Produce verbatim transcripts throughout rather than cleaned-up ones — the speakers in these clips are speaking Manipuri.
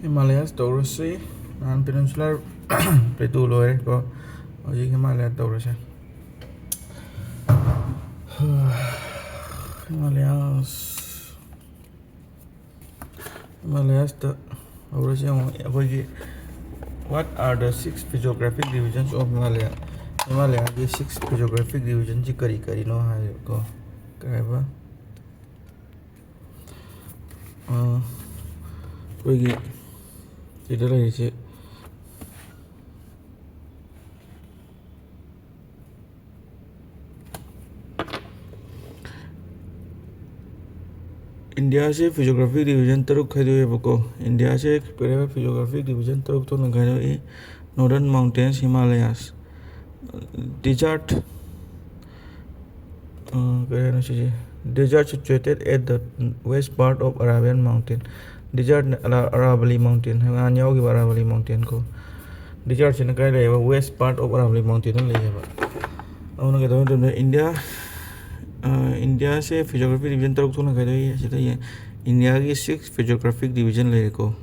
Himalayas ꯇꯧꯔꯁꯤ꯫ ꯅꯍꯥꯟ Peninsular Plateau ꯂꯣꯏꯔꯦꯀꯣ, ꯍꯧꯖꯤꯛ Himalaya ꯇꯧꯔꯁꯦ꯫ Himalayas, Himalayasꯇ ꯍꯧꯔꯁꯤ꯫ ꯌꯦꯡꯉꯣ, ꯑꯩꯈꯣꯏꯒꯤ, "What are the six physiographic divisions of Himalaya?" ꯍꯤꯃꯥꯂꯌꯥꯒꯤ six physiographic divisionꯁꯤ ꯀꯔꯤ ꯀꯔꯤꯅꯣ ꯍꯥꯏꯕꯀꯣ꯫ ꯀꯩ ꯍꯥꯏꯕ? ꯑ, ꯑꯩꯈꯣꯏꯒꯤ ꯁꯤꯗ ꯂꯩꯔꯤꯁꯦ, ꯏꯟꯗꯤꯌꯥꯁꯦ physiographic division ꯇꯔꯨꯛ ꯈꯥꯏꯗꯣꯛꯑꯦꯕꯀꯣ꯫ ꯏꯟꯗꯤꯌꯥꯁꯦ ꯀꯔꯤ ꯍꯥꯏꯕ, physiographic division ꯇꯔꯨꯛ ꯊꯣꯛꯅ ꯈꯥꯏꯗꯣꯛꯏ: Northern Mountains, Himalayas, Desert, ꯑ, ꯀꯔꯤ ꯍꯥꯏꯅꯣ ꯁꯤꯁꯦ? Desert situated at the west part of Arabian Mountain. Desert ꯑꯔꯥ-, Aravalli Mountain, ꯅꯍꯥꯟ ꯌꯥꯎꯈꯤꯕ Aravalli Mountain ꯀꯣ꯫ Desertꯁꯤꯅ ꯀꯥꯏ ꯂꯩꯌꯦꯕ? West part of Aravalli Mountainꯗ ꯂꯩꯌꯦꯕ꯫ ꯑꯗꯨꯅ ꯀꯩꯗꯧꯔꯦ ꯃꯇꯝꯗ ꯏꯟꯗꯤꯌꯥ, ꯑ, ꯏꯟꯗꯤꯌꯥꯁꯦ physiographic division ꯇꯔꯨꯛ ꯊꯣꯛꯅ ꯈꯥꯏꯗꯣꯛꯏ꯫ ꯑꯁꯤꯗ ꯌꯦꯡ-, ꯏꯟꯗꯤꯌꯥꯒꯤ six physiographic division ꯂꯩꯔꯦꯀꯣ꯫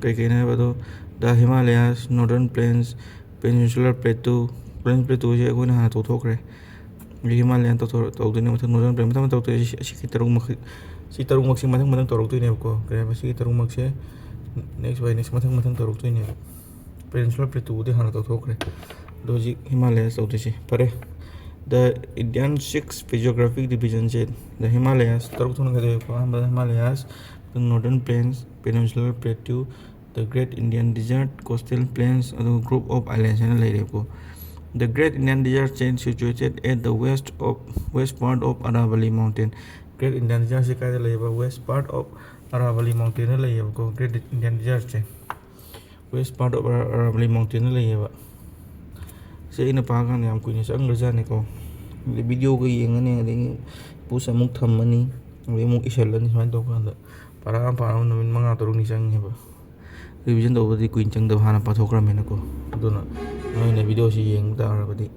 ꯀꯩꯀꯩꯅꯣ ꯍꯥꯏꯕꯗꯣ, the Himalayas, Northern Plains, Peninsular Plateau, Peninsular Plateauꯁꯦ ꯑꯩꯈꯣꯏꯅ ꯍꯥꯟꯅ ꯇꯧꯊꯣꯛꯈ꯭ꯔꯦ꯫ ꯑꯗꯒꯤ Himalayan ꯇꯧꯊꯣꯔ-, ꯇꯧꯗꯣꯏꯅꯦ, ꯃꯊꯪ Northern Plain, ꯃꯊꯪ ꯃꯊꯪ ꯇꯧꯗꯣꯏꯅꯦ꯫ ꯁꯤ, ꯁꯤꯒꯤ ꯇꯔꯨꯛꯃꯛꯁꯤ, ꯁꯤ ꯇꯔꯨꯛꯃꯛꯁꯤ ꯃꯊꯪ ꯃꯊꯪ ꯇꯧꯔꯛꯇꯣꯏꯅꯦꯕꯀꯣ꯫ ꯀꯔꯤ ꯍꯥꯏꯕ? ꯁꯤꯒꯤ ꯇꯔꯨꯛꯃꯛꯁꯦ next by next ꯃꯊꯪ ꯃꯊꯪ ꯇꯧꯔꯛꯇꯣꯏꯅꯦꯕ꯫ Peninsular Plateauꯕꯨꯗꯤ ꯍꯥꯟꯅ ꯇꯧꯊꯣꯛꯈ꯭ꯔꯦ, ꯑꯗꯣ ꯍꯧꯖꯤꯛ Himalayas ꯇꯧꯗꯣꯏꯁꯦ꯫ ꯐꯔꯦ, the Indian six physiographic divisionꯁꯦ, the Himalayas ꯇꯔꯨꯛ ꯊꯣꯛꯅ ꯈꯥꯏꯗꯣꯛꯑꯦꯀꯣ꯫ ꯑꯍꯥꯟꯕꯗ Himalayas, Northern Plains, Peninsular Plateau, the Great Indian Desert, Coastal Plains, ꯑꯗꯨꯒ Group of Islands ꯍꯥꯏꯅ ꯂꯩꯔꯦꯀꯣ꯫ The Great Indian Desert is situated at the west of, west part of Aravalli Mountain. Great Indian Desertꯁꯤ ꯀꯥꯏꯗ ꯂꯩꯌꯦꯕ? West part of Aravalli Mountainꯗ ꯂꯩꯌꯦꯕꯀꯣ꯫ Great Indian Desertꯁꯦ west part of Ara-, Aravalli Mountainꯗ ꯂꯩꯌꯦꯕ꯫ ꯁꯤ ꯑꯩꯅ ꯄꯥꯀꯥꯟꯗ ꯌꯥꯝ ꯀꯨꯏꯅ ꯆꯪꯈ꯭ꯔꯖꯥꯠꯅꯤꯀꯣ꯫ ꯑꯗꯩ videoꯒ ꯌꯦꯡꯉꯅꯤ, ꯑꯗꯒꯤ post ꯑꯃꯨꯛ ꯊꯝꯃꯅꯤ, ꯑꯗꯩ ꯑꯃꯨꯛ ꯏꯁꯜꯂꯅꯤ꯫ ꯁꯨꯃꯥꯏꯅ ꯇꯧꯀꯥꯟꯗ ꯄꯥꯔꯥ ꯑꯃ ꯄꯥꯅꯕ ꯅꯨꯃꯤꯠ ꯃꯉꯥ ꯇꯔꯨꯛꯅꯤ ꯆꯪꯉꯦꯕ꯫ Revision ꯇꯧꯕꯗꯤ ꯀꯨꯏꯅ ꯆꯪꯗꯕ, ꯍꯥꯟꯅ ꯄꯥꯊꯣꯛꯈ꯭ꯔꯃꯤꯅꯀꯣ꯫ ꯑꯗꯨꯅ ꯅꯣꯏꯅ videoꯁꯤ ꯌꯦꯡꯕ ꯇꯥꯔꯕꯗꯤ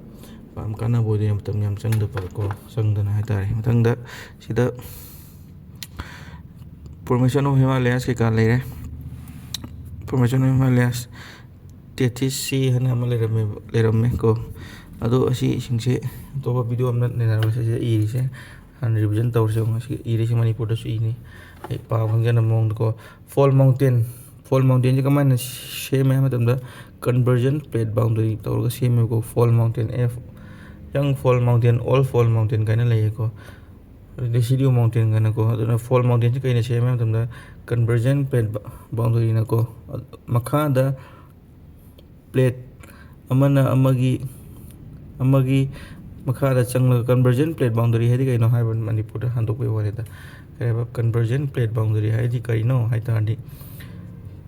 ꯌꯥꯝ ꯀꯥꯟꯅꯕ ꯑꯣꯏꯗꯣꯏꯅꯦ, ꯃꯇꯝ ꯌꯥꯝ ꯆꯪꯗꯕꯀꯣ, ꯆꯪꯗꯅ ꯍꯥꯏꯇꯥꯔꯦ꯫ ꯃꯊꯪꯗ ꯁꯤꯗ Formation of Himalayas ꯀꯩꯀꯥ ꯂꯩꯔꯦ꯫ Formation of Himalayas, ꯇꯦꯊꯤꯁ ꯁꯤ ꯍꯥꯏꯅ ꯑꯃ ꯂꯩꯔꯝꯃꯦꯕ, ꯂꯩꯔꯝꯃꯦ ꯀꯣ꯫ ꯑꯗꯣ ꯑꯁꯤꯁꯤꯡꯁꯦ ꯑꯇꯣꯞꯄ ꯚꯤꯗꯤꯑꯣ ꯑꯃꯅ ꯅꯩꯅꯔꯒ ꯁꯤꯁꯦ ꯏꯔꯤꯁꯦ ꯍꯥꯟꯅ ꯔꯤꯚꯤꯖꯟ ꯇꯧꯔꯁꯦ꯫ ꯉꯁꯤ ꯏꯔꯤꯁꯦ ꯃꯅꯤꯄꯨꯔꯗꯁꯨ ꯏꯅꯤ, ꯑꯩ ꯄꯥꯕ ꯈꯪꯖꯅꯕ ꯃꯑꯣꯡꯗꯀꯣ꯫ ꯐꯣꯜ ꯃꯥꯎꯟꯇꯦꯟ, ꯐꯣꯜ ꯃꯥꯎꯟꯇꯦꯟꯁꯦ ꯀꯃꯥꯏꯅ ꯁꯦꯝꯃꯦ ꯍꯥꯏꯕ ꯃꯇꯝꯗ, ꯀꯟꯚꯔꯖꯟ ꯄ꯭ꯂꯦꯠ ꯕꯥꯎꯟꯗꯔꯤ ꯇꯧꯔꯒ ꯁꯦꯝꯃꯦꯕꯀꯣ꯫ ꯐꯣꯜ ꯃꯥꯎꯟꯇꯦꯟ ꯑꯦꯐ, ꯌꯪ fold mountain, old fold mountain ꯀꯥꯏꯅ ꯂꯩꯌꯦꯀꯣ꯫ ꯗꯦꯁꯤꯗꯤꯑꯣ ꯃꯥꯎꯟꯇꯦꯟ ꯀꯥꯏꯅꯀꯣ꯫ ꯑꯗꯨꯅ ꯐꯣꯜ ꯃꯥꯎꯟꯇꯦꯟꯁꯤ ꯀꯩꯅ ꯁꯦꯝꯃꯦ ꯍꯥꯏꯕ ꯃꯇꯝꯗ, ꯀꯟꯚꯔꯖꯟ ꯄ꯭ꯂꯦꯠ ꯕꯥꯎꯟꯗꯔꯤꯅꯀꯣ꯫ ꯃꯈꯥꯗ ꯄ꯭ꯂꯦꯠ ꯑꯃꯅ ꯑꯃꯒꯤ, ꯑꯃꯒꯤ ꯃꯈꯥꯗ ꯆꯪꯂꯒ, ꯀꯟꯚꯔꯖꯟ ꯄ꯭ꯂꯦꯠ ꯕꯥꯎꯟꯗꯔꯤ ꯍꯥꯏꯗꯤ ꯀꯩꯅꯣ ꯍꯥꯏꯕ ꯃꯅꯤꯄꯨꯔꯗ ꯍꯟꯗꯣꯛꯄꯒꯤ ꯋꯥꯅꯤꯗ꯫ ꯀꯔꯤ ꯍꯥꯏꯕ, ꯀꯟꯚꯔꯖꯟ ꯄ꯭ꯂꯦꯠ ꯕꯥꯎꯟꯗꯔꯤ ꯍꯥꯏꯗꯤ ꯀꯔꯤꯅꯣ ꯍꯥꯏ ꯇꯥꯔꯗꯤ,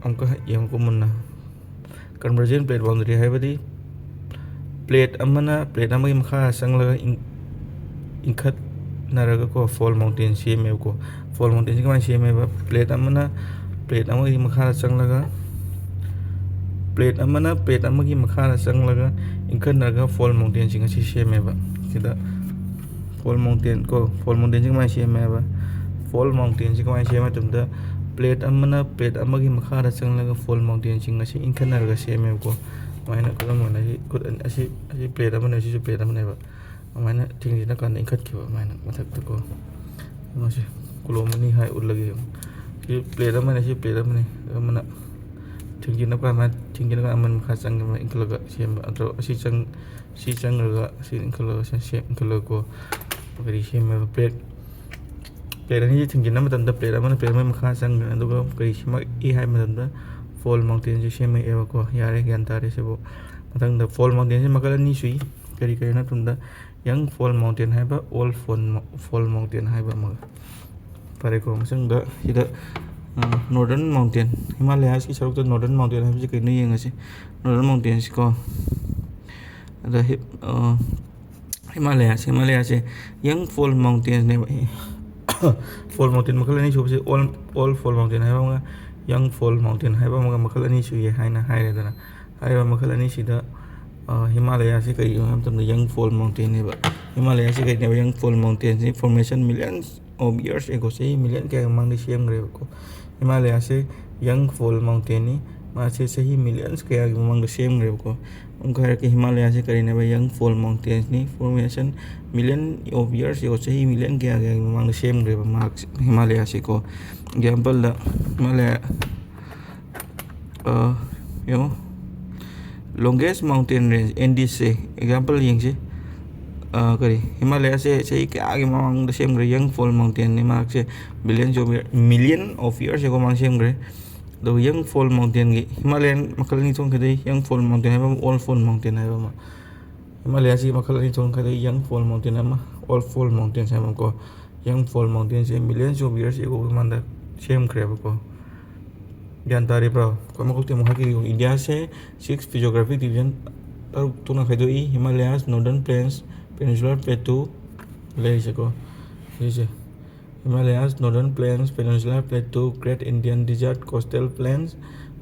ꯑꯃꯨꯛꯀ ꯌꯦꯡꯉꯨꯀꯣ ꯃꯨꯟꯅ꯫ ꯀꯟꯚꯔꯖꯟ ꯄ꯭ꯂꯦꯠ ꯕꯥꯎꯟꯗꯔꯤ ꯍꯥꯏꯕꯗꯤ ꯄ꯭ꯂꯦꯠ ꯑꯃꯅ ꯄ꯭ꯂꯦꯠ ꯑꯃꯒꯤ ꯃꯈꯥꯗ ꯆꯪꯂꯒ ꯏꯟ-, ꯏꯟꯈꯠꯅꯔꯒꯀꯣ, ꯐꯣꯜ ꯃꯥꯎꯟꯇꯦꯟ ꯁꯦꯝꯃꯦꯕꯀꯣ꯫ ꯐꯣꯜ ꯃꯥꯎꯟꯇꯦꯟꯁꯤ ꯀꯃꯥꯏꯅ ꯁꯦꯝꯃꯦꯕ? ꯄ꯭ꯂꯦꯠ ꯑꯃꯅ ꯄ꯭ꯂꯦꯠ ꯑꯃꯒꯤ ꯃꯈꯥꯗ ꯆꯪꯂꯒ, ꯄ꯭ꯂꯦꯠ ꯑꯃꯅ ꯄ꯭ꯂꯦꯠ ꯑꯃꯒꯤ ꯃꯈꯥꯗ ꯆꯪꯂꯒ ꯏꯟꯈꯠꯅꯔꯒ ꯐꯣꯜ ꯃꯥꯎꯟꯇꯦꯟꯁꯤꯡ ꯑꯁꯤ ꯁꯦꯝꯃꯦꯕ꯫ ꯁꯤꯗ ꯐꯣꯜ ꯃꯥꯎꯟꯇꯦꯟ ꯀꯣ, ꯐꯣꯜ ꯃꯥꯎꯟꯇꯦꯟꯁꯤ ꯀꯃꯥꯏꯅ ꯁꯦꯝꯃꯦ ꯍꯥꯏꯕ? ꯐꯣꯜ ꯃꯥꯎꯟꯇꯦꯟꯁꯤ ꯀꯃꯥꯏꯅ ꯁꯦꯝꯃꯦ ꯍꯥꯏꯕ ꯃꯇꯝꯗ, ꯄ꯭ꯂꯦꯠ ꯑꯃꯅ ꯄ꯭ꯂꯦꯠ ꯑꯃꯒꯤ ꯃꯈꯥꯗ ꯆꯪꯂꯒ ꯐꯣꯜ ꯃꯥꯎꯟꯇꯦꯟꯁꯤꯡ ꯑꯁꯤ ꯏꯟꯈꯠꯅꯔꯒ ꯁꯦꯝꯃꯦꯕꯀꯣ꯫ ꯑꯗꯨꯃꯥꯏꯅ ꯈꯨꯗꯝ ꯑꯣꯏꯅ ꯑꯁꯤ ꯈꯨꯠ ꯑꯅꯤ, ꯑꯁꯤ, ꯑꯁꯤ ꯄ꯭ꯂꯦꯠ ꯑꯃꯅꯦ, ꯑꯁꯤꯁꯨ ꯄ꯭ꯂꯦꯠ ꯑꯃꯅꯦꯕ꯫ ꯑꯗꯨꯃꯥꯏꯅ ꯊꯤꯡꯖꯤꯜꯂꯀꯥꯟꯗ ꯏꯟꯈꯠꯈꯤꯕ ꯑꯗꯨꯃꯥꯏꯅ ꯃꯊꯛꯇꯀꯣ꯫ ꯃꯁꯤ ꯀꯣꯂꯣꯝ ꯑꯅꯤ ꯍꯥꯏ ꯎꯠꯂꯒꯦ ꯌꯦꯡꯉꯨ꯫ ꯁꯤ ꯄ꯭ꯂꯦꯠ ꯑꯃꯅꯦ, ꯁꯤ ꯄ꯭ꯂꯦꯠ ꯑꯃꯅꯦ꯫ ꯑꯃꯅ ꯊꯤꯡꯖꯤꯜꯂꯀꯥꯟꯗ, ꯊꯤꯡꯖꯤꯜꯂꯀꯥꯟꯗ ꯑꯃꯅ ꯃꯈꯥ ꯆꯪꯉꯒ ꯏꯟꯈꯠꯂꯒ ꯁꯦꯝꯕ꯫ ꯑꯗꯣ ꯑꯁꯤ ꯆꯪ-, ꯁꯤ ꯆꯪꯉꯒ, ꯁꯤ ꯏꯟꯈꯠꯂꯒ, ꯁꯤ, ꯁꯤ ꯏꯟꯈꯠꯂꯒꯀꯣ꯫ ꯀꯔꯤ ꯁꯦꯝꯃꯦꯕ? ꯄ꯭ꯂꯦꯠ, ꯄ꯭ꯂꯦꯠ ꯑꯅꯤꯁꯤ ꯊꯤꯡꯖꯤꯟꯕ ꯃꯇꯝꯗ ꯄ꯭ꯂꯦꯠ ꯑꯃꯅ ꯄ꯭ꯂꯦꯠ ꯑꯃꯒꯤ ꯃꯈꯥ ꯆꯪꯈ꯭ꯔꯦ꯫ ꯑꯗꯨꯒ ꯀꯔꯤ ꯁꯦꯝꯃꯛꯏ ꯍꯥꯏꯕ ꯃꯇꯝꯗ ꯐꯣꯜ ꯃꯥꯎꯟꯇꯦꯟꯁꯤ ꯁꯦꯝꯃꯛꯑꯦꯕꯀꯣ꯫ ꯌꯥꯔꯦ, ꯒ꯭ꯌꯥꯟ ꯇꯥꯔꯦ ꯁꯤꯕꯨ꯫ ꯃꯊꯪꯗ ꯐꯣꯜ ꯃꯥꯎꯟꯇꯦꯟꯁꯤ ꯃꯈꯜ ꯑꯅꯤ ꯁꯨꯏ꯫ ꯀꯔꯤ ꯀꯔꯤꯅꯣ ꯍꯥꯏꯕ ꯃꯇꯝꯗ ꯌꯪ ꯐꯣꯜ ꯃꯥꯎꯟꯇꯦꯟ ꯍꯥꯏꯕ, ꯑꯣꯜ ꯐꯣꯜ ꯃꯥꯎ-, ꯐꯣꯜ ꯃꯥꯎꯟꯇꯦꯟ ꯍꯥꯏꯕ ꯑꯃꯒ꯫ ꯐꯔꯦꯀꯣ, ꯃꯊꯪꯗ ꯁꯤꯗ, ꯑ, ꯅꯣꯔꯗꯔꯟ ꯃꯥꯎꯟꯇꯦꯟ, ꯍꯤꯃꯥꯂꯌꯥꯁꯀꯤ ꯁꯔꯨꯛꯇ ꯅꯣꯔꯗꯔꯟ ꯃꯥꯎꯟꯇꯦꯟ ꯍꯥꯏꯕꯁꯤ ꯀꯩꯅꯣ ꯌꯦꯡꯉꯁꯤ꯫ ꯅꯣꯔꯗꯔꯟ ꯃꯥꯎꯟꯇꯦꯟꯁꯤꯀꯣ꯫ ꯑꯗ ꯍꯤ-, ꯑ, ꯍꯤꯃꯥꯂꯌꯥꯁꯦ, ꯍꯤꯃꯥꯂꯌꯥꯁꯦ ꯌꯪ ꯐꯣꯜ ꯃꯥꯎꯟꯇꯦꯟꯅꯦꯕ꯫ ꯐꯣꯜ ꯃꯥꯎꯟꯇꯦꯟ ꯃꯈꯜ ꯑꯅꯤ ꯁꯨꯕꯁꯦ ꯑꯣꯜ, ꯑꯣꯜ ꯐꯣꯜ ꯃꯥꯎꯟꯇꯦꯟ ꯍꯥꯏꯕ ꯑꯃꯒ ꯌꯪ ꯐꯣꯜ ꯃꯥꯎꯟꯇꯦꯟ ꯍꯥꯏꯕ ꯑꯃꯒ ꯃꯈꯜ ꯑꯅꯤ ꯁꯨꯏ ꯍꯥꯏꯅ ꯍꯥꯏꯔꯦꯗꯅ꯫ ꯍꯥꯏꯔꯤꯕ ꯃꯈꯜ ꯑꯅꯤꯁꯤꯗ, ꯑ, ꯍꯤꯃꯥꯂꯌꯥꯁꯤ ꯀꯔꯤꯅꯣ ꯍꯥꯏꯕ ꯃꯇꯝꯗ ꯌꯪ ꯐꯣꯜ ꯃꯥꯎꯟꯇꯦꯟꯅꯦꯕ꯫ ꯍꯤꯃꯥꯂꯌꯥꯁꯤ ꯀꯔꯤꯅꯦꯕ? ꯌꯪ ꯐꯣꯜ ꯃꯥꯎꯟꯇꯦꯟꯁꯤ formation millions of years ago, ꯆꯍꯤ ꯃꯤꯂꯤꯌꯟ ꯀꯌꯥꯒꯤ ꯃꯃꯥꯡꯗ ꯁꯦꯝꯈ꯭ꯔꯦꯕꯀꯣ꯫ ꯍꯤꯃꯥꯂꯌꯥꯁꯦ young fall mountainꯅꯤ꯫ ꯃꯥꯁꯦ ꯆꯍꯤ ꯃꯤꯂꯤꯌꯟꯁ ꯀꯌꯥꯒꯤ ꯃꯃꯥꯡꯗ ꯁꯦꯝꯈ꯭ꯔꯦꯕꯀꯣ꯫ ꯑꯃꯨꯛꯀ ꯍꯥꯏꯔꯛꯀꯦ, ꯍꯤꯃꯥꯂꯌꯥꯁꯦ ꯀꯔꯤꯅꯦꯕ? Young fall mountainsꯅꯤ꯫ Formation million of years ago, ꯆꯍꯤ ꯃꯤꯂꯤꯌꯟ ꯀꯌꯥ ꯀꯌꯥꯒꯤ ꯃꯃꯥꯡꯗ ꯁꯦꯝꯈ꯭ꯔꯦꯕ ꯃꯍꯥꯛꯁꯦ, ꯍꯤꯃꯥꯂꯌꯥꯁꯦꯀꯣ꯫ Exampleꯗ ꯍꯤꯃꯥꯂꯌꯥ, ꯑ, ꯌꯦꯡꯉꯣ, longest mountain range, Andesꯁꯦ example ꯌꯦꯡꯁꯤ꯫ ꯑ, ꯀꯔꯤ, ꯍꯤꯃꯥꯂꯌꯥꯁꯦ ꯆꯍꯤ ꯀꯌꯥꯒꯤ ꯃꯃꯥꯡꯗ ꯁꯦꯝꯈ꯭ꯔꯦ? Young fall mountainꯅꯤ꯫ ꯃꯍꯥꯛꯁꯦ billions of year, million of years ago ꯃꯃꯥꯡ ꯁꯦꯝꯈ꯭ꯔꯦ꯫ ꯑꯗꯨꯒ young fall mountainꯒꯤ, ꯍꯤꯃꯥꯂꯌꯥꯟ ꯃꯈꯜ ꯑꯅꯤ ꯊꯣꯛꯅ ꯈꯥꯏꯗꯣꯛꯏ: young fall mountain ꯍꯥꯏꯕ ꯑꯃ, old fall mountain ꯍꯥꯏꯕ ꯑꯃ꯫ ꯍꯤꯃꯥꯂꯌꯥꯁꯤ ꯃꯈꯜ ꯑꯅꯤ ꯊꯣꯛꯅ ꯈꯥꯏꯗꯣꯛꯏ: young fall mountain ꯑꯃ, old fall mountains ꯍꯥꯏꯕ ꯑꯃꯀꯣ꯫ Young fall mountainꯁꯦ millions of years ago ꯃꯃꯥꯡꯗ ꯁꯦꯝꯈ꯭ꯔꯦꯕꯀꯣ꯫ ꯒ꯭ꯌꯥꯟ ꯇꯥꯔꯤꯕ꯭ꯔꯣ? ꯑꯩꯈꯣꯏ ꯃꯀꯣꯛꯇꯤ ꯑꯃꯨꯛ ꯍꯥꯏꯈꯤꯒꯦ꯫ ꯏꯟꯗꯤꯌꯥꯁꯦ six physiographic division ꯇꯔꯨꯛ ꯊꯣꯛꯅ ꯈꯥꯏꯗꯣꯛꯏ: Himalayas, Northern Plains, Peninsular Plateau ꯂꯩꯔꯤꯁꯦꯀꯣ꯫ ꯁꯤꯁꯦ Himalayas, Northern Plains, Peninsular Plateau, Great Indian Desert, Coastal Plains,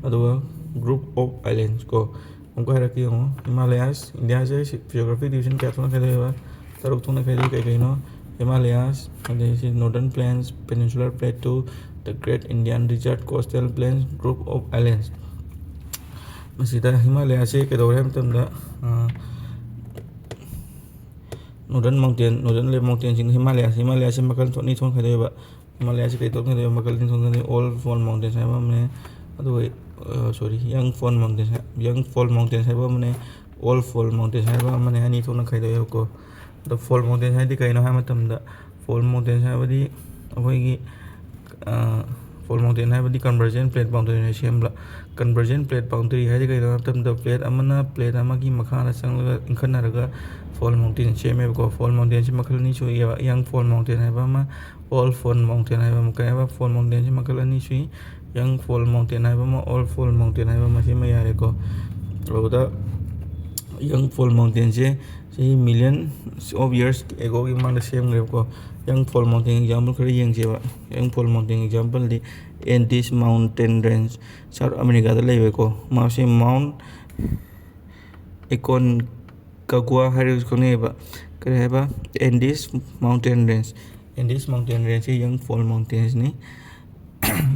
ꯑꯗꯨꯒ Group of Islands ꯀꯣ꯫ ꯑꯃꯨꯛꯀ ꯍꯥꯏꯔꯛꯀꯦ ꯌꯦꯡꯉꯣ꯫ ꯍꯤꯃꯥꯂꯌꯥꯁ, ꯏꯟꯗꯤꯌꯥꯁꯦ physiographic division ꯀꯌꯥ ꯊꯣꯛꯅ ꯈꯥꯏꯗꯣꯛꯑꯦꯕ? ꯇꯔꯨꯛ ꯊꯣꯛꯅ ꯈꯥꯏꯗꯣꯛꯏ꯫ ꯀꯩ ꯀꯩꯅꯣ? Himalayas, ꯑꯗꯩ ꯁꯤ Northern Plains, Peninsular Plateau, the Great Indian Desert, Coastal Plains, Group of Islands꯫ ꯃꯁꯤꯗ ꯍꯤꯃꯥꯂꯌꯥꯁꯦ ꯀꯩꯗꯧꯔꯦ ꯍꯥꯏꯕ ꯃꯇꯝꯗ, ꯑ, Northern mountain, Northern mountainꯁꯤꯡ, ꯍꯤꯃꯥꯂꯌꯥ, ꯍꯤꯃꯥꯂꯌꯥꯁꯦ ꯃꯈꯜ ꯑꯅꯤ ꯊꯣꯛꯅ ꯈꯥꯏꯗꯣꯛꯑꯦꯕ꯫ ꯍꯤꯃꯥꯂꯌꯥꯁꯦ ꯀꯩ ꯊꯣꯛꯅ ꯈꯥꯏꯗꯣꯛꯑꯦꯕ? ꯃꯈꯜ ꯑꯅꯤ ꯊꯣꯛꯅ ꯈꯥꯏꯗꯣꯛꯑꯦ: old fall mountains ꯍꯥꯏꯕ ꯑꯃꯅꯦ, ꯑꯗꯨꯒ, ꯑ, sorry, young fall mountains ꯍꯥꯏ-, young fall mountains ꯍꯥꯏꯕ ꯑꯃꯅꯦ, old fall mountains ꯍꯥꯏꯕ ꯑꯃꯅꯦ, ꯑꯅꯤ ꯊꯣꯛꯅ ꯈꯥꯏꯗꯣꯛꯑꯦꯕꯀꯣ꯫ ꯑꯗꯣ fall mountain ꯍꯥꯏꯗꯤ ꯀꯩꯅꯣ ꯍꯥꯏꯕ ꯃꯇꯝꯗ, fall mountains ꯍꯥꯏꯕꯗꯤ ꯑꯩꯈꯣꯏꯒꯤ, ꯑ, fall mountain ꯍꯥꯏꯕꯗꯤ convergent plate boundaryꯅ ꯁꯦꯝꯕ꯫ Convergent plate boundary ꯍꯥꯏꯗꯤ ꯀꯩꯅꯣ ꯍꯥꯏꯕ ꯃꯇꯝꯗ, plate ꯑꯃꯅ plate ꯑꯃꯒꯤ ꯃꯈꯥꯗ ꯆꯪꯂꯒ ꯏꯟꯈꯠꯅꯔꯒ fall mountain ꯁꯦꯝꯃꯦꯕꯀꯣ꯫ Fall mountainꯁꯤ ꯃꯈꯜ ꯑꯅꯤ ꯊꯣꯛꯑꯦꯕ: young fall mountain ꯍꯥꯏꯕ ꯑꯃ, old fall mountain ꯍꯥꯏꯕ ꯑꯃ꯫ ꯀꯩ ꯍꯥꯏꯕ? Fall mountainꯁꯤ ꯃꯈꯜ ꯑꯅꯤ ꯁꯨꯏ: young fall mountain ꯍꯥꯏꯕ ꯑꯃ, old fall mountain ꯍꯥꯏꯕ ꯑꯃ꯫ ꯁꯤꯃ ꯌꯥꯔꯦꯀꯣ꯫ ꯑꯗꯨꯗ young fall mountainꯁꯦ ꯆꯍꯤ millions of years agoꯒꯤ ꯃꯃꯥꯡꯗ ꯁꯦꯝꯈ꯭ꯔꯦꯕꯀꯣ꯫ Young fall mountain example ꯈꯔ ꯌꯦꯡꯁꯦꯕ꯫ Young fall mountain exampleꯗꯤ Andes mountain range, South Americaꯗ ꯂꯩꯕꯀꯣ꯫ ꯃꯥꯁꯦ Mount Aconcagua ꯍꯥꯏꯔꯒꯁꯨ ꯈꯪꯅꯩꯌꯦꯕ꯫ ꯀꯔꯤ ꯍꯥꯏꯕ? Andes mountain range꯫ Indus Mountain Range ꯁꯤ Yaung Phool Mountains ꯅꯤ꯫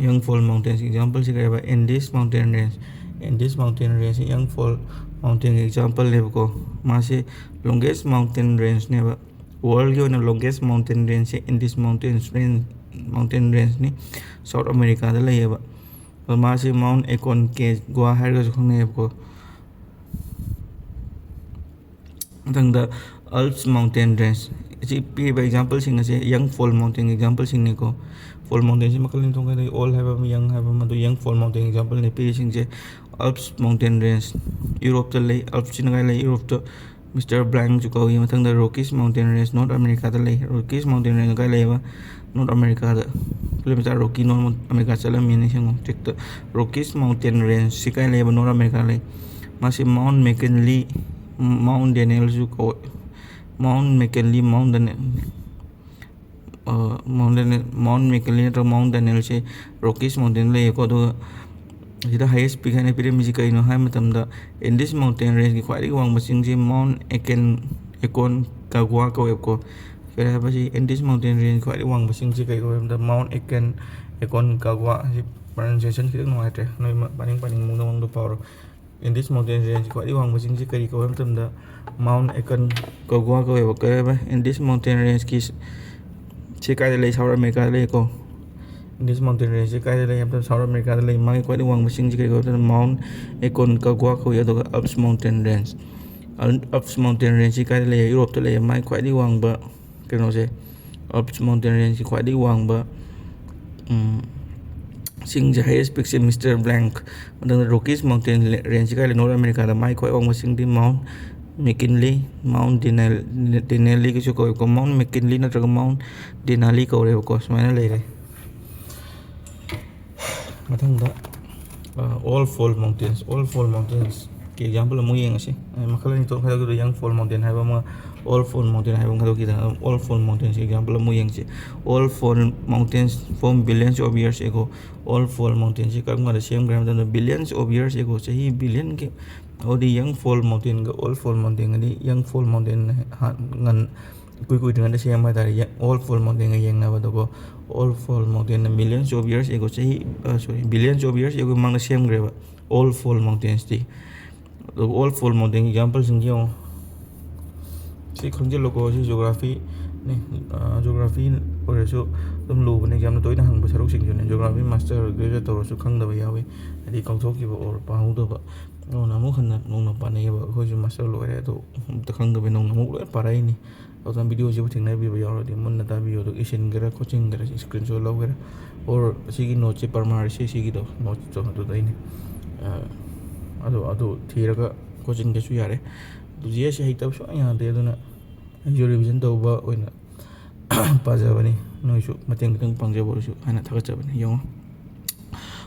Yaung Phool Mountains example ꯁꯤ ꯀꯔꯤ ꯍꯥꯏꯕ? Indus Mountain Range꯫ Indus Mountain Range ꯁꯤ Yaung Phool Mountain ꯒꯤ example ꯅꯦꯕꯀꯣ꯫ ꯃꯥꯁꯤ longest mountain range ꯅꯦꯕ꯫ World ꯒꯤ ꯑꯣꯏꯅ longest mountain range ꯁꯤ Indus Mountain Range, Mountain Range ꯅꯤ꯫ South America ꯗ ꯂꯩꯌꯦꯕ꯫ ꯑꯗꯣ ꯃꯥꯁꯤ Mount Aconcagua ꯍꯥꯏꯔꯒꯁꯨ ꯈꯪꯅꯩꯌꯦꯕꯀꯣ꯫ ꯃꯊꯪꯗ Alps Mountain Range꯫ ꯑꯁꯤ ꯄꯤꯔꯤꯕ example ꯁꯤꯡ ꯑꯁꯦ Yaung Phool Mountain ꯒꯤ example ꯁꯤꯡꯅꯤꯀꯣ꯫ Phool Mountain ꯁꯤ ꯃꯈꯜ ꯑꯅꯤ ꯊꯣꯛꯅ ꯂꯩ, old ꯍꯥꯏꯕ ꯑꯃ, young ꯍꯥꯏꯕ ꯑꯃ꯫ ꯑꯗꯨ Yaung Phool Mountain example ꯅꯤ ꯄꯤꯔꯤꯁꯤꯡꯁꯦ꯫ Alps Mountain Range Europe ꯇ ꯂꯩ꯫ Alps ꯁꯤꯅ ꯀꯥꯏ ꯂꯩ? Europe ꯇ꯫ Mister Blank ꯁꯨ ꯀꯧꯏ꯫ ꯃꯊꯪꯗ Rockies Mountain Range North America ꯗ ꯂꯩ꯫ Rockies Mountain Range ꯀꯥꯏ ꯂꯩꯌꯦꯕ? North America ꯗ꯫ Film star Rocky North America ꯆꯠꯂꯝꯃꯦꯅ ꯁꯦꯡꯉꯣ꯫ ꯆꯦꯛꯇ Rockies Mountain Range ꯁꯤ ꯀꯥꯏ ꯂꯩꯌꯦꯕ? North America ꯗ ꯂꯩ꯫ ꯃꯥꯁꯤ Mount McKinley, Mount Daniel ꯁꯨ ꯀꯧꯏ꯫ Mount McKinley, Mount Daniel, ꯑ, Mount Daniel, Mount McKinley ꯅꯠꯇ꯭ꯔꯒ Mount Daniel ꯁꯦ Rockies Mountain ꯂꯩꯌꯦꯀꯣ꯫ ꯑꯗꯨꯒ ꯁꯤꯗ highest peak ꯍꯥꯏꯅ ꯄꯤꯔꯝꯃꯤꯁꯤ ꯀꯩꯅꯣ ꯍꯥꯏꯕ ꯃꯇꯝꯗ, Indus Mountain Range ꯒꯤ ꯈ꯭ꯋꯥꯏꯗꯒꯤ ꯋꯥꯡꯕ ꯆꯤꯡꯁꯤ Mount Acon-, Aconcagua ꯀꯧꯋꯦꯕꯀꯣ꯫ ꯀꯔꯤ ꯍꯥꯏꯕ, ꯁꯤ Indus Mountain Range ꯈ꯭ꯋꯥꯏꯗꯒꯤ ꯋꯥꯡꯕ ꯆꯤꯡꯁꯤ ꯀꯩ ꯀꯧꯋꯦ ꯍꯥꯏꯕꯗ Mount Acon-, Aconcagua꯫ ꯁꯤ pronunciation ꯈꯤꯇꯪ ꯅꯨꯡꯉꯥꯏꯇ꯭ꯔꯦ, ꯅꯣꯏ ꯃ-, ꯄꯥꯅꯤꯡ ꯄꯥꯅꯤꯡ ꯃꯑꯣꯡꯗ ꯃꯑꯣꯡꯗ ꯄꯥꯎꯔꯣ꯫ Indus Mountain Range ꯈ꯭ꯋꯥꯏꯗꯒꯤ ꯋꯥꯡꯕ ꯆꯤꯡꯁꯤ ꯀꯔꯤ ꯀꯧꯋꯦ ꯍꯥꯏꯕ ꯃꯇꯝꯗ Mount Aconcagua ꯀꯧꯋꯦꯕ꯫ ꯀꯔꯤ ꯍꯥꯏꯕ? Indus Mountain Range ꯀꯤ ꯁ-, ꯁꯤ ꯀꯥꯏꯗ ꯂꯩ? South America ꯗ ꯂꯩꯀꯣ꯫ Indus Mountain Range ꯁꯤ ꯀꯥꯏꯗ ꯂꯩ ꯍꯥꯏꯕ ꯃꯇꯝꯗ South America ꯗ ꯂꯩ꯫ ꯃꯥꯒꯤ ꯈ꯭ꯋꯥꯏꯗꯒꯤ ꯋꯥꯡꯕ ꯆꯤꯡꯁꯤ ꯀꯔꯤ ꯀꯧꯋꯦ ꯍꯥꯏꯕ ꯃꯇꯝꯗ Mount Aconcagua ꯀꯧꯏ꯫ ꯑꯗꯨꯒ Alps Mountain Range, Al-, Alps Mountain Range ꯁꯤ ꯀꯥꯏꯗ ꯂꯩ? Europe ꯇ ꯂꯩ꯫ ꯃꯥꯒꯤ ꯈ꯭ꯋꯥꯏꯗꯒꯤ ꯋꯥꯡꯕ ꯀꯩꯅꯣꯁꯦ, Alps Mountain Range ꯀꯤ ꯈ꯭ꯋꯥꯏꯗꯒꯤ ꯋꯥꯡꯕ, ꯎꯝ, ꯆꯤꯡꯁꯦ, highest peak ꯁꯦ Mister Blank꯫ ꯃꯊꯪꯗ Rockies Mountain Range ꯁꯤ ꯀꯥꯏ ꯂꯩ? North America ꯗ꯫ ꯃꯥꯒꯤ ꯈ꯭ꯋꯥꯏ ꯋꯥꯡꯕ ꯆꯤꯡꯗꯤ Mount McKinley, Mount Denali, Denali ꯒꯤꯁꯨ ꯀꯧꯏꯀꯣ꯫ Mount McKinley ꯅꯠꯇ꯭ꯔꯒ Mount Denali ꯀꯧꯔꯦꯕꯀꯣ꯫ ꯁꯨꯃꯥꯏꯅ ꯂꯩꯔꯦ꯫ ꯃꯊꯪꯗ, ꯑ, All Fall Mountains꯫ All Fall Mountains ꯀꯤ example ꯑꯃꯨꯛ ꯌꯦꯡꯉꯁꯤ꯫ ꯑ, ꯃꯈꯜ ꯑꯅꯤ ꯊꯣꯛꯅ ꯈꯥꯏꯗꯣꯛꯈꯤꯕꯗ, Young Fall Mountain ꯍꯥꯏꯕ ꯑꯃ, All Fall Mountain ꯍꯥꯏꯕ ꯑꯃ ꯈꯥꯏꯗꯣꯛꯈꯤꯗ, All Fall Mountains ꯀꯤ example ꯑꯃꯨꯛ ꯌꯦꯡꯁꯤ꯫ All Fall Mountains form billions of years ago꯫ All Fall Mountains ꯁꯤ ꯀꯔꯝ ꯀꯥꯟꯗ ꯁꯦꯝꯈ꯭ꯔꯦ ꯍꯥꯏꯕ ꯃꯇꯝꯗ, billions of years ago, ꯆꯍꯤ billion ꯒꯤ, ꯑꯗꯨꯗꯤ Young Fall Mountain ꯒ All Fall Mountain ꯒꯗꯤ, Young Fall Mountain ꯍꯥꯟ-, ꯉꯟ-, ꯏꯀꯨꯏ ꯀꯨꯏꯗ꯭ꯔꯤꯉꯩꯗ ꯁꯦꯝꯕ ꯍꯥꯏ ꯇꯥꯔꯦ, Old Fall Mountainꯒ ꯌꯦꯡꯅꯕꯗꯀꯣ꯫ Old Fall Mountainꯅ millions of years ago, ꯆꯍꯤ, sorry, billions of years ago ꯃꯃꯥꯡꯗ ꯁꯦꯝꯈ꯭ꯔꯦꯕ Old Fall Mountainsꯇꯤ꯫ ꯑꯗꯨꯒ Old Fall Mountain exampleꯁꯤꯡꯁꯤ ꯌꯦꯡꯉꯣ꯫ ꯁꯤ ꯈꯪꯖꯤꯜꯂꯨꯀꯣ, ꯁꯤ geographyꯅꯤ꯫ Geography ꯑꯣꯏꯔꯁꯨ ꯑꯗꯨꯝ ꯂꯨꯕꯅꯦ, examꯗ ꯇꯣꯏꯅ ꯍꯪꯕ ꯁꯔꯨꯛꯁꯤꯡꯁꯤꯅꯦ꯫ Geography master graduate ꯇꯧꯔꯁꯨ ꯈꯪꯗꯕ ꯌꯥꯎꯏ, ꯍꯥꯏꯗꯤ ꯀꯥꯎꯊꯣꯛꯈꯤꯕ or ꯄꯥꯍꯧꯗꯕ꯫ ꯅꯧꯅ ꯑꯃꯨꯛ ꯍꯟꯅ ꯅꯧꯅ ꯄꯥꯅꯩꯌꯦꯕ꯫ ꯑꯩꯈꯣꯏꯁꯨ master ꯂꯣꯏꯔꯦ, ꯑꯗꯣ ꯑꯝꯇ ꯈꯪꯗꯕꯩ ꯅꯧꯅ ꯑꯃꯨꯛ ꯂꯣꯏ ꯄꯥꯔꯛꯏꯅꯤ꯫ ꯑꯗꯨꯅ videoꯁꯤꯕꯨ ꯊꯦꯡꯅꯕꯤꯕ ꯌꯥꯎꯔꯗꯤ ꯃꯨꯟꯅ ꯇꯥꯕꯤꯌꯨ, ꯑꯗꯨꯒ ꯏꯁꯤꯟꯒꯦꯔꯥ, ꯈꯣꯠꯆꯤꯟꯒꯦꯔꯥ, screenshot ꯂꯧꯒꯦꯔꯥ, or ꯁꯤꯒꯤ noteꯁꯤ ꯄ꯭ꯔꯃꯥꯟ ꯁꯤ, ꯁꯤꯒꯤꯗꯣ noteꯇꯣ ꯑꯗꯨꯗꯩꯅꯦ꯫ ꯑꯗꯣ ꯑꯗꯨ ꯊꯤꯔꯒ ꯈꯣꯠꯆꯤꯟꯒꯦꯁꯨ ꯌꯥꯔꯦ꯫ ꯑꯗꯨ GSꯁꯦ ꯍꯩꯇꯕ ꯁꯨꯡꯌꯥ ꯌꯥꯗꯦ, ꯑꯗꯨꯅ ꯑꯩꯁꯨ revision ꯇꯧꯕ ꯑꯣꯏꯅ ꯄꯥꯖꯕꯅꯤ, ꯅꯣꯏꯁꯨ ꯃꯇꯦꯡ ꯈꯤꯇꯪ ꯄꯥꯡꯖꯕ ꯑꯣꯏꯔꯁꯨ ꯍꯥꯏꯅ ꯊꯥꯒꯠꯆꯕꯅꯤ꯫ ꯌꯦꯡꯉꯣ,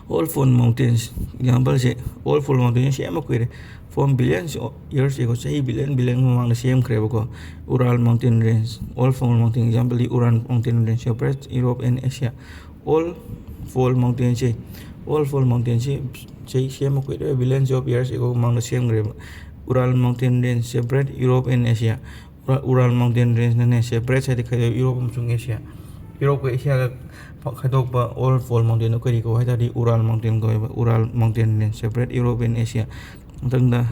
Old Fall Mountains exampleꯁꯦ, Old Fall Mountains ꯁꯦꯝꯕ ꯀꯨꯏꯔꯦ, from billions of years ago, ꯆꯍꯤ billion billion ꯃꯃꯥꯡꯗ ꯁꯦꯝꯈ꯭ꯔꯦꯕꯀꯣ꯫ Ural Mountain Range, Old Fall Mountain exampleꯗꯤ Ural Mountain Range separate Europe and Asia꯫ Old Fall Mountainꯁꯦ, Old Fall Mountainꯁꯦ ꯆꯍꯤ ꯁꯦꯝꯕ ꯀꯨꯏꯔꯦ, billions of years ago ꯃꯃꯥꯡꯗ ꯁꯦꯝꯈ꯭ꯔꯦꯕ꯫ Ural Mountain Range separate Europe and Asia꯫ Ural Mountain Rangeꯅꯅꯦ separate ꯍꯥꯏꯗꯤ ꯈꯥꯏꯗꯣꯛꯑꯦ, Europe ꯑꯃꯁꯨꯡ Asia꯫ Europeꯀ Asiaꯒ ꯈꯥꯏꯗꯣꯛꯄ Old Fall Mountainꯗꯣ ꯀꯔꯤ ꯀꯧ ꯍꯥꯏ ꯇꯥꯔꯗꯤ Ural Mountain ꯀꯧꯋꯦꯕ, Ural Mountain Range separate Europe and Asia꯫ ꯃꯊꯪꯗ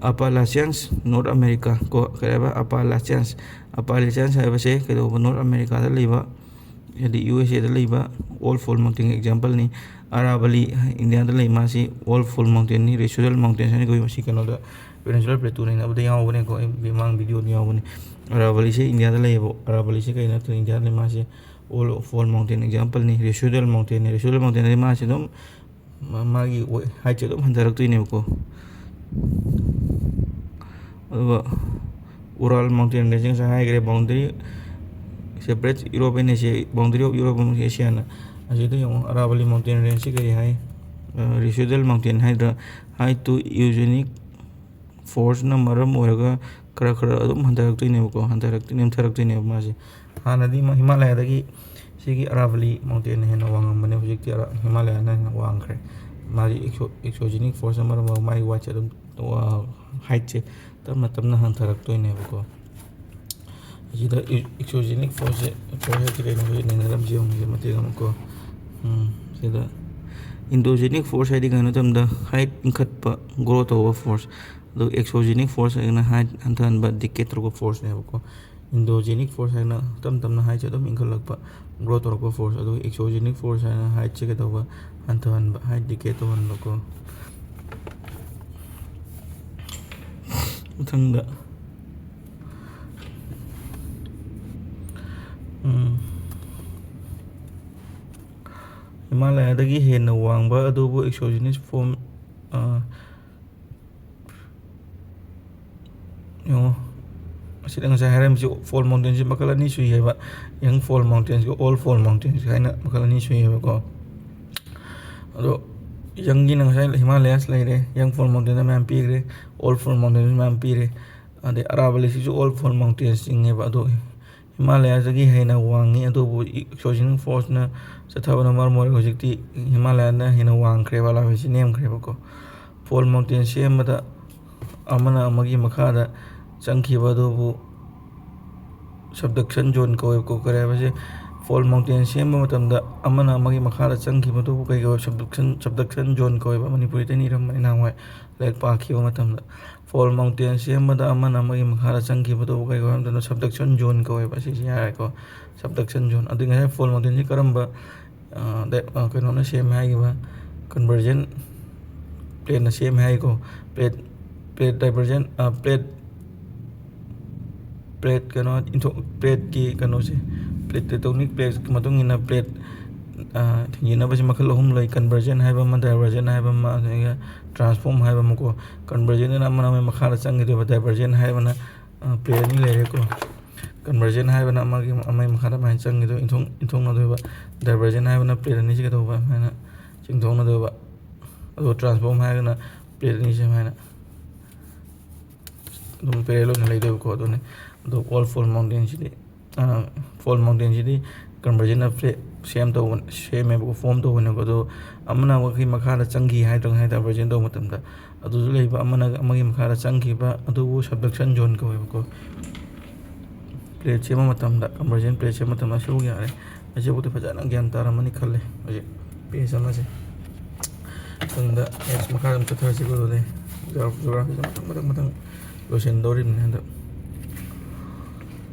Appalachians, North America ꯀꯣ, ꯀꯔꯤ ꯍꯥꯏꯕ? Appalachians, Appalachians ꯍꯥꯏꯕꯁꯦ ꯀꯩꯗꯧꯕ? North Americaꯗ ꯂꯩꯕ, ꯍꯥꯏꯗꯤ USAꯗ ꯂꯩꯕ Old Fall Mountain exampleꯅꯤ꯫ Aravalli, Indiaꯗ ꯂꯩ, ꯃꯥꯁꯤ Old Fall Mountainꯅꯤ, Residual Mountains ꯍꯥꯏꯅ ꯀꯧꯏ꯫ ꯃꯁꯤ ꯀꯩꯅꯣꯗ Peninsula Plateau ꯅꯩꯅꯕꯗ ꯌꯥꯎꯕꯅꯦꯀꯣ, ꯑꯩ ꯃꯃꯥꯡ videoꯗ ꯌꯥꯎꯕꯅꯤ꯫ Aravalliꯁꯦ Indiaꯗ ꯂꯩꯌꯦꯕ, Aravalliꯁꯦ ꯀꯩꯅꯣ ꯅꯠꯇ꯭ꯔꯣ, Indiaꯗ ꯂꯩ, ꯃꯥꯁꯦ Old Fall Mountain exampleꯅꯤ, Residual Mountainꯅꯤ꯫ Residual Mountainꯗꯤ ꯃꯥꯁꯦ ꯑꯗꯨꯝ ꯃꯥꯒꯤ heightꯁꯦ ꯑꯗꯨꯝ ꯍꯟꯊꯔꯛꯇꯣꯏꯅꯦꯕꯀꯣ꯫ ꯑꯗꯨꯒ Ural Mountain Rangeꯁꯦ ꯉꯁꯥꯏ ꯍꯥꯏꯈ꯭ꯔꯦ, boundary separate Europe and Asia, boundary of Europe ꯑꯃꯁꯨꯡ Asiaꯅ꯫ ꯑꯁꯤꯗ ꯌꯦꯡꯉꯣ, Aravalli Mountain Rangeꯁꯤ ꯀꯔꯤ ꯍꯥꯏ? Residual Mountain ꯍꯥꯏꯗ꯭ꯔꯥ? Height to oceanic forceꯅ ꯃꯔꯝ ꯑꯣꯏꯔꯒ ꯈꯔ ꯈꯔ ꯑꯗꯨꯝ ꯍꯟꯊꯔꯛꯇꯣꯏꯅꯦꯕꯀꯣ, ꯍꯟꯊꯔꯛꯇꯣꯏ-, ꯅꯦꯝꯊꯔꯛꯇꯣꯏꯅꯦꯕ ꯃꯥꯁꯦ꯫ ꯍꯥꯟꯅꯗꯤ ꯃ-, ꯍꯤꯃꯥꯂꯌꯥꯗꯒꯤ ꯁꯤꯒꯤ Aravalli Mountainꯅ ꯍꯦꯟꯅ ꯋꯥꯡꯉꯝꯕꯅꯦ, ꯍꯧꯖꯤꯛꯇꯤ ꯑꯔꯥ-, ꯍꯤꯃꯥꯂꯌꯥꯅ ꯍꯦꯟꯅ ꯋꯥꯡꯈ꯭ꯔꯦ꯫ ꯃꯥꯒꯤ exo-, exogenic force ꯃꯔꯝ ꯑꯣꯏꯔꯒ ꯃꯥꯒꯤ weightꯁꯦ ꯑꯗꯨꯝ, heightꯁꯦ ꯇꯞꯅ ꯇꯞꯅ ꯍꯟꯊꯔꯛꯇꯣꯏꯅꯦꯕꯀꯣ꯫ ꯁꯤꯗ exogenic force ꯁꯦ, force ꯍꯥꯏꯁꯦ ꯀꯩꯅꯣ ꯍꯧꯖꯤꯛ ꯅꯩꯅꯔꯝꯁꯤ ꯌꯦꯡꯉꯨꯁꯦ ꯃꯇꯦꯛ ꯑꯃꯀꯣ꯫ ꯎꯝ, ꯁꯤꯗ endogenous force ꯍꯥꯏꯗꯤ ꯀꯩꯅꯣ ꯃꯇꯝꯗ height ꯏꯟꯈꯠꯄ, grow ꯇꯧꯕ force꯫ ꯑꯗꯨꯒ exogenic force ꯍꯥꯏꯅ height ꯍꯟꯊꯍꯟꯕ, decay ꯇꯧꯔꯛꯄ force ꯅꯦꯕꯀꯣ꯫ Endogenous force ꯍꯥꯏꯅ ꯇꯞ ꯇꯞꯅ height ꯁꯦ ꯑꯗꯨꯝ ꯏꯟꯈꯠꯂꯛꯄ, grow ꯇꯧꯔꯛꯄ force꯫ ꯑꯗꯨꯒ exogenic force ꯍꯥꯏꯅ height ꯁꯦ ꯀꯩꯗꯧꯕ, ꯍꯟꯊꯍꯟꯕ, height decay ꯇꯧꯍꯟꯕꯀꯣ꯫ ꯃꯊꯪꯗ ꯎꯝ, ꯍꯤꯃꯥꯂꯌꯥꯗꯒꯤ ꯍꯦꯟꯅ ꯋꯥꯡꯕ ꯑꯗꯨꯕꯨ exogenic form, ꯑ, ꯌꯦꯡꯉꯣ, ꯑꯁꯤꯗ ꯉꯁꯥꯏ ꯍꯥꯏꯔꯝꯃꯤꯁꯤ fall mountain ꯁꯤ ꯃꯈꯜ ꯑꯅꯤ ꯁꯨꯏ ꯍꯥꯏꯕ, young fall mountain ꯒ old fall mountain ꯍꯥꯏꯅ ꯃꯈꯜ ꯑꯅꯤ ꯁꯨꯏ ꯍꯥꯏꯕꯀꯣ꯫ ꯑꯗꯣ young ꯒꯤꯅ ꯉꯁꯥꯏ Himalayas ꯂꯩꯔꯦ, young fall mountain ꯗ ꯃꯌꯥꯝ ꯄꯤꯈ꯭ꯔꯦ, old fall mountain ꯗꯁꯨ ꯃꯌꯥꯝ ꯄꯤꯔꯦ꯫ ꯑꯗꯩ Aravalli ꯁꯤꯁꯨ old fall mountain ꯆꯤꯡꯉꯦꯕ꯫ ꯑꯗꯣ Himalayas ꯗꯒꯤ ꯍꯦꯟꯅ ꯋꯥꯡꯉꯤ, ꯑꯗꯨꯕꯨ exogenic force ꯅ ꯆꯠꯊꯕꯅ ꯃꯔꯝ ꯑꯣꯏꯔꯒ ꯍꯧꯖꯤꯛꯇꯤ Himalaya ꯅ ꯍꯦꯟꯅ ꯋꯥꯡꯈ꯭ꯔꯦꯕ, Aravalli ꯁꯤ ꯅꯦꯝꯈ꯭ꯔꯦꯕꯀꯣ꯫ Fall mountain ꯁꯦꯝꯕꯗ ꯑꯃꯅ ꯑꯃꯒꯤ ꯃꯈꯥꯗ ꯆꯪꯈꯤꯕ ꯑꯗꯨꯕꯨ subduction zone ꯀꯧꯋꯦꯕꯀꯣ꯫ ꯀꯔꯤ ꯍꯥꯏꯕꯁꯦ, fall mountain ꯁꯦꯝꯕ ꯃꯇꯝꯗ ꯑꯃꯅ ꯑꯃꯒꯤ ꯃꯈꯥꯗ ꯆꯪꯈꯤꯕ ꯑꯗꯨꯕꯨ ꯀꯩ ꯀꯧꯋꯦ? Subduction, subduction zone ꯀꯧꯋꯦꯕ꯫ ꯃꯅꯤꯄꯨꯔꯤꯗ ꯑꯩꯅ ꯏꯔꯝꯕꯅꯤ ꯅꯍꯥꯟꯋꯥꯏ ꯂꯥꯏꯔꯤꯛ ꯄꯥꯈꯤꯕ ꯃꯇꯝꯗ꯫ Fall mountain ꯁꯦꯝꯕꯗ ꯑꯃꯅ ꯑꯃꯒꯤ ꯃꯈꯥꯗ ꯆꯪꯈꯤꯕꯗꯨꯕꯨ ꯀꯩ ꯀꯧꯋꯦ ꯍꯥꯏꯕ ꯃꯇꯝꯗ subduction zone ꯀꯧꯋꯦꯕ꯫ ꯑꯁꯤꯁꯤ ꯌꯥꯔꯦꯀꯣ, subduction zone꯫ ꯑꯗꯨ ꯉꯁꯥꯏ fall mountain ꯁꯤ ꯀꯔꯝꯕ, ꯑ, ꯗ-, ꯑ, ꯀꯩꯅꯣꯅ ꯁꯦꯝꯃꯦ ꯍꯥꯏꯈꯤꯕ? Convergent plate ꯅ ꯁꯦꯝꯃꯦ ꯍꯥꯏꯀꯣ꯫ Plate, plate divergent, ꯑ, plate, plate ꯀꯩꯅꯣ, ꯏꯟꯊꯣꯛ-, plate ꯀꯤ ꯀꯩꯅꯣꯁꯦ, plate tectonic plate ꯀꯤ ꯃꯇꯨꯡ ꯏꯟꯅ plate, ꯑ, ꯊꯤꯡꯖꯤꯟꯅꯕꯁꯦ ꯃꯈꯜ ꯑꯍꯨꯝ ꯂꯩ: convergent ꯍꯥꯏꯕ ꯑꯃ, divergent ꯍꯥꯏꯕ ꯑꯃ, ꯑꯗꯨꯒ transform ꯍꯥꯏꯕ ꯑꯃꯀꯣ꯫ Convergent ꯅ ꯑꯃꯅ ꯑꯃꯒꯤ ꯃꯈꯥꯗ ꯆꯪꯈꯤꯗꯣꯏꯕ, divergent ꯍꯥꯏꯕꯅ, ꯑ, plate ꯑꯅꯤ ꯂꯩꯔꯦꯀꯣ꯫ Convergent ꯍꯥꯏꯕꯅ ꯑꯃꯒꯤ, ꯑꯃꯒꯤ ꯃꯈꯥꯗ ꯑꯗꯨꯃꯥꯏꯅ ꯆꯪꯈꯤꯗꯣꯏ, ꯏꯟꯊꯣꯛ-, ꯏꯟꯊꯣꯛꯅꯗꯣꯏꯕ꯫ Divergent ꯍꯥꯏꯕꯅ plate ꯑꯅꯤꯁꯤ ꯀꯩꯗꯧꯕ, ꯑꯗꯨꯃꯥꯏꯅ ꯆꯤꯡꯊꯣꯛꯅꯗꯣꯏꯕ꯫ ꯑꯗꯨꯒ transform ꯍꯥꯏꯔꯒꯅ plate ꯑꯅꯤꯁꯦ ꯑꯗꯨꯃꯥꯏꯅ ꯑꯗꯨꯝ parallel ꯑꯣꯏꯅ ꯂꯩꯗꯣꯏꯕꯀꯣ꯫ ꯑꯗꯨꯅꯤ꯫ ꯑꯗꯣ old fall mountain ꯁꯤꯗꯤ, ꯑ, fall mountain ꯁꯤꯗꯤ convergent ꯅ plate ꯁꯦꯝ ꯇꯧꯕ, ꯁꯦꯝꯃꯦꯕꯀꯣ, form ꯇꯧꯕꯅꯦꯕꯀꯣ꯫ ꯑꯗꯣ ꯑꯃꯅ ꯑꯃꯒꯤ ꯃꯈꯥꯗ ꯆꯪꯈꯤ ꯍꯥꯏꯗ꯭ꯔꯥ ꯉꯁꯥꯏ divergent ꯇꯧꯕ ꯃꯇꯝꯗ, ꯑꯗꯨꯁꯨ ꯂꯩꯕ, ꯑꯃꯅ ꯑꯃꯒꯤ ꯃꯈꯥꯗ ꯆꯪꯈꯤꯕ ꯑꯗꯨꯕꯨ subduction zone ꯀꯧꯋꯦꯕꯀꯣ꯫ ꯄ꯭ꯂꯦꯠ ꯁꯦꯝꯕ ꯃꯇꯝꯗ, ꯀꯟꯚꯔꯖꯟ ꯄ꯭ꯂꯦꯠ ꯁꯦꯝꯕ ꯃꯇꯝꯗ ꯑꯁꯤꯐꯥꯎ ꯌꯥꯔꯦ꯫ ꯑꯁꯤꯐꯥꯎꯗꯤ ꯐꯖꯅ ꯒ꯭ꯌꯥꯟ ꯇꯥꯔꯝꯃꯅꯤ ꯈꯜꯂꯦ꯫ ꯍꯧꯖꯤꯛ ꯄꯦꯖ ꯑꯃꯁꯦ ꯃꯊꯪꯗ ꯅꯦꯛꯁ ꯃꯈꯥ ꯑꯗꯨꯝ ꯆꯠꯊꯔꯁꯤꯀꯣ꯫ ꯑꯗꯨꯗꯤ ꯖꯣꯒ꯭ꯔꯥꯐꯤꯁꯦ ꯃꯊꯪ ꯃꯊꯪ ꯃꯊꯪ ꯂꯣꯏꯁꯤꯟꯗꯧꯔꯤꯕꯅꯤ ꯍꯟꯗꯛ꯫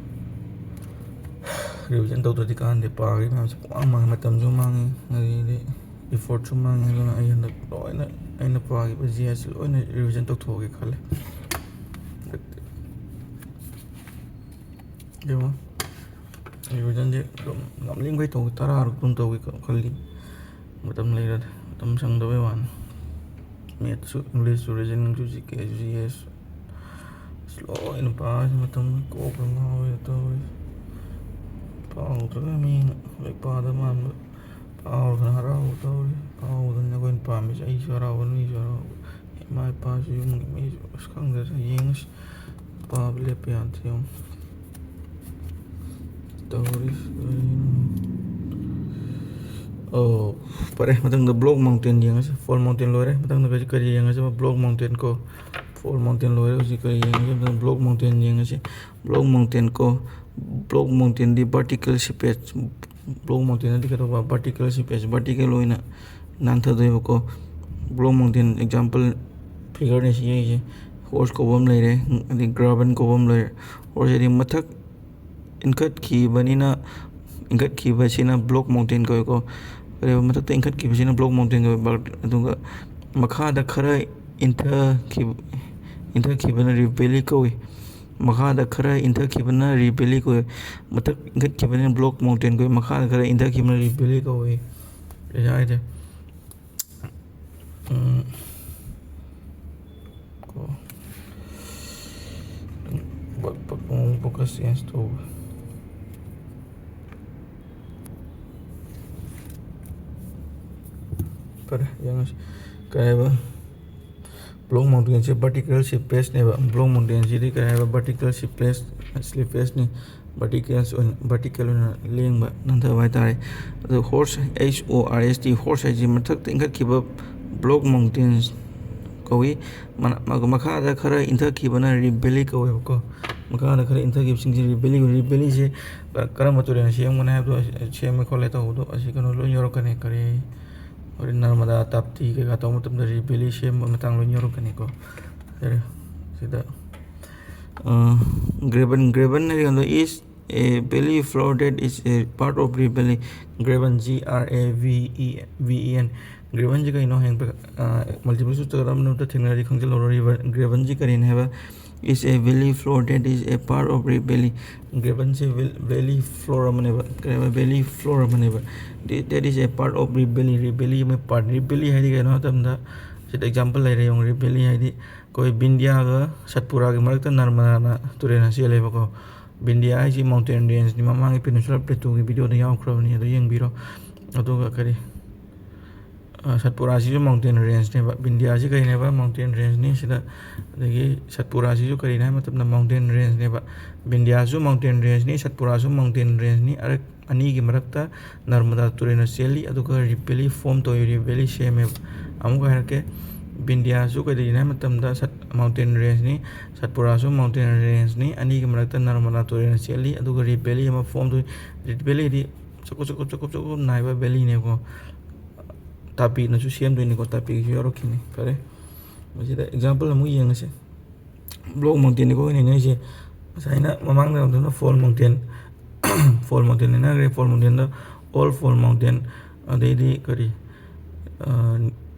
ꯔꯤꯚꯤꯖꯟ ꯇꯧꯗ꯭ꯔꯗꯤ ꯀꯥꯟꯗꯦ, ꯄꯥꯈ꯭ꯔꯤ ꯃꯌꯥꯝꯁꯦ ꯄꯨꯡꯃꯥꯡ ꯃꯥꯡꯉꯦ, ꯃꯇꯝꯁꯨ ꯃꯥꯡꯉꯦ, ꯑꯗꯒꯤꯗꯤ ꯏꯐꯣꯔꯠꯁꯨ ꯃꯥꯡꯉꯦ꯫ ꯑꯗꯨꯅ ꯑꯩ ꯍꯟꯗꯛ ꯂꯣꯏꯅ ꯑꯩꯅ ꯄꯥꯈꯤꯕ ꯖꯤ ꯑꯦꯁ ꯂꯣꯏꯅ ꯔꯤꯚꯤꯖꯟ ꯇꯧꯊꯣꯛꯑꯒꯦ ꯈꯜꯂꯦ ꯍꯟꯗꯛꯇꯤ꯫ ꯌꯦꯡꯉꯣ, ꯔꯤꯚꯤꯖꯟꯁꯦ ꯑꯗꯨꯝ ꯉꯝꯂꯤꯈꯩ ꯇꯧꯒꯦ, ꯇꯔꯥꯔꯛ ꯑꯗꯨꯝ ꯇꯧꯒꯦ ꯈꯜꯂꯤ꯫ ꯃꯇꯝ ꯂꯩꯔꯗꯤ, ꯃꯇꯝ ꯁꯪꯗꯕꯩ ꯋꯥꯅꯤ꯫ ꯃꯦꯠꯁꯁꯨ, ꯏꯪꯂꯤꯁꯁꯨ, ꯔꯤꯖꯅꯤꯡꯁꯨ, ꯖꯤ ꯀꯦꯁꯨ, ꯖꯤ ꯑꯦꯁ, ꯑꯁ, ꯂꯣꯏꯅ ꯄꯥꯕꯁꯤ ꯃꯇꯝ ꯀꯣꯛꯀ ꯉꯥꯎꯋꯦ ꯇꯧꯔꯤꯁꯦ꯫ ꯄꯥꯍꯧꯗ꯭ꯔꯒ ꯃꯤꯅ ꯂꯥꯏꯔꯤꯛ ꯄꯥꯗꯕ ꯃꯥꯟꯕ, ꯄꯥꯍꯧꯗꯅ ꯍꯔꯥꯎꯕ ꯇꯧꯔꯤ꯫ ꯄꯥꯍꯧꯗꯅ ꯑꯩꯈꯣꯏꯅ ꯄꯥꯝꯃꯤꯁꯦ ꯑꯩꯁꯨ ꯍꯔꯥꯎꯕ, ꯅꯣꯏꯁꯨ ꯍꯔꯥꯎꯕ, ꯏꯃꯥ ꯏꯄꯥꯁꯨ, ꯌꯨꯝꯒꯤ ꯃꯤꯁꯨ꯫ ꯑꯁ, ꯈꯪꯗꯦꯗ, ꯌꯦꯡꯉꯁꯤ꯫ ꯄꯥꯕ ꯂꯦꯞꯄ ꯌꯥꯗ꯭ꯔꯦ ꯌꯦꯡꯉꯣ꯫ ꯇꯧꯔꯤꯁꯤ ꯀꯔꯤꯅꯣ? ꯑꯣ, ꯐꯔꯦ, ꯃꯊꯪꯗ ꯕ꯭ꯂꯣꯛ ꯃꯥꯎꯟꯇꯦꯟ ꯌꯦꯡꯉꯁꯤ꯫ ꯐꯣꯜ ꯃꯥꯎꯟꯇꯦꯟ ꯂꯣꯏꯔꯦ꯫ ꯃꯊꯪꯗ ꯀꯔꯤ, ꯀꯔꯤ ꯌꯦꯡꯉꯁꯤ? ꯕ꯭ꯂꯣꯛ ꯃꯥꯎꯟꯇꯦꯟ ꯀꯣ꯫ ꯐꯣꯜ ꯃꯥꯎꯟꯇꯦꯟ ꯂꯣꯏꯔꯦ꯫ ꯍꯧꯖꯤꯛ ꯀꯔꯤ ꯌꯦꯡꯉꯁꯤ? ꯃꯊꯪ ꯕ꯭ꯂꯣꯛ ꯃꯥꯎꯟꯇꯦꯟ ꯌꯦꯡꯉꯁꯤ꯫ ꯕ꯭ꯂꯣꯛ ꯃꯥꯎꯟꯇꯦꯟ ꯀꯣ꯫ ꯕ꯭ꯂꯣꯛ ꯃꯥꯎꯟꯇꯦꯟꯗꯤ ꯚꯔꯇꯤꯀꯦꯜ ꯁꯤꯄꯦꯖ꯫ ꯕ꯭ꯂꯣꯛ ꯃꯥꯎꯟꯇꯦꯟ ꯑꯗꯤ ꯀꯩꯗꯧꯕ? Vertical slippage. ꯚꯔꯇꯤꯀꯦꯜ ꯑꯣꯏꯅ ꯅꯥꯟꯊꯗꯣꯏꯕꯀꯣ꯫ ꯕ꯭ꯂꯣꯛ ꯃꯥꯎꯟꯇꯦꯟ ꯑꯦꯛꯖꯥꯝꯄꯜ ꯐꯤꯒꯔꯅꯤ ꯁꯤ ꯌꯦꯡꯉꯤꯁꯦ꯫ ꯍꯣꯔꯁ ꯀꯧꯕ ꯑꯃ ꯂꯩꯔꯦ, ꯑꯗꯩ ꯒ꯭ꯔꯥꯕꯟ ꯀꯧꯕ ꯑꯃ ꯂꯩꯔꯦ꯫ ꯍꯣꯔꯁ ꯍꯥꯏꯗꯤ ꯃꯊꯛ ꯏꯟꯈꯠꯈꯤꯕꯅꯤꯅ, ꯏꯟꯈꯠꯈꯤꯕꯁꯤꯅ ꯕ꯭ꯂꯣꯛ ꯃꯥꯎꯟꯇꯦꯟ ꯀꯧꯏꯀꯣ꯫ ꯀꯔꯤꯕ? ꯃꯊꯛꯇ ꯏꯟꯈꯠꯈꯤꯕꯁꯤꯅ ꯕ꯭ꯂꯣꯛ ꯃꯥꯎꯟꯇꯦꯟ ꯀꯧꯏ꯫ ꯑꯗꯨꯒ ꯃꯈꯥꯗ ꯈꯔ ꯏꯟꯊꯈꯤꯕ, ꯏꯟꯊꯈꯤꯕꯅ ꯔꯤꯞ ꯚꯦꯂꯤ ꯀꯧꯏ꯫ ꯃꯈꯥꯗ ꯈꯔ ꯏꯟꯊꯈꯤꯕꯅ ꯔꯤꯞ ꯚꯦꯂꯤ ꯀꯧꯏ꯫ ꯃꯊꯛ ꯏꯟꯈꯠꯈꯤꯕꯅ ꯕ꯭ꯂꯣꯛ ꯃꯥꯎꯟꯇꯦꯟ ꯀꯧꯏ꯫ ꯃꯈꯥꯗ ꯈꯔ ꯏꯟꯊꯈꯤꯕꯅ ꯔꯤꯞ ꯚꯦꯂꯤ ꯀꯧꯏ꯫ ꯀꯩ ꯍꯥꯏꯗꯦ? ꯎꯝ꯫ ꯀꯣ꯫ ꯕꯛ ꯕꯛ ꯑꯃꯨꯛ ꯐꯣꯀꯁ ꯆꯦꯟꯖ ꯇꯧꯕ꯫ ꯐꯔꯦ, ꯌꯦꯡꯉꯁꯤ꯫ ꯀꯩ ꯍꯥꯏꯕ? ꯕ꯭ꯂꯣꯛ ꯃꯥꯎꯟꯇꯦꯟꯁꯦ ꯚꯔꯇꯤꯀꯦꯜ ꯁ꯭ꯂꯤꯞꯄꯦꯖꯅꯦꯕ꯫ ꯕ꯭ꯂꯣꯛ ꯃꯥꯎꯟꯇꯦꯟꯁꯤꯗꯤ ꯀꯩ ꯍꯥꯏꯕ? ꯚꯔꯇꯤꯀꯦꯜ ꯁ꯭ꯂꯤꯞꯄꯦꯖ, ꯁ꯭ꯂꯤꯞꯄꯦꯖꯅꯤ꯫ ꯚꯔꯇꯤꯀꯦꯜꯁ ꯑꯣꯏꯅ, ꯚꯔꯇꯤꯀꯦꯜ ꯑꯣꯏꯅ ꯂꯦꯡꯕ, ꯅꯥꯟꯊꯕ ꯍꯥꯏꯇꯥꯔꯦ꯫ ꯑꯗꯣ ꯍꯣꯔꯁ, ꯑꯩꯆ ꯑꯣ ꯑꯥꯔ ꯑꯦꯁ ꯇꯤ, ꯍꯣꯔꯁ ꯍꯥꯏꯁꯤ ꯃꯊꯛꯇ ꯏꯟꯈꯠꯈꯤꯕ ꯕ꯭ꯂꯣꯛ ꯃꯥꯎꯟꯇꯦꯟꯁ ꯀꯧꯏ꯫ ꯃꯅ-, ꯃ-, ꯃꯈꯥꯗ ꯈꯔ ꯏꯟꯊꯈꯤꯕꯅ ꯔꯤꯞ ꯚꯦꯂꯤ ꯀꯧꯋꯦꯕꯀꯣ꯫ ꯃꯈꯥꯗ ꯈꯔ ꯏꯟꯊꯈꯤꯕꯁꯤꯡꯁꯤ ꯔꯤꯞ ꯚꯦꯂꯤ, ꯔꯤꯞ ꯚꯦꯂꯤꯁꯦ ꯀꯔꯝꯕ ꯇꯨꯔꯦꯜꯅ ꯁꯦꯝꯒꯅꯤ ꯍꯥꯏꯕꯗꯣ ꯑꯁꯤ ꯁꯦꯝꯃꯦ ꯈꯣꯠꯂꯦ ꯇꯧꯕꯗꯣ ꯑꯁꯤ ꯀꯩꯅꯣ ꯂꯣꯏ ꯌꯧꯔꯛꯀꯅꯤ꯫ ꯀꯔꯤ ꯍꯣꯔꯦꯟ ꯅꯔꯃꯗꯥ, ꯇꯥꯞꯇꯤ ꯀꯩꯀꯥ ꯇꯧꯕ ꯃꯇꯝꯗ ꯔꯤꯞ ꯚꯦꯂꯤ ꯁꯦꯝꯕ ꯃꯇꯥꯡ ꯂꯣꯏ ꯌꯧꯔꯛꯀꯅꯤꯀꯣ꯫ ꯌꯥꯔꯦ, ꯁꯤꯗ ꯒ꯭ꯔꯦꯕꯟ, ꯒ꯭ꯔꯦꯕꯟ ꯍꯥꯏꯔꯀꯥꯟꯗ is a valley floor that is a part of Rib Valley. ꯒ꯭ꯔꯦꯕꯟ, G R A V E V E N꯫ ꯒ꯭ꯔꯦꯕꯟꯁꯤ ꯀꯩꯅꯣ ꯍꯌꯦꯡ ꯃꯜꯇꯤꯄꯜ ꯆꯣꯏꯁꯇ ꯀꯔꯝꯕ ꯊꯦꯡꯅꯔꯗꯤ ꯈꯪꯖꯤꯜꯍꯧꯔꯣ꯫ ꯒ꯭ꯔꯦꯕꯟꯁꯤ ꯀꯔꯤꯅ ꯍꯥꯏꯕ? Is a valley floor that is a part of Rib Valley. ꯒ꯭ꯔꯦꯕꯟꯁꯦ ꯚꯦꯂꯤ ꯐ꯭ꯂꯣꯔ ꯑꯃꯅꯦꯕ꯫ ꯀꯔꯤ ꯍꯥꯏꯕ? ꯚꯦꯂꯤ ꯐ꯭ꯂꯣꯔ ꯑꯃꯅꯦꯕ꯫ That is a part of Rib Valley. Rift valley ꯑꯃ ꯄꯥꯔꯠ꯫ ꯔꯤꯞ ꯚꯦꯂꯤ ꯍꯥꯏꯗꯤ ꯀꯩꯅꯣ ꯍꯥꯏꯕ ꯃꯇꯝꯗ, ꯁꯤꯗ ꯑꯦꯛꯖꯥꯝꯄꯜ ꯂꯩꯔꯦ ꯌꯦꯡꯉꯣ꯫ ꯔꯤꯞ ꯚꯦꯂꯤ ꯍꯥꯏꯗꯤ ꯑꯩꯈꯣꯏ ꯕꯤꯟꯗꯤꯌꯥꯒ ꯁꯠꯄꯨꯔꯥꯒꯤ ꯃꯔꯛꯇ ꯅꯔꯃꯗꯥꯅ ꯇꯨꯔꯦꯜ ꯑꯃ ꯆꯦꯜꯂꯦꯕꯀꯣ꯫ ꯕꯤꯟꯗꯤꯌꯥ ꯍꯥꯏꯁꯤ ꯃꯥꯎꯟꯇꯦꯟ ꯔꯦꯟꯖꯅꯤ꯫ ꯃꯃꯥꯡꯒꯤ ꯄꯦꯅꯤꯟꯁꯨꯂꯥ ꯄ꯭ꯂꯦꯇꯨꯒꯤ ꯚꯤꯗꯤꯑꯣꯗ ꯌꯥꯎꯈ꯭ꯔꯕꯅꯤ, ꯑꯗꯨ ꯌꯦꯡꯕꯤꯔꯣ꯫ ꯑꯗꯨꯒ ꯀꯔꯤ, ꯑ, ꯁꯠꯄꯨꯔꯥꯁꯤꯁꯨ ꯃꯥꯎꯟꯇꯦꯟ ꯔꯦꯟꯖꯅꯦꯕ꯫ ꯕꯤꯟꯗꯤꯌꯥꯁꯤ ꯀꯔꯤꯅꯦꯕ? ꯃꯥꯎꯟꯇꯦꯟ ꯔꯦꯟꯖꯅꯤ꯫ ꯁꯤꯗ ꯑꯗꯒꯤ ꯁꯠꯄꯨꯔꯥꯁꯤꯁꯨ ꯀꯔꯤꯅꯦ ꯍꯥꯏꯕ ꯃꯇꯝꯗ ꯃꯥꯎꯟꯇꯦꯟ ꯔꯦꯟꯖꯅꯦꯕ꯫ ꯕꯤꯟꯗꯤꯌꯥꯁꯨ ꯃꯥꯎꯟꯇꯦꯟ ꯔꯦꯟꯖꯅꯤ, ꯁꯠꯄꯨꯔꯥꯁꯨ ꯃꯥꯎꯟꯇꯦꯟ ꯔꯦꯟꯖꯅꯤ꯫ ꯑꯔꯛ-, ꯑꯅꯤꯒꯤ ꯃꯔꯛꯇ ꯅꯔꯃꯗꯥ ꯇꯨꯔꯦꯜꯅ ꯆꯦꯜꯂꯤ, ꯑꯗꯨꯒ ꯔꯤꯞ ꯚꯦꯂꯤ ꯐꯣꯝ ꯇꯧꯏ, ꯔꯤꯞ ꯚꯦꯂꯤ ꯁꯦꯝꯃꯦꯕ꯫ ꯑꯃꯨꯛꯀ ꯍꯥꯏꯔꯛꯀꯦ, ꯕꯤꯟꯗꯤꯌꯥꯁꯨ ꯀꯩꯗꯧꯔꯤꯅꯣ ꯍꯥꯏꯕ ꯃꯇꯝꯗ ꯁꯠ-, ꯃꯥꯎꯟꯇꯦꯟ ꯔꯦꯟꯖꯅꯤ, ꯁꯠꯄꯨꯔꯥꯁꯨ ꯃꯥꯎꯟꯇꯦꯟ ꯔꯦꯟꯖꯅꯤ, ꯑꯅꯤꯒꯤ ꯃꯔꯛꯇ ꯅꯔꯃꯗꯥ ꯇꯨꯔꯦꯜꯅ ꯆꯦꯜꯂꯤ, ꯑꯗꯨꯒ ꯔꯤꯞ ꯚꯦꯂꯤ ꯑꯃ ꯐꯣꯝ ꯇꯧꯏ꯫ ꯔꯤꯞ ꯚꯦꯂꯤꯗꯤ ꯆꯀꯨꯞ ꯆꯀꯨꯞ ꯆꯀꯨꯞ ꯆꯀꯨꯞ ꯅꯥꯏꯕ ꯚꯦꯂꯤꯅꯦꯀꯣ꯫ ꯇꯥꯄꯤꯅꯁꯨ ꯁꯦꯝꯗꯣꯏꯅꯤꯀꯣ, ꯇꯥꯄꯤꯒꯤꯁꯨ ꯌꯥꯎꯔꯛꯈꯤꯅꯤ꯫ ꯐꯔꯦ, ꯃꯁꯤꯗ ꯑꯦꯛꯖꯥꯝꯄꯜ ꯑꯃꯨꯛ ꯌꯦꯡꯉꯁꯤ꯫ ꯕ꯭ꯂꯣꯛ ꯃꯥꯎꯟꯇꯦꯟꯅꯤꯀꯣ ꯑꯩꯈꯣꯏꯅ ꯅꯩꯅꯔꯤꯁꯦ꯫ ꯉꯁꯥꯏꯅ ꯃꯃꯥꯡꯗ ꯃꯇꯝꯗ ꯐꯣꯜ ꯃꯥꯎꯟꯇꯦꯟ, ꯐꯣꯜ ꯃꯥꯎꯟꯇꯦꯟ ꯅꯩꯅꯈ꯭ꯔꯦ꯫ ꯐꯣꯜ ꯃꯥꯎꯟꯇꯦꯟꯗ ꯑꯣꯜ ꯐꯣꯜ ꯃꯥꯎꯟꯇꯦꯟ, ꯑꯗꯩꯗꯤ ꯀꯔꯤ,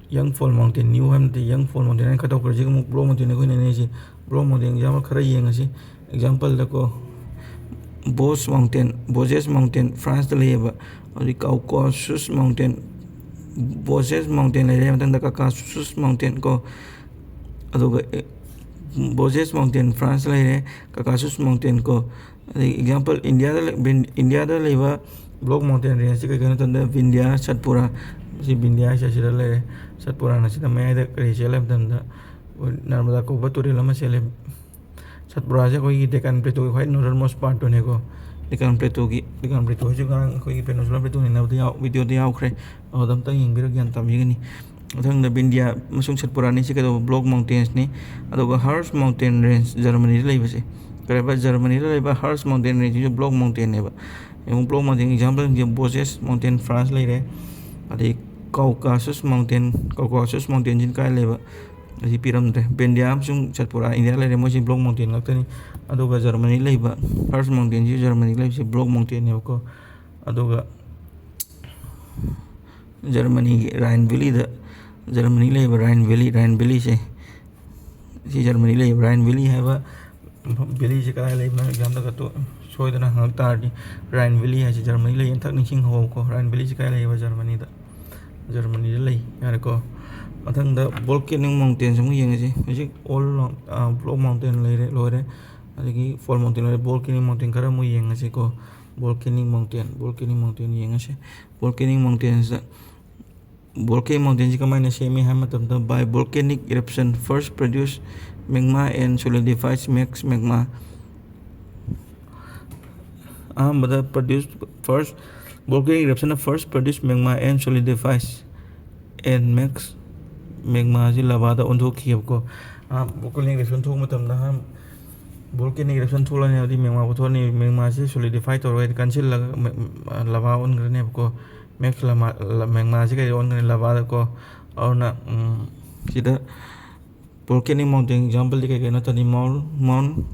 ꯌꯪ ꯐꯣꯜ ꯃꯥꯎꯟꯇꯦꯟ, ꯅ꯭ꯌꯨ ꯍꯥꯏꯕ ꯅꯠꯇꯦ, ꯌꯪ ꯐꯣꯜ ꯃꯥꯎꯟꯇꯦꯟ ꯍꯥꯏꯅ ꯈꯥꯏꯗꯣꯛꯈ꯭ꯔꯦ꯫ ꯁꯤꯒ ꯑꯃꯨꯛ ꯕ꯭ꯂꯣꯛ ꯃꯥꯎꯟꯇꯦꯟꯅꯤ ꯑꯩꯈꯣꯏꯅ ꯅꯩꯅꯔꯤꯁꯦ꯫ ꯕ꯭ꯂꯣꯛ ꯃꯥꯎꯟꯇꯦꯟ ꯑꯦꯛꯖꯥꯝꯄꯜ ꯈꯔ ꯌꯦꯡꯉꯁꯤ꯫ ꯑꯦꯛꯖꯥꯝꯄꯜꯗꯀꯣ, ꯕꯣꯁ ꯃꯥꯎꯟꯇꯦꯟ, ꯕꯣꯖꯦꯁ ꯃꯥꯎꯟꯇꯦꯟ ꯐ꯭ꯔꯥꯟꯁꯇ ꯂꯩꯌꯦꯕ꯫ ꯑꯗꯩ ꯀꯥꯎꯀꯥꯁꯨꯁ ꯃꯥꯎꯟꯇꯦꯟ, ꯕꯣꯖꯦꯁ ꯃꯥꯎꯟꯇꯦꯟ ꯂꯩꯔꯦ꯫ ꯃꯊꯪꯗ ꯀꯥꯀꯥꯁꯨꯁ ꯃꯥꯎꯟꯇꯦꯟ ꯀꯣ, ꯑꯗꯨꯒ, ꯑꯦ, ꯕꯣꯖꯦꯁ ꯃꯥꯎꯟꯇꯦꯟ ꯐ꯭ꯔꯥꯟꯁ ꯂꯩꯔꯦ, ꯀꯥꯀꯥꯁꯨꯁ ꯃꯥꯎꯟꯇꯦꯟ ꯀꯣ꯫ ꯑꯗꯩ ꯑꯦꯛꯖꯥꯝꯄꯜ, ꯏꯟꯗꯤꯌꯥꯗ ꯂꯩ-, ꯕꯤꯟ-, ꯏꯟꯗꯤꯌꯥꯗ ꯂꯩꯕ ꯕ꯭ꯂꯣꯛ ꯃꯥꯎꯟꯇꯦꯟ ꯔꯦꯟꯖꯁꯤ ꯀꯩ ꯀꯩꯅꯣ ꯍꯥꯏ ꯃꯇꯝꯗ ꯕꯤꯟꯗ꯭ꯌꯥ, ꯁꯠꯄꯨꯔꯥ꯫ ꯁꯤ ꯕꯤꯟꯗ꯭ꯌꯥ ꯍꯥꯏꯁꯦ ꯑꯁꯤꯗ ꯂꯩꯔꯦ, ꯁꯠꯄꯨꯔꯥꯅ ꯁꯤꯗ ꯃꯌꯥꯏꯗ ꯀꯔꯤ ꯆꯦꯜꯂꯦ ꯍꯥꯏ ꯃꯇꯝꯗ, ꯅꯔꯃꯗꯥ ꯀꯧꯕ ꯇꯨꯔꯦꯜ ꯑꯃ ꯆꯦꯜꯂꯦ꯫ ꯁꯠꯄꯨꯔꯥꯁꯦ ꯑꯩꯈꯣꯏꯒꯤ ꯗꯦꯀꯥꯟ ꯄ꯭ꯂꯦꯇꯣꯒꯤ ꯈ꯭ꯋꯥꯏ ꯅꯣꯔꯗꯔꯟ ꯃꯣꯁ ꯄꯥꯔꯠꯇꯨꯅꯦꯀꯣ꯫ ꯗꯦꯀꯥꯟ ꯄ꯭ꯂꯦꯇꯣꯒꯤ, ꯗꯦꯀꯥꯟ ꯄ꯭ꯂꯦꯇꯣ ꯍꯥꯏꯁꯦ ꯉꯔꯥꯡ ꯑꯩꯈꯣꯏꯒꯤ ꯄꯦꯅꯤꯟꯁꯨꯂꯥ ꯄ꯭ꯂꯦꯇꯣ ꯅꯩꯅꯕꯗ ꯌꯥꯎ-, ꯚꯤꯗꯤꯑꯣꯗ ꯌꯥꯎꯈ꯭ꯔꯦ꯫ ꯑꯗꯨꯗ ꯑꯝꯇꯪ ꯌꯦꯡꯕꯤꯔꯒ ꯒ꯭ꯌꯥꯟ ꯇꯥꯕꯤꯒꯅꯤ꯫ ꯃꯊꯪꯗ ꯕꯤꯟꯗ꯭ꯌꯥ ꯑꯃꯁꯨꯡ ꯁꯠꯄꯨꯔꯥꯅꯤ, ꯁꯤ ꯀꯩꯗꯧꯕ? ꯕ꯭ꯂꯣꯛ ꯃꯥꯎꯟꯇꯦꯟꯁꯅꯤ꯫ ꯑꯗꯨꯒ ꯍꯥꯔꯁ ꯃꯥꯎꯟꯇꯦꯟ ꯔꯦꯟꯖ ꯖꯔꯃꯅꯤꯗ ꯂꯩꯕꯁꯦ, ꯀꯔꯤꯕ, ꯖꯔꯃꯅꯤꯗ ꯂꯩꯕ ꯍꯔꯁ ꯃꯥꯎꯟꯇꯦꯟ ꯍꯥꯏꯁꯤꯁꯨ ꯕ꯭ꯂꯣꯛ ꯃꯥꯎꯟꯇꯦꯟꯅꯦꯕ꯫ ꯌꯦꯡꯉꯨ, ꯕ꯭ꯂꯣꯛ ꯃꯥꯎꯟꯇꯦꯟ ꯑꯦꯛꯖꯥꯝꯄꯜꯁꯤꯡꯁꯦ ꯕꯣꯖꯦꯁ ꯃꯥꯎꯟꯇꯦꯟ ꯐ꯭ꯔꯥꯟꯁ ꯂꯩꯔꯦ, ꯑꯗꯩ ꯀꯥꯎꯀꯥꯁꯁ ꯃꯥꯎꯟꯇꯦꯟ, ꯀꯥꯎꯀꯥꯁꯁ ꯃꯥꯎꯟꯇꯦꯟꯁꯤꯅ ꯀꯥꯏ ꯂꯩꯕ? ꯑꯁꯤ ꯄꯤꯔꯝꯗ꯭ꯔꯦ꯫ ꯕꯦꯟꯗꯤꯌꯥ ꯑꯃꯁꯨꯡ ꯁꯠꯄꯨꯔꯥ ꯏꯟꯗꯤꯌꯥ ꯂꯩꯔꯦ, ꯃꯣꯏꯁꯤ ꯕ꯭ꯂꯣꯛ ꯃꯥꯎꯟꯇꯦꯟ ꯉꯥꯛꯇꯅꯤ꯫ ꯑꯗꯨꯒ ꯖꯔꯃꯅꯤ ꯂꯩꯕ, ꯍꯔꯁ ꯃꯥꯎꯟꯇꯦꯟꯁꯤ ꯖꯔꯃꯅꯤ ꯂꯩꯕꯁꯤ ꯕ꯭ꯂꯣꯛ ꯃꯥꯎꯟꯇꯦꯟꯅꯦꯕꯀꯣ꯫ ꯑꯗꯨꯒ ꯖꯔꯃꯅꯤꯒꯤ ꯔꯥꯏꯟ ꯚꯦꯂꯤꯗ, ꯖꯔꯃꯅꯤ ꯂꯩꯕ ꯔꯥꯏꯟ ꯚꯦꯂꯤ, ꯔꯥꯏꯟ ꯚꯦꯂꯤꯁꯦ, ꯁꯤ ꯖꯔꯃꯅꯤ ꯂꯩꯕ ꯔꯥꯏꯟ ꯚꯦꯂꯤ ꯍꯥꯏꯕ ꯚꯦꯂꯤꯁꯦ ꯀꯗꯥꯏ ꯂꯩꯕꯅꯣ? ꯑꯦꯛꯖꯥꯝꯗꯒ ꯇꯣ-, ꯁꯣꯏꯗꯅ ꯍꯪꯉꯛ ꯇꯥꯔꯗꯤ, ꯔꯥꯏꯟ ꯚꯦꯂꯤ ꯍꯥꯏꯁꯦ ꯖꯔꯃꯅꯤ ꯂꯩ, ꯑꯟꯊꯛ ꯅꯤꯡꯁꯤꯡꯍꯧꯕꯀꯣ꯫ ꯔꯥꯏꯟ ꯚꯦꯂꯤꯁꯦ ꯀꯗꯥꯏ ꯂꯩꯕ? ꯖꯔꯃꯅꯤꯗ, ꯖꯔꯃꯅꯤꯗ ꯂꯩ꯫ ꯌꯥꯔꯦꯀꯣ꯫ ꯃꯊꯪꯗ ꯚꯣꯜꯀꯦꯅꯤꯛ ꯃꯥꯎꯟꯇꯦꯟꯁꯦ ꯑꯃꯨꯛ ꯌꯦꯡꯉꯁꯤ꯫ ꯍꯧꯖꯤꯛ ꯑꯣꯜ ꯕ꯭ꯂꯣꯛ ꯃꯥꯎꯟꯇꯦꯟ ꯂꯩꯔꯦ, ꯂꯣꯏꯔꯦ꯫ ꯑꯗꯒꯤ ꯐꯣꯜ ꯃꯥꯎꯟꯇꯦꯟ ꯂꯣꯏꯔꯦ꯫ ꯚꯣꯜꯀꯦꯅꯤꯛ ꯃꯥꯎꯟꯇꯦꯟ ꯈꯔ ꯑꯃꯨꯛ ꯌꯦꯡꯉꯁꯤꯀꯣ꯫ ꯚꯣꯜꯀꯦꯅꯤꯛ ꯃꯥꯎꯟꯇꯦꯟ, ꯚꯣꯜꯀꯦꯅꯤꯛ ꯃꯥꯎꯟꯇꯦꯟ ꯌꯦꯡꯉꯁꯤ꯫ ꯚꯣꯜꯀꯦꯅꯤꯛ ꯃꯥꯎꯟꯇꯦꯟꯁꯤꯗ, ꯚꯣꯜꯀꯦꯅꯤꯛ ꯃꯥꯎꯟꯇꯦꯟꯁꯤ ꯀꯃꯥꯏꯅ ꯁꯦꯝꯃꯤ ꯍꯥꯏꯕ ꯃꯇꯝꯗ, by volcanic eruption first produce magma and solidifies max magma꯫ ꯑꯍꯥꯟꯕꯗ produce first, volcanic eruption first produce magma and solidifies and max magma ꯁꯤ ꯂꯚꯥꯗ ꯑꯣꯟꯊꯣꯛꯈꯤꯑꯕꯀꯣ꯫ ꯚꯣꯜꯀꯦꯅꯤꯛ ꯏꯔꯞꯁꯟ ꯊꯣꯛꯄ ꯃꯇꯝꯗ, ꯚꯣꯜꯀꯦꯅꯤꯛ ꯏꯔꯞꯁꯟ ꯊꯣꯛꯂꯅꯤ, ꯍꯥꯏꯕꯗꯤ ꯃꯦꯒꯃꯥ ꯄꯨꯊꯣꯛꯑꯅꯤ, ꯃꯦꯒꯃꯥꯁꯤ ꯁꯣꯂꯤꯗꯤꯐꯥꯏ ꯇꯧꯔꯒ ꯍꯥꯏꯗꯤ ꯀꯟꯁꯤꯜꯂꯒ ꯂꯚꯥ ꯑꯣꯟꯈ꯭ꯔꯅꯦꯕꯀꯣ꯫ ꯃꯦꯛꯁ ꯂꯃꯥ-, ꯂ-, ꯃꯦꯒꯃꯥꯁꯤ ꯀꯩꯗ ꯑꯣꯟꯈ꯭ꯔꯅꯤ? ꯂꯚꯥꯗꯀꯣ꯫ ꯑꯗꯨꯅ, ꯎꯝ, ꯁꯤꯗ ꯚꯣꯜꯀꯦꯅꯤꯛ ꯃꯥꯎꯟꯇꯦꯟ ꯑꯦꯛꯖꯥꯝꯄꯜꯗꯤ ꯀꯩ ꯀꯩꯅꯣ ꯇꯅꯤ? ꯃꯥꯎꯟ, ꯃꯥꯎꯟ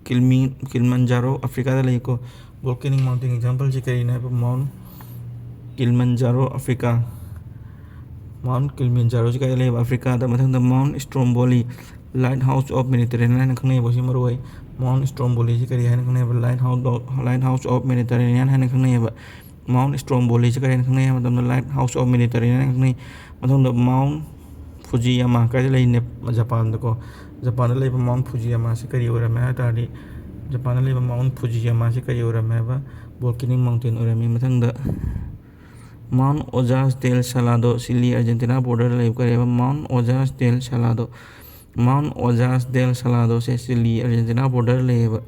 ꯀꯤꯜꯃꯤ-, ꯀꯤꯜꯃꯟꯖꯥꯔꯣ ꯑꯐ꯭ꯔꯤꯀꯥꯗ ꯂꯩꯀꯣ꯫ ꯚꯣꯜꯀꯦꯅꯤꯛ ꯃꯥꯎꯟꯇꯦꯟ ꯑꯦꯛꯖꯥꯝꯄꯜꯁꯤ ꯀꯔꯤꯅꯣ ꯍꯥꯏꯕ? Mount Kilimanjaro Africa. ꯃꯥꯎꯟ ꯀꯤꯜꯃꯟꯖꯥꯔꯣꯁꯤ ꯀꯥꯏꯗ ꯂꯩꯕ? ꯑꯐ꯭ꯔꯤꯀꯥꯗ꯫ ꯃꯊꯪꯗ Mount Stromboli, light house of Mediterranean ꯍꯥꯏꯅ ꯈꯪꯅꯩꯕ꯫ ꯁꯤ ꯃꯔꯨ ꯑꯣꯏ꯫ ꯃꯥꯎꯟ ꯁ꯭ꯇ꯭ꯔꯣꯝꯕꯣꯂꯤꯁꯤ ꯀꯔꯤ ꯍꯥꯏꯅ ꯈꯪꯅꯩꯕ? Light house of, light house of Mediterranean ꯍꯥꯏꯅ ꯈꯪꯅꯩꯌꯦꯕ꯫ ꯃꯥꯎꯟ ꯁ꯭ꯇ꯭ꯔꯣꯝꯕꯣꯂꯤꯁꯤ ꯀꯔꯤ ꯍꯥꯏꯅ ꯈꯪꯅꯩ ꯍꯥꯏꯕ ꯃꯇꯝꯗ, light house of Mediterranean ꯍꯥꯏꯅ ꯈꯪꯅꯩ꯫ ꯃꯊꯪꯗ ꯃꯥꯎꯟ ꯐꯨꯖꯤꯌꯥꯃꯥ ꯀꯥꯏꯗ ꯂꯩ? ꯅꯦꯞ-, ꯖꯄꯥꯟꯗꯀꯣ꯫ ꯖꯄꯥꯟꯗ ꯂꯩꯕ ꯃꯥꯎꯟ ꯐꯨꯖꯤꯌꯥꯃꯥꯁꯤ ꯀꯔꯤ ꯑꯣꯏꯔꯝꯃꯦ ꯍꯥꯏ ꯇꯥꯔꯗꯤ, ꯖꯄꯥꯟꯗ ꯂꯩꯕ ꯃꯥꯎꯟ ꯐꯨꯖꯤꯌꯥꯃꯥꯁꯤ ꯀꯔꯤ ꯑꯣꯏꯔꯝꯃꯦ ꯍꯥꯏꯕ? ꯚꯣꯜꯀꯦꯅꯤꯛ ꯃꯥꯎꯟꯇꯦꯟ ꯑꯣꯏꯔꯝꯃꯤ꯫ ꯃꯊꯪꯗ Mount Ojos del Salado, Chile Argentina ꯕꯣꯔꯗꯔꯗ ꯂꯩꯕ ꯀꯔꯤ ꯍꯥꯏꯕ? Mount Ojos del Salado. Mount Ojos del ꯁꯥꯂꯥꯗꯣꯁꯦ ꯆꯤꯂꯤ ꯑꯥꯔꯖꯦꯟꯇꯤꯅꯥ ꯕꯣꯔꯗꯔ ꯂꯩꯌꯦꯕ꯫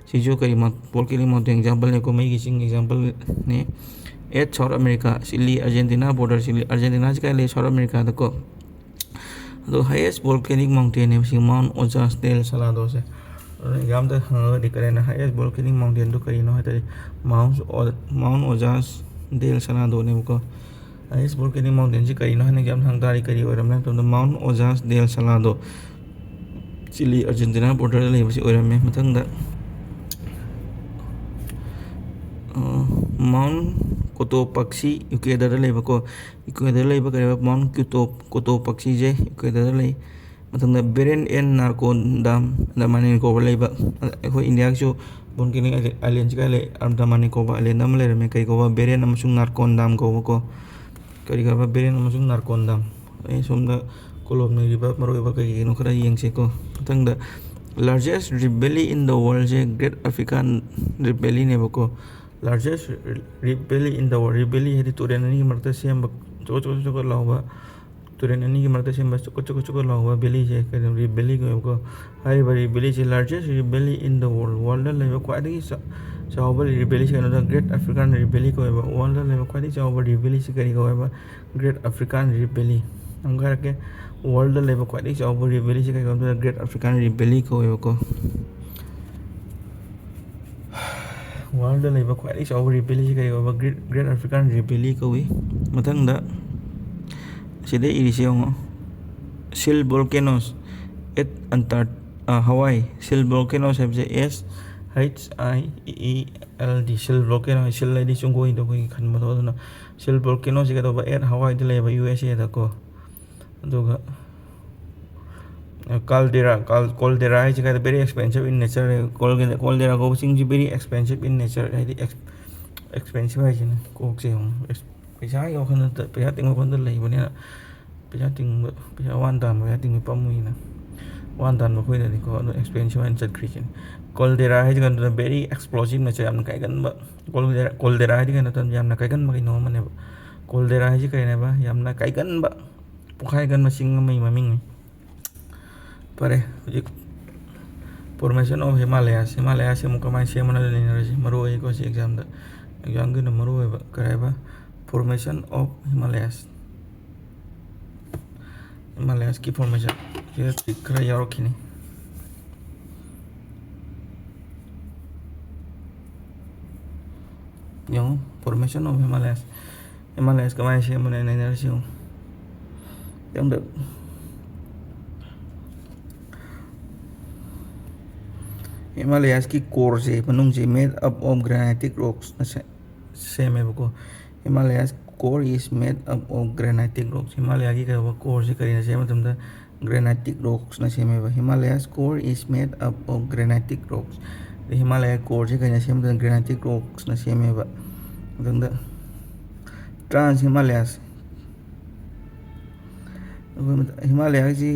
ꯁꯤꯁꯨ ꯀꯔꯤ ꯃꯥ-, ꯚꯣꯜꯀꯦꯅꯤꯛ ꯃꯥꯎꯟꯇꯦꯟ ꯑꯦꯛꯖꯥꯝꯄꯜꯅꯤꯀꯣ, ꯃꯩꯒꯤ ꯆꯤꯡ ꯑꯦꯛꯖꯥꯝꯄꯜꯅꯤ꯫ At South America, Chile Argentina border, Chile ꯑꯥꯔꯖꯦꯟꯇꯤꯅꯥꯁꯤ ꯀꯥꯏ ꯂꯩ? ꯁꯥꯎꯠ ꯑꯃꯦꯔꯤꯀꯥꯗꯀꯣ꯫ ꯑꯗꯣ highest volcanic mountainꯅꯦꯕ ꯁꯤ ꯃꯥꯎꯟ ꯑꯣꯖꯥꯁ ꯗꯦꯜ ꯁꯥꯂꯥꯗꯣꯁꯦ꯫ ꯑꯗꯨꯅ ꯑꯦꯛꯖꯥꯝꯗ ꯍꯪꯉꯒꯗꯤ ꯀꯔꯤꯅ highest volcanic mountainꯗꯨ ꯀꯔꯤꯅꯣ ꯍꯥꯏ ꯇꯥꯔꯗꯤ, Mount ꯑꯣ-, Mount Ojos del Salado ꯅꯦꯕꯀꯣ꯫ Highest volcanic mountainꯁꯤ ꯀꯔꯤꯅꯣ ꯍꯥꯏꯅ ꯑꯦꯛꯖꯥꯝ ꯍꯪ ꯇꯥꯔꯗꯤ ꯀꯔꯤ ꯑꯣꯏꯔꯝꯃꯦ ꯍꯥꯏꯕ ꯃꯇꯝꯗ, Mount Ojos del Salado, Chile Argentina borderꯗ ꯂꯩꯕꯁꯤ ꯑꯣꯏꯔꯝꯃꯦ꯫ ꯃꯊꯪꯗ, ꯑ, Mount Cotopaxi, Ecuadorꯗ ꯂꯩꯕꯀꯣ꯫ Ecuadorꯗ ꯂꯩꯕ ꯀꯔꯤꯕ, Mount Coto-, Cotopaxiꯁꯦ Ecuadorꯗ ꯂꯩ꯫ ꯃꯊꯪꯗ Beren and Narcondam, Andaman Nicobar ꯂꯩꯕ꯫ ꯑꯩꯈꯣꯏ ꯏꯟꯗꯤꯌꯥꯒꯤꯁꯨ volcanic islandꯁꯤ ꯀꯥꯏ ꯂꯩ? Andaman Nicobar island ꯑꯃ ꯂꯩꯔꯝꯃꯦ, ꯀꯔꯤ ꯀꯧꯕ? Beren ꯑꯃꯁꯨꯡ Narcondam ꯀꯧꯕꯀꯣ꯫ ꯀꯔꯤ ꯀꯧꯕ? Beren ꯑꯃꯁꯨꯡ Narcondam꯫ ꯑꯩ ꯁꯣꯝꯗ ꯀꯣꯂꯣꯝꯅ ꯏꯔꯤꯕ ꯃꯔꯨꯑꯣꯏꯕ ꯀꯩ ꯀꯩꯅꯣ ꯈꯔ ꯌꯦꯡꯁꯤꯀꯣ꯫ ꯃꯊꯪꯗ, largest rift valley in the worldꯁꯦ Great African Rift Valleyꯅꯦꯕꯀꯣ꯫ Largest rift valley in the world, rift valley ꯍꯥꯏꯗꯤ ꯇꯨꯔꯦꯜ ꯑꯅꯤꯒꯤ ꯃꯔꯛꯇ ꯁꯦꯝꯕ ꯆꯣꯠ ꯆꯣꯠ ꯆꯣꯠ ꯂꯥꯎꯕ, ꯇꯨꯔꯦꯜ ꯑꯅꯤꯒꯤ ꯃꯔꯛꯇ ꯁꯦꯝꯕ ꯆꯨꯀꯠ ꯆꯨꯀꯠ ꯆꯨꯀꯠ ꯂꯥꯎꯕ valleyꯁꯦ ꯀꯩꯅꯣ, rift valley ꯀꯧꯋꯦꯕꯀꯣ꯫ ꯍꯥꯏꯔꯤꯕ rift valleyꯁꯦ largest rift valley in the world, worldꯗ ꯂꯩꯕ ꯈ꯭ꯋꯥꯏꯗꯒꯤ ꯆꯥ-, ꯆꯥꯎꯕ rift valleyꯁꯦ ꯀꯩꯅꯣꯗ Great African Rift Valley ꯀꯧꯋꯦꯕ꯫ Worldꯗ ꯂꯩꯕ ꯈ꯭ꯋꯥꯏꯗꯒꯤ ꯆꯥꯎꯕ rift valleyꯁꯦ ꯀꯔꯤ ꯀꯧꯋꯦꯕ? Great African Rift Valley꯫ ꯑꯃꯨꯛꯀ ꯍꯥꯏꯔꯛꯀꯦ, worldꯗ ꯂꯩꯕ ꯈ꯭ꯋꯥꯏꯗꯒꯤ ꯆꯥꯎꯕ rift valleyꯁꯦ ꯀꯔꯤ ꯀꯧꯋꯦ? Great African Rift Valley ꯀꯧꯋꯦꯕꯀꯣ꯫ Worldꯗ ꯂꯩꯕ ꯈ꯭ꯋꯥꯏꯗꯒꯤ ꯆꯥꯎꯕ rift valleyꯁꯤ ꯀꯔꯤ ꯀꯧꯕ? Great, Great African Rift Valley ꯀꯧꯏ꯫ ꯃꯊꯪꯗ ꯁꯤꯗ ꯏꯔꯤꯁꯤ ꯌꯦꯡꯉꯣ, Shield Volcanoes at Antar-, ꯑ, Hawaii꯫ Shield Volcanoes ꯍꯥꯏꯕꯁꯦ S H I E L D, Shield Volcano, shield ꯍꯥꯏꯗꯤ ꯆꯨꯡꯒꯣꯏꯗꯣ ꯑꯩꯈꯣꯏꯒꯤ ꯈꯟꯕꯗꯣ, ꯑꯗꯨꯅ Shield Volcanoꯁꯤ ꯀꯩꯗꯧꯕ? At Hawaiiꯗ ꯂꯩꯕ, USAꯗꯀꯣ꯫ ꯑꯗꯨꯒ caldera, cal-, caldera ꯍꯥꯏꯁꯦ ꯀꯥꯏꯗ? Very expensive in nature꯫ Caldera, caldera ꯀꯧꯕ ꯆꯤꯡꯁꯤ very expensive in nature, ꯍꯥꯏꯗꯤ ex-, expensive ꯍꯥꯏꯁꯤꯅ ꯀꯣꯛꯁꯦ ꯌꯦꯡꯉꯨ꯫ Ex-, ꯄꯩꯁꯥꯒꯤ ꯋꯥꯈꯜꯗ, ꯄꯩꯁꯥ ꯇꯤꯡꯕ ꯋꯥꯈꯜꯗ ꯂꯩꯕꯅꯤꯅ, ꯄꯩꯁꯥ ꯇꯤꯡꯕ, ꯄꯩꯁꯥ ꯋꯥꯅ ꯇꯥꯟꯕ, ꯄꯩꯁꯥ ꯇꯤꯡꯕ ꯄꯥꯝꯃꯨꯏꯅ, ꯋꯥꯅ ꯇꯥꯟꯕ ꯑꯩꯈꯣꯏꯗꯗꯤꯀꯣ꯫ ꯑꯗꯣ expensive ꯍꯥꯏꯅ ꯆꯠꯈ꯭ꯔꯤꯁꯤꯅꯤ꯫ Caldera ꯍꯥꯏꯁꯤ ꯀꯩꯅꯣꯗ very explosive nature, ꯌꯥꯝꯅ ꯀꯥꯏꯒꯟꯕ꯫ Caldera, caldera ꯍꯥꯏꯗꯤ ꯀꯩꯅꯣ ꯃꯇꯝꯗ ꯌꯥꯝꯅ ꯀꯥꯏꯒꯟꯕ ꯀꯩꯅꯣ ꯑꯃꯅꯦꯕ꯫ Caldera ꯍꯥꯏꯁꯤ ꯀꯔꯤꯅꯦꯕ? ꯌꯥꯝꯅ ꯀꯥꯏꯒꯟꯕ, ꯄꯣꯛꯈꯥꯏꯒꯟꯕ ꯆꯤꯡ ꯑꯃꯒꯤ ꯃꯃꯤꯡꯅꯤ꯫ ꯐꯔꯦ, ꯍꯧꯖꯤꯛ Formation of Himalayas, Himalayasꯁꯦ ꯑꯃꯨꯛ ꯀꯃꯥꯏꯅ ꯁꯦꯝꯕꯅꯣ ꯅꯩꯅꯔꯁꯤ꯫ ꯃꯔꯨ ꯑꯣꯏꯀꯣ ꯁꯤ examꯗ, examꯒꯤ ꯑꯣꯏꯅ ꯃꯔꯨ ꯑꯣꯏꯕ ꯀꯔꯤ ꯍꯥꯏꯕ? Formation of Himalayas, Himalayasꯀꯤ formation ꯁꯤꯗ trick ꯈꯔ ꯌꯥꯎꯔꯛꯈꯤꯅꯤ꯫ ꯌꯦꯡꯉꯨ, formation of Himalayas. Himalayas ꯀꯃꯥꯏꯅ ꯁꯦꯝꯕꯅꯣ ꯅꯩꯅꯔꯁꯤ ꯌꯦꯡꯉꯨ꯫ ꯌꯦꯡꯗ-, ꯍꯤꯃꯥꯂꯌꯥꯁꯀꯤ core say, ꯃꯅꯨꯡꯁꯦ made up of granitic rocks ꯅ ꯁꯦ-, ꯁꯦꯝꯃꯦꯕꯀꯣ꯫ Himalayas core is made up of granitic rocks. ꯍꯤꯃꯥꯂꯌꯥꯒꯤ ꯀꯩꯗꯧꯕ core ꯁꯦ ꯀꯔꯤꯅ ꯁꯦꯝꯕ ꯃꯇꯝꯗ granitic rocks ꯅ ꯁꯦꯝꯃꯦꯕ꯫ Himalayas core is made up of granitic rocks. ꯑꯗꯩ ꯍꯤꯃꯥꯂꯌꯥ core ꯁꯦ ꯀꯔꯤꯅ ꯁꯦꯝꯕ ꯃꯇꯝꯗ granitic rocks ꯅ ꯁꯦꯝꯃꯦꯕ꯫ ꯃꯊꯪꯗ Trans Himalayas꯫ ꯑꯩꯈꯣꯏ ꯃꯊ-, ꯍꯤꯃꯥꯂꯌꯥꯒꯤ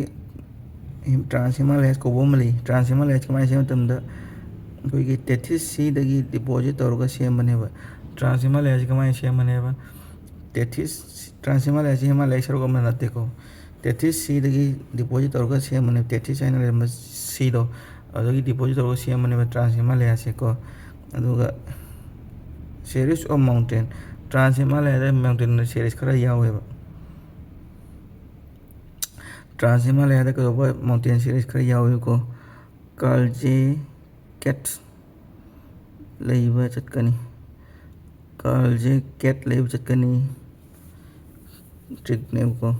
ꯍꯤꯝ-, Trans Himalayas ꯀꯧꯕ ꯑꯃ ꯂꯩ꯫ Trans Himalayas ꯀꯃꯥꯏꯅ ꯁꯦꯝꯕ ꯃꯇꯝꯗ ꯑꯩꯈꯣꯏꯒꯤ Tethys Sea ꯗꯒꯤ deposit ꯇꯧꯔꯒ ꯁꯦꯝꯕꯅꯦꯕ꯫ Trans Himalayas ꯁꯤ ꯀꯃꯥꯏꯅ ꯁꯦꯝꯕꯅꯦꯕ? Tethys, Trans Himalayas ꯁꯤ ꯍꯤꯃꯥꯂꯌꯥꯒꯤ ꯁꯔꯨꯛ ꯑꯃ ꯅꯠꯇꯦꯀꯣ꯫ Tethys Sea ꯗꯒꯤ deposit ꯇꯧꯔꯒ ꯁꯦꯝꯕꯅꯦꯕ꯫ Tethys ꯍꯥꯏꯅ ꯂꯩꯔꯝꯕ sea ꯗꯣ, ꯑꯗꯨꯗꯒꯤ deposit ꯇꯧꯔꯒ ꯁꯦꯝꯕꯅꯦꯕ Trans Himalayas ꯁꯦꯀꯣ꯫ ꯑꯗꯨꯒ series of mountain, Trans Himalayas the mountain series ꯈꯔ ꯌꯥꯎꯋꯦꯕ꯫ Trans Himalayas ꯗ ꯀꯩꯗꯧꯕ mountain series ꯈꯔ ꯌꯥꯎꯋꯦꯕꯀꯣ꯫ Kallje Ket ꯂꯩꯕ ꯆꯠꯀꯅꯤ꯫ Kallje Ket ꯂꯩꯕ ꯆꯠꯀꯅꯤ꯫ ꯇ꯭ꯔꯤꯛꯅꯦꯕꯀꯣ꯫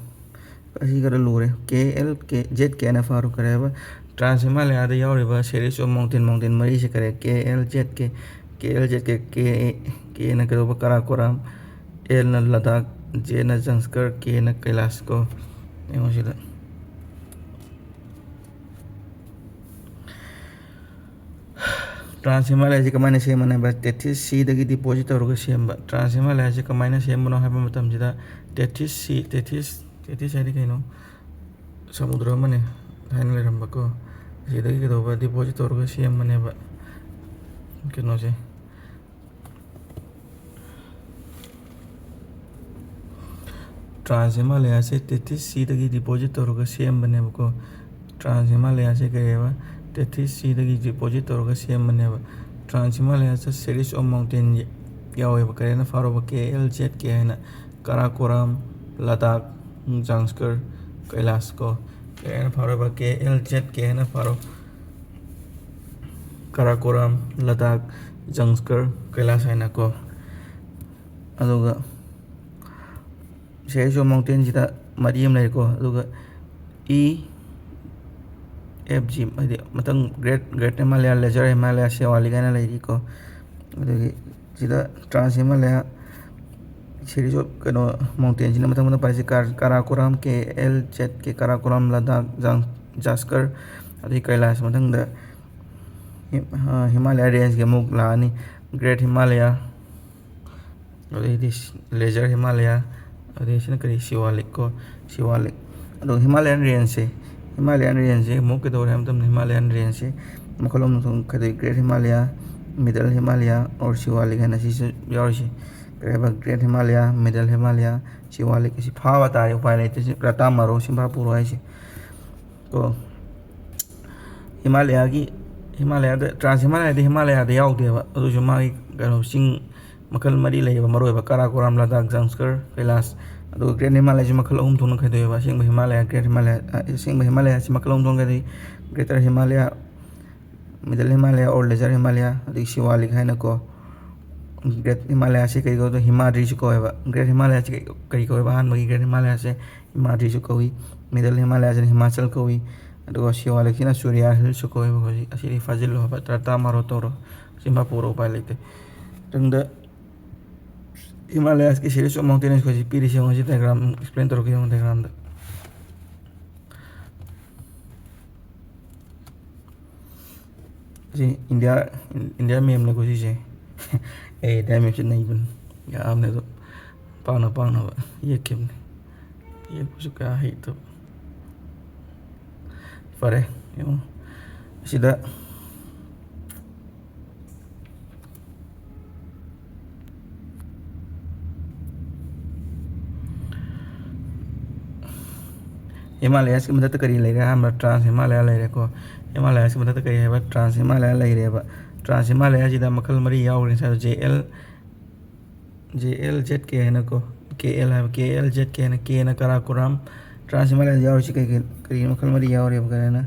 ꯑꯁꯤ ꯈꯔ ꯂꯨꯔꯦ꯫ K L K, Z K ꯅ ꯐꯥꯔꯨ ꯀꯔꯦꯕ꯫ Trans Himalaya ꯗ ꯌꯥꯎꯔꯤꯕ series of mountain, mountain ꯃꯔꯤꯁꯦ ꯀꯔꯤ? K L Z K, K L Z K, K, K ꯅ ꯀꯩꯗꯧꯕ? Karakoram, L ꯅ Ladakh, Z ꯅ Zangskar, K ꯅ Kailash ꯀꯣ꯫ ꯌꯦꯡꯉꯣ ꯁꯤꯗ꯫ Trans Himalaya ꯁꯤ ꯀꯃꯥꯏꯅ ꯁꯦꯝꯕꯅꯦꯕ? Tethys Sea ꯗꯒꯤ deposit ꯇꯧꯔꯒ ꯁꯦꯝꯕ꯫ Trans Himalaya ꯁꯤ ꯀꯃꯥꯏꯅ ꯁꯦꯝꯕꯅꯣ ꯍꯥꯏꯕ ꯃꯇꯝꯁꯤꯗ, Tethys Sea, Tethys, Tethys ꯍꯥꯏꯗꯤ ꯀꯩꯅꯣ? ꯁꯃꯨꯗ꯭ꯔ ꯑꯃꯅꯦ ꯍꯥꯏꯅ ꯂꯩꯔꯝꯕꯀꯣ꯫ ꯑꯁꯤꯗꯒꯤ ꯀꯩꯗꯧꯕ? Deposit ꯇꯧꯔꯒ ꯁꯦꯝꯕꯅꯦꯕ ꯀꯩꯅꯣꯁꯦ꯫ Trans Himalaya ꯁꯦ Tethys Sea ꯗꯒꯤ deposit ꯇꯧꯔꯒ ꯁꯦꯝꯕꯅꯦꯕꯀꯣ꯫ Trans Himalaya ꯁꯦ ꯀꯔꯤꯕ? Tethys Sea ꯗꯒꯤ deposit ꯇꯧꯔꯒ ꯁꯦꯝꯕꯅꯦꯕ꯫ Trans Himalaya say series of mountain ꯌꯥꯎꯋꯦꯕ꯫ ꯀꯔꯤꯅ ꯐꯥꯔꯨꯕ? K L Z K ꯍꯥꯏꯅ꯫ Karakoram, Ladakh, Zangskar, Kailash ꯀꯣ꯫ ꯀꯔꯤꯅ ꯐꯥꯔꯨꯕ? K L Z K ꯍꯥꯏꯅ ꯐꯥꯔꯣ꯫ Karakoram, Ladakh, Zangskar, Kailash ꯍꯥꯏꯅꯀꯣ꯫ ꯑꯗꯨꯒ series of mountainꯁꯤꯗ ꯃꯔꯤ ꯑꯃ ꯂꯩꯔꯦꯀꯣ꯫ ꯑꯗꯨꯒ ꯏ ꯑꯦꯐ ꯖꯤ, ꯍꯥꯏꯗꯤ ꯃꯊꯪ Great, Great Himalaya, Lesser Himalaya, Siwalik ꯍꯥꯏꯅ ꯂꯩꯔꯤꯀꯣ꯫ ꯑꯗꯨꯒꯤ ꯁꯤꯗ Trans Himalaya series of ꯀꯩꯅꯣ mountainꯁꯤꯅ ꯃꯊꯪ ꯃꯊꯪ ꯄꯥꯏꯁꯦ, ꯀꯥꯔ-, ꯀꯥꯔꯥꯀꯣꯔꯥꯝ, ꯀꯦ ꯑꯦꯜ ꯖꯦꯠ ꯀꯦ ꯀꯥꯔꯥꯀꯣꯔꯥꯝ, ꯂꯗꯥꯛ, ꯖꯥꯡ-, ꯖꯥꯁꯀꯔ, ꯑꯗꯩ ꯀꯩꯂꯥꯁ꯫ ꯃꯊꯪꯗ ꯍꯤ-, ꯑ, Himalaya rangeꯀꯤ ꯑꯃꯨꯛ ꯂꯥꯛꯑꯅꯤ, Great Himalaya, ꯑꯗꯩꯗꯤ Lesser Himalaya, ꯑꯗꯩ ꯁꯤꯅ ꯀꯔꯤ, Siwalik ꯀꯣ, Siwalik꯫ ꯑꯗꯣ Himalayan rangeꯁꯦ, Himalayan rangeꯁꯦ ꯑꯃꯨꯛ ꯀꯩꯗꯧꯔꯦ ꯍꯥꯏꯕ ꯃꯇꯝꯗ, Himalayan rangeꯁꯦ ꯃꯈꯜ ꯑꯍꯨꯝ ꯊꯣꯛꯅ ꯈꯥꯏꯗꯣꯛꯏ, Great Himalaya, Middle Himalaya or Siwalik ꯍꯥꯏꯅ ꯁꯤꯁꯨ ꯌꯥꯎꯔꯤꯁꯦ꯫ ꯀꯔꯤ ꯍꯥꯏꯕ, Great Himalaya, Middle Himalaya, Siwalik ꯑꯁꯤ ꯐꯥꯕ ꯇꯥꯔꯦ, ꯎꯄꯥꯏ ꯂꯩꯇꯦ꯫ ꯁꯤ ꯔꯇꯥ ꯃꯔꯣ ꯁꯤꯝꯕꯥ ꯄꯨꯔꯣ ꯍꯥꯏꯁꯦ ꯀꯣ꯫ ꯍꯤꯃꯥꯂꯌꯥꯒꯤ, ꯍꯤꯃꯥꯂꯌꯥꯗ, Trans Himalayada ꯍꯤꯃꯥꯂꯌꯥꯗ ꯌꯥꯎꯗꯦꯕ, ꯑꯗꯨꯁꯨ ꯃꯥꯒꯤ ꯀꯩꯅꯣ ꯆꯤꯡ ꯃꯈꯜ ꯃꯔꯤ ꯂꯩꯌꯦꯕ, ꯃꯔꯨꯑꯣꯏꯕ ꯀꯥꯔꯥꯀꯣꯔꯥꯝ, ꯂꯗꯥꯛ, ꯖꯥꯡꯁꯀꯔ, ꯀꯩꯂꯥꯁ꯫ ꯑꯗꯨꯒ Great Himalaya ꯁꯤ ꯃꯈꯜ ꯑꯍꯨꯝ ꯊꯣꯛꯅ ꯈꯥꯏꯗꯣꯛꯑꯦꯕ꯫ ꯑꯁꯦꯡꯕ ꯍꯤꯃꯥꯂꯌꯥ, Great Himalaya, ꯑ, ꯑꯁꯦꯡꯕ ꯍꯤꯃꯥꯂꯌꯥ ꯑꯁꯤ ꯃꯈꯜ ꯑꯍꯨꯝ ꯊꯣꯛꯅ ꯈꯥꯏꯗꯣꯛꯏ: Greater Himalaya, Middle Himalaya or Lesser Himalaya, ꯑꯗꯒꯤ Siwalik ꯍꯥꯏꯅꯀꯣ꯫ Great Himalaya ꯁꯤ ꯀꯔꯤ ꯀꯧꯗꯣꯏ? ꯍꯤꯃꯥꯗ꯭ꯔꯤꯁꯨ ꯀꯧꯋꯦꯕ꯫ Great Himalaya ꯁꯤ ꯀꯔꯤ, ꯀꯔꯤ ꯀꯧꯋꯦꯕ? ꯑꯍꯥꯟꯕꯒꯤ Great Himalaya ꯁꯦ ꯍꯤꯃꯥꯗ꯭ꯔꯤꯁꯨ ꯀꯧꯏ, Middle Himalaya ꯁꯤꯅ ꯍꯤꯃꯥꯆꯜ ꯀꯧꯏ, ꯑꯗꯨꯒ Siwalik ꯁꯤꯅ ꯁꯨꯔꯤꯌꯥ ꯍꯤꯜꯁꯁꯨ ꯀꯧꯋꯦꯕ꯫ ꯍꯧꯖꯤꯛ ꯑꯁꯤꯗꯤ ꯐꯥꯖꯤꯜꯂꯣ ꯍꯥꯏꯕ, ꯇꯔꯥ ꯇꯔꯥ ꯃꯔꯣ ꯇꯧꯔꯣ, ꯁꯤꯝꯕꯥ ꯄꯨꯔꯣ, ꯎꯄꯥꯏ ꯂꯩꯇꯦ꯫ ꯃꯊꯪꯗ Himalayas ꯀꯤ series of mountains ꯑꯩꯈꯣꯏꯁꯤ ꯄꯤꯔꯤꯁꯦ ꯌꯦꯡꯉꯣ, ꯁꯤ diagram explain ꯇꯧꯔꯛꯀꯦ ꯌꯦꯡꯉꯣ, diagram ꯗ꯫ ꯁꯤ ꯏꯟꯗꯤꯌꯥ, ꯏꯟꯗꯤꯌꯥ map ꯅꯤꯀꯣ ꯁꯤꯁꯦ꯫ ꯑꯦ, ꯏꯟꯗꯤꯌꯥ map ꯁꯤ ꯅꯩꯕꯅꯤ꯫ ꯌꯥꯝꯅ ꯑꯗꯨꯝ ꯄꯥꯛꯅ ꯄꯥꯛꯅꯕ ꯌꯦꯛꯈꯤꯕꯅꯤ꯫ ꯌꯦꯛꯄꯁꯨ ꯀꯌꯥ ꯍꯩꯇꯕ꯫ ꯐꯔꯦ, ꯌꯦꯡꯉꯣ꯫ ꯁꯤꯗ Himalayas ꯀꯤ ꯃꯊꯛꯇ ꯀꯔꯤ ꯂꯩꯔꯦ? ꯑꯍꯥꯟꯕ Trans Himalaya ꯂꯩꯔꯦꯀꯣ꯫ Himalayas ꯀꯤ ꯃꯊꯛꯇ ꯀꯔꯤ ꯍꯥꯏꯕ? Trans Himalaya ꯂꯩꯔꯦꯕ꯫ Trans Himalaya ꯁꯤꯗ ꯃꯈꯜ ꯃꯔꯤ ꯌꯥꯎꯔꯤ ꯉꯁꯥꯏ, J L, J L Z K ꯍꯥꯏꯅꯀꯣ, K L ꯍꯥꯏꯕ, K L Z K ꯍꯥꯏꯅ, K ꯅ ꯀꯥꯔꯥꯀꯣꯔꯥꯝ꯫ Trans Himalaya ꯌꯥꯎꯔꯤꯁꯤ ꯀꯩ ꯀꯩ, ꯀꯔꯤ ꯃꯈꯜ ꯃꯔꯤ ꯌꯥꯎꯔꯦꯕ? ꯀꯔꯤꯅ?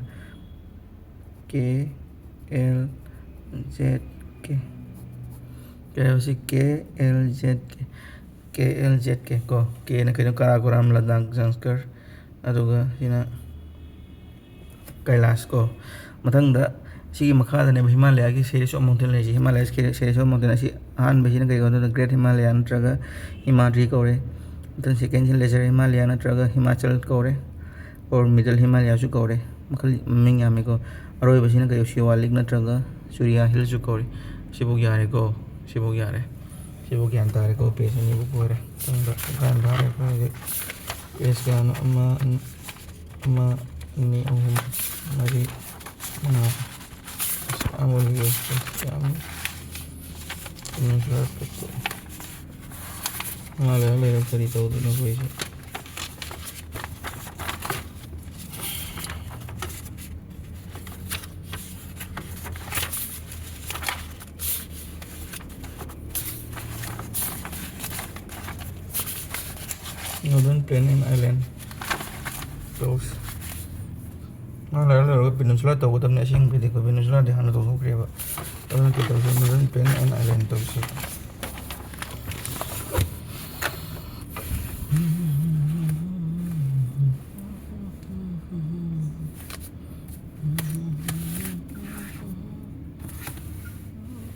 K L Z K꯫ ꯄꯤꯔꯤꯕꯁꯤ ꯀꯦ ꯑꯦꯜ ꯖꯦꯠ ꯀꯦ, ꯀꯦ ꯑꯦꯜ ꯖꯦꯠ ꯀꯦ ꯀꯣ꯫ ꯀꯦꯅ ꯀꯩꯅꯣ? ꯀꯥꯔꯥꯀꯣꯔꯥꯝ, ꯂꯗꯥꯛ, ꯖꯪꯁꯀꯔ꯫ ꯑꯗꯨꯒ ꯁꯤꯅ ꯀꯩꯂꯥꯁ ꯀꯣ꯫ ꯃꯊꯪꯗ ꯁꯤꯒꯤ ꯃꯈꯥꯗꯅꯦꯕ ꯍꯤꯃꯥꯂꯌꯥꯒꯤ series of mountain ꯂꯩꯔꯤꯁꯦ꯫ ꯍꯤꯃꯥꯂꯌꯥꯒꯤ series of mountain ꯑꯁꯤ ꯑꯍꯥꯟꯕꯁꯤꯅ ꯀꯩ ꯀꯧꯗꯣꯏꯅꯣ? Great Himalaya ꯅꯠꯇ꯭ꯔꯒ ꯍꯤꯃꯥꯗ꯭ꯔꯤ ꯀꯧꯔꯦ꯫ ꯃꯊꯪ second ꯁꯤꯅ Lesser Himalaya ꯅꯠꯇ꯭ꯔꯒ ꯍꯤꯃꯥꯆꯜ ꯀꯧꯔꯦ꯫ Or Middle Himalaya ꯁꯨ ꯀꯧꯔꯦ꯫ ꯃꯈꯜ, ꯃꯃꯤꯡ ꯌꯥꯝꯃꯤꯀꯣ꯫ ꯑꯔꯣꯏꯕꯁꯤꯅ ꯀꯩ? Siwalik ꯅꯠꯇ꯭ꯔꯒ Surya Hill ꯁꯨ ꯀꯧꯔꯦ꯫ ꯁꯤꯕꯨꯛ ꯌꯥꯔꯦꯀꯣ꯫ ꯁꯤꯕꯨꯛ ꯌꯥꯔꯦ꯫ ꯁꯤꯕꯨꯛ ꯒ꯭ꯌꯥꯟ ꯇꯥꯔꯦꯀꯣ꯫ Page ꯑꯅꯤꯕꯨꯛ ꯑꯣꯏꯔꯦ꯫ ꯃꯊꯪꯗ ꯒ꯭ꯌꯥꯟ ꯇꯥꯔꯦ ꯑꯩꯈꯣꯏ ꯍꯧꯖꯤꯛ꯫ Page ꯀꯌꯥꯅꯣ? ꯑꯃ, ꯑꯅꯤ, ꯑꯃ, ꯑꯅꯤ, ꯑꯍꯨꯝ, ꯃꯔꯤ, ꯃꯉꯥ꯫ ꯑꯁ, ꯑꯃ ꯑꯅꯤ, ꯑꯍꯨꯝ, ꯌꯥꯝꯃꯤ꯫ ꯃꯥ ꯂꯩꯔ ꯂꯩꯔ ꯀꯔꯤ ꯇꯧꯗꯣꯏꯅꯣ ꯑꯩꯈꯣꯏꯁꯦ? Northern Plain and Island ꯇꯧꯁꯤ꯫ ꯃꯥ ꯂꯩꯔ ꯂꯩꯔꯒ Peninsula ꯇꯧꯒꯗꯕꯅꯤ꯫ ꯑꯁꯦꯡꯕꯗꯤꯀꯣ, Peninsula ꯗꯤ ꯍꯥꯟꯅ ꯇꯧꯊꯣꯛꯈ꯭ꯔꯦꯕ꯫ ꯑꯗꯨꯅ ꯀꯩ ꯇꯧꯁꯤ? Northern Plain and Island ꯇꯧꯁꯤ꯫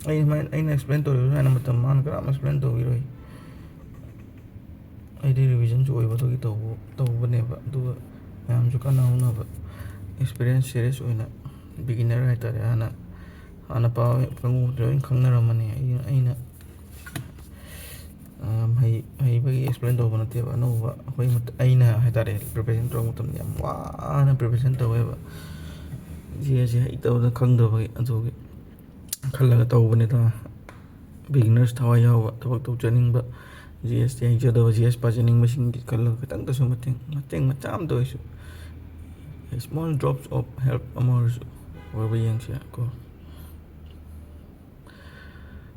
ꯑꯩ ꯁꯨꯃꯥꯏꯅ, ꯑꯩꯅ explain ꯇꯧꯔꯤꯕ ꯁꯨꯃꯥꯏꯅ ꯃꯇꯝ ꯃꯥꯡꯅ ꯀꯅꯥꯝ explain ꯇꯧꯕꯤꯔꯣꯏ꯫ ꯑꯩꯗꯤ revision ꯁꯨ ꯑꯣꯏꯕꯗꯨꯒꯤ ꯇꯧꯕ, ꯇꯧꯕꯅꯦꯕ꯫ ꯑꯗꯨꯒ ꯃꯌꯥꯝꯁꯨ ꯀꯥꯟꯅꯍꯧꯅꯕ, experience series ꯑꯣꯏꯅ, beginner ꯍꯥꯏꯇꯥꯔꯦ, ꯍꯥꯟꯅ, ꯍꯥꯟꯅ ꯄꯥꯕ ꯀꯥꯡꯕꯨ ꯂꯣꯏ ꯈꯪꯅꯔꯝꯃꯅꯤ꯫ ꯑꯩ, ꯑꯩꯅ, ꯑ, ꯍꯩ-, ꯍꯩꯕꯒꯤ explain ꯇꯧꯕ ꯅꯠꯇꯦꯕ꯫ ꯑꯅꯧꯕ ꯑꯩꯈꯣꯏ ꯃꯠ-, ꯑꯩꯅ ꯍꯥꯏꯇꯥꯔꯦ, preparation ꯇꯧꯔꯛꯄ ꯃꯇꯝꯗ ꯌꯥꯝ ꯋꯥꯅ preparation ꯇꯧꯋꯦꯕ꯫ ꯖꯤ ꯑꯦꯁ ꯁꯤ ꯍꯩꯇꯕꯗ, ꯈꯪꯗꯕꯒꯤ, ꯑꯗꯨꯒꯤ ꯈꯜꯂꯒ ꯇꯧꯕꯅꯤꯗ꯫ Beginners ꯊꯋꯥꯏ ꯌꯥꯎꯕ, ꯊꯕꯛ ꯇꯧꯖꯅꯤꯡꯕ, ꯖꯤ ꯑꯦꯁ ꯇꯤ ꯍꯩꯖꯗꯕ, ꯖꯤ ꯑꯦꯁ ꯄꯥꯖꯅꯤꯡꯕꯁꯤꯡꯒꯤ ꯈꯜꯂꯒ ꯈꯤꯇꯪꯗꯁꯨ ꯃꯇꯦꯡ, ꯃꯇꯦꯡ ꯃꯆꯥ ꯑꯃꯇ ꯑꯣꯏꯔꯁꯨ, small drops of help ꯑꯃ ꯑꯣꯏꯔꯁꯨ ꯑꯣꯏꯕ ꯌꯦꯡꯁꯤ ꯀꯣ꯫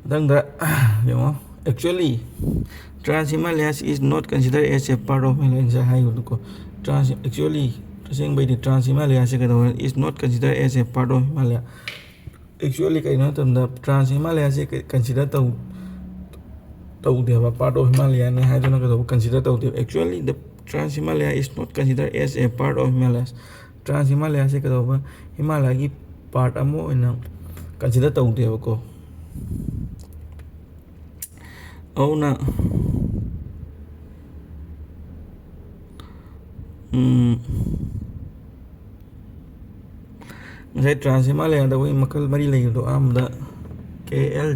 ꯃꯊꯪꯗ ꯌꯦꯡꯉꯣ, actually, Trans Himalayas is not considered as a part of Himalaya ꯍꯥꯏꯕꯗꯨꯀꯣ꯫ Trans, actually, ꯑꯁꯦꯡꯕꯩꯗꯤ Trans Himalaya ꯁꯦ ꯀꯩꯗꯧꯔꯦ? Is not considered as a part of Himalaya꯫ Actually ꯀꯩꯅꯣ ꯍꯥꯏ ꯃꯇꯝꯗ, Trans Himalaya ꯁꯦ ꯀ-, consider ꯇꯧ-, ꯇꯧꯗꯦꯕ, part of Himalaya ꯅꯦ ꯍꯥꯏꯗꯨꯅ ꯀꯩꯗꯧꯕ consider ꯇꯧꯗꯦꯕ꯫ Actually, the Trans Himalaya is not considered as a part of Himalayas. Trans Himalaya ꯁꯦ ꯀꯩꯗꯧꯕ, ꯍꯤꯃꯥꯂꯌꯥꯒꯤ part ꯑꯃ ꯑꯣꯏꯅ consider ꯇꯧꯗꯦꯕꯀꯣ꯫ ꯑꯗꯨꯅ ꯎꯝ, ꯉꯁꯥꯏ Trans Himalaya ꯗ ꯑꯩꯈꯣꯏ ꯃꯈꯜ ꯃꯔꯤ ꯂꯩꯕꯗꯣ, ꯑꯍꯥꯟꯕꯗ K L,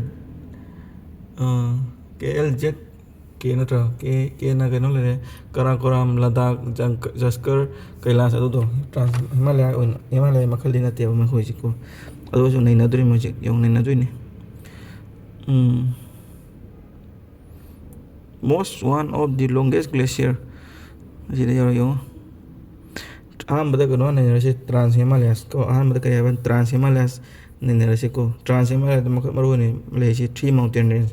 ꯑ, K L Z K ꯅꯠꯇ꯭ꯔꯥ? K, K ꯅ ꯀꯩꯅꯣ ꯂꯩꯔꯦ, ꯀꯔꯥꯀꯣꯔꯥꯝ, ꯂꯗꯥꯛ, ꯖꯪ-, ꯖꯁꯀꯔ, ꯀꯩꯂꯥꯁ, ꯑꯗꯨꯗꯣ Trans Himalaya ꯑꯣꯏꯅ, ꯍꯤꯃꯥꯂꯌꯥ ꯃꯈꯜꯗꯤ ꯅꯠꯇꯦꯕ ꯃꯈꯣꯏꯁꯤꯀꯣ꯫ ꯑꯗꯨꯁꯨ ꯅꯩꯅꯗꯣꯔꯤꯃꯤ ꯍꯧꯖꯤꯛ, ꯌꯦꯡꯉꯨ, ꯅꯩꯅꯗꯣꯏꯅꯤ꯫ ꯎꯝ꯫ Most one of the longest glacier꯫ ꯑꯁꯤꯗ ꯌꯥꯎꯔꯦ, ꯌꯦꯡꯉꯣ꯫ ꯑꯍꯥꯟꯕꯗ ꯀꯩꯅꯣ ꯅꯩꯅꯔꯁꯤ, Trans Himalayas ꯀꯣ꯫ ꯑꯍꯥꯟꯕꯗ ꯀꯔꯤ ꯍꯥꯏꯕ? Trans Himalayas ꯅꯩꯅꯔꯁꯤꯀꯣ꯫ Trans Himalaya ꯗ ꯃꯈꯜ ꯃꯔꯨ ꯑꯣꯏꯅ ꯂꯩꯔꯤꯁꯤ three mountain range,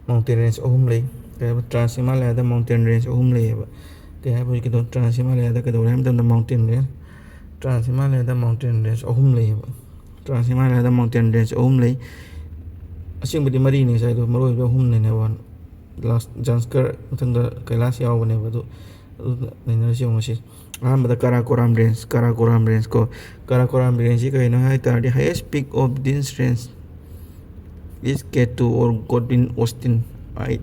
mountain range ꯑꯍꯨꯝ ꯂꯩ꯫ ꯀꯩ ꯍꯥꯏꯕ? Trans Himalaya ꯗ mountain range ꯑꯍꯨꯝ ꯂꯩꯌꯦꯕ꯫ ꯀꯩ ꯍꯥꯏꯕ ꯍꯧꯖꯤꯛꯀꯤꯗꯣ? Trans Himalaya ꯗ ꯀꯩꯗꯧꯔꯦ ꯍꯥꯏꯕ ꯃꯇꯝꯗ mountain range, Trans Himalaya ꯗ mountain range ꯑꯍꯨꯝ ꯂꯩꯌꯦꯕ꯫ Trans Himalaya ꯗ mountain range ꯑꯍꯨꯝ ꯂꯩ꯫ ꯑꯁꯦꯡꯕꯗꯤ ꯃꯔꯤꯅꯤ ꯉꯁꯥꯏꯗꯣ, ꯃꯔꯨ ꯑꯣꯏꯕ ꯑꯍꯨꯝꯅꯤꯅꯦꯕ꯫ Last ꯖꯪꯁꯀꯔ, ꯃꯊꯪꯗ ꯀꯩꯂꯥꯁ ꯌꯥꯎꯕꯅꯦꯕ꯫ ꯑꯗꯨ, ꯑꯗꯨ ꯅꯩꯅꯔꯁꯤ ꯌꯦꯡꯉꯨꯁꯤ꯫ ꯑꯍꯥꯟꯕꯗ ꯀꯔꯥꯀꯣꯔꯥꯝ range, ꯀꯔꯥꯀꯣꯔꯥꯝ range ꯀꯣ꯫ ꯀꯔꯥꯀꯣꯔꯥꯝ range ꯁꯤ ꯀꯩꯅꯣ ꯍꯥꯏ ꯇꯥꯔꯗꯤ, highest peak of this range is K two or Godwin Austen, eight,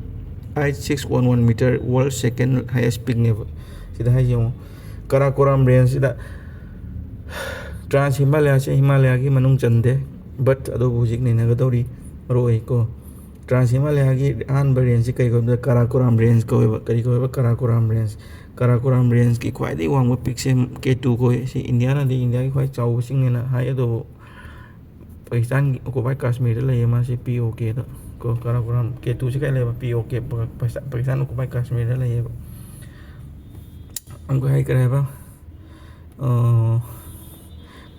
eight six one one meter, world second highest peak ꯅꯦꯕ꯫ ꯁꯤꯗ ꯍꯥꯏꯁꯦ ꯌꯦꯡꯉꯣ, ꯀꯔꯥꯀꯣꯔꯥꯝ range ꯁꯤꯗ Trans Himalaya ꯁꯦ ꯍꯤꯃꯥꯂꯌꯥꯒꯤ ꯃꯅꯨꯡ ꯆꯟꯗꯦ, but ꯑꯗꯨꯕꯨ ꯍꯧꯖꯤꯛ ꯅꯩꯅꯒꯗꯧꯔꯤ ꯃꯔꯨ ꯑꯣꯏꯀꯣ꯫ Trans Himalaya ꯒꯤ ꯑꯍꯥꯟꯕ range ꯁꯤ ꯀꯔꯤ ꯀꯧꯋꯦ? ꯀꯔꯥꯀꯣꯔꯥꯝ range ꯀꯧꯋꯦꯕ꯫ ꯀꯔꯤ ꯀꯧꯋꯦꯕ? ꯀꯔꯥꯀꯣꯔꯥꯝ range꯫ ꯀꯔꯥꯀꯣꯔꯥꯝ range ꯀꯤ ꯈ꯭ꯋꯥꯏꯗꯒꯤ ꯋꯥꯡꯕ peak ꯁꯦ K two ꯀꯧꯋꯦ꯫ ꯁꯤ ꯏꯟꯗꯤꯌꯥꯅꯗꯤ, ꯏꯟꯗꯤꯌꯥꯒꯤ ꯈ꯭ꯋꯥꯏ ꯆꯥꯎꯕ ꯆꯤꯡꯅꯦꯅ ꯍꯥꯏ, ꯑꯗꯨꯕꯨ ꯄꯥꯀꯤꯁꯇꯥꯟꯒꯤ occupied ꯀꯥꯁꯃꯤꯔꯗ ꯂꯩꯌꯦ ꯃꯥꯁꯦ, P O K ꯗ ꯀꯣ꯫ ꯀꯔꯥꯀꯣꯔꯥꯝ K two ꯁꯤ ꯀꯥꯏ ꯂꯩꯕ? P O K, Pakistan occupied ꯀꯥꯁꯃꯤꯔꯗ ꯂꯩꯌꯦꯕ꯫ ꯑꯃꯨꯛꯀ ꯍꯥꯏ, ꯀꯔꯤ ꯍꯥꯏꯕ? ꯑ,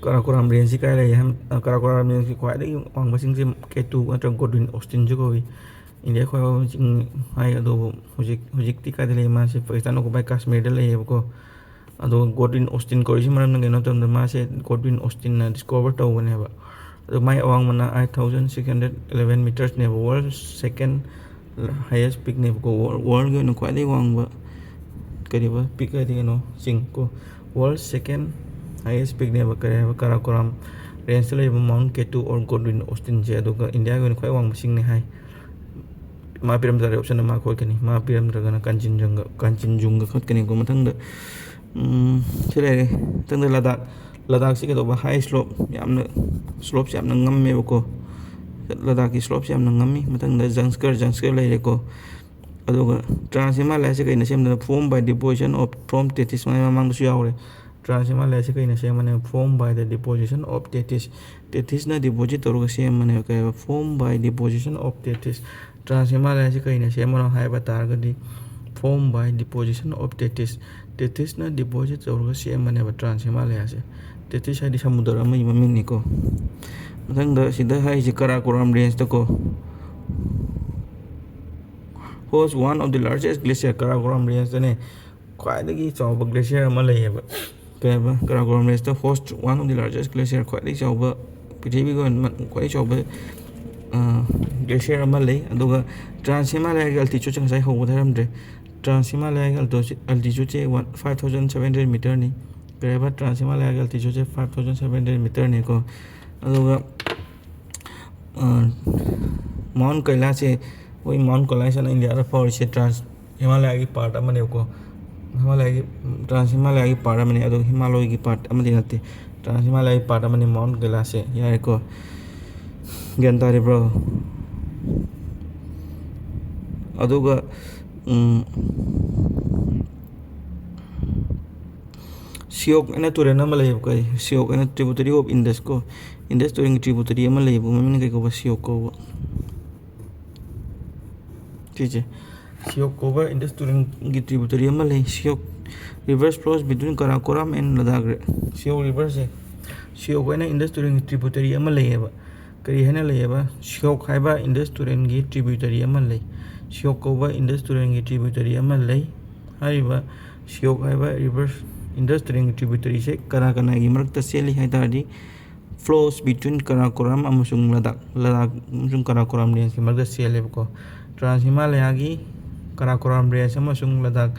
ꯀꯔꯥꯀꯣꯔꯥꯝ range ꯁꯤ ꯀꯥꯏ ꯂꯩ ꯍꯥꯏ? ꯑ, ꯀꯔꯥꯀꯣꯔꯥꯝ range ꯀꯤ ꯈ꯭ꯋꯥꯏꯗꯒꯤ ꯋꯥꯡꯕ ꯆꯤꯡꯁꯦ K two ꯅꯠꯇ꯭ꯔꯒ Godwin Austen ꯁꯨ ꯀꯧꯏ꯫ ꯏꯟꯗꯤꯌꯥ ꯈ꯭ꯋꯥꯏ ꯋꯥꯡꯕ ꯆꯤꯡ ꯍꯥꯏ, ꯑꯗꯨꯕꯨ ꯍꯧꯖꯤꯛ, ꯍꯧꯖꯤꯛꯇꯤ ꯀꯥꯏꯗ ꯂꯩ? ꯃꯥꯁꯦ ꯄꯥꯀꯤꯁꯇꯥꯟ occupied ꯀꯥꯁꯃꯤꯔꯗ ꯂꯩꯌꯦꯕꯀꯣ꯫ ꯑꯗꯣ Godwin Austen ꯀꯧꯔꯤꯁꯤ ꯃꯔꯝꯅ ꯀꯩꯅꯣ ꯃꯇꯝꯗ, ꯃꯥꯁꯦ Godwin Austen ꯅ discover ꯇꯧꯕꯅꯦꯕ꯫ ꯑꯗꯣ ꯃꯥꯏ ꯑꯋꯥꯡꯕꯅ eight thousand six hundred eleven meters ꯅꯦꯕ, world second highest peakꯅꯦꯕꯀꯣ꯫ Worldꯒꯤ ꯑꯣꯏꯅ ꯈ꯭ꯋꯥꯏꯗꯒꯤ ꯋꯥꯡꯕ ꯀꯔꯤꯕ peak ꯍꯥꯏꯗꯤ ꯀꯩꯅꯣ, ꯆꯤꯡ ꯀꯣ꯫ World second highest peakꯅꯦꯕ꯫ ꯀꯔꯤ ꯍꯥꯏꯕ? ꯀꯥꯔꯥꯀꯣꯔꯥꯝ rangeꯇ ꯂꯩꯕ Mount K two or Godwin Austenꯁꯦ꯫ ꯑꯗꯨꯒ ꯏꯟꯗꯤꯌꯥꯒꯤ ꯑꯣꯏꯅ ꯈ꯭ꯋꯥꯏ ꯋꯥꯡꯕ ꯆꯤꯡꯅꯤ ꯍꯥꯏ꯫ ꯃꯥ ꯄꯤꯔꯝ ꯇꯥꯔꯗꯤ optionꯗ ꯃꯥ ꯈꯣꯠꯀꯅꯤ, ꯃꯥ ꯄꯤꯔꯝꯗ꯭ꯔꯒꯅ ꯀꯥꯟꯆꯤꯟꯖꯪꯒ, ꯀꯥꯟꯆꯤꯟꯖꯨꯡꯒ ꯈꯣꯠꯀꯅꯤꯀꯣ꯫ ꯃꯊꯪꯗ, ꯎꯝ, ꯁꯤ ꯂꯩꯔꯦ꯫ ꯃꯊꯪꯗ ꯂꯗꯥꯛ꯫ ꯂꯗꯥꯛꯁꯤ ꯀꯩꯗꯧꯕ? High slope, ꯌꯥꯝꯅ slopeꯁꯦ ꯌꯥꯝꯅ ꯉꯝꯃꯦꯕꯀꯣ꯫ ꯂꯗꯥꯛꯀꯤ slopeꯁꯦ ꯌꯥꯝꯅ ꯉꯝꯃꯤ꯫ ꯃꯊꯪꯗ ꯖꯪꯁꯀꯔ, ꯖꯪꯁꯀꯔ ꯂꯩꯔꯦꯀꯣ꯫ ꯑꯗꯨꯒ Trans Himalayasꯁꯦ ꯀꯩꯅ ꯁꯦꯝꯗꯣꯏꯅꯣ? Formed by deposition of, from Tethys, ꯃꯥꯏ ꯃꯃꯥꯡꯗꯁꯨ ꯌꯥꯎꯔꯦ꯫ Trans Himalayasꯁꯦ ꯀꯩꯅ ꯁꯦꯝꯕꯅꯦ? Formed by the deposition of Tethys꯫ Tethysꯅ deposit ꯇꯧꯔꯒ ꯁꯦꯝꯕꯅꯦꯕ꯫ ꯀꯩ ꯍꯥꯏꯕ? Formed by deposition of Tethys꯫ Trans Himalayasꯁꯦ ꯀꯩꯅ ꯁꯦꯝꯕꯅꯣ ꯍꯥꯏꯕ ꯇꯥꯔꯒꯗꯤ, formed by deposition of Tethys꯫ Tethysꯅ deposit ꯇꯧꯔꯒ ꯁꯦꯝꯕꯅꯦꯕ Trans Himalayasꯁꯦ꯫ Tethys ꯍꯥꯏꯗꯤ ꯁꯃꯨꯗ꯭ꯔ ꯑꯃꯒꯤ ꯃꯃꯤꯡꯅꯤꯀꯣ꯫ ꯃꯊꯪꯗ ꯁꯤꯗ ꯍꯥꯏꯔꯤꯁꯦ ꯀꯔꯥꯀꯣꯔꯥꯝ rangeꯇꯀꯣ host one of the largest glacier, ꯀꯔꯥꯀꯣꯔꯥꯝ rangeꯇꯅꯦ ꯈ꯭ꯋꯥꯏꯗꯒꯤ ꯆꯥꯎꯕ glacier ꯑꯃ ꯂꯩꯌꯦꯕ꯫ ꯀꯩ ꯍꯥꯏꯕ? ꯀꯔꯥꯀꯣꯔꯥꯝ rangeꯇ host one of the largest glacier, ꯈ꯭ꯋꯥꯏꯗꯒꯤ ꯆꯥꯎꯕ, ꯄ꯭ꯔꯤꯊꯤꯕꯤꯒꯤ ꯑꯣꯏꯅ ꯈ꯭ꯋꯥꯏꯗꯒꯤ ꯆꯥꯎꯕ, ꯑ, glacier ꯑꯃ ꯂꯩ꯫ ꯑꯗꯨꯒ Trans Himalayasꯒꯤ altitudeꯁꯦ ꯉꯁꯥꯏ ꯍꯧꯕꯗ ꯍꯥꯏꯔꯝꯗ꯭ꯔꯦ꯫ Trans Himalayasꯒꯤ altitude, altitudeꯁꯦ one, five thousand seven hundred meterꯅꯤ꯫ ꯀꯩ ꯍꯥꯏꯕ? Trans Himalayasꯒꯤ altitudeꯁꯦ five thousand seven hundred meterꯅꯤꯀꯣ꯫ ꯑꯗꯨꯒ ꯑ, Mount Kailasꯁꯦ, ꯑꯩꯈꯣꯏ Mount Kailash ꯍꯥꯏꯅ ꯏꯟꯗꯤꯌꯥꯗ ꯐꯥꯎꯔꯤꯁꯦ Trans Himalayasꯒꯤ part ꯑꯃꯅꯦꯕꯀꯣ꯫ Himalayasꯒꯤ, Trans Himalayasꯒꯤ part ꯑꯃꯅꯦ, ꯑꯗꯣ ꯍꯤꯃꯥꯂꯣꯏꯒꯤ part ꯑꯃꯗꯤ ꯅꯠꯇꯦ꯫ Trans Himalayasꯒꯤ part ꯑꯃꯅꯤ Mount Kailash ꯁꯦ꯫ ꯌꯥꯔꯦꯀꯣ? ꯒ꯭ꯌꯥꯟ ꯇꯥꯔꯤꯕ꯭ꯔꯣ? ꯑꯗꯨꯒ, ꯎꯝ, Shyok ꯍꯥꯏꯅ ꯇꯨꯔꯦꯜ ꯑꯃ ꯂꯩꯌꯦꯕꯀꯣ꯫ Shyok ꯍꯥꯏꯅ tributary of Indus ꯀꯣ꯫ Indus ꯇꯨꯔꯦꯜꯒꯤ tributary ꯑꯃ ꯂꯩꯌꯦꯕ, ꯃꯃꯤꯡꯅ ꯀꯩ ꯀꯧꯕ? Shyok ꯀꯧꯕ꯫ ꯁꯤꯁꯦ Shyok ꯀꯧꯕ Indus ꯇꯨꯔꯦꯜꯒꯤ tributary ꯑꯃ ꯂꯩ꯫ Shyok rivers flows between Karakoram and Ladakh꯫ Shyok riverꯁꯦ, Shyok ꯍꯥꯏꯅ Indus ꯇꯨꯔꯦꯜꯒꯤ tributary ꯑꯃ ꯂꯩꯌꯦꯕ꯫ ꯀꯔꯤ ꯍꯥꯏꯅ ꯂꯩꯌꯦꯕ? Shyok ꯍꯥꯏꯕ Indus ꯇꯨꯔꯦꯜꯒꯤ tributary ꯑꯃ ꯂꯩ꯫ Shyok ꯀꯧꯕ Indus ꯇꯨꯔꯦꯜꯒꯤ tributary ꯑꯃ ꯂꯩ꯫ ꯍꯥꯏꯔꯤꯕ Shyok ꯍꯥꯏꯕ rivers, Indus ꯇꯨꯔꯦꯜꯒꯤ tributoryꯁꯦ ꯀꯅꯥ ꯀꯅꯥꯒꯤ ꯃꯔꯛꯇ ꯆꯦꯜꯂꯤ ꯍꯥꯏ ꯇꯥꯔꯗꯤ, flows between ꯀꯔꯥꯀꯣꯔꯝ ꯑꯃꯁꯨꯡ ꯂꯗꯥꯛ, ꯂꯗꯥꯛ ꯑꯃꯁꯨꯡ ꯀꯔꯥꯀꯣꯔꯝ ꯔꯦꯟꯖꯀꯤ ꯃꯔꯛꯇ ꯆꯦꯜꯂꯦꯕꯀꯣ꯫ ꯇ꯭ꯔꯥꯟꯁ ꯍꯤꯃꯥꯂꯌꯥꯒꯤ ꯀꯔꯥꯀꯣꯔꯝ ꯔꯦꯟꯖ ꯑꯃꯁꯨꯡ ꯂꯗꯥꯛ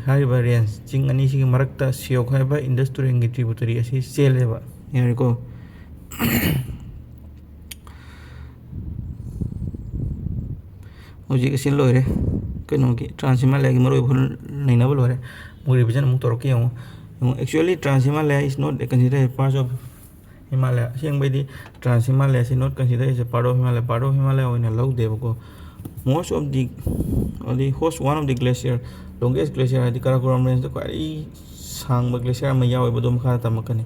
ꯍꯥꯏꯔꯤꯕ ꯔꯦꯟꯖ, ꯆꯤꯡ ꯑꯅꯤꯁꯤꯒꯤ ꯃꯔꯛꯇ ꯁꯤꯌꯣꯛ ꯍꯥꯏꯕ ꯏꯟꯗꯁ ꯇꯨꯔꯦꯜꯒꯤ ꯇ꯭ꯔꯤꯕꯨꯇꯔꯤ ꯑꯁꯤ ꯆꯦꯜꯂꯦꯕ꯫ ꯌꯥꯔꯦꯀꯣ? ꯍꯧꯖꯤꯛ ꯑꯁꯤ ꯂꯣꯏꯔꯦ, ꯀꯩꯅꯣꯒꯤ ꯇ꯭ꯔꯥꯟꯁ ꯍꯤꯃꯥꯂꯌꯥꯒꯤ ꯃꯔꯨꯑꯣꯏꯕ ꯅꯩꯅꯕ ꯂꯣꯏꯔꯦ꯫ ꯑꯃꯨꯛ ꯔꯤꯚꯤꯖꯟ ꯑꯃꯨꯛ ꯇꯧꯔꯛꯀꯦ ꯌꯦꯡꯉꯣ꯫ ꯌꯦꯡꯉꯣ, actually trans Himalaya is not considered a part of Himalaya. ꯑꯁꯦꯡꯕꯩꯗꯤ ꯇ꯭ꯔꯥꯟꯁ ꯍꯤꯃꯥꯂꯌꯥꯁꯤ not considered as a part of Himalaya, part of Himalaya ꯑꯣꯏꯅ ꯂꯧꯗꯦꯕꯀꯣ꯫ Most of the, the host one of the glacier, longest glacier ꯍꯥꯏꯗꯤ ꯀꯔꯥꯀꯣꯔꯝ ꯔꯦꯟꯖꯇ ꯈ꯭ꯋꯥꯏꯗꯒꯤ ꯁꯥꯡꯕ glacier ꯑꯃ ꯌꯥꯎꯋꯦꯕ, ꯑꯗꯨ ꯃꯈꯥꯗ ꯇꯝꯃꯛꯀꯅꯤ꯫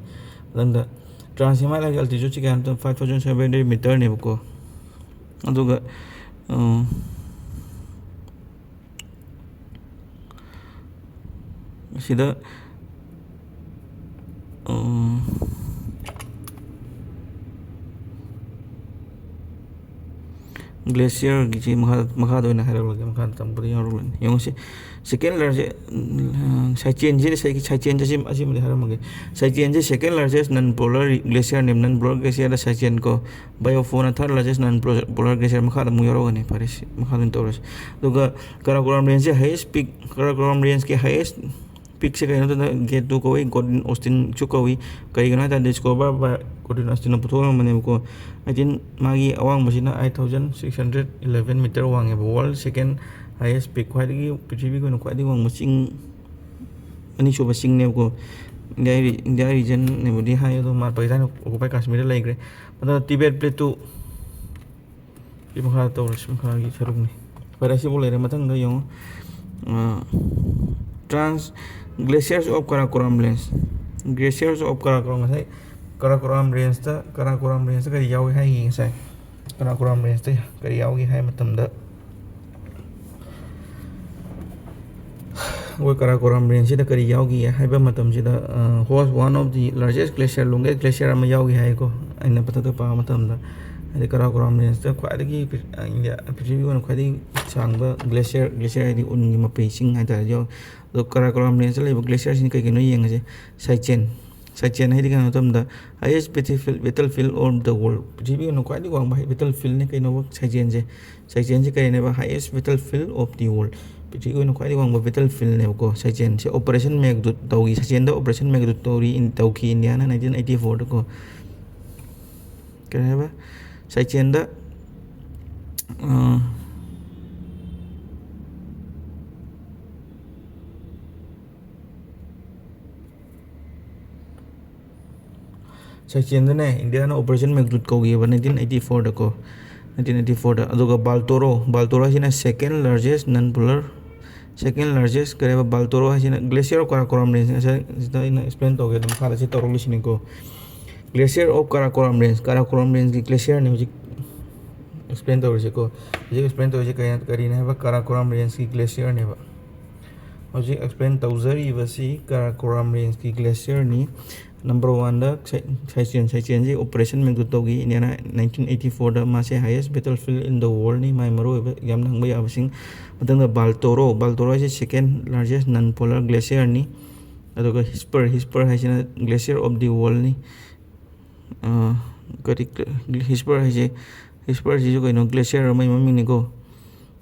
ꯃꯊꯪꯗ ꯇ꯭ꯔꯥꯟꯁ ꯍꯤꯃꯥꯂꯌꯥꯒꯤ altitude ꯁꯤ ꯀꯌꯥꯅꯣ? Five thousand seven hundred meter ꯅꯦꯕꯀꯣ꯫ ꯑꯗꯨꯒ ꯑ, ꯑꯁꯤꯗ ꯑ, glacier ꯒꯤꯁꯤ ꯃꯈꯥ, ꯃꯈꯥꯗ ꯑꯣꯏꯅ ꯍꯥꯏꯔꯛꯂꯒꯦ, ꯃꯈꯥꯗ ꯇꯝꯕꯗ ꯌꯥꯎꯔꯛꯂꯅꯤ꯫ ꯌꯦꯡꯉꯨꯁꯤ, second largest, ꯎꯝ, ꯁꯥꯏꯆꯦꯟꯁꯤ, ꯁꯥꯏ-, ꯁꯥꯏꯆꯦꯟꯁꯤ ꯑꯁꯤ-, ꯑꯁꯤꯃꯗꯤ ꯍꯥꯏꯔꯝꯃꯒꯦ꯫ ꯁꯥꯏꯆꯦꯟꯁꯤ second largest non polar glacier ꯅꯦ, non polar glacier ꯗ ꯁꯥꯏꯆꯦꯟ ꯀꯣ꯫ ꯕꯥꯏꯑꯣꯐꯣꯅ third largest non polar glacier ꯃꯈꯥꯗ ꯑꯃꯨꯛ ꯌꯥꯎꯔꯛꯑꯅꯤ꯫ ꯐꯔꯦ, ꯁꯤ ꯃꯈꯥ ꯑꯗꯨꯝ ꯇꯧꯔꯁꯤ꯫ ꯑꯗꯨꯒ ꯀꯔꯥꯀꯣꯔꯝ ꯔꯦꯟꯖꯁꯦ highest peak, ꯀꯔꯥꯀꯣꯔꯝ ꯔꯦꯟꯖꯀꯤ highest peak ꯁꯦ ꯀꯩꯅꯣ ꯍꯥꯏ ꯃꯇꯝꯗ ꯒꯦꯇꯨ ꯀꯧꯏ, ꯒꯣꯔꯗꯟ ꯑꯣꯁꯇꯤꯟꯁꯨ ꯀꯧꯏ꯫ ꯀꯔꯤꯒꯤꯅꯣ ꯍꯥꯏ ꯇꯥꯔꯗꯤ discover by ꯒꯣꯔꯗꯟ ꯑꯣꯁꯇꯤꯟꯅ ꯄꯨꯊꯣꯛꯂꯝꯕꯅꯦꯕꯀꯣ꯫ ꯑꯩꯠꯇꯤꯟ, ꯃꯥꯒꯤ ꯑꯋꯥꯡꯕꯁꯤꯅ eight thousand six hundred eleven meter ꯋꯥꯡꯉꯦꯕ꯫ World second highest peak, ꯈ꯭ꯋꯥꯏꯗꯒꯤ, ꯄ꯭ꯔꯤꯊꯤꯕꯤꯒꯤ ꯑꯣꯏꯅ ꯈ꯭ꯋꯥꯏꯗꯒꯤ ꯋꯥꯡꯕ ꯆꯤꯡ ꯑꯅꯤꯁꯨꯕ ꯆꯤꯡꯅꯦꯕꯀꯣ꯫ ꯏꯟꯗꯤꯌꯥ ꯔꯤ-, ꯏꯟꯗꯤꯌꯥ ꯔꯤꯖꯟꯅꯦꯕꯨꯗꯤ ꯍꯥꯏ, ꯑꯗꯣ ꯃꯥ ꯄꯥꯀꯤꯁꯇꯥꯟ occupied ꯀꯥꯁꯃꯤꯔꯗ ꯂꯩꯈ꯭ꯔꯦ꯫ ꯃꯊꯪꯗ ꯇꯤꯕꯦꯠ ꯄ꯭ꯂꯦꯇꯨ꯫ ꯁꯤ ꯃꯈꯥ ꯇꯧꯔꯁꯤ, ꯃꯈꯥꯒꯤ ꯁꯔꯨꯛꯅꯤ꯫ ꯐꯔꯦ, ꯁꯤꯕꯨ ꯂꯩꯔꯦ꯫ ꯃꯊꯪꯗ ꯌꯦꯡꯉꯣ, ꯑ, trans glaciers of Karakoram Range, glaciers of Karakoram, ꯉꯁꯥꯏ ꯀꯔꯥꯀꯣꯔꯥꯝ ꯔꯦꯟꯖꯇ, ꯀꯔꯥꯀꯣꯔꯥꯝ ꯔꯦꯟꯖꯇ ꯀꯔꯤ ꯌꯥꯎꯏ ꯍꯥꯏꯒꯦ ꯉꯁꯥꯏ? ꯀꯔꯥꯀꯣꯔꯥꯝ ꯔꯦꯟꯖꯇ ꯀꯔꯤ ꯌꯥꯎꯒꯦ ꯍꯥꯏ ꯃꯇꯝꯗ, ꯑꯩꯈꯣꯏ ꯀꯔꯥꯀꯣꯔꯥꯝ ꯔꯦꯟꯖꯁꯤꯗ ꯀꯔꯤ ꯌꯥꯎꯈꯤꯒꯦ ꯍꯥꯏꯕ ꯃꯇꯝꯁꯤꯗ, ꯑ, host one of the largest glacier, longest glacier ꯑꯃ ꯌꯥꯎꯈꯤ ꯍꯥꯏꯀꯣ꯫ ꯑꯩꯅ ꯃꯊꯛꯇ ꯄꯥꯕ ꯃꯇꯝꯗ, ꯍꯥꯏꯗꯤ ꯀꯔꯥꯀꯣꯔꯥꯝ ꯔꯦꯟꯖꯇ ꯈ꯭ꯋꯥꯏꯗꯒꯤ ꯄ꯭ꯔꯤ-, ꯑ, ꯏꯟꯗꯤꯌꯥ, ꯄ꯭ꯔꯤꯊꯤꯕꯤꯒꯤ ꯑꯣꯏꯅ ꯈ꯭ꯋꯥꯏꯗꯒꯤ ꯁꯥꯡꯕ glacier, glacier ꯍꯥꯏꯗꯤ ꯎꯟꯒꯤ ꯃꯄꯩꯁꯤꯡ ꯍꯥꯏꯇꯥꯔꯦ, ꯌꯥꯎ-, ꯑꯗꯣ ꯀꯔꯥꯀꯣꯔꯥꯝ ꯔꯦꯟꯖꯇ ꯂꯩꯕ glacierꯁꯤꯡ ꯀꯩ ꯀꯩꯅꯣ ꯌꯦꯡꯉꯁꯦ꯫ ꯁꯥꯏꯆꯦꯟ, ꯁꯥꯏꯆꯦꯟ ꯍꯥꯏꯗꯤ ꯀꯩꯅꯣ ꯃꯇꯝꯗ highest battlefield, battlefield of the world, ꯄ꯭ꯔꯤꯊꯤꯕꯤꯒꯤ ꯑꯣꯏꯅ ꯈ꯭ꯋꯥꯏꯗꯒꯤ ꯋꯥꯡꯕ battlefield ꯅꯤ ꯀꯩꯅꯣꯕ ꯁꯥꯏꯆꯦꯟꯁꯦ꯫ ꯁꯥꯏꯆꯦꯟꯁꯦ ꯀꯔꯤꯅꯦꯕ? Highest battlefield of the world, ꯄ꯭ꯔꯤꯊꯤꯕꯤꯒꯤ ꯑꯣꯏꯅ ꯈ꯭ꯋꯥꯏꯗꯒꯤ ꯋꯥꯡꯕ battlefield ꯅꯦꯕꯀꯣ ꯁꯥꯏꯆꯦꯟꯁꯦ꯫ Operation Meghdut ꯇꯧꯈꯤ, ꯁꯥꯏꯆꯦꯟꯗ Operation Meghdut ꯇꯧꯔꯤ, ꯇꯧꯈꯤ ꯏꯟꯗꯤꯌꯥꯅ nineteen eighty fourꯗꯀꯣ꯫ ꯀꯔꯤ ꯍꯥꯏꯕ? ꯁꯥꯏꯆꯦꯟꯗ ꯑ, ꯁꯥꯏꯆꯦꯟꯗꯅꯦ ꯏꯟꯗꯤꯌꯥꯅ Operation Meghdut ꯀꯧꯈꯤꯕ nineteen eighty fourꯗꯀꯣ꯫ Nineteen eighty fourꯗ꯫ ꯑꯗꯨꯒ Baltoro, Baltoro ꯍꯥꯏꯁꯤꯅ second largest non polar, second largest ꯀꯔꯤ ꯍꯥꯏꯕ? Baltoro ꯍꯥꯏꯁꯤꯅ Glacier of Karakoram Range, ꯉꯁꯥꯏ ꯁꯤꯗ ꯑꯩꯅ explain ꯇꯧꯒꯦ ꯑꯗꯨꯝ ꯃꯈꯥꯗ ꯁꯤ ꯇꯧꯔꯛꯂꯤꯁꯤꯅꯤꯀꯣ꯫ Glacier of Karakoram Range, Karakoram ꯔꯦꯟꯖꯀꯤ glacierꯅꯤ ꯍꯧꯖꯤꯛ explain ꯇꯧꯔꯤꯁꯦꯀꯣ꯫ ꯍꯧꯖꯤꯛ explain ꯇꯧꯔꯤꯁꯦ ꯀꯔꯤ, ꯀꯔꯤꯅꯣ ꯍꯥꯏꯕ? ꯀꯥꯔꯥꯀꯣꯔꯝ ꯔꯦꯟꯖꯀꯤ glacierꯅꯦꯕ꯫ ꯍꯧꯖꯤꯛ explain ꯇꯧꯖꯔꯤꯕꯁꯤ ꯀꯥꯔꯥꯀꯣꯔꯝ ꯔꯦꯟꯖꯀꯤ glacierꯅꯤ꯫ Number oneꯗ ꯁꯥꯏ-, ꯁꯥꯏꯆꯦꯟ, ꯁꯥꯏꯆꯦꯟꯁꯤ Operation Meghdut ꯇꯧꯈꯤ ꯏꯟꯗꯤꯌꯥꯅ nineteen eighty fourꯗ꯫ ꯃꯥꯁꯦ highest battlefield in the worldꯅꯤ꯫ ꯃꯥꯒꯤ ꯃꯔꯨꯑꯣꯏꯕ ꯌꯥꯝꯅ ꯍꯪꯕ ꯌꯥꯕꯁꯤꯡ꯫ ꯃꯊꯪꯗ Baltoro, Baltoro ꯍꯥꯏꯁꯦ second largest non polar glacierꯅꯤ꯫ ꯑꯗꯨꯒ Hesper, Hesper ꯍꯥꯏꯁꯤꯅ Glacier of the Worldꯅꯤ꯫ ꯑ, ꯀꯔꯤ, Hesper ꯍꯥꯏꯁꯦ, Hesperꯁꯤꯁꯨ ꯀꯩꯅꯣ, glacier ꯑꯃꯒꯤ ꯃꯃꯤꯡꯅꯤꯀꯣ꯫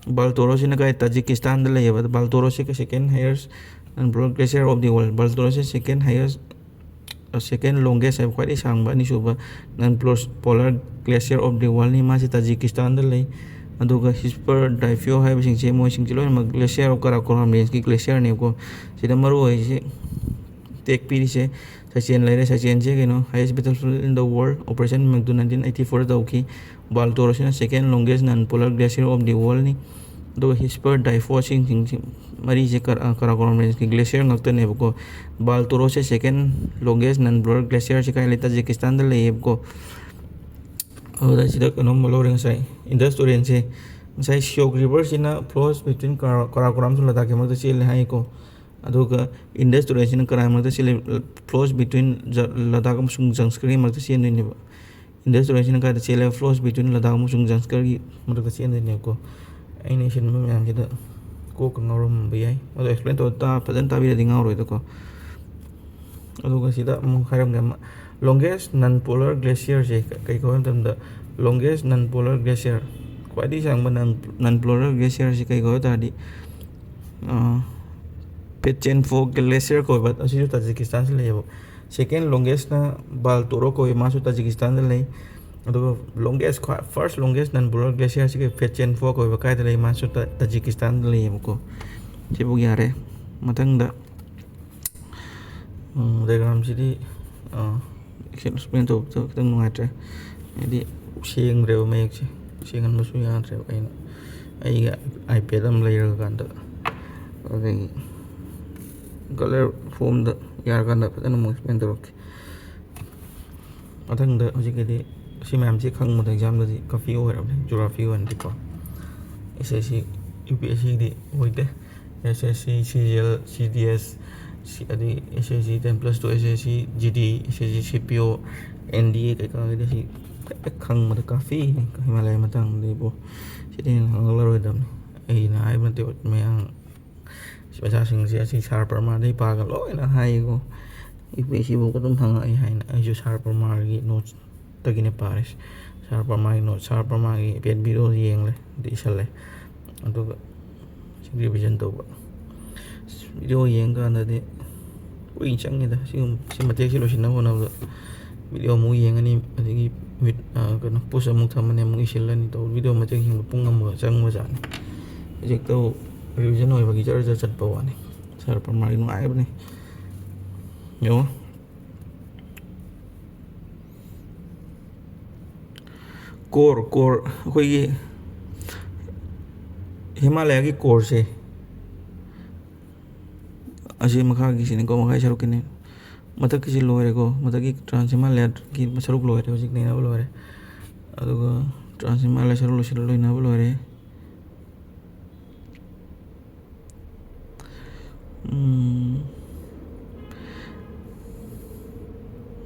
Baltoroꯁꯤꯅ ꯀꯥꯏ? ꯇꯥꯖꯤꯀꯤꯁꯇꯥꯟꯗ ꯂꯩꯌꯦꯕ꯫ ꯑꯗꯣ Baltoroꯁꯦ second highest non polar glacier of the world, Baltoroꯁꯦ second highest, second longest ꯍꯥꯏꯕ, ꯈ꯭ꯋꯥꯏꯗꯒꯤ ꯁꯥꯡꯕ ꯑꯅꯤꯁꯨꯕ non polar glacier of the worldꯅꯤ꯫ ꯃꯥꯁꯦ ꯇꯥꯖꯤꯀꯤꯁꯇꯥꯟꯗ ꯂꯩ꯫ ꯑꯗꯨꯒ Hesper, Daifeo ꯍꯥꯏꯕꯁꯤꯡꯁꯦ, ꯃꯣꯏꯁꯤꯡꯁꯦ ꯂꯣꯏꯅꯃꯛ Glacier of Karakoram Rangeꯀꯤ glacierꯅꯦꯕꯀꯣ꯫ ꯁꯤꯗ ꯃꯔꯨ ꯑꯣꯏꯔꯤꯁꯦ ꯇꯦꯛ ꯄꯤꯔꯤꯁꯦ ꯁꯥꯏꯆꯦꯟ ꯂꯩꯔꯦ꯫ ꯁꯥꯏꯆꯦꯟꯁꯦ ꯀꯩꯅꯣ, highest battlefield in the world, Operation Meghdut nineteen eighty fourꯗ ꯇꯧꯈꯤ꯫ Baltoroꯁꯤꯅ second longest non polar glacier of the worldꯅꯤ꯫ ꯑꯗꯨꯒ Hesper, Daifeo ꯁꯤꯡꯁꯤꯡꯁꯤ ꯃꯔꯤꯁꯦ ꯀꯔ-, ꯑ, Karakoram ꯔꯦꯟꯖꯀꯤ glacier ꯉꯥꯛꯇꯅꯦꯕꯀꯣ꯫ Baltoroꯁꯦ second longest non polar glacierꯁꯦ ꯀꯥꯏ ꯂꯩ? ꯇꯥꯖꯤꯀꯤꯁꯇꯥꯟꯗ ꯂꯩꯌꯦꯕꯀꯣ꯫ ꯑꯗꯨꯗ ꯁꯤꯗ ꯀꯩꯅꯣꯝ ꯂꯧꯔꯦ ꯉꯁꯥꯏ, Indus ꯇꯨꯔꯦꯟꯁꯦ꯫ ꯉꯁꯥꯏ Siok Riverꯁꯤꯅ flows between ꯀꯥꯔꯥ-, ꯀꯥꯔꯥꯀꯣꯔꯝ ꯑꯃꯁꯨꯡ ꯂꯗꯥꯛꯀꯤ ꯃꯔꯛꯇ ꯆꯦꯜꯂꯦ ꯍꯥꯏꯀꯣ꯫ ꯑꯗꯨꯒ Indus ꯇꯨꯔꯦꯜꯁꯤꯅ ꯀꯅꯥꯒꯤ ꯃꯔꯛꯇ ꯆꯦꯜꯂꯤ? Flows between ꯖ-, ꯂꯗꯥꯛ ꯑꯃꯁꯨꯡ ꯖꯪꯁꯀꯔꯒꯤ ꯃꯔꯛꯇ ꯆꯦꯟꯗꯣꯏꯅꯦꯕ꯫ Indus ꯇꯨꯔꯦꯜꯁꯤꯅ ꯀꯥꯏꯗ ꯆꯦꯜꯂꯦ? Flows between ꯂꯗꯥꯛ ꯑꯃꯁꯨꯡ ꯖꯪꯁꯀꯔꯒꯤ ꯃꯔꯛꯇ ꯆꯦꯟꯗꯣꯏꯅꯦꯕꯀꯣ꯫ ꯑꯩꯅ ꯏꯁꯤꯟꯕ ꯃꯌꯥꯝꯁꯤꯗ ꯀꯣꯛꯀ ꯉꯥꯎꯔꯝꯕ ꯌꯥꯏ꯫ ꯑꯗꯣ explain ꯇꯧꯔ ꯇꯥ-, ꯐꯖꯅ ꯇꯥꯕꯤꯔꯗꯤ ꯉꯥꯎꯔꯣꯏꯗꯀꯣ꯫ ꯑꯗꯨꯒ ꯁꯤꯗ ꯑꯃꯨꯛ ꯍꯥꯏꯔꯝꯒꯦ ꯑꯃ, longest non polar glacierꯁꯦ ꯀꯩ ꯀꯧꯏ ꯍꯥꯏꯕ ꯃꯇꯝꯗ, longest non polar glacier, ꯈ꯭ꯋꯥꯏꯗꯒꯤ ꯁꯥꯡꯕ non non polar glacierꯁꯤ ꯀꯩ ꯀꯧꯏ ꯍꯥꯏ ꯇꯥꯔꯗꯤ, Petchenko Glacier ꯀꯧꯏꯕ, ꯑꯁꯤꯁꯨ ꯇꯥꯖꯤꯀꯤꯁꯇꯥꯟꯁꯤ ꯂꯩꯌꯦꯕ꯫ Second longestꯅ Baltoro ꯀꯧꯏ, ꯃꯥꯁꯨ ꯇꯥꯖꯤꯀꯤꯁꯇꯥꯟꯗ ꯂꯩ꯫ ꯑꯗꯨꯒ longest ꯈ꯭ꯋꯥꯏ first longest non polar glacierꯁꯤꯒꯤ Petchenko ꯀꯧꯏꯕ ꯀꯥꯏꯗ ꯂꯩ? ꯃꯥꯁꯨ ꯇꯥꯖꯤꯀꯤꯁꯇꯥꯟꯗ ꯂꯩꯌꯦꯕꯀꯣ꯫ ꯁꯤꯕꯨ ꯌꯥꯔꯦ꯫ ꯃꯊꯪꯗ ꯗꯥꯏꯒ꯭ꯔꯥꯝꯁꯤꯗꯤ ꯑꯦꯛꯁꯄ꯭ꯂꯦꯟ ꯇꯧꯕꯗ ꯈꯤꯇꯪ ꯅꯨꯡꯉꯥꯏꯇ꯭ꯔꯦ, ꯍꯥꯏꯗꯤ ꯁꯦꯡꯗ꯭ꯔꯦꯕ ꯃꯌꯦꯛꯁꯦ, ꯁꯦꯡꯍꯟꯕꯁꯨ ꯌꯥꯗ꯭ꯔꯦꯕ꯫ ꯑꯩꯅ ꯑꯩꯒꯤ iPad ꯑꯃ ꯂꯩꯔꯀꯥꯟꯗ ꯑꯗꯒꯤ ꯀꯂꯔ ꯐꯣꯝꯗ ꯌꯥꯔꯀꯥꯟꯗ ꯐꯖꯅ ꯑꯃꯨꯛ ꯑꯦꯛꯁꯄ꯭ꯂꯦꯟ ꯇꯧꯔꯛꯀꯦ꯫ ꯃꯊꯪꯗ ꯍꯧꯖꯤꯛꯀꯤꯗꯤ ꯁꯤ ꯃꯌꯥꯝꯁꯤ ꯈꯪꯕꯗ ꯑꯦꯛꯖꯥꯝꯗꯗꯤ ꯀꯥꯐꯤ ꯑꯣꯏꯔꯕꯅꯤ, ꯖꯤꯑꯣꯒ꯭ꯔꯥꯐꯤ ꯑꯣꯏꯅꯗꯤꯀꯣ꯫ ꯑꯦꯁ ꯑꯦꯁ ꯁꯤ, ꯌꯨ ꯄꯤ ꯑꯦꯁ ꯁꯤꯒꯤꯗꯤ ꯑꯣꯏꯗꯦ꯫ ꯑꯦꯁ ꯑꯦꯁ ꯁꯤ, ꯁꯤ ꯖꯤ ꯑꯦꯜ, ꯁꯤ ꯗꯤ ꯑꯦꯁ, ꯁꯤ ꯑꯗꯩ S S C ten plus two, S S C G ꯗꯤ, ꯑꯦꯁ ꯑꯦꯁ ꯁꯤ ꯁꯤ ꯄꯤ ꯑꯣ, ꯑꯦꯟ ꯗꯤ ꯑꯦ ꯀꯩꯀꯥꯒꯤꯗꯤ ꯁꯤ ꯍꯦꯛ ꯈꯪꯕꯗ ꯀꯥꯐꯤꯅꯤ꯫ ꯍꯤꯃꯥꯂꯌꯥꯒꯤ ꯃꯇꯥꯡꯗꯗꯤꯕꯣ, ꯁꯤꯗꯩ ꯍꯦꯟꯅ ꯈꯪꯉꯛꯂꯔꯣꯏꯗꯕꯅꯤ꯫ ꯑꯩꯅ ꯍꯥꯏꯕ ꯅꯠꯇꯦ, ꯃꯌꯥꯝ ꯃꯆꯥꯁꯤꯡꯁꯦ ꯑꯁꯤ ꯁꯥꯔ ꯄ꯭ꯔꯃꯥꯗꯒꯤ ꯄꯥꯒ ꯂꯣꯏꯅ ꯍꯥꯏꯌꯦꯀꯣ꯫ ꯌꯨ ꯄꯤ ꯑꯦꯁ ꯁꯤꯐꯥꯎ ꯑꯗꯨꯝ ꯍꯪꯉꯛꯑꯦ ꯍꯥꯏꯅ꯫ ꯑꯩꯁꯨ ꯁꯥꯔ ꯄ꯭ꯔꯃꯥꯒꯤ ꯅꯣꯠꯁꯇꯒꯤꯅꯦ ꯄꯥꯔꯤꯁꯦ꯫ ꯁꯥꯔ ꯄ꯭ꯔꯃꯥꯒꯤ ꯅꯣꯠ, ꯁꯥꯔ ꯄ꯭ꯔꯃꯥꯒꯤ ꯄꯦꯠ ꯚꯤꯗꯤꯑꯣ ꯌꯦꯡꯂꯦ, ꯑꯗꯨ ꯏꯁꯜꯂꯦ꯫ ꯑꯗꯨꯒ ꯁꯤ ꯔꯤꯚꯤꯖꯟ ꯇꯧꯕ꯫ ꯚꯤꯗꯤꯑꯣ ꯌꯦꯡꯀꯥꯟꯗꯗꯤ ꯀꯨꯏꯅ ꯆꯪꯉꯤꯗ꯫ ꯁꯤꯒꯨꯝꯕ, ꯁꯤ ꯃꯇꯦꯛꯁꯤ ꯂꯣꯏꯁꯤꯟꯅꯕ ꯍꯣꯠꯅꯕꯗ ꯚꯤꯗꯤꯑꯣ ꯑꯃꯨꯛ ꯌꯦꯡꯉꯅꯤ, ꯑꯗꯒꯤ ꯃꯤꯠ, ꯑ, ꯀꯩꯅꯣ, ꯄꯣꯁ ꯑꯃꯨꯛ ꯊꯝꯃꯅꯤ, ꯑꯃꯨꯛ ꯏꯁꯤꯜꯂꯅꯤ ꯇꯧꯕ꯫ ꯚꯤꯗꯤꯑꯣ ꯃꯇꯦꯛ ꯌꯦꯡꯕꯗ ꯄꯨꯡ ꯑꯃꯒ ꯆꯪꯕꯖꯥꯠꯅꯤ꯫ ꯍꯧꯖꯤꯛꯇ ꯔꯤꯚꯤꯖꯟ ꯑꯣꯏꯕꯒꯤ ꯖꯔ ꯖꯔ ꯆꯠꯄ ꯋꯥꯅꯤ꯫ ꯁꯥꯔ ꯄ꯭ꯔꯃꯥꯒꯤ ꯅꯨꯡꯉꯥꯏꯕꯅꯤ꯫ ꯌꯦꯡꯉꯣ꯫ ꯀꯣꯔ, ꯀꯣꯔ, ꯑꯩꯈꯣꯏꯒꯤ ꯍꯤꯃꯥꯂꯌꯥꯒꯤ ꯀꯣꯔꯁꯦ, ꯑꯁꯤ ꯃꯈꯥꯒꯤꯁꯤꯅꯤꯀꯣ, ꯃꯈꯥꯒꯤ ꯁꯔꯨꯛꯀꯤꯅꯤ꯫ ꯃꯊꯛꯀꯤꯁꯤ ꯂꯣꯏꯔꯦꯀꯣ, ꯃꯊꯛꯀꯤ ꯇ꯭ꯔꯥꯟꯁ ꯍꯤꯃꯥꯂꯌꯥꯒꯤ ꯁꯔꯨꯛ ꯂꯣꯏꯔꯦ, ꯍꯧꯖꯤꯛ ꯅꯩꯅꯕ ꯂꯣꯏꯔꯦ꯫ ꯑꯗꯨꯒ ꯇ꯭ꯔꯥꯟꯁ ꯍꯤꯃꯥꯂꯌꯥ ꯁꯔꯨꯛ ꯂꯣꯏꯁꯤꯜꯂ ꯂꯣꯏꯅꯕ ꯂꯣꯏꯔꯦ꯫ ꯎꯝ꯫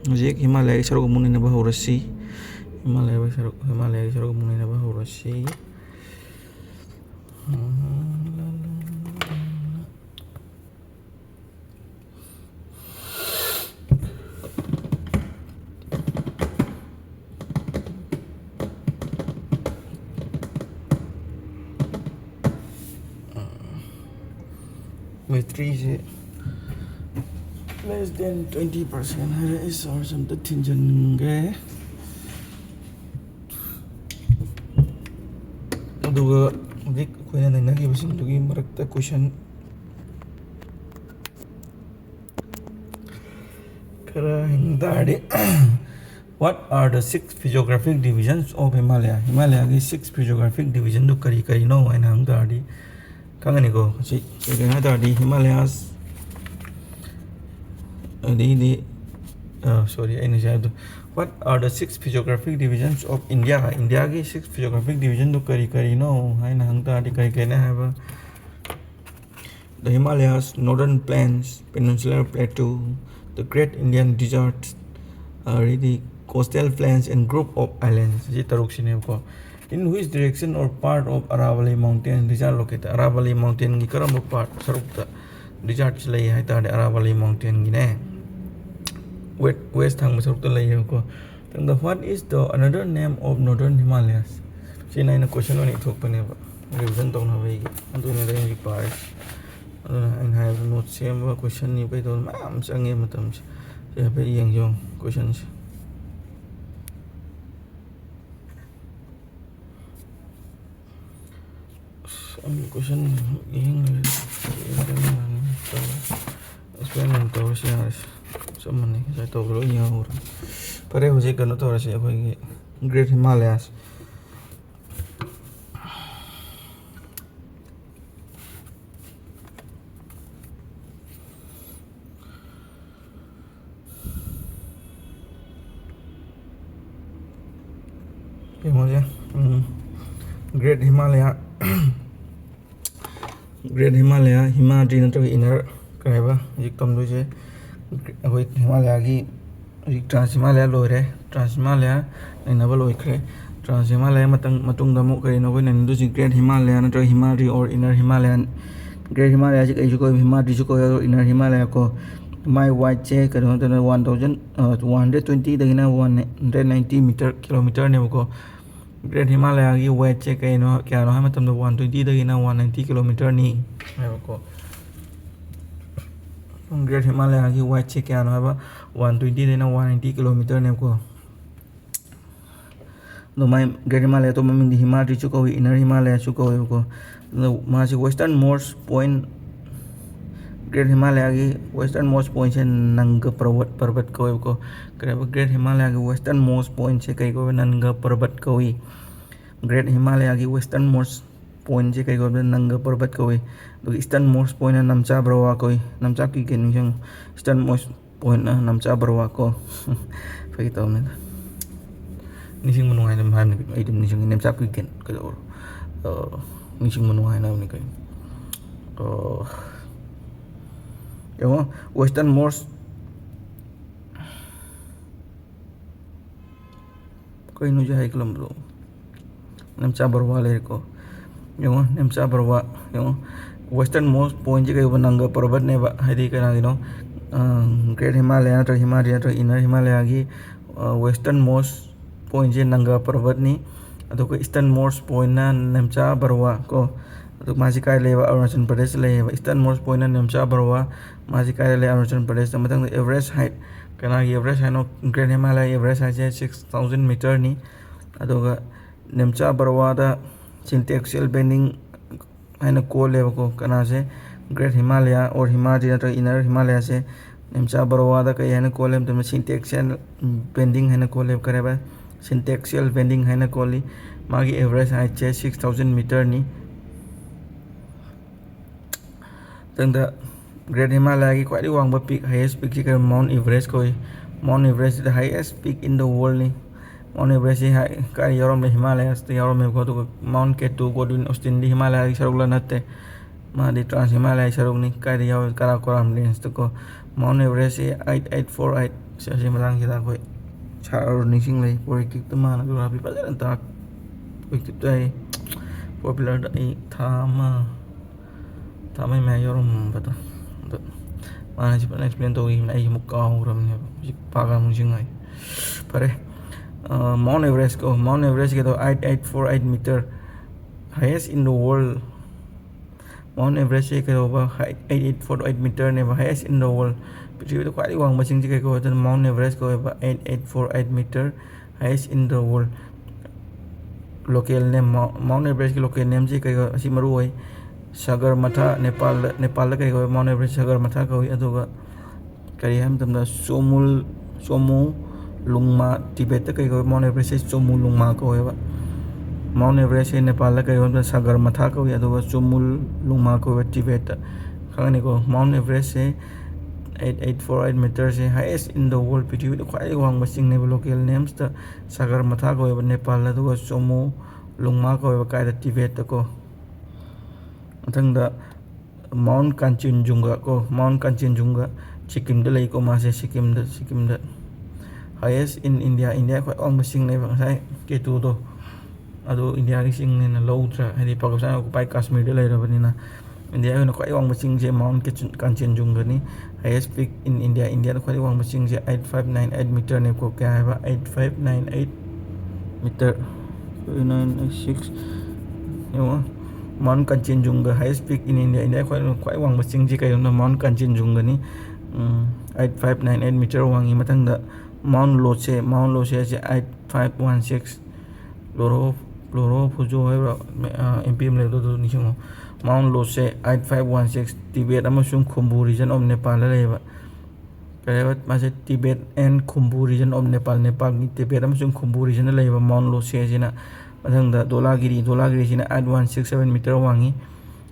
ꯍꯧꯖꯤꯛ ꯍꯤꯃꯥꯂꯌꯥꯒꯤ ꯁꯔꯨꯛ ꯑꯃꯨꯛ ꯅꯩꯅꯕ ꯍꯧꯔꯁꯤ꯫ ꯍꯤꯃꯥꯂꯌꯥꯒꯤ ꯁꯔꯨꯛ, ꯍꯤꯃꯥꯂꯌꯥꯒꯤ ꯁꯔꯨꯛ ꯑꯃꯨꯛ ꯅꯩꯅꯕ ꯍꯧꯔꯁꯤ꯫ ꯕꯦꯇ꯭ꯔꯤꯁꯦ less than twenty percent ꯍꯥꯏꯔꯛꯑꯦ꯫ ꯆꯥꯔꯖ ꯑꯝꯇ ꯊꯤꯟꯖꯤꯟꯒꯦ꯫ ꯑꯗꯨꯒ ꯍꯧꯖꯤꯛ ꯑꯩꯈꯣꯏꯅ ꯅꯩꯅꯈꯤꯕꯁꯤꯡꯗꯨꯒꯤ ꯃꯔꯛꯇ ꯀꯣꯏꯁꯟ ꯈꯔ ꯍꯪ ꯇꯥꯔꯗꯤ, What are the six physiographic divisions of Himalaya? ꯍꯤꯃꯥꯂꯌꯥꯒꯤ six physiographic divisionꯗꯨ ꯀꯔꯤ ꯀꯔꯤꯅꯣ ꯍꯥꯏꯅ ꯍꯪ ꯇꯥꯔꯗꯤ ꯈꯪꯒꯅꯤꯀꯣ꯫ ꯁꯤ ꯀꯩꯅꯣ ꯍꯥꯏ ꯇꯥꯔꯗꯤ, ꯍꯤꯃꯥꯂꯌꯥꯁ, ꯑꯗꯩꯗꯤ, ꯁꯣꯔꯤ, ꯑꯩꯅ ꯁꯤ ꯍꯥꯏꯕꯗꯣ, What are the six physiographic divisions of India? ꯏꯟꯗꯤꯌꯥꯒꯤ six physiographic divisionꯗꯨ ꯀꯔꯤ ꯀꯔꯤꯅꯣ ꯍꯥꯏꯅ ꯍꯪ ꯇꯥꯔꯗꯤ ꯀꯔꯤ ꯀꯔꯤꯅꯣ ꯍꯥꯏꯕ, The Himalayas, Northern Plains, Peninsular Plateau, the Great Indian Desert, ꯑꯗꯩꯗꯤ Coastal Plains and Group of Islands, ꯁꯤ ꯇꯔꯨꯛꯁꯤꯅꯦꯕꯀꯣ꯫ In which direction or part of Aravalli Mountain Range are located? ꯑꯔꯥꯕꯂꯤ ꯃꯥꯎꯟꯇꯦꯟꯒꯤ ꯀꯔꯝꯕ ꯄꯥꯔꯠ, ꯁꯔꯨꯛꯇ ꯗꯤꯖꯥꯔꯠꯁꯤ ꯂꯩ ꯍꯥꯏ ꯇꯥꯔꯗꯤ ꯑꯔꯥꯕꯂꯤ ꯃꯥꯎꯟꯇꯦꯟꯒꯤꯅꯦ ꯋꯦꯠ ꯋꯦꯁ ꯊꯪꯕ ꯁꯔꯨꯛꯇ ꯂꯩꯌꯦꯕꯀꯣ꯫ ꯃꯊꯪꯗ, What is the another name of Northern Himalayas? ꯁꯤꯅ ꯑꯩꯅ ꯀꯣꯏꯁꯟ ꯑꯣꯏꯅ ꯏꯊꯣꯛꯄꯅꯦꯕ, ꯔꯤꯚꯤꯖꯟ ꯇꯧꯅꯕ ꯑꯩꯒꯤ꯫ ꯑꯗꯨꯅꯦꯗ ꯑꯩꯅ ꯍꯧꯖꯤꯛ ꯄꯥꯔꯤꯁꯦ꯫ ꯑꯗꯨꯅ ꯑꯩꯅ ꯍꯥꯏꯕ, ꯅꯣꯠ ꯁꯦꯝꯕ, ꯀꯣꯏꯁꯟ ꯏꯕ ꯀꯩꯗꯧꯕ ꯃꯌꯥꯝ ꯆꯪꯉꯦ ꯃꯇꯝꯁꯦ꯫ ꯁꯤ ꯍꯥꯏꯐꯦꯠ ꯌꯦꯡꯁꯤ ꯌꯦꯡꯉꯨ ꯀꯣꯏꯁꯟꯁꯦ꯫ ꯑꯁ, ꯑꯩ ꯀꯣꯏꯁꯟ ꯌꯦꯡ ꯂꯩꯔꯦ꯫ ꯑꯦꯛꯁꯄ꯭ꯂꯦꯟ ꯑꯣꯏꯅ ꯇꯧꯔꯁꯤ, ꯌꯥꯔꯁꯤ꯫ ꯆꯞ ꯃꯥꯟꯅꯩ, ꯉꯁꯥꯏ ꯇꯧꯕ ꯂꯣꯏ ꯌꯦꯡꯍꯧꯔꯦ꯫ ꯐꯔꯦ, ꯍꯧꯖꯤꯛ ꯀꯩꯅꯣ ꯇꯧꯔꯁꯤ, ꯑꯩꯈꯣꯏꯒꯤ Great Himalayas꯫ ꯌꯦꯡꯉꯨꯁꯦ꯫ ꯎꯝ꯫ Great Himalaya꯫ Great Himalaya, ꯍꯤꯃꯥꯗ꯭ꯔꯤ ꯅꯠꯇ꯭ꯔꯒ ꯏꯅꯔ ꯀꯩ ꯍꯥꯏꯕ ꯍꯧꯖꯤꯛ ꯇꯝꯗꯣꯏꯁꯦ꯫ ꯑꯩꯈꯣꯏ ꯍꯤꯃꯥꯂꯌꯥꯒꯤ ꯍꯧꯖꯤꯛ ꯇ꯭ꯔꯥꯟꯁ ꯍꯤꯃꯥꯂꯌꯥ ꯂꯣꯏꯔꯦ, ꯇ꯭ꯔꯥꯟꯁ ꯍꯤꯃꯥꯂꯌꯥ ꯅꯩꯅꯕ ꯂꯣꯏꯈ꯭ꯔꯦ꯫ ꯇ꯭ꯔꯥꯟꯁ ꯍꯤꯃꯥꯂꯌꯥ ꯃꯇꯪ-, ꯃꯇꯨꯡꯗ ꯑꯃꯨꯛ ꯀꯔꯤꯅꯣ ꯑꯩꯈꯣꯏ ꯅꯩꯅꯗꯣꯏꯁꯤ? Great Himalaya ꯅꯠꯇ꯭ꯔꯒ ꯍꯤꯃꯥꯗ꯭ꯔꯤ or Inner Himalayan꯫ Great Himalaya ꯁꯤ ꯀꯩꯁꯨ ꯀꯧꯏ? ꯍꯤꯃꯥꯗ꯭ꯔꯤꯁꯨ ꯀꯧꯏ, ꯑꯗꯣ Inner Himalaya ꯀꯣ꯫ ꯃꯥꯏ ꯋꯥꯏꯠꯁꯦ ꯀꯩꯅꯣ ꯅꯠꯇꯅ one thousand, one hundred twenty ꯗꯒꯤꯅ one hundred ninety meter, ꯀꯤꯂꯣꯃꯤꯇꯔꯅꯦꯕꯀꯣ꯫ Great ꯍꯤꯃꯥꯂꯌꯥꯒꯤ ꯋꯦꯠꯁꯦ ꯀꯩꯅꯣ, ꯀꯌꯥꯅꯣ ꯍꯥꯏꯕ ꯃꯇꯝꯗ, one twenty ꯗꯒꯤꯅ one ninety ꯀꯤꯂꯣꯃꯤꯇꯔꯅꯤ ꯍꯥꯏꯕꯀꯣ꯫ Great Himalayagi weight ꯁꯦ ꯀꯌꯥꯅꯣ ꯍꯥꯏꯕ, ꯋꯥꯟ ꯇ꯭ꯋꯦꯟꯇꯤꯗꯩꯅ ꯋꯥꯟ ꯅꯥꯏꯟꯇꯤ ꯀꯤꯂꯣꯃꯤꯇꯔꯅꯦꯕꯀꯣ꯫ ꯑꯗꯨꯃꯥꯏꯅ Great Himalaya ꯑꯇꯣꯞꯄ ꯃꯃꯤꯡꯗꯤ Himadri ꯁꯨ ꯀꯧꯏ, Inner Himalaya ꯁꯨ ꯀꯧꯏꯕꯀꯣ꯫ ꯑꯗꯣ ꯃꯥꯁꯤ western most point, Great Himalaya ꯒꯤ western most point ꯁꯦ Nanga Parvat, Parvat ꯀꯧꯋꯦꯕꯀꯣ꯫ ꯀꯔꯤ ꯍꯥꯏꯕ, Great Himalaya ꯒꯤ western most point ꯁꯦ ꯀꯩ ꯀꯧꯋꯦ? Nanga Parvat ꯀꯧꯏ꯫ Great Himalaya ꯒꯤ western most point ꯁꯦ ꯀꯩ ꯀꯧꯋꯦ? Nanga Parvat ꯀꯧꯋꯤ꯫ ꯑꯗꯨꯒ eastern most point ꯅ Namcha Barwa ꯀꯧꯋꯤ꯫ Namcha Kyugen ꯅꯤꯡꯁꯤꯡꯉꯨ꯫ Eastern most point ꯅ Namcha Barwa ꯀꯣ꯫ ꯐꯥꯒꯤ ꯇꯧꯕꯅꯤꯗ꯫ ꯅꯤꯡꯁꯤꯡꯕ ꯅꯨꯡꯉꯥꯏꯅꯕ ꯍꯥꯏꯕꯅꯤ꯫ ꯑꯩ ꯑꯗꯨꯝ ꯅꯤꯡꯁꯤꯡꯉꯤ꯫ Namcha Kyugen ꯀꯩꯗꯧꯔꯣ? ꯑ, ꯅꯤꯡꯁꯤꯡꯕ ꯅꯨꯡꯉꯥꯏꯅꯕꯅꯤ ꯀꯩꯅꯣ꯫ ꯑ, ꯌꯦꯡꯉꯣ, western most ꯀꯩꯅꯣ ꯍꯧꯖꯤꯛ ꯍꯥꯏꯒꯠꯂꯝꯕꯗꯣ? Namcha Barwa ꯂꯩꯔꯦꯀꯣ꯫ ꯌꯦꯡꯉꯣ, Namcha Barwa, ꯌꯦꯡꯉꯣ, western most point ꯁꯦ ꯀꯩꯒꯨꯝꯕ Nanga Parvat ꯅꯦꯕ, ꯍꯥꯏꯗꯤ ꯀꯅꯥꯒꯤꯅꯣ? ꯑ, Great Himalaya ꯅꯠꯇ꯭ꯔꯒ Himadri ꯅꯠꯇ꯭ꯔꯒ Inner Himalaya ꯒꯤ, ꯑ, western most point ꯁꯦ Nanga Parvat ꯅꯤ꯫ ꯑꯗꯨꯒ eastern most point ꯅ Namcha Barwa ꯀꯣ꯫ ꯑꯗꯨ ꯃꯥꯁꯤ ꯀꯥꯏ ꯂꯩꯕ? ꯑꯔꯨꯅꯥꯆꯜ ꯄ꯭ꯔꯗꯦꯁꯇ ꯂꯩꯌꯦꯕ꯫ Eastern most point ꯅ Namcha Barwa, ꯃꯥꯁꯤ ꯀꯥꯏꯗ ꯂꯩ? ꯑꯔꯨꯅꯥꯆꯜ ꯄ꯭ꯔꯗꯦꯁꯇ꯫ ꯃꯊꯪꯗ average height, ꯀꯅꯥꯒꯤ average height ꯅꯣ? Great Himalaya average height ꯁꯦ six thousand meter ꯅꯤ꯫ ꯑꯗꯨꯒ Namcha Barwa ꯗ syntaxial bending ꯍꯥꯏꯅ ꯀꯣꯜꯂꯦꯕꯀꯣ꯫ ꯀꯅꯥꯁꯦ? Great Himalaya or Himadri ꯅꯠꯇ꯭ꯔꯒ Inner Himalaya ꯁꯦ Namcha Barwa ꯗ ꯀꯩ ꯍꯥꯏꯅ ꯀꯣꯜꯂꯦ ꯍꯥꯏꯕ ꯃꯇꯝꯗ syntaxial bending ꯍꯥꯏꯅ ꯀꯣꯜꯂꯦꯕ꯫ ꯀꯔꯤ ꯍꯥꯏꯕ? Syntaxial bending ꯍꯥꯏꯅ ꯀꯣꯜꯂꯤ꯫ ꯃꯥꯒꯤ average height ꯁꯦ six thousand meter ꯅꯤ꯫ ꯃꯊꯪꯗ Great Himalaya ꯒꯤ ꯈ꯭ꯋꯥꯏꯗꯒꯤ ꯋꯥꯡꯕ peak, highest peak ꯁꯤ ꯀꯔꯤ? Mount Everest ꯀꯧꯏ꯫ Mount Everest is the highest peak in the world ꯅꯤ꯫ Mount Everest ꯁꯤ ꯍꯥꯏ-, ꯀꯥꯏꯗ ꯌꯥꯎꯔꯝꯃꯦ? Himalayas ꯇ ꯌꯥꯎꯔꯝꯃꯦꯕꯀꯣ꯫ ꯑꯗꯨꯒ Mount K two Godwin Austen ꯗꯤ Himalaya ꯒꯤ ꯁꯔꯨꯛꯂ? ꯅꯠꯇꯦ꯫ ꯃꯥꯗꯤ trans Himalaya ꯒꯤ ꯁꯔꯨꯛꯅꯤ꯫ ꯀꯥꯏꯗ ꯌꯥꯎꯏ? Karakoram Range ꯇꯀꯣ꯫ Mount Everest ꯁꯤ eight eight four eight꯫ ꯁꯤ, ꯑꯁꯤ ꯃꯇꯥꯡꯁꯤꯗ ꯑꯩꯈꯣꯏ ꯁꯥꯔ ꯅꯤꯡꯁꯤꯡꯂꯩ꯫ ꯄꯣꯂꯤꯇꯤꯛꯇ ꯃꯥꯅ geography ꯐꯖꯅ ꯇꯥꯛ-, ꯄꯣꯂꯤꯇꯤꯛꯇ ꯑꯩ popular ꯗ ꯑꯩ ꯊꯥ ꯑꯃ, ꯊꯥ ꯑꯃ ꯃꯌꯥ ꯌꯥꯎꯔꯝꯕꯗꯣ꯫ ꯑꯗꯣ ꯃꯥꯅ ꯁꯤ ꯐꯖꯅ explain ꯇꯧꯈꯤꯕꯅꯦ꯫ ꯑꯩ ꯑꯃꯨꯛ ꯀꯥꯎꯈ꯭ꯔꯕꯅꯦꯕ꯫ ꯍꯧꯖꯤꯛ ꯄꯥꯛꯑ ꯑꯃꯨꯛ ꯅꯤꯡꯁꯤꯡꯉꯛꯑꯦ꯫ ꯐꯔꯦ꯫ ꯑ, Mount Everest ꯀꯣ꯫ Mount Everest ꯀꯤꯗꯣ eight eight four eight meter, highest in the world꯫ Mount Everest ꯁꯦ ꯀꯩꯗꯧꯕ, eight eight four eight meter ꯅꯦꯕ, highest in the world꯫ ꯄ꯭ꯔꯤꯊꯤꯕꯤꯗ ꯈ꯭ꯋꯥꯏꯗꯒꯤ ꯋꯥꯡꯕ ꯆꯤꯡꯁꯤ ꯀꯩ ꯀꯧꯋꯦ? ꯑꯗꯨꯅ Mount Everest ꯀꯧꯋꯦꯕ, eight eight four eight meter, highest in the world꯫ Local name, Mount Everest ꯀꯤ local name ꯁꯤ ꯀꯩ ꯀꯧꯋꯦ? ꯑꯁꯤ ꯃꯔꯨ ꯑꯣꯏ꯫ ꯁꯒꯔꯃꯊꯥ, ꯅꯦꯄꯥꯜꯗ, ꯅꯦꯄꯥꯜꯗ ꯀꯩ ꯀꯧꯋꯦ? Mount Everest ꯁꯒꯔꯃꯊꯥ ꯀꯧꯏ꯫ ꯑꯗꯨꯒ ꯀꯔꯤ ꯍꯥꯏꯕ ꯃꯇꯝꯗ ꯆꯣꯃꯨꯜ, ꯆꯣꯃꯨ ꯂꯨꯡꯃꯥ, ꯇꯤꯕꯦꯠꯇ ꯀꯩ ꯀꯧꯋꯦ? Mount Everest ꯁꯦ ꯆꯣꯃꯨ ꯂꯨꯡꯃꯥ ꯀꯧꯋꯦꯕ꯫ Mount Everest ꯁꯦ ꯅꯦꯄꯥꯜꯗ ꯀꯩ ꯀꯧꯋꯦ? ꯁꯒꯔꯃꯊꯥ ꯀꯧꯏ꯫ ꯑꯗꯨꯒ ꯆꯣꯃꯨ ꯂꯨꯡꯃꯥ ꯀꯧꯋꯦ ꯇꯤꯕꯦꯠꯇ꯫ ꯈꯪꯉꯅꯤꯀꯣ, Mount Everest say eight eight four eight meter say highest in the world, ꯄ꯭ꯔꯤꯊꯤꯕꯤꯗ ꯈ꯭ꯋꯥꯏꯗꯒꯤ ꯋꯥꯡꯕ ꯆꯤꯡꯅꯦꯕ꯫ Local names ꯇ ꯁꯒꯔꯃꯊꯥ ꯀꯧꯋꯦꯕ ꯅꯦꯄꯥꯜꯗ, ꯑꯗꯨꯒ ꯆꯣꯃꯨ ꯂꯨꯡꯃꯥ ꯀꯧꯋꯦꯕ ꯀꯥꯏꯗ? ꯇꯤꯕꯦꯠꯇ ꯀꯣ꯫ ꯃꯊꯪꯗ Mount Kanchenjunga ꯀꯣ, Mount Kanchenjunga ꯁꯤꯛꯀꯤꯝꯗ ꯂꯩꯀꯣ, ꯃꯥꯁꯦ ꯁꯤꯛꯀꯤꯝꯗ, ꯁꯤꯛꯀꯤꯝꯗ꯫ Highest in India, ꯏꯟꯗꯤꯌꯥ ꯈ꯭ꯋꯥꯏ ꯋꯥꯡꯕ ꯆꯤꯡꯅꯦꯕ ꯉꯁꯥꯏ ꯀꯦꯇꯨꯗꯣ, ꯑꯗꯣ ꯏꯟꯗꯤꯌꯥꯒꯤ ꯆꯤꯡꯅꯦꯅ ꯂꯧꯗ꯭ꯔꯥ, ꯍꯥꯏꯗꯤ ꯄꯥꯀꯤꯁꯇꯥꯟ ꯑꯣꯀꯨꯄꯥꯏ ꯀꯥꯁꯃꯤꯔꯗ ꯂꯩꯔꯕꯅꯤꯅ꯫ ꯏꯟꯗꯤꯌꯥꯒꯤ ꯑꯣꯏꯅ ꯈ꯭ꯋꯥꯏ ꯋꯥꯡꯕ ꯆꯤꯡꯁꯦ Mount Kanchenjunga ꯅꯤ꯫ Highest peak in India, ꯏꯟꯗꯤꯌꯥꯗ ꯈ꯭ꯋꯥꯏꯗꯒꯤ ꯋꯥꯡꯕ ꯆꯤꯡꯁꯦ eight five nine eight meter ꯅꯦꯕꯀꯣ꯫ ꯀꯌꯥ ꯍꯥꯏꯕ? Eight five nine eight meter꯫ Nine eight six, ꯌꯦꯡꯉꯣ, Mount Kanchenjunga, highest peak in India, India ꯈ꯭ꯋꯥꯏ, ꯈ꯭ꯋꯥꯏ ꯋꯥꯡꯕ ꯆꯤꯡꯁꯤ ꯀꯩꯅꯣ? Mount Kanchenjunga ꯅꯤ꯫ Eight five nine eight meter ꯋꯥꯡꯉꯤ꯫ ꯃꯊꯪꯗ Mount Lhotse, Mount Lhotse ꯁꯦ eight five one six꯫ Loro, Loro Phojo ꯍꯥꯏꯕ꯭ꯔꯥ? ꯑꯦꯝ ꯄꯤ ꯑꯃ ꯂꯩꯕꯗꯣ, ꯑꯗꯨ ꯅꯤꯡꯁꯤꯡꯉꯣ꯫ Mount Lhotse eight five one six, Tibet ꯑꯃꯁꯨꯡ Khumbu region of Nepalꯗ ꯂꯩꯕ꯫ ꯀꯔꯤ ꯍꯥꯏꯕ? ꯃꯥꯁꯦ Tibet and Khumbu region of Nepal, ꯅꯦꯄꯥꯜꯒꯤ Tibet ꯑꯃꯁꯨꯡ ꯈꯨꯝꯕꯨ regionꯗ ꯂꯩꯕ Mount Lhotse ꯑꯁꯤꯅ꯫ ꯃꯊꯪꯗ Dhaulagiri, Dhaulagiri ꯁꯤꯅ eight one six seven meter ꯋꯥꯡꯉꯤ꯫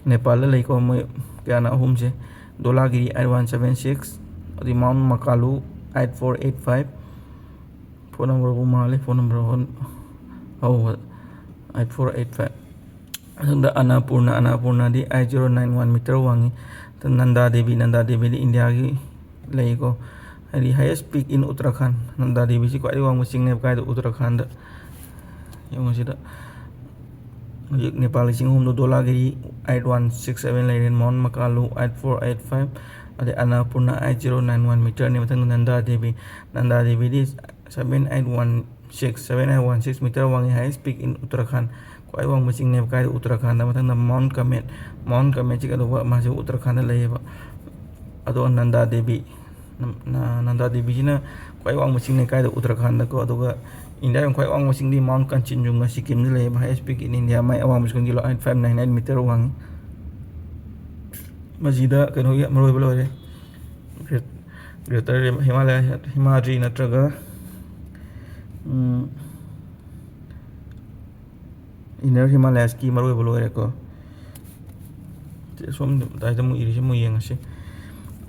ꯅꯦꯄꯥꯜꯗ ꯂꯩꯀꯣ, ꯃꯣꯏ ꯀꯌꯥꯅ ꯑꯍꯨꯝꯁꯦ꯫ Dhaulagiri eight one seven six, ꯑꯗꯩ Mount Makalu eight four eight five꯫ Phone numberꯕꯨ ꯃꯥꯜꯂꯤ, phone number ꯍꯣꯟ-, ꯍꯧꯕ eight four eight five꯫ ꯃꯊꯪꯗ Annapurna, Annapurnaꯗꯤ eight zero nine one meter ꯋꯥꯡꯉꯤ꯫ Nanda Devi, Nanda Deviꯗꯤ ꯏꯟꯗꯤꯌꯥꯒꯤ ꯂꯩꯀꯣ, ꯍꯥꯏꯗꯤ highest peak in Uttarakhand꯫ Nanda Deviꯁꯤ ꯈ꯭ꯋꯥꯏꯗꯒꯤ ꯋꯥꯡꯕ ꯆꯤꯡꯅꯦꯕ꯫ ꯀꯥꯏꯗ? ꯎꯠꯇꯔꯥꯈꯟꯗ꯫ ꯌꯦꯡꯉꯣ ꯁꯤꯗ꯫ ꯍꯧꯖꯤꯛ ꯅꯦꯄꯥꯜꯒꯤ ꯆꯤꯡ ꯑꯍꯨꯝꯗꯣ, Dhaulagiri eight one six seven ꯂꯩꯔꯦ, Mount Makalu eight four eight five, ꯑꯗꯩ Annapurna eight zero nine one meterꯅꯤ꯫ ꯃꯊꯪꯗ Nanda Devi, Nanda Deviꯗꯤ seven eight one six, seven eight one six meter ꯋꯥꯡꯉꯤ, highest peak in Uttarakhand꯫ ꯈ꯭ꯋꯥꯏ ꯋꯥꯡꯕ ꯆꯤꯡꯅꯦꯕ꯫ ꯀꯥꯏꯗ? ꯎꯠꯇꯔꯥꯈꯟꯗ꯫ ꯃꯊꯪꯗ ꯃꯥꯎꯟ ꯀꯃꯦꯠ꯫ ꯃꯥꯎꯟ ꯀꯃꯦꯠꯁꯤ ꯀꯩꯗꯧꯕ? ꯃꯥꯁꯦ ꯎꯠꯇꯔꯥꯈꯟꯗ ꯂꯩꯌꯦꯕ꯫ ꯑꯗꯣ ꯅꯟꯗꯥ ꯗꯦꯕꯤ, ꯅ-, ꯅ-, ꯅꯟꯗꯥ ꯗꯦꯕꯤꯁꯤꯅ ꯈ꯭ꯋꯥꯏ ꯋꯥꯡꯕ ꯆꯤꯡꯅꯦ꯫ ꯀꯥꯏꯗ? ꯎꯠꯇꯔꯥꯈꯟꯗꯀꯣ꯫ ꯑꯗꯨꯒ ꯏꯟꯗꯤꯌꯥꯒꯤ ꯈ꯭ꯋꯥꯏ ꯋꯥꯡꯕ ꯆꯤꯡꯗꯤ ꯃꯥꯎꯟ ꯀꯥꯟꯆꯤꯟꯖꯨꯡꯒ, ꯁꯤꯀꯤꯝꯗ ꯂꯩꯌꯦꯕ꯫ Highest peak in India, ꯃꯥꯏ ꯑꯋꯥꯡꯕ ꯆꯤꯡꯗꯤ five nine nine meter ꯋꯥꯡꯉꯤ꯫ ꯃꯁꯤꯗ ꯀꯩꯅꯣꯒꯤ ꯃꯔꯨꯑꯣꯏꯕ ꯂꯣꯏꯔꯦ꯫ Great-, Greater Himalaya, ꯍꯤꯃꯥꯗ꯭ꯔꯤ ꯅꯠꯇ꯭ꯔꯒ, ꯎꯝ, Inner Himalayasꯀꯤ ꯃꯔꯨꯑꯣꯏꯕ ꯂꯣꯏꯔꯦꯀꯣ꯫ ꯁꯣꯝ ꯃꯇꯥꯏꯗ ꯑꯃꯨꯛ ꯏꯔꯤꯁꯦ ꯑꯃꯨꯛ ꯌꯦꯡꯉꯁꯤ꯫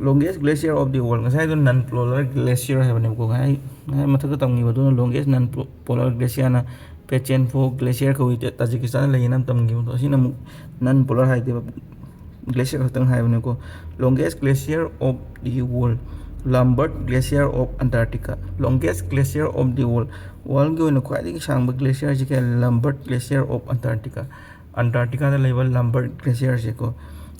Longest glacier of the world꯫ ꯉꯁꯥꯏꯗꯣ non polar glacier ꯍꯥꯏꯕꯅꯦꯕꯀꯣ꯫ ꯉꯁꯥꯏ, ꯉꯁꯥꯏ ꯃꯊꯛꯇ ꯇꯝꯈꯤꯕꯗꯨꯅ longest non polar glacierꯅ Petchenko glacier ꯀꯧꯏ, ꯇꯥꯖꯤꯀꯤꯁꯇꯥꯟꯗ ꯂꯩꯌꯦꯅ ꯇꯝꯈꯤꯕꯗꯣ꯫ ꯑꯁꯤꯅ ꯑꯃꯨꯛ non polar ꯍꯥꯏꯗꯦꯕ, glacier ꯈꯛꯇꯪ ꯍꯥꯏꯕꯅꯦꯀꯣ꯫ Longest glacier of the world, Lambert Glacier of Antarctica꯫ Longest glacier of the world, worldꯀꯤ ꯑꯣꯏꯅ ꯈ꯭ꯋꯥꯏꯗꯒꯤ ꯁꯥꯡꯕ glacierꯁꯤ ꯀꯌꯥ? Lambert Glacier of Antarctica꯫ Antarcticaꯗ ꯂꯩꯕ Lambert glacierꯁꯦꯀꯣ꯫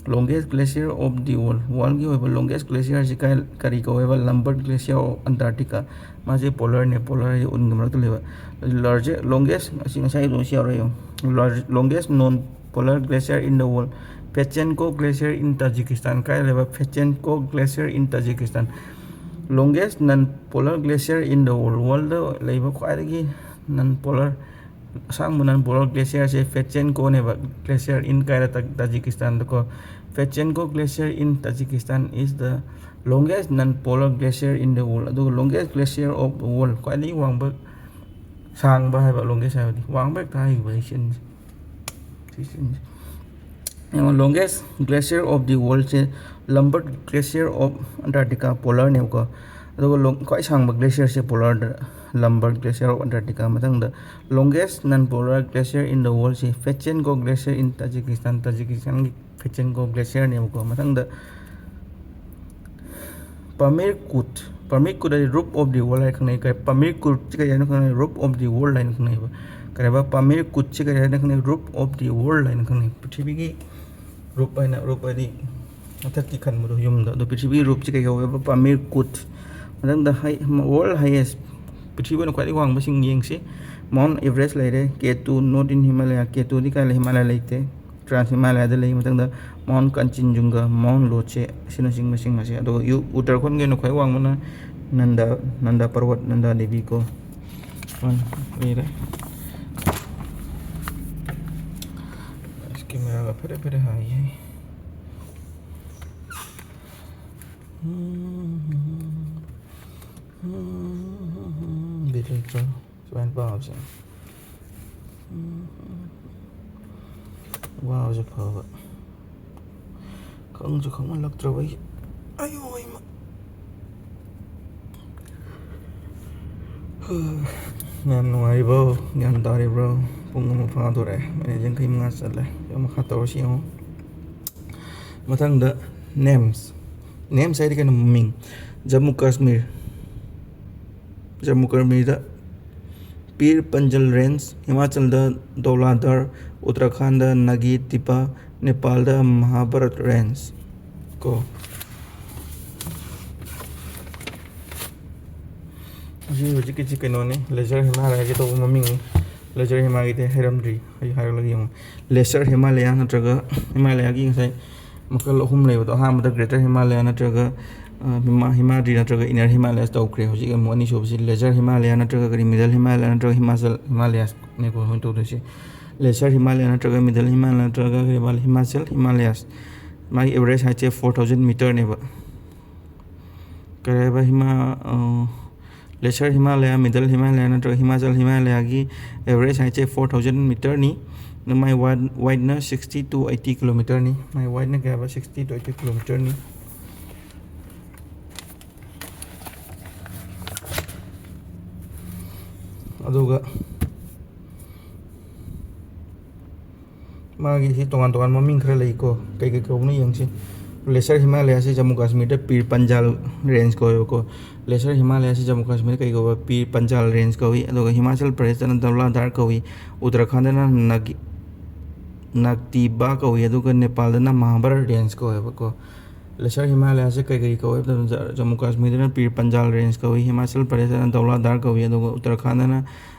Longest glacier of the world, worldꯀꯤ ꯑꯣꯏꯕ longest glacierꯁꯤ ꯀꯥꯏ-, ꯀꯔꯤ ꯀꯧꯋꯦꯕ? Lambert Glacier of Antarctica꯫ ꯃꯥꯁꯦ polarꯅꯦ, polar ꯍꯥꯏꯗꯤ ꯎꯟꯒꯤ ꯃꯔꯛꯇ ꯂꯩꯕ꯫ Large-, longest, ꯑꯁꯤ ꯉꯁꯥꯏ ꯑꯗꯨꯝ ꯁꯤ ꯌꯥꯎꯔꯦ ꯌꯦꯡꯉꯨ꯫ Large-, longest known polar glacier in the world, Petchenko Glacier in Tajikistan꯫ ꯀꯥꯏ ꯂꯩꯕ? Petchenko Glacier in Tajikistan꯫ Longest non polar glacier in the world, worldꯗ ꯂꯩꯕ ꯈ꯭ꯋꯥꯏꯗꯒꯤ non polar, ꯑꯁꯥꯡꯕ non polar glacierꯁꯦ Petchenkoꯅꯦꯕ, glacier in ꯀꯥꯏꯔ ꯇꯥ-, ꯇꯥꯖꯤꯀꯤꯁꯇꯥꯟꯗꯀꯣ꯫ Petchenko Glacier in Tajikistan is the longest non polar glacier in the world꯫ ꯑꯗꯨꯒ longest glacier of the world, ꯈ꯭ꯋꯥꯏꯗꯒꯤ ꯋꯥꯡꯕ, ꯁꯥꯡꯕ ꯍꯥꯏꯕ, longest ꯍꯥꯏꯕꯗꯤ ꯋꯥꯡꯕ ꯍꯦꯛꯇ ꯍꯥꯏꯈꯤꯕ ꯑꯩ ꯁꯤꯟꯁꯦ꯫ ꯁꯤ ꯁꯤꯟꯁꯦ꯫ ꯌꯦꯡꯉꯣ, longest glacier of the worldꯁꯦ Lambert Glacier of Antarctica, polarꯅꯦꯕꯀꯣ꯫ ꯑꯗꯨꯒ long-, ꯈ꯭ꯋꯥꯏ ꯁꯥꯡꯕ glacierꯁꯦ polarꯗ, Lambert Glacier of Antarctica꯫ ꯃꯊꯪꯗ longest non polar glacier in the worldꯁꯦ Petchenko Glacier in Tajikistan, ꯇꯥꯖꯤꯀꯤꯁꯇꯥꯟꯒꯤ Petchenko glacierꯅꯦꯕꯀꯣ꯫ ꯃꯊꯪꯗ Pamir Kut, Pamir Kut ꯍꯥꯏꯗꯤ roof of the world ꯍꯥꯏꯅ ꯈꯪꯅꯩ꯫ ꯀꯔꯤ, Pamir Kutꯁꯤ ꯀꯔꯤ ꯍꯥꯏꯅ ꯈꯪꯅꯩ? Roof of the world ꯍꯥꯏꯅ ꯈꯪꯅꯩꯕ꯫ ꯀꯔꯤ ꯍꯥꯏꯕ? Pamir Kutꯁꯤ ꯀꯔꯤ ꯍꯥꯏꯅ ꯈꯪꯅꯩ? Roof of the world ꯍꯥꯏꯅ ꯈꯪꯅꯩ꯫ ꯄ꯭ꯔꯤꯊꯤꯕꯤꯒꯤ roof ꯍꯥꯏꯅ, roof ꯍꯥꯏꯗꯤ ꯃꯊꯛꯀꯤ ꯈꯟꯕꯗꯣ ꯌꯨꯝꯗ꯫ ꯑꯗꯣ ꯄ꯭ꯔꯤꯊꯤꯕꯤꯒꯤ roofꯁꯤ ꯀꯩ ꯀꯧꯋꯦꯕ? Pamir Kut꯫ ꯃꯊꯪꯗ high-, world highest, ꯄ꯭ꯔꯤꯊꯤꯕꯤꯅ ꯈ꯭ꯋꯥꯏꯗꯒꯤ ꯋꯥꯡꯕꯁꯤꯡ ꯌꯦꯡꯁꯤ꯫ Mount Everest ꯂꯩꯔꯦ, K two, Northern Himalaya, K two ꯗꯤ ꯀꯥꯏ ꯂꯩ? ꯍꯤꯃꯥꯂꯌꯥ ꯂꯩꯇꯦ, Trans Himalaya ꯗ ꯂꯩ꯫ ꯃꯊꯪꯗ Mount Kanchenjunga, Mount Lhotse ꯑꯁꯤꯅꯆꯤꯡꯕꯁꯤꯡ ꯑꯁꯦ꯫ ꯑꯗꯨꯒ ꯌꯨ-, ꯎꯠꯇꯔꯥꯈꯟꯒꯤ ꯑꯣꯏꯅ ꯈ꯭ꯋꯥꯏ ꯋꯥꯡꯕꯅ ꯅꯟꯗ, ꯅꯟꯗ ꯄꯔꯕꯠ, ꯅꯟꯗꯥ ꯗꯦꯕꯤ ꯀꯣ꯫ ꯂꯩꯔꯦ꯫ ꯑꯁ, ꯀꯦꯃꯦꯔꯥꯒ ꯐꯦꯔꯦ ꯐꯦꯔꯦ ꯍꯥꯏꯌꯦ꯫ ꯕꯤꯠ ꯂꯩꯇ꯭ꯔꯣ ꯁꯨꯃꯥꯏꯅ ꯄꯥꯕꯁꯦ? ꯋꯥꯕꯁꯨ ꯐꯕ, ꯈꯪꯁꯨ ꯈꯪꯃꯜꯂꯛꯇ꯭ꯔꯕ ꯑꯩ꯫ ꯑꯌꯣ, ꯏꯃꯥ꯫ ꯌꯥꯝ ꯅꯨꯡꯉꯥꯏꯔꯤꯕꯣ? ꯒ꯭ꯌꯥꯟ ꯇꯥꯔꯤꯕ꯭ꯔꯣ? ꯄꯨꯡ ꯑꯃ ꯐꯥꯗꯣꯔꯦ, ꯃꯤꯅꯤꯠ ꯌꯥꯡꯈꯩ ꯃꯉꯥ ꯆꯠꯂꯦ꯫ ꯌꯥꯝ ꯃꯈꯥ ꯇꯧꯔꯁꯤ ꯌꯦꯡꯉꯣ꯫ ꯃꯊꯪꯗ names꯫ Names ꯍꯥꯏꯗꯤ ꯀꯩꯅꯣ? ꯃꯃꯤꯡ꯫ ꯖꯝꯃꯨ ꯀꯥꯁꯃꯤꯔ, ꯖꯝꯃꯨ ꯀꯥꯁꯃꯤꯔꯗ ꯄꯤꯔ ꯄꯟꯖꯜ ꯔꯦꯟꯖ, ꯍꯤꯃꯥꯆꯜꯗ ꯗꯧꯂꯥꯗꯔ, ꯎꯠꯇꯔꯥꯈꯟꯗ ꯅꯥꯒꯤ ꯇꯤꯄꯥ, ꯅꯦꯄꯥꯜꯗ ꯃꯍꯥꯚꯥꯔꯠ ꯔꯦꯟꯖ ꯀꯣ꯫ ꯑꯁꯤ ꯍꯧꯖꯤꯛꯀꯤꯁꯤ ꯀꯩꯅꯣꯅꯤ, ꯂꯦꯖꯔ ꯍꯤꯃꯥꯂꯌꯥꯒꯤ ꯇꯧꯕ ꯃꯃꯤꯡꯅꯤ꯫ ꯂꯦꯖꯔ ꯍꯤꯃꯥꯂꯌꯥꯒꯤꯗꯤ ꯍꯥꯏꯔꯝꯗ꯭ꯔꯤ, ꯑꯩ ꯍꯥꯏꯔꯛꯂꯒ ꯌꯦꯡꯉꯨ꯫ ꯂꯦꯁꯔ ꯍꯤꯃꯥꯂꯌꯥ ꯅꯠꯇ꯭ꯔꯒ ꯍꯤꯃꯥꯂꯌꯥꯒꯤ ꯉꯁꯥꯏ ꯃꯈꯜ ꯑꯍꯨꯝ ꯂꯩꯕꯗꯣ, ꯑꯍꯥꯟꯕꯗ ꯒ꯭ꯔꯦꯇꯔ ꯍꯤꯃꯥꯂꯌꯥ ꯅꯠꯇ꯭ꯔꯒ, ꯑ, ꯍꯤꯃꯥ-, ꯍꯤꯃꯥꯗ꯭ꯔꯤ ꯅꯠꯇ꯭ꯔꯒ ꯏꯅꯔ ꯍꯤꯃꯥꯂꯌꯥꯁ ꯇꯧꯈ꯭ꯔꯦ꯫ ꯍꯧꯖꯤꯛ ꯑꯃꯨꯛ ꯑꯅꯤꯁꯨꯕꯁꯤ ꯂꯦꯖꯔ ꯍꯤꯃꯥꯂꯌꯥ ꯅꯠꯇ꯭ꯔꯒ ꯀꯔꯤ, ꯃꯤꯗꯜ ꯍꯤꯃꯥꯂꯌꯥ ꯅꯠꯇ꯭ꯔꯒ ꯍꯤꯃꯥꯆꯜ ꯍꯤꯃꯥꯂꯌꯥꯁꯅꯦꯀꯣ ꯑꯩꯈꯣꯏꯅ ꯇꯧꯗꯣꯏꯁꯦ꯫ ꯂꯦꯁꯔ ꯍꯤꯃꯥꯂꯌꯥ ꯅꯠꯇ꯭ꯔꯒ ꯃꯤꯗꯜ ꯍꯤꯃꯥꯂꯌꯥ ꯅꯠꯇ꯭ꯔꯒ ꯀꯔꯤ ꯍꯤꯃꯥ-, ꯍꯤꯃꯥꯆꯜ ꯍꯤꯃꯥꯂꯌꯥꯁ꯫ ꯃꯥꯒꯤ ꯑꯦꯚꯔꯦꯖ ꯍꯥꯏꯠꯁꯦ four thousand meterꯅꯦꯕ꯫ ꯀꯔꯤ ꯍꯥꯏꯕ, ꯍꯤꯃꯥ-, ꯑ, ꯂꯦꯁꯔ ꯍꯤꯃꯥꯂꯌꯥ, ꯃꯤꯗꯜ ꯍꯤꯃꯥꯂꯌꯥ ꯅꯠꯇ꯭ꯔꯒ ꯍꯤꯃꯥꯆꯜ ꯍꯤꯃꯥꯂꯌꯥꯒꯤ ꯑꯦꯚꯔꯦꯖ ꯍꯥꯏꯠꯁꯦ four thousand meterꯅꯤ꯫ ꯑꯗꯨ ꯃꯥꯏ ꯋꯥꯏꯠ-, ꯋꯥꯏꯠꯅ sixty to eighty kilometerꯅꯤ꯫ ꯃꯥꯏ ꯋꯥꯏꯠꯅ ꯀꯌꯥ ꯍꯥꯏꯕ? Sixty to eighty kilometerꯅꯤ꯫ ꯑꯗꯨꯒ ꯃꯥꯒꯤ ꯁꯤ ꯇꯣꯉꯥꯟ ꯇꯣꯉꯥꯟꯕ ꯃꯃꯤꯡ ꯈꯔ ꯂꯩꯀꯣ, ꯀꯩ ꯀꯩ ꯀꯧꯕꯅꯣ ꯌꯦꯡꯁꯤ꯫ ꯂꯦꯁꯔ ꯍꯤꯃꯥꯂꯌꯥꯁꯤ ꯖꯝꯃꯨ ꯀꯥꯁꯃꯤꯔꯗ ꯄꯤꯔ ꯄꯟꯖꯥꯜ ꯔꯦꯟꯖ ꯀꯧꯋꯦꯕꯀꯣ꯫ ꯂꯦꯁꯔ ꯍꯤꯃꯥꯂꯌꯥꯁꯤ ꯖꯝꯃꯨ ꯀꯥꯁꯃꯤꯔꯗ ꯀꯩ ꯀꯧꯕ? ꯄꯤꯔ ꯄꯟꯖꯥꯜ ꯔꯦꯟꯖ ꯀꯧꯏ꯫ ꯑꯗꯨꯒ ꯍꯤꯃꯥꯆꯜ ꯄ꯭ꯔꯗꯦꯁꯇꯅ ꯗꯧꯂꯥꯗꯥꯔ ꯀꯧꯏ꯫ ꯎꯠꯇꯔꯥꯈꯟꯗꯅ ꯅꯥꯒꯤ-, ꯅꯥꯛꯇꯤꯕꯥ ꯀꯧꯏ꯫ ꯑꯗꯨꯒ ꯅꯦꯄꯥꯜꯗꯅ ꯃꯍꯥꯚꯥꯔꯠ ꯔꯦꯟꯖ ꯀꯧꯋꯦꯕꯀꯣ꯫ ꯂꯦꯁꯔ ꯍꯤꯃꯥꯂꯌꯥꯁꯦ ꯀꯩ ꯀꯩ ꯀꯧꯋꯦ ꯍꯥꯏꯕ ꯃꯇꯝꯗ, ꯖ-, ꯖꯝꯃꯨ ꯀꯥꯁꯃꯤꯔꯗꯅ ꯄꯤꯔ ꯄꯟꯖꯥꯜ ꯔꯦꯟꯖ ꯀꯧꯏ, ꯍꯤꯃꯥꯆꯜ ꯄ꯭ꯔꯗꯦꯁꯇꯅ ꯗꯧꯂꯥꯗꯥꯔ ꯀꯧꯏ, ꯑꯗꯨꯒ ꯎꯠꯇꯔꯥꯈꯟꯗꯅ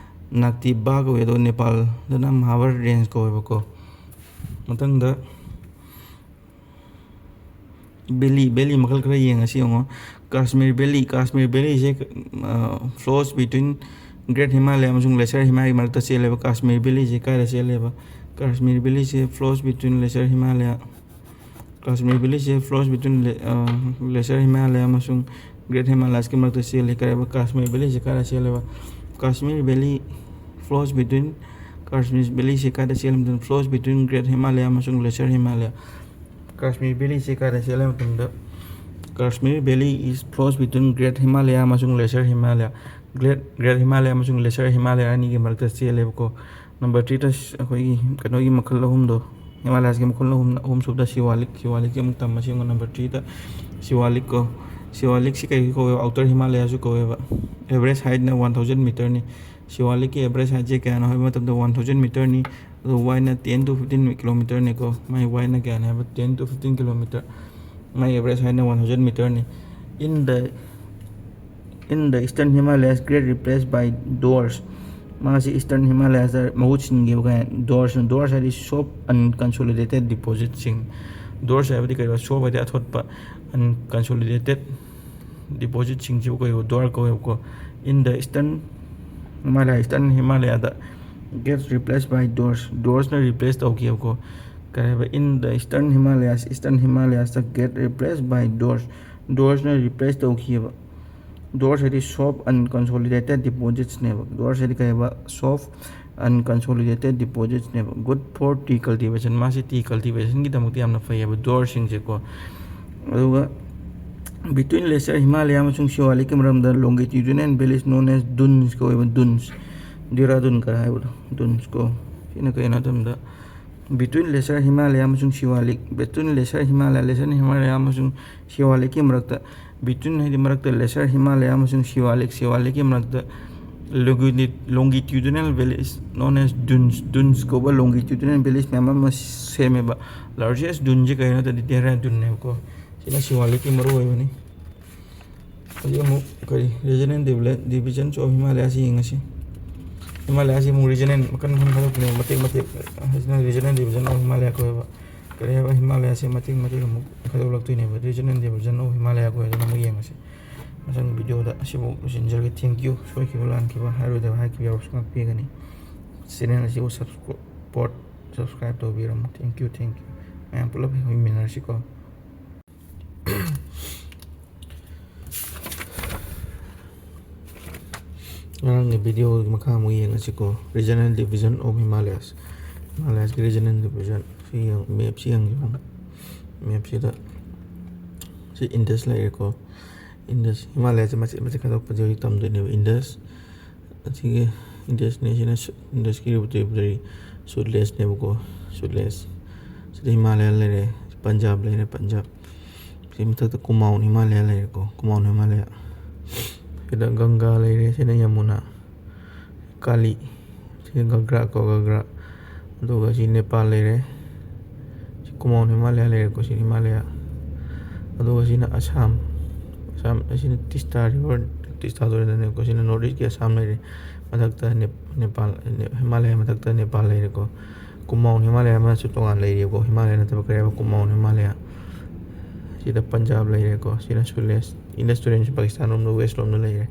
ꯅꯥꯛꯇꯤꯕꯥ ꯀꯧꯋꯦ, ꯑꯗꯣ ꯅꯦꯄꯥꯜꯗꯅ ꯃꯍꯥꯕꯔ ꯔꯦꯟꯖ ꯀꯧꯋꯦꯕꯀꯣ꯫ ꯃꯊꯪꯗ ꯚꯦꯂꯤ, ꯚꯦꯂꯤ ꯃꯈꯜ ꯈꯔ ꯌꯦꯡꯉꯁꯤ꯫ ꯌꯦꯡꯉꯣ, ꯀꯥꯁꯃꯤꯔ ꯚꯦꯂꯤ, ꯀꯥꯁꯃꯤꯔ ꯚꯦꯂꯤꯁꯦ flows between Great Himalaya ꯑꯃꯁꯨꯡ Lesser Himalaya ꯃꯔꯛꯇ ꯆꯦꯜꯂꯦꯕ꯫ ꯀꯥꯁꯃꯤꯔ ꯚꯦꯂꯤꯁꯦ ꯀꯥꯏꯗ ꯆꯦꯜꯂꯦꯕ? ꯀꯥꯁꯃꯤꯔ ꯚꯦꯂꯤꯁꯦ flows between Lesser Himalaya, Kashmir ꯚꯦꯂꯤꯁꯦ flows between Le-, ꯑ, Lesser Himalaya ꯑꯃꯁꯨꯡ Great Himalayasꯀꯤ ꯃꯔꯛꯇ ꯆꯦꯜꯂꯤ꯫ ꯀꯔꯤꯕ? ꯀꯥꯁꯃꯤꯔ ꯚꯦꯂꯤꯁꯦ ꯀꯥꯏꯗ ꯆꯦꯜꯂꯦꯕ? Kashmir valley flows between, Kashmir ꯚꯦꯂꯤꯁꯦ ꯀꯥꯏꯗ ꯆꯦꯜꯂꯤ? Flows between Great Himalaya ꯑꯃꯁꯨꯡ Lesser Himalaya꯫ ꯀꯥꯁꯃꯤꯔ ꯚꯦꯂꯤꯁꯦ ꯀꯥꯏꯗ ꯆꯦꯜꯂꯤ ꯍꯥꯏꯕ ꯃꯇꯝꯗ, Kashmir Valley is flows between Great Himalaya ꯑꯃꯁꯨꯡ Lesser Himalaya꯫ Great, Great Himalaya ꯑꯃꯁꯨꯡ Lesser Himalaya ꯑꯅꯤꯒꯤ ꯃꯔꯛꯇ ꯆꯦꯜꯂꯦꯕꯀꯣ꯫ ꯅꯝꯕꯔ ꯊ꯭ꯔꯤꯗ ꯑꯩꯈꯣꯏꯒꯤ ꯀꯩꯅꯣꯒꯤ ꯃꯈꯜ ꯑꯍꯨꯝꯗꯣ, ꯍꯤꯃꯥꯂꯌꯥꯁꯀꯤ ꯃꯈꯜ ꯑꯍꯨꯝ, ꯑꯍꯨꯝꯁꯨꯕꯗ ꯁꯤꯋꯥꯂꯤꯛ, ꯁꯤꯋꯥꯂꯤꯛꯀꯤ ꯑꯃꯨꯛ ꯇꯝꯃꯁꯤ꯫ ꯌꯦꯡꯉꯣ, ꯅꯝꯕꯔ ꯊ꯭ꯔꯤꯗ ꯁꯤꯋꯥꯂꯤꯛ ꯀꯣ, ꯁꯤꯋꯥꯂꯤꯛꯁꯤ ꯀꯩ ꯀꯧꯋꯦꯕ? ꯑꯥꯎꯇꯔ ꯍꯤꯃꯥꯂꯌꯥꯁꯨ ꯀꯧꯋꯦꯕ꯫ ꯑꯦꯚꯔꯦꯖ ꯍꯥꯏꯠꯅ ꯋꯥꯟ ꯊꯥꯎꯖꯟ ꯃꯤꯇꯔꯅꯤ꯫ ꯁꯤꯋꯥꯂꯤꯛꯀꯤ ꯑꯦꯚꯔꯦꯖ ꯍꯥꯏꯠꯁꯦ ꯀꯌꯥꯅꯣ ꯍꯥꯏꯕ ꯃꯇꯝꯗ ꯋꯥꯟ ꯊꯥꯎꯖꯟ ꯃꯤꯇꯔꯅꯤ꯫ ꯑꯗꯣ ꯋꯥꯏꯠꯅ ꯇꯦꯟ to ꯐꯤꯐꯇꯤꯟ ꯀꯤꯂꯣꯃꯤꯇꯔꯅꯤꯀꯣ꯫ ꯃꯥꯏ ꯋꯥꯏꯠꯅ ꯀꯌꯥꯅꯤ ꯍꯥꯏꯕ? Ten to fifteen kilometre. ꯃꯥꯏ ꯑꯦꯚꯔꯦꯖ ꯍꯥꯏꯠꯅ ꯋꯥꯟ ꯊꯥꯎꯖꯟ ꯃꯤꯇꯔꯅꯤ꯫ In the, in the Eastern Himalayas, great replaced by dwarfs꯫ ꯃꯥꯁꯤ ꯏꯁꯇꯔꯟ ꯍꯤꯃꯥꯂꯌꯥꯁꯇ ꯃꯍꯨꯠ ꯁꯤꯟꯈꯤꯕ ꯀꯥꯏ, ꯗ꯭ꯋꯥꯔꯐꯁꯅ, ꯗ꯭ꯋꯥꯔꯐꯁ ꯍꯥꯏꯗꯤ soft unconsolidated depositꯁꯤꯡ꯫ ꯗ꯭ꯋꯥꯔꯐꯁ ꯍꯥꯏꯕꯗꯤ ꯀꯩꯅꯣ? Soft ꯍꯥꯏꯗꯤ ꯑꯊꯣꯠꯄ, unconsolidated depositꯁꯤꯡꯁꯤꯕꯨ ꯀꯧꯋꯦꯕ, ꯗ꯭ꯋꯥꯔꯐ ꯀꯧꯋꯦꯕꯀꯣ꯫ In the Eastern Himalaya, eastern ꯍꯤꯃꯥꯂꯌꯥꯗ get replaced by dwarfs, ꯗ꯭ꯋꯥꯔꯐꯁꯅ ꯔꯤꯄ꯭ꯂꯦꯁ ꯇꯧꯈꯤꯕꯀꯣ꯫ ꯀꯔꯤ ꯍꯥꯏꯕ? In the Eastern Himalayas, eastern ꯍꯤꯃꯥꯂꯌꯥꯁꯇ get replaced by dwarfs, ꯗ꯭ꯋꯥꯔꯐꯁꯅ ꯔꯤꯄ꯭ꯂꯦꯁ ꯇꯧꯈꯤꯕ꯫ ꯗ꯭ꯋꯥꯔꯐꯁ ꯍꯥꯏꯗꯤ soft unconsolidated depositsꯅꯦꯕ꯫ ꯗ꯭ꯋꯥꯔꯐꯁ ꯍꯥꯏꯗꯤ ꯀꯩ ꯍꯥꯏꯕ? Soft unconsolidated depositsꯅꯦꯕ꯫ Good for tea cultivation, ꯃꯥꯁꯤ tea cultivationꯒꯤꯗꯃꯛꯇ ꯌꯥꯝꯅ ꯐꯩꯌꯦꯕ, ꯗ꯭ꯋꯥꯔꯐꯁꯤꯡꯁꯦꯀꯣ꯫ ꯑꯗꯨꯒ between Lesser Himalaya ꯑꯃꯁꯨꯡ ꯁꯤꯋꯥꯂꯤꯛꯀꯤ ꯃꯔꯝꯗ longitudinal valleys known as dunes ꯀꯧꯋꯦꯕ, dunes꯫ Dehradun ꯀ ꯍꯥꯏꯕꯗꯣ, dunes ꯀꯣ꯫ ꯁꯤꯅ ꯀꯩꯅꯣ ꯍꯥꯏꯕ ꯃꯇꯝꯗ, between Lesser Himalaya ꯑꯃꯁꯨꯡ ꯁꯤꯋꯥꯂꯤꯛ, between Lesser Himalaya, Lesser Himalaya ꯑꯃꯁꯨꯡ ꯁꯤꯋꯥꯂꯤꯛꯀꯤ ꯃꯔꯛꯇ, between ꯍꯥꯏꯗꯤ ꯃꯔꯛꯇ, Lesser Himalaya ꯑꯃꯁꯨꯡ ꯁꯤꯋꯥꯂꯤꯛ, ꯁꯤꯋꯥꯂꯤꯛꯀꯤ ꯃꯔꯛꯇ longitudinal valleys known as dunes, dunes ꯀꯧꯕ longitudinal valleys ꯃꯌꯥꯝ ꯑꯃ ꯁꯦꯝꯃꯦꯕ꯫ Largest duneꯁꯦ ꯀꯩꯅꯣ ꯍꯥꯏ ꯇꯥꯔꯗꯤ ꯗꯦꯍꯔꯥꯗꯨꯟꯅꯦꯕꯀꯣ꯫ ꯁꯤꯅ ꯁꯤꯋꯥꯂꯤꯛꯀꯤ ꯃꯔꯨ ꯑꯣꯏꯕꯅꯤ꯫ ꯍꯧꯖꯤꯛ ꯑꯃꯨꯛ ꯀꯔꯤ, region and divi-, divisions of Himalayasꯁꯤ ꯌꯦꯡꯉꯁꯤ꯫ ꯍꯤꯃꯥꯂꯌꯥꯁꯤ ꯑꯃꯨꯛ ꯔꯤꯖꯅꯦꯜ ꯃꯈꯜ ꯃꯈꯜ ꯈꯥꯏꯗꯣꯛꯄꯅꯦꯕ, ꯃꯇꯦꯛ ꯃꯇꯦꯛ꯫ ꯑꯁꯤꯅ ꯔꯤꯖꯅꯦꯜ ꯗꯤꯕꯤꯖꯟ ꯑꯣꯐ ꯍꯤꯃꯥꯂꯌꯥ ꯀꯧꯋꯦꯕ꯫ ꯀꯔꯤ ꯍꯥꯏꯕ? ꯍꯤꯃꯥꯂꯌꯥꯁꯤ ꯃꯇꯦꯛ ꯃꯇꯦꯛ ꯑꯃꯨꯛ ꯈꯥꯏꯗꯣꯛꯂꯛꯇꯣꯏꯅꯦꯕ, ꯔꯤꯖꯅꯦꯜ ꯗꯤꯕꯤꯖꯟ ꯑꯣꯐ ꯍꯤꯃꯥꯂꯌꯥ ꯀꯧꯋꯦ꯫ ꯑꯗꯨꯅ ꯑꯃꯨꯛ ꯌꯦꯡꯉꯁꯤ ꯃꯊꯪ ꯚꯤꯗꯤꯑꯣꯗ꯫ ꯑꯁꯤꯐꯥꯎ ꯂꯣꯏꯁꯤꯟꯖꯔꯒꯦ꯫ Thank you꯫ ꯁꯣꯏꯈꯤꯕ ꯂꯥꯟꯈꯤꯕ, ꯍꯥꯏꯔꯣꯏꯗꯕ ꯍꯥꯏꯈꯤꯕ ꯌꯥꯎꯔꯁꯨ ꯉꯥꯛꯄꯤꯒꯅꯤ꯫ ꯆꯦꯅꯦꯜ ꯑꯁꯤꯕꯨ ꯁꯕꯁꯀ꯭ꯔꯣ-, ꯄꯣꯠ subscribe ꯇꯧꯕꯤꯔꯝꯃꯨ꯫ Thank you, thank you꯫ ꯃꯌꯥꯝ ꯄꯨꯂꯞ ꯍꯦꯛ ꯍꯤꯡꯃꯤꯟꯅꯔꯁꯤꯀꯣ꯫ ꯉꯔꯥꯡꯒꯤ ꯚꯤꯗꯤꯑꯣꯒꯤ ꯃꯈꯥ ꯑꯃꯨꯛ ꯌꯦꯡꯉꯁꯤꯀꯣ꯫ Regional Division of Himalayas꯫ ꯍꯤꯃꯥꯂꯌꯥꯁꯀꯤ ꯔꯤꯖꯅꯦꯜ ꯗꯤꯕꯤꯖꯟ꯫ ꯁꯤ ꯌꯦꯡ-, ꯃꯦꯞꯁꯤ ꯌꯦꯡꯕꯤꯔꯣ꯫ ꯃꯦꯞꯁꯤꯗ ꯁꯤ ꯏꯟꯗꯁ ꯂꯩꯔꯦꯀꯣ꯫ ꯏꯟꯗꯁ, ꯍꯤꯃꯥꯂꯌꯥꯁꯦ ꯃꯆꯦꯠ ꯃꯆꯦꯠ ꯈꯥꯏꯗꯣꯛꯄꯁꯦ ꯍꯧꯖꯤꯛ ꯇꯝꯗꯣꯏꯅꯦꯕ꯫ ꯏꯟꯗꯁ, ꯑꯁꯤꯒꯤ ꯏꯟꯗꯁꯅꯦ, ꯁꯤꯅ ꯁꯨ-, ꯏꯟꯗꯁꯀꯤ ꯇ꯭ꯔꯤꯕꯨꯇꯔꯤ ꯁꯨꯠꯂꯦꯁꯅꯦꯕꯀꯣ꯫ ꯁꯨꯠꯂꯦꯁ꯫ ꯁꯤꯗ ꯍꯤꯃꯥꯂꯌꯥ ꯂꯩꯔꯦ, ꯄꯟꯖꯥꯕ ꯂꯩꯔꯦ, ꯄꯟꯖꯥꯕ꯫ ꯁꯤ ꯃꯊꯛꯇ ꯀꯨꯃꯥꯎꯟ ꯍꯤꯃꯥꯂꯌꯥ ꯂꯩꯔꯦꯀꯣ, ꯀꯨꯃꯥꯎꯟ ꯍꯤꯃꯥꯂꯌꯥ꯫ ꯁꯤꯗ ꯒꯪꯒꯥ ꯂꯩꯔꯦ, ꯁꯤꯅ ꯌꯃꯨꯅꯥ, ꯀꯥꯂꯤ, ꯁꯤꯅ ꯒꯒ꯭ꯔꯥ ꯀꯣ, ꯒꯒ꯭ꯔꯥ꯫ ꯑꯗꯨꯒ ꯁꯤ ꯅꯦꯄꯥꯜ ꯂꯩꯔꯦ, ꯁꯤ ꯀꯨꯃꯥꯎꯟ ꯍꯤꯃꯥꯂꯌꯥ ꯂꯩꯔꯦꯀꯣ, ꯁꯤ ꯍꯤꯃꯥꯂꯌꯥ꯫ ꯑꯗꯨꯒ ꯁꯤꯅ ꯑꯁꯥꯝ, ꯑꯁꯥꯝ, ꯑꯁꯤꯅ ꯇꯤꯁꯇꯥ ꯔꯤꯚꯔ, ꯇꯤꯁꯇꯥ ꯇꯨꯔꯦꯜꯗꯅꯦꯀꯣ꯫ ꯁꯤꯅ ꯅꯣꯔꯠ ꯏꯁꯀꯤ ꯑꯁꯥꯝ ꯂꯩꯔꯦ, ꯃꯊꯛꯇ ꯅꯦꯞ-, ꯅꯦꯄꯥꯜ, ꯍꯤꯃꯥꯂꯌꯥ ꯃꯊꯛꯇ ꯅꯦꯄꯥꯜ ꯂꯩꯔꯦꯀꯣ꯫ ꯀꯨꯃꯥꯎꯟ ꯍꯤꯃꯥꯂꯌꯥ ꯑꯃꯁꯨ ꯇꯣꯉꯥꯟ ꯂꯩꯔꯤꯕꯀꯣ, ꯍꯤꯃꯥꯂꯌꯥ ꯅꯠꯇꯕ ꯀꯔꯤ ꯍꯥꯏꯕ, ꯀꯨꯃꯥꯎꯟ ꯍꯤꯃꯥꯂꯌꯥ꯫ ꯁꯤꯗ ꯄꯟꯖꯥꯕ ꯂꯩꯔꯦꯀꯣ, ꯁꯤꯅ ꯁꯨꯠꯂꯦꯁ, ꯏꯟꯗꯁ ꯇꯨꯔꯦꯜꯁꯤ ꯄꯥꯀꯤꯁꯇꯥꯟ ꯂꯣꯝꯗ, ꯋꯦꯁ ꯂꯣꯝꯗ ꯂꯩꯔꯦ꯫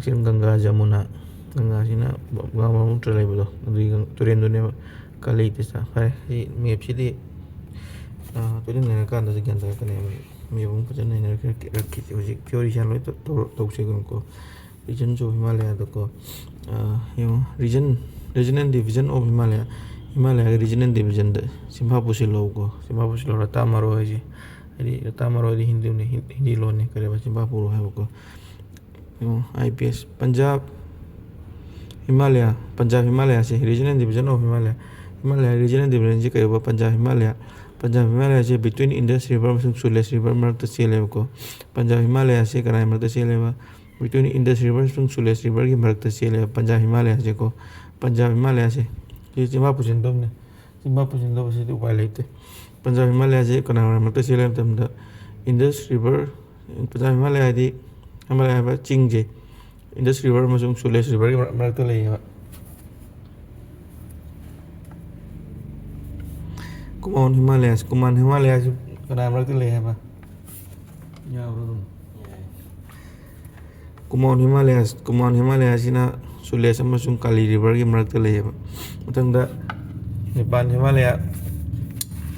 ꯁꯤꯅ ꯒꯪꯒꯥ, ꯖꯃꯨꯅꯥ꯫ ꯒꯪꯒꯥꯁꯤꯅ ꯕ꯭ꯔꯍꯃꯄꯨꯇ꯭ꯔ ꯂꯩꯕꯗꯣ, ꯑꯗꯨꯒꯤ ꯒꯪ-, ꯇꯨꯔꯦꯜꯗꯨꯅꯦꯕ꯫ ꯀꯥꯂꯤ, ꯇꯤꯁꯇꯥ꯫ ꯐꯔꯦ, ꯁꯤ ꯃꯦꯞꯁꯤꯗꯤ, ꯑꯥ, ꯇꯨꯔꯦꯜ ꯅꯩꯅꯔꯀꯥꯟꯗꯁꯨ ꯒ꯭ꯌꯥꯟ ꯇꯥꯔꯛꯀꯅꯦꯕ꯫ ꯃꯦꯞ ꯑꯃꯨꯛ ꯐꯖꯅ ꯅꯩꯅꯔꯛꯀꯦ꯫ ꯍꯧꯖꯤꯛ ꯊꯤꯑꯣꯔꯤꯁꯦ ꯂꯣꯏ ꯇꯧ-, ꯇꯧꯔ-, ꯇꯧꯁꯦ ꯀꯩꯅꯣꯀꯣ꯫ Regions of Himalaya ꯗꯀꯣ꯫ ꯑꯥ, ꯌꯦꯡꯉꯣ, region, regional division of Himalaya꯫ ꯍꯤꯃꯥꯂꯌꯥꯒꯤ regional division ꯗ ꯆꯤꯟꯐꯥ ꯄꯨꯁꯤꯜꯂꯣꯀꯣ꯫ ꯆꯤꯟꯐꯥ ꯄꯨꯁꯤꯜꯂꯣ, ꯔꯇꯥ ꯃꯔꯣ ꯍꯥꯏꯁꯦ꯫ ꯍꯥꯏꯗꯤ ꯔꯇꯥ ꯃꯔꯣ ꯍꯥꯏꯗꯤ ꯍꯤꯟꯗꯤꯅꯦ, ꯍꯤꯟ-, ꯍꯤꯟꯗꯤ ꯂꯣꯟꯅꯦ, ꯀꯔꯤꯕ, ꯆꯤꯟꯐꯥ ꯄꯨꯔꯣ ꯍꯥꯏꯕꯀꯣ꯫ ꯌꯦꯡꯉꯣ, I P S, Punjab, Himalaya, Punjab ꯍꯤꯃꯥꯂꯌꯥꯁꯦ, regional division of Himalaya꯫ Himalaya regional division ꯁꯦ ꯀꯩꯗꯧꯕ? Punjab Himalaya, Punjab ꯍꯤꯃꯥꯂꯌꯥꯁꯦ between Indus River ꯑꯃꯁꯨꯡ ꯁꯨꯠꯂꯦꯁ ꯔꯤꯚꯔ ꯃꯔꯛꯇ ꯆꯦꯜꯂꯦꯕꯀꯣ꯫ ꯄꯟꯖꯥꯕ ꯍꯤꯃꯥꯂꯌꯥꯁꯦ ꯀꯅꯥꯒꯤ ꯃꯔꯛꯇ ꯆꯦꯜꯂꯦꯕ? Between Indus River ꯑꯃꯁꯨꯡ ꯁꯨꯠꯂꯦꯁ ꯔꯤꯚꯔꯒꯤ ꯃꯔꯛꯇ ꯆꯦꯜꯂꯦꯕ ꯄꯟꯖꯥꯕ ꯍꯤꯃꯥꯂꯌꯥꯁꯦꯀꯣ꯫ ꯄꯟꯖꯥꯕ ꯍꯤꯃꯥꯂꯌꯥꯁꯦ ꯁꯤ ꯆꯤꯟꯐꯥ ꯄꯨꯁꯤꯟꯗꯧꯕꯅꯦ꯫ ꯆꯤꯟꯐꯥ ꯄꯨꯁꯤꯟꯗꯕꯁꯤꯗꯤ ꯎꯄꯥꯏ ꯂꯩꯇꯦ꯫ ꯄꯟꯖꯥꯕ ꯍꯤꯃꯥꯂꯌꯥꯁꯦ ꯀꯅꯥꯒꯤ ꯃꯔꯛꯇ ꯆꯦꯜꯂꯦ ꯍꯥꯏꯕ ꯃꯇꯝꯗ, ꯏꯟꯗꯁ ꯔꯤꯚꯔ, ꯄꯟꯖꯥꯕ ꯍꯤꯃꯥꯂꯌꯥ ꯍꯥꯏꯗꯤ, ꯍꯤꯃꯥꯂꯌꯥ ꯍꯥꯏꯕ ꯆꯤꯡꯁꯦ, Indus River ꯑꯃꯁꯨꯡ Sutlej Riverꯒꯤ ꯃꯔꯛ- ꯃꯔꯛꯇ ꯂꯩꯌꯦꯕ꯫ Kumaon Himalayas, Kumaon Himalayas ꯀꯅꯥ ꯃꯔꯛꯇ ꯂꯩ ꯍꯥꯏꯕ? ꯌꯥꯕ꯭ꯔꯣ ꯑꯗꯨꯝ? Kumaon Himalayas, Kumaon Himalayasꯁꯤꯅ Sutlej ꯑꯃꯁꯨꯡ Kali Riverꯒꯤ ꯃꯔꯛꯇ ꯂꯩꯌꯦꯕ꯫ ꯃꯊꯪꯗ Nepal Himalaya,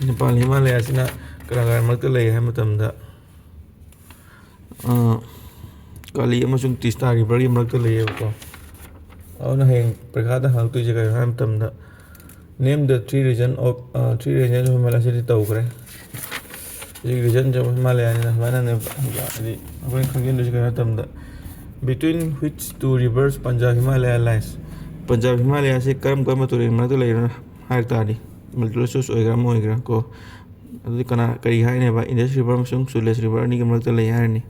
Nepal Himalayasꯁꯤꯅ ꯀꯅꯥ ꯀꯅꯥ ꯃꯔꯛꯇ ꯂꯩ ꯍꯥꯏꯕ ꯃꯇꯝꯗ, ꯑ, Kali ꯑꯃꯁꯨꯡ Tista Riverꯒꯤ ꯃꯔꯛꯇ ꯂꯩꯌꯦꯕꯀꯣ꯫ ꯑꯗꯨꯅ ꯍꯌꯦꯡ ꯄꯔꯤꯈꯥꯗ ꯍꯪꯉꯛꯇꯣꯏꯁꯦ ꯀꯔꯤꯅꯣ ꯍꯥꯏꯕ ꯃꯇꯝꯗ, "Name the three region of, ꯑ, three regions of Himalaya" ꯁꯤꯗꯤ ꯇꯧꯈ꯭ꯔꯦ꯫ ꯍꯧꯖꯤꯛ region of Himalayasꯅꯤꯅ ꯁꯨꯃꯥꯏꯅꯅꯦꯕ꯫ ꯍꯥꯏꯗꯤ ꯑꯩꯈꯣꯏꯅ ꯈꯪꯖꯤꯟꯗꯣꯏꯁꯦ ꯀꯔꯤꯅꯣ ꯍꯥꯏꯕ ꯃꯇꯝꯗ, "Between which two rivers Punjab Himalaya lies?" Punjab ꯍꯤꯃꯥꯂꯌꯥꯁꯤ ꯀꯔꯝ ꯀꯔꯝꯕ ꯇꯨꯔꯦꯜ ꯃꯔꯛꯇ ꯂꯩꯕꯅꯣ ꯍꯥꯏ ꯇꯥꯔꯗꯤ, multiple choice ꯑꯣꯏꯒꯦꯔꯥ ꯑꯃ ꯑꯣꯏꯒꯦꯔꯥ ꯀꯣ, ꯑꯗꯨꯗꯤ ꯀꯅꯥ, ꯀꯔꯤ ꯍꯥꯏꯅꯦꯕ? Indus River ꯑꯃꯁꯨꯡ Sutlej River ꯑꯅꯤꯒꯤ ꯃꯔꯛꯇ ꯂꯩ ꯍꯥꯏꯔꯅꯤ꯫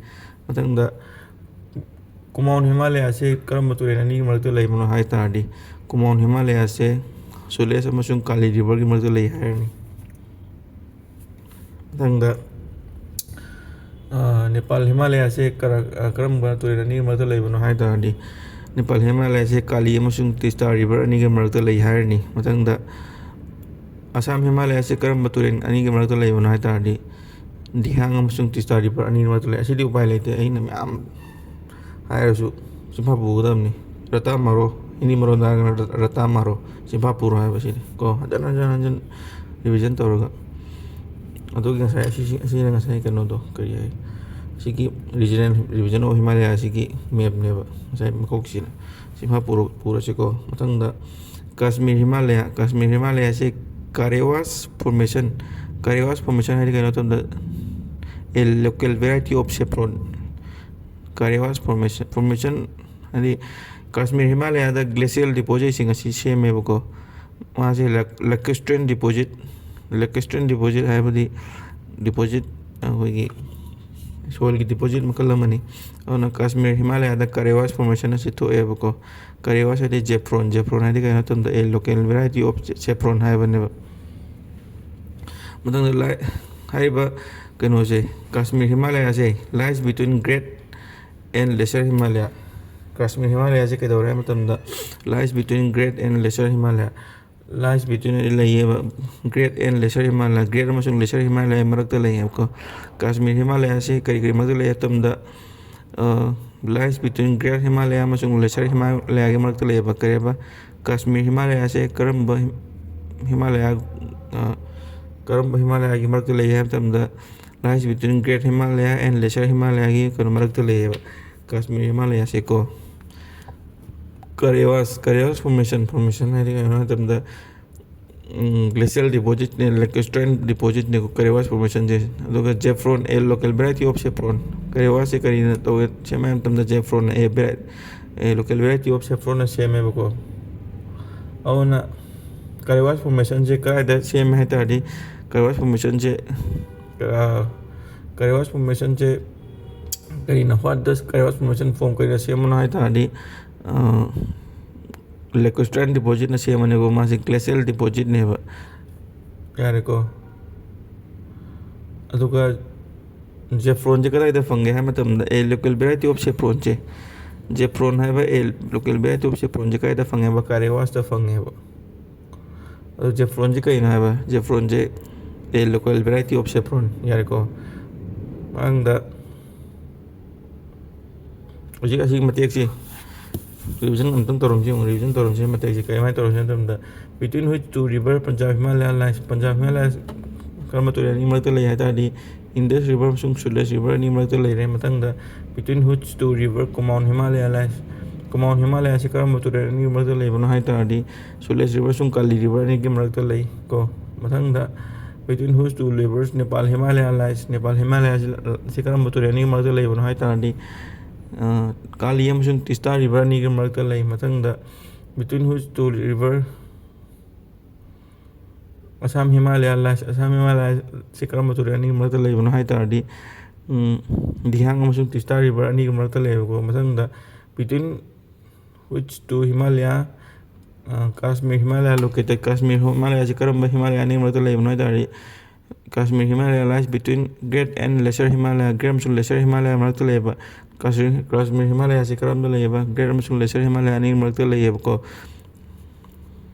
ꯃꯊꯪꯗ Kumaon Himalayasꯁꯦ ꯀꯔꯝꯕ ꯇꯨꯔꯦꯜ ꯑꯅꯤꯒꯤ ꯃꯔꯛꯇ ꯂꯩꯕꯅꯣ ꯍꯥꯏ ꯇꯥꯔꯗꯤ, Kumaon Himalayasꯁꯦ Sutlej ꯑꯃꯁꯨꯡ Kali Riverꯒꯤ ꯃꯔꯛꯇ ꯂꯩ ꯍꯥꯏꯔꯅꯤ꯫ ꯃꯊꯪꯗ, ꯑ, Nepal Himalayasꯁꯦ ꯀꯔ-, ꯑ, ꯀꯔꯝꯕ ꯇꯨꯔꯦꯜ ꯑꯅꯤꯒꯤ ꯃꯔꯛꯇ ꯂꯩꯕꯅꯣ ꯍꯥꯏ ꯇꯥꯔꯗꯤ, Nepal Himalayasꯁꯦ Kali ꯑꯃꯁꯨꯡ Tista River ꯑꯅꯤꯒꯤ ꯃꯔꯛꯇ ꯂꯩ ꯍꯥꯏꯔꯅꯤ꯫ ꯃꯊꯪꯗ, Assam Himalayasꯁꯦ ꯀꯔꯝꯕ ꯇꯨꯔꯦꯜ ꯑꯅꯤꯒꯤ ꯃꯔꯛꯇ ꯂꯩꯕꯅꯣ ꯍꯥꯏ ꯇꯥꯔꯗꯤ, Dihang ꯑꯃꯁꯨꯡ Tista River ꯑꯅꯤꯒꯤ ꯃꯔꯛꯇ ꯂꯩ꯫ ꯑꯁꯤꯗꯤ ꯎꯄꯥꯏ ꯂꯩꯇꯦ, ꯑꯩꯅ ꯃꯌꯥꯝ ꯍꯥꯏꯔꯁꯨ ꯆꯤꯟꯐꯥ ꯄꯨꯒꯗꯕꯅꯤ꯫ ꯔꯇꯥ ꯃꯥꯔꯣ, ꯍꯤꯟꯗꯤ ꯃꯔꯣꯟꯗ ꯍꯥꯏꯔꯒꯅ ꯔꯇꯥ ꯃꯥꯔꯣ, ꯆꯤꯟꯐꯥ ꯄꯨꯔꯣ ꯍꯥꯏꯕꯁꯤꯅꯤ ꯀꯣ, ꯍꯟꯖꯟ ꯍꯟꯖꯟ ꯍꯟꯖꯟ revision ꯇꯧꯔꯒ꯫ ꯑꯗꯨꯒꯤ ꯉꯁꯥꯏ ꯑꯁꯤꯁꯤ-, ꯑꯁꯤꯅ ꯉꯁꯥꯏ ꯀꯩꯅꯣꯗꯣ, ꯀꯔꯤ ꯍꯥꯏ, ꯁꯤꯒꯤ regional, Region of Himalaya ꯑꯁꯤꯒꯤ mapꯅꯦꯕ ꯉꯁꯥꯏ ꯃꯀꯣꯛꯁꯤꯅ꯫ ꯆꯤꯟꯐꯥ ꯄꯨꯔꯣ-, ꯄꯨꯔꯁꯤꯀꯣ꯫ ꯃꯊꯪꯗ Kashmir Himalaya, Kashmir Himalayasꯦ Karewas Formation, Karewas Formation ꯍꯥꯏꯗꯤ ꯀꯩꯅꯣ ꯃꯇꯝꯗ, a local variety of saffron, Karewas Formation, Formation ꯍꯥꯏꯗꯤ Kashmir Himalayada glacial depositꯁꯤꯡ ꯑꯁꯤ ꯁꯦꯝꯃꯦꯕꯀꯣ꯫ ꯃꯥꯁꯦ lac-, lacustrine deposit, lacustrine deposit ꯍꯥꯏꯕꯗꯤ deposit ꯑꯩꯈꯣꯏꯒꯤ soilꯒꯤ deposit ꯃꯈꯜ ꯑꯃꯅꯤ꯫ ꯑꯗꯨꯅ Kashmir Himalayada Karewas Formation ꯑꯁꯤ ꯊꯣꯛꯑꯦꯕꯀꯣ꯫ Karewas ꯍꯥꯏꯗꯤ saffron, saffron ꯍꯥꯏꯗꯤ ꯀꯩꯅꯣ ꯃꯇꯝꯗ, a local variety of saffron ꯍꯥꯏꯕꯅꯦꯕ꯫ ꯃꯊꯪꯗ ꯂꯥꯏ-, ꯍꯥꯏꯔꯤꯕ ꯀꯩꯅꯣꯁꯦ, Kashmir Himalayasꯦ lies between Great and Lesser Himalaya꯫ Kashmir ꯍꯤꯃꯥꯂꯌꯥꯁꯦ ꯀꯩꯗꯧꯔꯦ ꯍꯥꯏꯕ ꯃꯇꯝꯗ, lies between Great and Lesser Himalaya, lies between ꯂꯩꯌꯦꯕ꯫ Great and Lesser Himalaya, Great ꯑꯃꯁꯨꯡ Lesser Himalaya ꯃꯔꯛꯇ ꯂꯩꯌꯦꯕꯀꯣ꯫ ꯀꯥꯁꯃꯤꯔ ꯍꯤꯃꯥꯂꯌꯥꯁꯦ ꯀꯔꯤ ꯀꯔꯤ ꯃꯔꯛꯇ ꯂꯩ ꯍꯥꯏꯕ ꯃꯇꯝꯗ, lies between Great Himalaya ꯑꯃꯁꯨꯡ Lesser Himalaya ꯒꯤ ꯃꯔꯛꯇ ꯂꯩꯌꯦꯕ꯫ ꯀꯔꯤꯕ? ꯀꯥꯁꯃꯤꯔ ꯍꯤꯃꯥꯂꯌꯥꯁꯦ ꯀꯔꯝꯕ ꯍꯤꯃꯥꯂꯌꯥ, ꯑ, ꯀꯔꯝꯕ ꯍꯤꯃꯥꯂꯌꯥꯒꯤ ꯃꯔꯛꯇ ꯂꯩ ꯍꯥꯏꯕ ꯃꯇꯝꯗ, lies between Great Himalaya and Lesser Himalaya ꯒꯤ ꯀꯩꯅꯣ ꯃꯔꯛꯇ ꯂꯩꯌꯦꯕ, ꯀꯥꯁꯃꯤꯔ ꯍꯤꯃꯥꯂꯌꯥꯁꯦꯀꯣ꯫ ꯀꯔꯦꯋꯥꯁ, ꯀꯔꯦꯋꯥꯁ formation, formation ꯍꯥꯏꯗꯤ ꯀꯩꯅꯣ ꯍꯥꯏꯕ ꯃꯇꯝꯗ, ꯎꯝ, glacial deposit ꯅꯦ, lacustrine deposit ꯅꯦꯀꯣ ꯀꯔꯦꯋꯥꯁ formation ꯁꯦ꯫ ꯑꯗꯨꯒ saffron, a local variety of saffron, ꯀꯔꯦꯋꯥꯁꯁꯦ ꯀꯔꯤꯅ ꯇꯧꯋꯦ, ꯁꯦꯝꯃꯦ ꯍꯥꯏꯕ ꯃꯇꯝꯗ saffron, a vari-, a local variety of saffron ꯅ ꯁꯦꯝꯃꯦꯕꯀꯣ꯫ ꯑꯗꯨꯅ ꯀꯔꯦꯋꯥꯁ formation ꯁꯦ ꯀꯗꯥꯏꯗ ꯁꯦꯝꯃꯦ ꯍꯥꯏ ꯇꯥꯔꯗꯤ, ꯀꯔꯦꯋꯥꯁ formation ꯁꯦ, ꯑ, ꯀꯔꯦꯋꯥꯁ formation ꯁꯦ ꯀꯔꯤꯅ, what does ꯀꯔꯦꯋꯥꯁ formation form ꯀꯔꯤꯅ ꯁꯦꯝꯕꯅꯣ ꯍꯥꯏ ꯇꯥꯔꯗꯤ, ꯑ, lacustrine deposit ꯅ ꯁꯦꯝꯕꯅꯦꯀꯣ, ꯃꯥꯁꯦ glacial deposit ꯅꯦꯕ꯫ ꯌꯥꯔꯦꯀꯣ꯫ ꯑꯗꯨꯒ saffron ꯁꯦ ꯀꯗꯥꯏꯗ ꯐꯪꯒꯦ ꯍꯥꯏꯕ ꯃꯇꯝꯗ, a local variety of saffron say, saffron ꯍꯥꯏꯕ a local variety of saffron ꯁꯦ ꯀꯗꯥꯏꯗ ꯐꯪꯉꯦꯕ? ꯀꯔꯦꯋꯥꯁꯇ ꯐꯪꯉꯦꯕ꯫ ꯑꯗꯨ saffron ꯁꯦ ꯀꯩꯅꯣ ꯍꯥꯏꯕ? Saffron say a local variety of saffron꯫ ꯌꯥꯔꯦꯀꯣ꯫ ꯃꯊꯪꯗ ꯍꯧꯖꯤꯛ ꯑꯁꯤꯒꯤ ꯃꯇꯦꯛꯁꯤ revision ꯑꯃꯨꯛꯇꯪ ꯇꯧꯔꯝꯁꯤ ꯌꯦꯡꯉꯨ꯫ Revision ꯇꯧꯔꯝꯁꯤ ꯃꯇꯦꯛꯁꯤ ꯀꯃꯥꯏꯅ ꯇꯧꯔꯝꯁꯤ ꯍꯥꯏꯕ ꯃꯇꯝꯗ, between which two river Punjab Himalaya lies? Punjab Himalaya ꯀꯔꯝꯕ ꯇꯨꯔꯦꯜ ꯑꯅꯤ ꯃꯔꯛꯇ ꯂꯩ ꯍꯥꯏ ꯇꯥꯔꯗꯤ, Indus River ꯑꯃꯁꯨꯡ Sutlej River ꯑꯅꯤ ꯃꯔꯛꯇ ꯂꯩꯔꯦ꯫ ꯃꯊꯪꯗ, between which two river Kumaon Himalaya lies? Kumaon Himalaya ꯁꯤ ꯀꯔꯝꯕ ꯇꯨꯔꯦꯜ ꯑꯅꯤ ꯃꯔꯛꯇ ꯂꯩꯕꯅꯣ ꯍꯥꯏ ꯇꯥꯔꯗꯤ, Sutlej River ꯑꯃꯁꯨꯡ Kali River ꯑꯅꯤꯒꯤ ꯃꯔꯛꯇ ꯂꯩ ꯀꯣ꯫ ꯃꯊꯪꯗ, between which two rivers Nepal Himalaya lies? Nepal Himalaya ꯁꯤ, ꯁꯤ ꯀꯔꯝꯕ ꯇꯨꯔꯦꯜ ꯑꯅꯤꯒꯤ ꯃꯔꯛꯇ ꯂꯩꯕꯅꯣ ꯍꯥꯏ ꯇꯥꯔꯗꯤ, ꯑ, Kali ꯑꯃꯁꯨꯡ Tista River ꯑꯅꯤꯒꯤ ꯃꯔꯛꯇ ꯂꯩ꯫ ꯃꯊꯪꯗ, between which two river Assam Himalaya lies? Assam Himalaya ꯁꯤ ꯀꯔꯝꯕ ꯇꯨꯔꯦꯜ ꯑꯅꯤꯒꯤ ꯃꯔꯛꯇ ꯂꯩꯕꯅꯣ ꯍꯥꯏ ꯇꯥꯔꯗꯤ, ꯎꯝ, Dihang ꯑꯃꯁꯨꯡ Tista River ꯑꯅꯤꯒꯤ ꯃꯔꯛꯇ ꯂꯩꯌꯦꯕꯀꯣ꯫ ꯃꯊꯪꯗ, between which two Himalaya, ꯑ, Kashmir Himalaya located? Kashmir Himalaya ꯁꯤ ꯀꯔꯝꯕ ꯍꯤꯃꯥꯂꯌꯥ ꯑꯅꯤꯒꯤ ꯃꯔꯛꯇ ꯂꯩꯕꯅꯣ ꯍꯥꯏ ꯇꯥꯔꯗꯤ, Kashmir Himalaya lies between Great and Lesser Himalaya, Great ꯑꯃꯁꯨꯡ Lesser Himalaya ꯃꯔꯛꯇ ꯂꯩꯕ꯫ ꯀꯥꯁꯃꯤꯔ ꯀꯥꯁꯃꯤꯔ ꯍꯤꯃꯥꯂꯌꯥꯁꯤ ꯀꯔꯝꯕ ꯂꯩꯌꯦꯕ? ꯒ꯭ꯔꯦꯠ ꯑꯃꯁꯨꯡ ꯂꯦꯁꯔ ꯍꯤꯃꯥꯂꯌꯥ ꯑꯅꯤꯒꯤ ꯃꯔꯛꯇ ꯂꯩꯌꯦꯕꯀꯣ꯫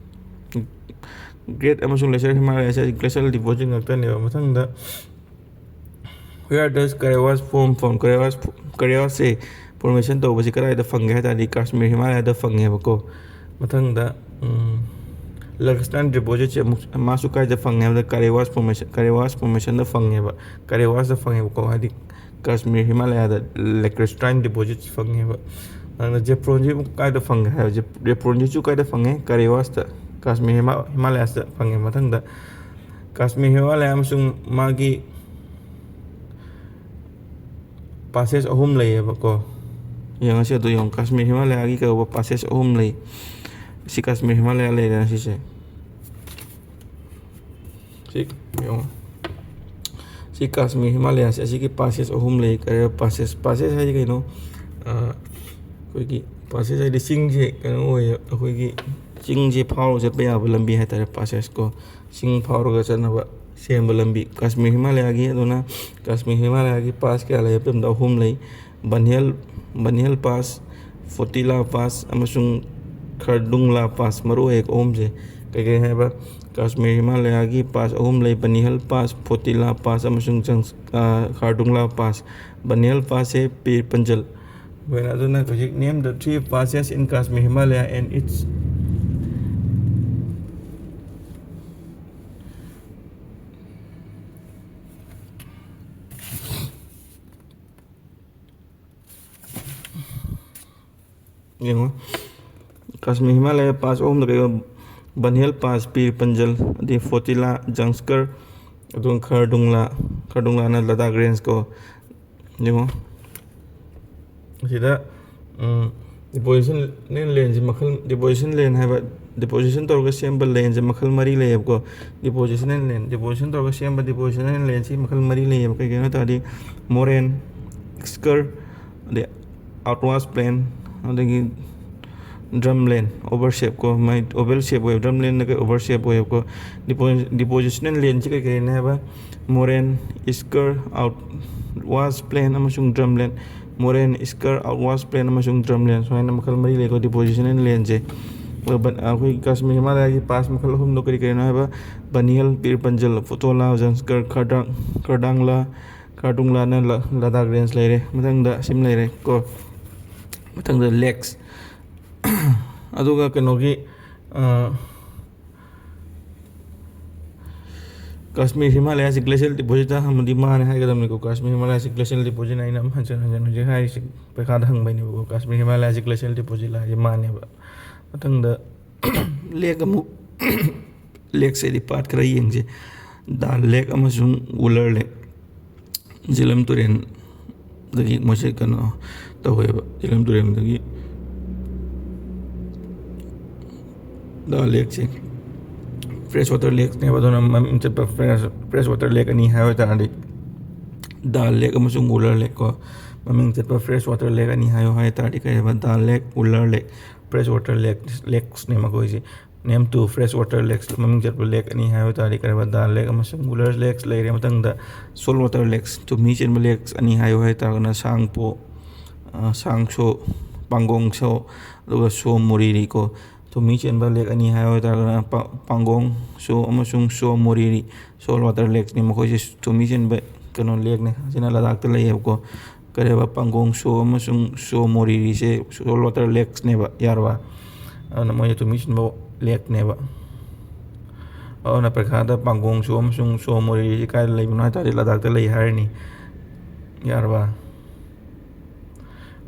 ꯒ꯭ꯔꯦꯠ ꯑꯃꯁꯨꯡ ꯂꯦꯁꯔ ꯍꯤꯃꯥꯂꯌꯥꯁꯤ ꯒ꯭ꯂꯦꯁꯤꯌꯦꯜ ꯗꯤꯄꯣꯖꯤꯠ ꯉꯥꯛꯇꯅꯦꯕ꯫ ꯃꯊꯪꯗ, where does Kailash form from? Kailash Kailash say formation ꯇꯧꯕꯁꯤ ꯀꯗꯥꯏꯗ ꯐꯪꯒꯦ ꯍꯥꯏ ꯇꯥꯔꯗꯤ ꯀꯥꯁꯃꯤꯔ ꯍꯤꯃꯥꯂꯌꯥꯗ ꯐꯪꯉꯦꯕꯀꯣ꯫ ꯃꯊꯪꯗ, ꯎꯝ, ꯂꯦꯀ꯭ꯔꯦꯁꯇꯥꯏꯟ ꯗꯤꯄꯣꯖꯤꯠꯁꯦ ꯑꯃꯨꯛ ꯃꯥꯁꯨ ꯀꯥꯏꯗ ꯐꯪꯉꯦ ꯍꯥꯏꯕꯗ ꯀꯥꯏꯂꯥꯁ ꯐꯣꯔꯃꯦꯁꯟ ꯀꯥꯏꯂꯥꯁ ꯐꯣꯔꯃꯦꯁꯟꯗ ꯐꯪꯉꯦꯕ꯫ ꯀꯥꯏꯂꯥꯁꯇ ꯐꯪꯉꯦꯕꯀꯣ꯫ ꯍꯥꯏꯗꯤ ꯀꯥꯁꯃꯤꯔ ꯍꯤꯃꯥꯂꯌꯥꯗ ꯂꯦꯀ꯭ꯔꯦꯁꯇꯥꯏꯟ ꯗꯤꯄꯣꯖꯤꯠ ꯐꯪꯉꯦꯕ꯫ ꯑꯗꯨꯅ ꯖꯦꯐ꯭ꯔꯣꯟꯁꯤ ꯑꯃꯨꯛ ꯀꯥꯏꯗ ꯐꯪꯒꯦ ꯍꯥꯏꯕ? ꯖꯦꯐ꯭ꯔꯣꯟꯁꯤꯁꯨ ꯀꯥꯏꯗ ꯐꯪꯉꯦ? ꯀꯥꯏꯂꯥꯁꯇ, ꯀꯥꯁꯃꯤꯔ ꯍꯤꯃꯥ ꯍꯤꯃꯥꯂꯌꯥꯁꯇ ꯐꯪꯉꯦ꯫ ꯃꯊꯪꯗ ꯀꯥꯁꯃꯤꯔ ꯍꯤꯃꯥꯂꯌꯥ ꯑꯃꯁꯨꯡ ꯃꯥꯒꯤ ꯄꯥꯁꯦꯁ ꯑꯍꯨꯝ ꯂꯩꯌꯦꯕꯀꯣ꯫ ꯌꯦꯡꯉꯁꯤ ꯑꯗꯨ ꯌꯦꯡꯉꯨ꯫ ꯀꯥꯁꯃꯤꯔ ꯍꯤꯃꯥꯂꯌꯥꯒꯤ ꯀꯩꯗꯧꯕ ꯄꯥꯁꯦꯁ ꯑꯍꯨꯝ ꯂꯩ꯫ ꯁꯤ ꯀꯥꯁꯃꯤꯔ ꯍꯤꯃꯥꯂꯌꯥ ꯂꯩꯔꯦꯅ ꯁꯤꯁꯦ꯫ ꯁꯤ ꯌꯦꯡꯉꯣ꯫ ꯁꯤ ꯀꯥꯁꯃꯤꯔ ꯍꯤꯃꯥꯂꯌꯥꯁꯦ ꯑꯁꯤꯒꯤ ꯄꯥꯁꯦꯁ ꯑꯍꯨꯝ ꯂꯩ꯫ ꯀꯔꯤ ꯄꯥꯁꯦꯁ? ꯄꯥꯁꯦꯁ ꯍꯥꯏꯗꯤ ꯀꯩꯅꯣ? ꯑ, ꯑꯩꯈꯣꯏꯒꯤ ꯄꯥꯁꯦꯁ ꯍꯥꯏꯗꯤ ꯆꯤꯡꯁꯦ ꯀꯩꯅꯣ ꯑꯣꯏꯌꯦ, ꯑꯩꯈꯣꯏꯒꯤ ꯆꯤꯡꯁꯦ ꯐꯥꯎꯔꯒ ꯆꯠꯄ ꯌꯥꯕ ꯂꯝꯕꯤ ꯍꯥꯏꯇꯥꯔꯦ, ꯄꯥꯁꯦꯁ ꯀꯣ꯫ ꯆꯤꯡ ꯐꯥꯎꯔꯒ ꯆꯠꯅꯕ ꯁꯦꯝꯕ ꯂꯝꯕꯤ꯫ ꯀꯥꯁꯃꯤꯔ ꯍꯤꯃꯥꯂꯌꯥꯒꯤ, ꯑꯗꯨꯅ ꯀꯥꯁꯃꯤꯔ ꯍꯤꯃꯥꯂꯌꯥꯒꯤ ꯄꯥꯁ ꯀꯌꯥ ꯂꯩ ꯍꯥꯏꯕ ꯃꯇꯝꯗ ꯑꯍꯨꯝ ꯂꯩ꯫ ꯕꯟꯍꯦꯜ, ꯕꯟꯍꯦꯜ ꯄꯥꯁ, ꯐꯣꯇꯤꯂꯥ ꯄꯥꯁ ꯑꯃꯁꯨꯡ ꯈꯔꯗꯨꯡꯂꯥ ꯄꯥꯁ꯫ ꯃꯔꯨ ꯑꯣꯏ ꯑꯍꯨꯝꯁꯦ ꯀꯩꯀꯩ ꯍꯥꯏꯕ? ꯀꯥꯁꯃꯤꯔ ꯍꯤꯃꯥꯂꯌꯥꯒꯤ ꯄꯥꯁ ꯑꯍꯨꯝ ꯂꯩ: ꯕꯟꯍꯦꯜ ꯄꯥꯁ, ꯐꯣꯇꯤꯂꯥ ꯄꯥꯁ ꯑꯃꯁꯨꯡ ꯖꯪꯁ-, ꯑ, ꯈꯔꯗꯨꯡꯂꯥ ꯄꯥꯁ꯫ ꯕꯟꯍꯦꯜ ꯄꯥꯁꯁꯦ ꯄꯤꯔ ꯄꯟꯖꯜ꯫ ꯑꯩꯈꯣꯏꯅ ꯑꯗꯨꯅ ꯍꯧꯖꯤꯛ name the three passes in Kashmir Himalaya and its ꯌꯦꯡꯉꯣ, ꯀꯥꯁꯃꯤꯔ ꯍꯤꯃꯥꯂꯌꯥ ꯄꯥꯁ ꯑꯍꯨꯝꯗ ꯀꯩ? ꯕꯟꯍꯦꯜ ꯄꯥꯁ, ꯄꯤꯔ ꯄꯟꯖꯜ, ꯑꯗꯩ ꯐꯣꯇꯤꯂꯥ, ꯖꯪꯁꯀꯔ, ꯑꯗꯨꯒ ꯈꯔꯗꯨꯡꯂꯥ꯫ ꯈꯔꯗꯨꯡꯂꯥꯅ ꯂꯗꯥꯈ ꯔꯦꯟꯖ ꯀꯣ꯫ ꯌꯦꯡꯉꯣ, ꯑꯁꯤꯗ, ꯎꯝ, ꯗꯤꯄꯣꯖꯤꯁꯟ ꯂꯦꯟꯁꯦ ꯃꯈꯜ, ꯗꯤꯄꯣꯖꯤꯁꯟ ꯂꯦꯟ ꯍꯥꯏꯕ, ꯗꯤꯄꯣꯖꯤꯁꯟ ꯇꯧꯔꯒ ꯁꯦꯝꯕ ꯂꯦꯟꯁꯦ ꯃꯈꯜ ꯃꯔꯤ ꯂꯩꯌꯦꯕꯀꯣ꯫ ꯗꯤꯄꯣꯖꯤꯁꯟ ꯂꯦꯟ, ꯗꯤꯄꯣꯖꯤꯁꯟ ꯇꯧꯔꯒ ꯁꯦꯝꯕ ꯗꯤꯄꯣꯖꯤꯁꯟ ꯂꯦꯟꯁꯤ ꯃꯈꯜ ꯃꯔꯤ ꯂꯩꯌꯦꯕ꯫ ꯀꯩ ꯀꯩꯅꯣ ꯍꯥꯏ ꯇꯥꯔꯗꯤ, ꯃꯣꯔꯦꯟ, ꯏꯁꯀꯔ, ꯑꯗꯩ ꯑꯥꯎꯠꯋꯥꯁ ꯄ꯭ꯂꯦꯟ, ꯑꯗꯒꯤ ꯗ꯭ꯔꯝ ꯂꯦꯟ, ꯑꯣꯚꯔ ꯁꯦꯞ ꯀꯣ, ꯃꯥꯏ ꯑꯣꯚꯦꯜ ꯁꯦꯞ ꯑꯣꯏꯕ, ꯗ꯭ꯔꯝ ꯂꯦꯟꯅ ꯀꯩ ꯑꯣꯚꯔ ꯁꯦꯞ ꯑꯣꯏꯌꯦꯕꯀꯣ꯫ ꯗꯤꯄꯣ-, ꯗꯤꯄꯣꯖꯤꯁꯅꯦꯜ ꯂꯦꯟꯁꯤ ꯀꯩ ꯀꯩꯅꯣ ꯍꯥꯏꯕ? ꯃꯣꯔꯦꯟ, ꯏꯁꯀꯔ, ꯑꯥꯎꯠ ꯋꯥꯁ ꯄ꯭ꯂꯦꯟ ꯑꯃꯁꯨꯡ ꯗ꯭ꯔꯝ ꯂꯦꯟ꯫ ꯃꯣꯔꯦꯟ, ꯏꯁꯀꯔ, ꯑꯥꯎꯠꯋꯥꯁ ꯄ꯭ꯂꯦꯟ ꯑꯃꯁꯨꯡ ꯗ꯭ꯔꯝ ꯂꯦꯟ ꯁꯨꯃꯥꯏꯅ ꯃꯈꯜ ꯃꯔꯤ ꯂꯩꯀꯣ ꯗꯤꯄꯣꯖꯤꯁꯟ ꯑꯦꯟ ꯂꯦꯟꯁꯦ꯫ ꯑꯗꯣ ꯕꯟ-, ꯑꯩꯈꯣꯏ ꯀꯥꯁꯃꯤꯔ ꯍꯤꯃꯥꯂꯌꯥꯒꯤ ꯄꯥꯁ ꯃꯈꯜ ꯑꯍꯨꯝꯗꯣ ꯀꯔꯤ ꯀꯔꯤꯅꯣ ꯍꯥꯏꯕ, ꯕꯅꯤꯌꯜ, ꯄꯤꯔ ꯄꯟꯖꯜ, ꯐꯨꯇꯣꯂꯥ, ꯖꯟꯁꯀꯔ, ꯈꯔꯗꯥꯡ, ꯈꯔꯗꯥꯡꯂꯥ, ꯈꯔꯗꯨꯡꯂꯥꯅ ꯂ-, ꯂꯗꯥꯛ ꯔꯦꯟꯖ ꯂꯩꯔꯦ꯫ ꯃꯊꯪꯗ ꯁꯤꯝ ꯂꯩꯔꯦ ꯀꯣ꯫ ꯃꯊꯪꯗ ꯂꯦꯛꯁ꯫ ꯑꯗꯨꯒ ꯀꯩꯅꯣꯒꯤ, ꯑ, ꯀꯥꯁꯃꯤꯔ ꯍꯤꯃꯥꯂꯌꯥꯁꯤ ꯒ꯭ꯂꯦꯁꯤꯌꯦꯜ ꯗꯤꯄꯣꯖꯤꯠꯇ ꯑꯃꯗꯤ ꯃꯥꯅꯦ ꯍꯥꯏꯒꯗꯕꯅꯤꯀꯣ꯫ ꯀꯥꯁꯃꯤꯔ ꯍꯤꯃꯥꯂꯌꯥꯁꯤ ꯒ꯭ꯂꯦꯁꯤꯌꯦꯜ ꯗꯤꯄꯣꯖꯤꯠ ꯑꯩꯅ ꯑꯃꯨꯛ ꯍꯟꯖꯤꯟ ꯍꯟꯖꯤꯟ ꯍꯧꯖꯤꯛ ꯍꯥꯏꯔꯤꯁꯤ ꯄꯩꯈꯥꯗ ꯍꯪꯕꯩꯅꯦꯕꯀꯣ꯫ ꯀꯥꯁꯃꯤꯔ ꯍꯤꯃꯥꯂꯌꯥꯁꯤ ꯒ꯭ꯂꯦꯁꯤꯌꯦꯜ ꯗꯤꯄꯣꯖꯤꯠ ꯍꯥꯏꯁꯦ ꯃꯥꯅꯦꯕ꯫ ꯃꯊꯪꯗ ꯂꯦꯛ ꯑꯃꯨꯛ, ꯂꯦꯛꯁꯤꯗꯤ ꯄꯥꯠ ꯈꯔ ꯌꯦꯡꯁꯦ꯫ ꯗꯥꯜ ꯂꯦꯛ ꯑꯃꯁꯨꯡ ꯋꯨꯂꯔ ꯂꯦꯛ꯫ ꯖꯦꯂꯝ ꯇꯨꯔꯦꯟꯗꯒꯤ ꯃꯣꯏꯁꯦ ꯀꯩꯅꯣ ꯇꯧꯋꯦꯕ꯫ ꯖꯦꯂꯝ ꯇꯨꯔꯦꯟꯗꯒꯤ ꯗꯥꯜ ꯂꯦꯛꯁꯦ ꯐ꯭ꯔꯦꯁ ꯋꯥꯇꯔ ꯂꯦꯛꯅꯦꯕ꯫ ꯑꯗꯨꯅ ꯃꯃꯤꯡ ꯆꯠꯄ ꯐ꯭ꯔꯦꯁ, ꯐ꯭ꯔꯦꯁ ꯋꯥꯇꯔ ꯂꯦꯛ ꯑꯅꯤ ꯍꯥꯏꯌꯨ ꯍꯥꯏ ꯇꯥꯔꯗꯤ, ꯗꯥꯜ ꯂꯦꯛ ꯑꯃꯁꯨꯡ ꯋꯨꯂꯔ ꯂꯦꯛ ꯀꯣ꯫ ꯃꯃꯤꯡ ꯆꯠꯄ ꯐ꯭ꯔꯦꯁ ꯋꯥꯇꯔ ꯂꯦꯛ ꯑꯅꯤ ꯍꯥꯏꯌꯨ ꯍꯥꯏ ꯇꯥꯔꯗꯤ ꯀꯩ ꯍꯥꯏꯕ? ꯗꯥꯜ ꯂꯦꯛ, ꯋꯨꯂꯔ ꯂꯦꯛ꯫ ꯐ꯭ꯔꯦꯁ ꯋꯥꯇꯔ ꯂꯦꯛ, ꯂꯦꯛꯁꯅꯦ ꯃꯈꯣꯏꯁꯦ꯫ Name two fresh water lakes, ꯃꯃꯤꯡ ꯆꯠꯄ ꯂꯦꯛ ꯑꯅꯤ ꯍꯥꯏꯌꯨ ꯍꯥꯏ ꯇꯥꯔꯗꯤ ꯀꯩ ꯍꯥꯏꯕ? ꯗꯥꯜ ꯂꯦꯛ ꯑꯃꯁꯨꯡ ꯋꯨꯂꯔ ꯂꯦꯛꯁ ꯂꯩꯔꯦ꯫ ꯃꯊꯪꯗ ꯁꯣꯜ ꯋꯥꯇꯔ ꯂꯦꯛꯁ, ꯊꯨꯝꯍꯤ ꯆꯦꯟꯕ ꯂꯦꯛꯁ ꯑꯅꯤ ꯍꯥꯏꯌꯨ ꯍꯥꯏ ꯇꯥꯔꯒꯅ ꯁꯥꯡꯄꯣ, ꯑ, ꯁꯥꯡꯁꯣ, ꯄꯥꯡꯒꯣꯡꯁꯣ, ꯑꯗꯨꯒ ꯁꯣ ꯃꯣꯔꯤꯔꯤ ꯀꯣ꯫ ꯊꯨꯝꯍꯤ ꯆꯦꯟꯕ ꯂꯦꯛ ꯑꯅꯤ ꯍꯥꯏꯌꯨ ꯍꯥꯏ ꯇꯥꯔꯒꯅ ꯄꯥ-, ꯄꯥꯡꯒꯣꯡ ꯁꯣ ꯑꯃꯁꯨꯡ ꯁꯣ ꯃꯣꯔꯤꯔꯤ꯫ ꯁꯣꯜ ꯋꯥꯇꯔ ꯂꯦꯛꯁꯅꯤ ꯃꯈꯣꯏꯁꯦ꯫ ꯊꯨꯝꯍꯤ ꯆꯦꯟꯕ ꯀꯩꯅꯣ ꯂꯦꯛꯅꯦ꯫ ꯑꯁꯤꯅ ꯂꯗꯥꯛꯇ ꯂꯩꯌꯦꯕꯀꯣ꯫ ꯀꯔꯤ ꯍꯥꯏꯕ? ꯄꯥꯡꯒꯣꯡ ꯁꯣ ꯑꯃꯁꯨꯡ ꯁꯣ ꯃꯣꯔꯤꯔꯤꯁꯦ ꯁꯣꯜ ꯋꯥꯇꯔ ꯂꯦꯛꯁꯅꯦꯕ, ꯌꯥꯔꯕ? ꯑꯗꯨꯅ ꯃꯣꯏꯁꯦ ꯊꯨꯝꯍꯤ ꯆꯦꯟꯕ ꯂꯦꯛꯅꯦꯕ꯫ ꯑꯗꯨꯅ ꯄꯩꯈꯥꯗ ꯄꯥꯡꯒꯣꯡ ꯁꯣ ꯑꯃꯁꯨꯡ ꯁꯣ ꯃꯣꯔꯤꯔꯤꯁꯦ ꯀꯥꯏꯗ ꯂꯩꯕꯅꯣ ꯍꯥꯏ ꯇꯥꯔꯗꯤ ꯂꯗꯥꯛꯇ ꯂꯩ ꯍꯥꯏꯔꯅꯤ, ꯌꯥꯔꯕ?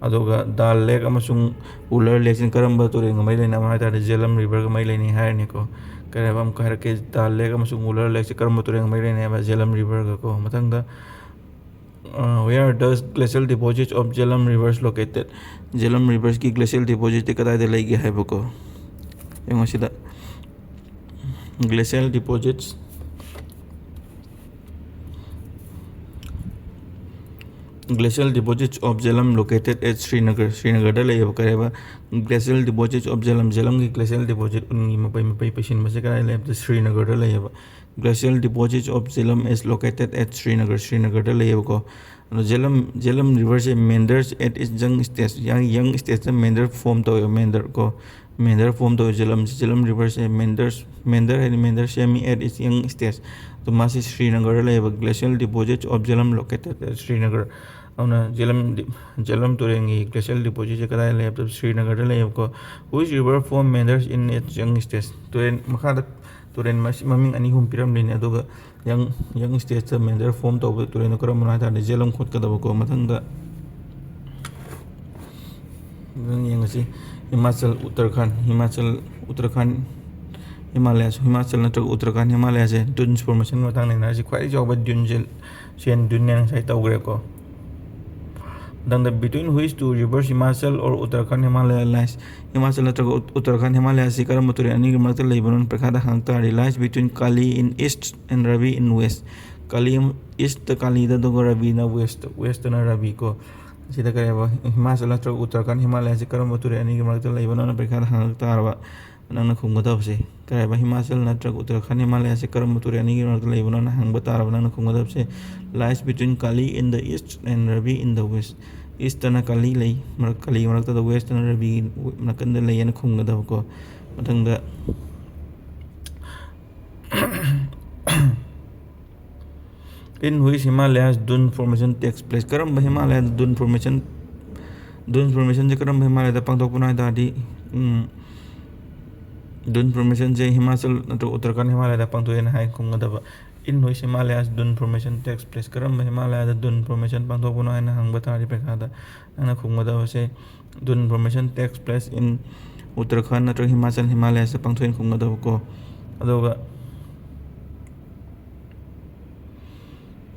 ꯑꯗꯨꯒ ꯗꯥꯜ ꯂꯦꯛ ꯑꯃꯁꯨꯡ ꯋꯨꯂꯔ ꯂꯦꯛꯁꯤꯅ ꯀꯔꯝꯕ ꯇꯨꯔꯦꯜꯒ ꯃꯔꯤ ꯂꯩꯅꯕꯅꯣ ꯍꯥꯏ ꯇꯥꯔꯗꯤ ꯖꯦꯂꯝ ꯔꯤꯚꯔꯒ ꯃꯔꯤ ꯂꯩꯅꯩ ꯍꯥꯏꯔꯅꯤꯀꯣ꯫ ꯀꯔꯤ ꯍꯥꯏꯕ? ꯑꯃꯨꯛꯀ ꯍꯥꯏꯔꯛꯀꯦ, ꯗꯥꯜ ꯂꯦꯛ ꯑꯃꯁꯨꯡ ꯋꯨꯂꯔ ꯂꯦꯛꯁꯦ ꯀꯔꯝꯕ ꯇꯨꯔꯦꯜꯒ ꯃꯔꯤ ꯂꯩꯅꯩ ꯍꯥꯏꯕ? ꯖꯦꯂꯝ ꯔꯤꯚꯔꯒ ꯀꯣ꯫ ꯃꯊꯪꯗ, ꯑ, where does glacial deposits of Jhelum rivers located? ꯖꯦꯂꯝ ꯔꯤꯚꯔꯁꯀꯤ ꯒ꯭ꯂꯦꯁꯤꯌꯦꯜ ꯗꯤꯄꯣꯖꯤꯠꯇꯤ ꯀꯗꯥꯏꯗ ꯂꯩꯒꯦ ꯍꯥꯏꯕꯀꯣ꯫ ꯌꯦꯡꯉꯣ ꯁꯤꯗ, glacial deposits, glacial deposits of Jhelum located at Srinagar, ꯁ꯭ꯔꯤꯅꯒꯔꯗ ꯂꯩꯌꯦꯕ꯫ ꯀꯔꯤ ꯍꯥꯏꯕ? Glacial deposits of Jhelum, ꯖꯦꯂꯝꯒꯤ ꯒ꯭ꯂꯦꯁꯤꯌꯦꯜ ꯗꯤꯄꯣꯖꯤꯠ, ꯎꯟꯒꯤ ꯃꯄꯩ ꯃꯄꯩ ꯄꯩꯁꯤꯟꯕꯁꯦ ꯀꯗꯥꯏ ꯂꯩ ꯍꯥꯏꯕꯗ ꯁ꯭ꯔꯤꯅꯒꯔꯗ ꯂꯩꯌꯦꯕ꯫ Glacial deposits of Jhelum is located at Srinagar, ꯁ꯭ꯔꯤꯅꯒꯔꯗ ꯂꯩꯌꯦꯕꯀꯣ꯫ ꯑꯗꯣ ꯖꯦꯂꯝ ꯖꯦꯂꯝ ꯔꯤꯚꯔꯁꯦ meanders at its young stage, young stageꯇ meander form ꯇꯧꯋꯦꯕ, meander ꯀꯣ꯫ Meander form ꯇꯧꯋꯦ ꯖꯦꯂꯝꯁꯦ, ꯖꯦꯂꯝ ꯔꯤꯚꯔꯁꯦ meanders, meander ꯍꯥꯏꯗꯤ meander ꯁꯦꯝꯃꯤ at its young stage꯫ ꯑꯗꯣ ꯃꯥꯁꯤ ꯁ꯭ꯔꯤꯅꯒꯔꯗ ꯂꯩꯌꯦꯕ, glacial deposits of Jhelum located at Srinagar꯫ ꯑꯗꯨꯅ ꯖꯦꯂꯝ ꯖꯦꯂꯝ ꯇꯨꯔꯦꯜꯒꯤ glacial depositꯁꯦ ꯀꯗꯥꯏꯗ ꯂꯩ ꯍꯥꯏꯕꯗ ꯁ꯭ꯔꯤꯅꯒꯔꯗ ꯂꯩꯌꯦꯕꯀꯣ꯫ Which river form meanders in its young stage? ꯇꯨꯔꯦꯜ ꯃꯈꯥꯗ ꯇꯨꯔꯦꯜ ꯃꯁꯤ ꯃꯃꯤꯡ ꯑꯅꯤ ꯑꯍꯨꯝ ꯄꯤꯔꯝꯂꯤꯅꯦ, ꯑꯗꯨꯒ young young stageꯇ meander form ꯇꯧꯕ ꯇꯨꯔꯦꯜꯗꯣ ꯀꯔꯝꯕꯅꯣ ꯍꯥꯏ ꯇꯥꯔꯗꯤ ꯖꯦꯂꯝ ꯈꯣꯠꯀꯗꯕꯀꯣ꯫ ꯃꯊꯪꯗ ꯃꯊꯪ ꯌꯦꯡꯉꯁꯤ, ꯍꯤꯃꯥꯆꯜ, ꯎꯠꯇꯔꯈꯥꯟ, ꯍꯤꯃꯥꯆꯜ, ꯎꯠꯇꯔꯈꯥꯟ, ꯍꯤꯃꯥꯂꯌꯥ, ꯍꯤꯃꯥꯆꯜ ꯅꯠꯇ꯭ꯔꯒ ꯎꯠꯇꯔꯈꯥꯟ ꯍꯤꯃꯥꯂꯌꯥꯁꯦ dunes formationꯒꯤ ꯃꯇꯥꯡꯗ ꯅꯩꯅꯔꯁꯤ꯫ ꯈ꯭ꯋꯥꯏꯗꯒꯤ ꯆꯥꯎꯕ duneꯁꯦ Sindh duneꯅꯦ, ꯉꯁꯥꯏ ꯇꯧꯈ꯭ꯔꯦꯀꯣ꯫ ꯃꯊꯪꯗ, between which two rivers Himachal or Uttarakhand Himalaya lies? Himachal ꯅꯠꯇ꯭ꯔꯒ ꯎꯠ- ꯎꯠꯇꯔꯈꯥꯟ ꯍꯤꯃꯥꯂꯌꯥꯁꯤ ꯀꯔꯝꯕ ꯇꯨꯔꯦꯜ ꯑꯅꯤꯒꯤ ꯃꯔꯛꯇ ꯂꯩꯕꯅꯣ ꯄꯔꯤꯈꯥꯗ ꯍꯪꯉꯛ ꯇꯥꯔꯗꯤ, lies between Kali in east and Ravi in west꯫ Kali eastꯇ ꯀꯥꯂꯤꯗ, ꯑꯗꯨꯒ ꯔꯕꯤꯅ west, westꯇꯅ ꯔꯕꯤ ꯀꯣ꯫ ꯁꯤꯗ ꯀꯔꯤ ꯍꯥꯏꯕ, ꯍꯤꯃꯥꯆꯜ ꯅꯠꯇ꯭ꯔꯒ ꯎꯠꯇꯔꯈꯥꯟ ꯍꯤꯃꯥꯂꯌꯥꯁꯤ ꯀꯔꯝꯕ ꯇꯨꯔꯦꯜ ꯑꯅꯤꯒꯤ ꯃꯔꯛꯇ ꯂꯩꯕꯅꯣꯅ ꯄꯔꯤꯈꯥꯗ ꯍꯪꯉꯛ ꯇꯥꯔꯕ, ꯅꯪꯅ ꯈꯨꯝꯒꯗꯕꯁꯦ ꯀꯔꯤ ꯍꯥꯏꯕ, ꯍꯤꯃꯥꯆꯜ ꯅꯠꯇ꯭ꯔꯒ ꯎꯠꯇꯔꯈꯥꯟ ꯍꯤꯃꯥꯂꯌꯥꯁꯤ ꯀꯔꯝꯕ ꯇꯨꯔꯦꯜ ꯑꯅꯤꯒꯤ ꯃꯔꯛꯇ ꯂꯩꯕꯅꯣꯅ ꯍꯪꯕ ꯇꯥꯔꯕ, ꯅꯪꯅ ꯈꯨꯝꯒꯗꯕꯁꯦ lies between Kali in the east and Ravi in the west꯫ Eastꯇꯅ Kali ꯂꯩ, ꯃꯔꯛ ꯀꯥꯂꯤ ꯃꯔꯛꯇꯗ, westꯇꯅ ꯔꯕꯤ ꯅꯥꯀꯟꯗ ꯂꯩ ꯍꯥꯏꯅ ꯈꯨꯝꯒꯗꯕꯀꯣ꯫ ꯃꯊꯪꯗ, in which Himalayas dune formation takes place? ꯀꯔꯝꯕ ꯍꯤꯃꯥꯂꯌꯥꯗ dune formation, dune formationꯁꯦ ꯀꯔꯝꯕ ꯍꯤꯃꯥꯂꯌꯥꯗ ꯄꯥꯡꯊꯣꯛꯄꯅꯣ ꯍꯥꯏ ꯇꯥꯔꯗꯤ, ꯎꯝ, dune formationꯁꯦ ꯍꯤꯃꯥꯆꯜ ꯅꯠꯇ꯭ꯔꯒ ꯎꯠꯇꯔꯈꯥꯟ ꯍꯤꯃꯥꯂꯌꯥꯗ ꯄꯥꯡꯊꯣꯛꯑꯦꯅ ꯍꯥꯏ ꯈꯨꯝꯒꯗꯕ꯫ In which Himalayas dune formation takes place? ꯀꯔꯝꯕ ꯍꯤꯃꯥꯂꯌꯥꯗ dune formation ꯄꯥꯡꯊꯣꯛꯄꯅꯣ ꯍꯥꯏꯅ ꯍꯪꯕ ꯇꯥꯔꯗꯤ ꯄꯔꯤꯈꯥꯗ ꯅꯪꯅ ꯈꯨꯝꯒꯗꯕꯁꯦ, dune formation takes place in Uttarakhand ꯅꯠꯇ꯭ꯔꯒ ꯍꯤꯃꯥꯆꯜ ꯍꯤꯃꯥꯂꯌꯥꯁꯤꯗ ꯄꯥꯡꯊꯣꯛꯑꯦꯅ ꯈꯨꯝꯒꯗꯕꯀꯣ꯫ ꯑꯗꯨꯒ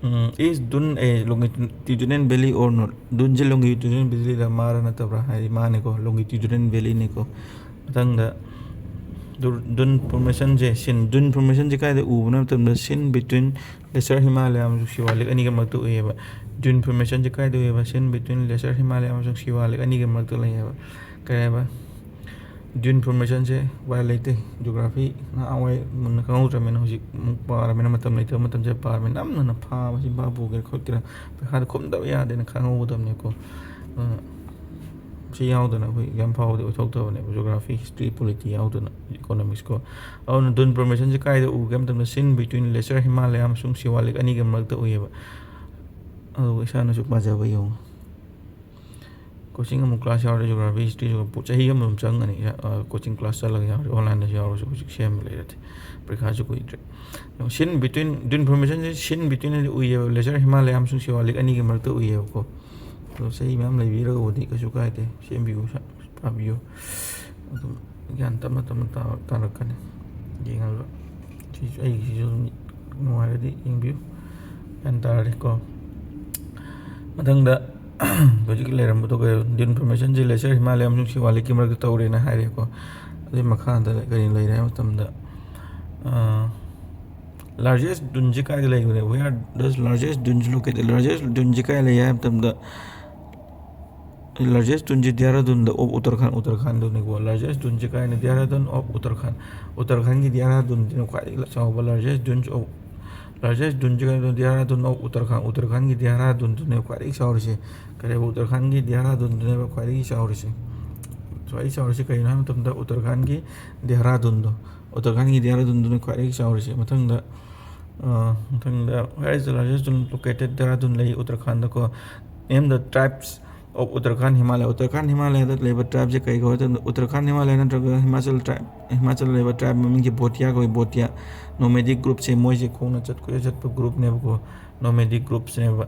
ꯎꯝ, is dune a longitudinal valley or not? Duneꯁꯦ longitudinal valleyꯔ ꯃꯥꯔ ꯅꯠꯇꯕ꯭ꯔꯥ? ꯍꯥꯏꯗꯤ ꯃꯥꯅꯤꯀꯣ, longitudinal valleyꯅꯤꯀꯣ꯫ ꯃꯊꯪꯗ, du- dune formationꯁꯦ, seen, dune formationꯁꯦ ꯀꯥꯏꯗ ꯎꯕꯅꯣ ꯍꯥꯏꯕ ꯃꯇꯝꯗ, seen between Lesser Himalaya ꯑꯃꯁꯨꯡ Siwalik ꯑꯅꯤꯒꯤ ꯃꯔꯛꯇ ꯎꯏꯌꯦꯕ꯫ Dune formationꯁꯦ ꯀꯥꯏꯗ ꯎꯏꯌꯦꯕ? Seen between Lesser Himalaya ꯑꯃꯁꯨꯡ Siwalik ꯑꯅꯤꯒꯤ ꯃꯔꯛꯇ ꯂꯩꯌꯦꯕ꯫ ꯀꯔꯤ ꯍꯥꯏꯕ? Dune Formationꯁꯦ ꯎꯄꯥꯏ ꯂꯩꯇꯦ꯫ Geography ꯅꯍꯥꯟꯋꯥꯏ ꯃꯨꯟꯅ ꯈꯪꯍꯧꯗ꯭ꯔꯕꯅꯤꯅ ꯍꯧꯖꯤꯛ ꯑꯃꯨꯛ ꯄꯥꯔꯕꯅꯤꯅ, ꯃꯇꯝ ꯂꯩꯇꯕ ꯃꯇꯝꯁꯦ ꯄꯥꯔꯕꯅꯤꯅ ꯅꯝꯅ ꯐꯥꯕ ꯆꯤꯝꯐꯥ ꯄꯨꯒꯦꯔꯥ ꯈꯣꯠꯀꯦꯔꯥ ꯄꯩꯈꯥꯗ ꯈꯨꯝꯗꯕ ꯌꯥꯗꯦꯅ ꯈꯪꯍꯧꯒꯗꯕꯅꯤꯀꯣ꯫ ꯑꯗꯨꯅ ꯁꯤ ꯌꯥꯎꯗꯅ ꯑꯩꯈꯣꯏ exam ꯐꯥꯎꯕꯗꯤ ꯑꯣꯏꯊꯣꯛꯇꯕꯅꯦꯕ, Geography, History, Polity ꯌꯥꯎꯗꯅ, Economics ꯀꯣ꯫ ꯑꯗꯨꯅ Dune Formationꯁꯦ ꯀꯥꯏꯗ ꯎꯒꯦ ꯍꯥꯏꯕ ꯃꯇꯝꯗ, scene between Lesser Himalaya ꯑꯃꯁꯨꯡ Siwalik ꯑꯅꯤꯒꯤ ꯃꯔꯛꯇ ꯎꯏꯌꯦꯕ꯫ ꯑꯗꯨꯒ ꯏꯁꯥꯅꯁꯨ ꯄꯥꯖꯕ ꯌꯦꯡꯉꯨ꯫ Coaching ꯑꯃꯨꯛ class ꯌꯥꯎꯔꯗꯤ Geography, History ꯁꯨ ꯄꯨ-, ꯆꯍꯤ ꯑꯃ ꯑꯗꯨꯝ ꯆꯪꯒꯅꯤ꯫ ꯑ, coaching class ꯆꯠꯂꯒ ꯌꯥꯎꯔꯗꯤ, onlineꯗꯁꯨ ꯌꯥꯎꯔꯁꯨ ꯍꯧꯖꯤꯛ ꯁꯦꯝꯕ ꯂꯩꯔꯗꯤ꯫ ꯄꯔꯤꯈꯥꯁꯨ ꯀꯨꯏꯗ꯭ꯔꯦ꯫ Scene between, Dune Formationꯁꯦ scene between ꯍꯥꯏꯗꯤ ꯎꯏꯌꯦꯕ, Lesser Himalaya ꯑꯃꯁꯨꯡ Siwalik ꯑꯅꯤꯒꯤ ꯃꯔꯛꯇ ꯎꯏꯌꯦꯕꯀꯣ꯫ ꯑꯗꯣ ꯆꯍꯤ ꯃꯌꯥꯝ ꯂꯩꯕꯤꯔꯒꯕꯨꯗꯤ ꯀꯩꯁꯨ ꯀꯥꯏꯗꯦ, ꯁꯦꯝꯕꯤꯌꯨ, ꯁꯥ-, ꯄꯥꯕꯤꯌꯨ꯫ ꯑꯗꯨꯝ ꯒ꯭ꯌꯥꯟ ꯇꯞꯅ ꯇꯞꯅ ꯇꯥ-, ꯇꯥꯔꯛꯀꯅꯤ꯫ ꯌꯦꯡꯉꯒ꯫ ꯁꯤꯁꯨ, ꯑꯩꯒꯤꯁꯤꯁꯨ ꯑꯗꯨꯝ ꯅꯨꯡꯉꯥꯏꯔꯗꯤ ꯌꯦꯡꯕꯤꯌꯨ꯫ ꯒ꯭ꯌꯥꯟ ꯇꯥꯔꯗꯤꯀꯣ꯫ ꯃꯊꯪꯗ ꯍꯧꯖꯤꯛ ꯂꯩꯔꯝꯕꯗꯣ ꯀꯩ, Dune Formationꯁꯦ Lesser Himalaya ꯑꯃꯁꯨꯡ Siwalikꯀꯤ ꯃꯔꯛꯇ ꯇꯧꯔꯦꯅ ꯍꯥꯏꯔꯦꯀꯣ꯫ ꯑꯗꯨꯒꯤ ꯃꯈꯥꯗ ꯀꯔꯤ ꯂꯩꯔꯦ ꯍꯥꯏꯕ ꯃꯇꯝꯗ, ꯑ, largest duneꯁꯦ ꯀꯥꯏꯗ ꯂꯩꯕꯅꯦ? Where does largest dunes located? Largest duneꯁꯦ ꯀꯥꯏ ꯂꯩ ꯍꯥꯏꯕ ꯃꯇꯝꯗ, largest duneꯁꯦ Dehradunꯗ of Uttarakhand, ꯎꯠꯇꯔꯈꯥꯟꯗꯅꯤꯀꯣ꯫ Largest duneꯁꯦ ꯀꯥꯏꯅ? Dehradun of Uttarakhand꯫ ꯎꯠꯇꯔꯈꯥꯟꯒꯤ ꯗꯦꯍꯔꯥꯗꯨꯟꯁꯤꯅ ꯈ꯭ꯋꯥꯏꯗꯒꯤ ꯆꯥꯎꯕ largest dunes of, largest duneꯁꯦ ꯀꯩꯅꯣ? Dehradun of Uttarakhand꯫ ꯎꯠꯇꯔꯈꯥꯟꯒꯤ ꯗꯦꯍꯔꯥꯗꯨꯟꯗꯨꯅꯦꯕ ꯈ꯭ꯋꯥꯏꯗꯒꯤ ꯆꯥꯎꯔꯤꯁꯦ꯫ ꯀꯔꯤꯕ? ꯎꯠꯇꯔꯈꯥꯟꯒꯤ ꯗꯦꯍꯔꯥꯗꯨꯟꯗꯨꯅꯦꯕ ꯈ꯭ꯋꯥꯏꯗꯒꯤ ꯆꯥꯎꯔꯤꯁꯦ꯫ ꯈ꯭ꯋꯥꯏꯗꯒꯤ ꯆꯥꯎꯔꯤꯁꯦ ꯀꯩꯅꯣ ꯍꯥꯏꯕ ꯃꯇꯝꯗ, ꯎꯠꯇꯔꯈꯥꯟꯒꯤ ꯗꯦꯍꯔꯥꯗꯨꯟꯗꯣ꯫ ꯎꯠꯇꯔꯈꯥꯟꯒꯤ ꯗꯦꯍꯔꯥꯗꯨꯟꯗꯨꯅ ꯈ꯭ꯋꯥꯏꯗꯒꯤ ꯆꯥꯎꯔꯤꯁꯦ꯫ ꯃꯊꯪꯗ, ꯑ, ꯃꯊꯪꯗ, where is the largest dune located? Dehradun ꯂꯩ ꯎꯠꯇꯔꯈꯥꯟꯗꯀꯣ꯫ Name the tribes of Uttarakhand Himalaya꯫ Uttarakhand ꯍꯤꯃꯥꯂꯌꯥꯗ ꯂꯩꯕ tribeꯁꯦ ꯀꯩ ꯀꯧꯏ? ꯎꯠꯇꯔꯈꯥꯟ ꯍꯤꯃꯥꯂꯌꯥ ꯅꯠꯇ꯭ꯔꯒ ꯍꯤꯃꯥꯆꯜ tribe, ꯍꯤꯃꯥꯆꯜꯗ ꯂꯩꯕ tribe ꯃꯃꯤꯡꯁꯦ ꯚꯣꯇꯤꯌꯥ ꯀꯧꯏ, ꯚꯣꯇꯤꯌꯥ꯫ Nomadic groupꯁꯦ ꯃꯣꯏꯁꯦ ꯈꯣꯡꯅ ꯆꯠ, ꯀꯣꯏꯆꯠ ꯆꯠꯄ groupꯅꯦꯕꯀꯣ, nomadic groupsꯅꯦꯕ꯫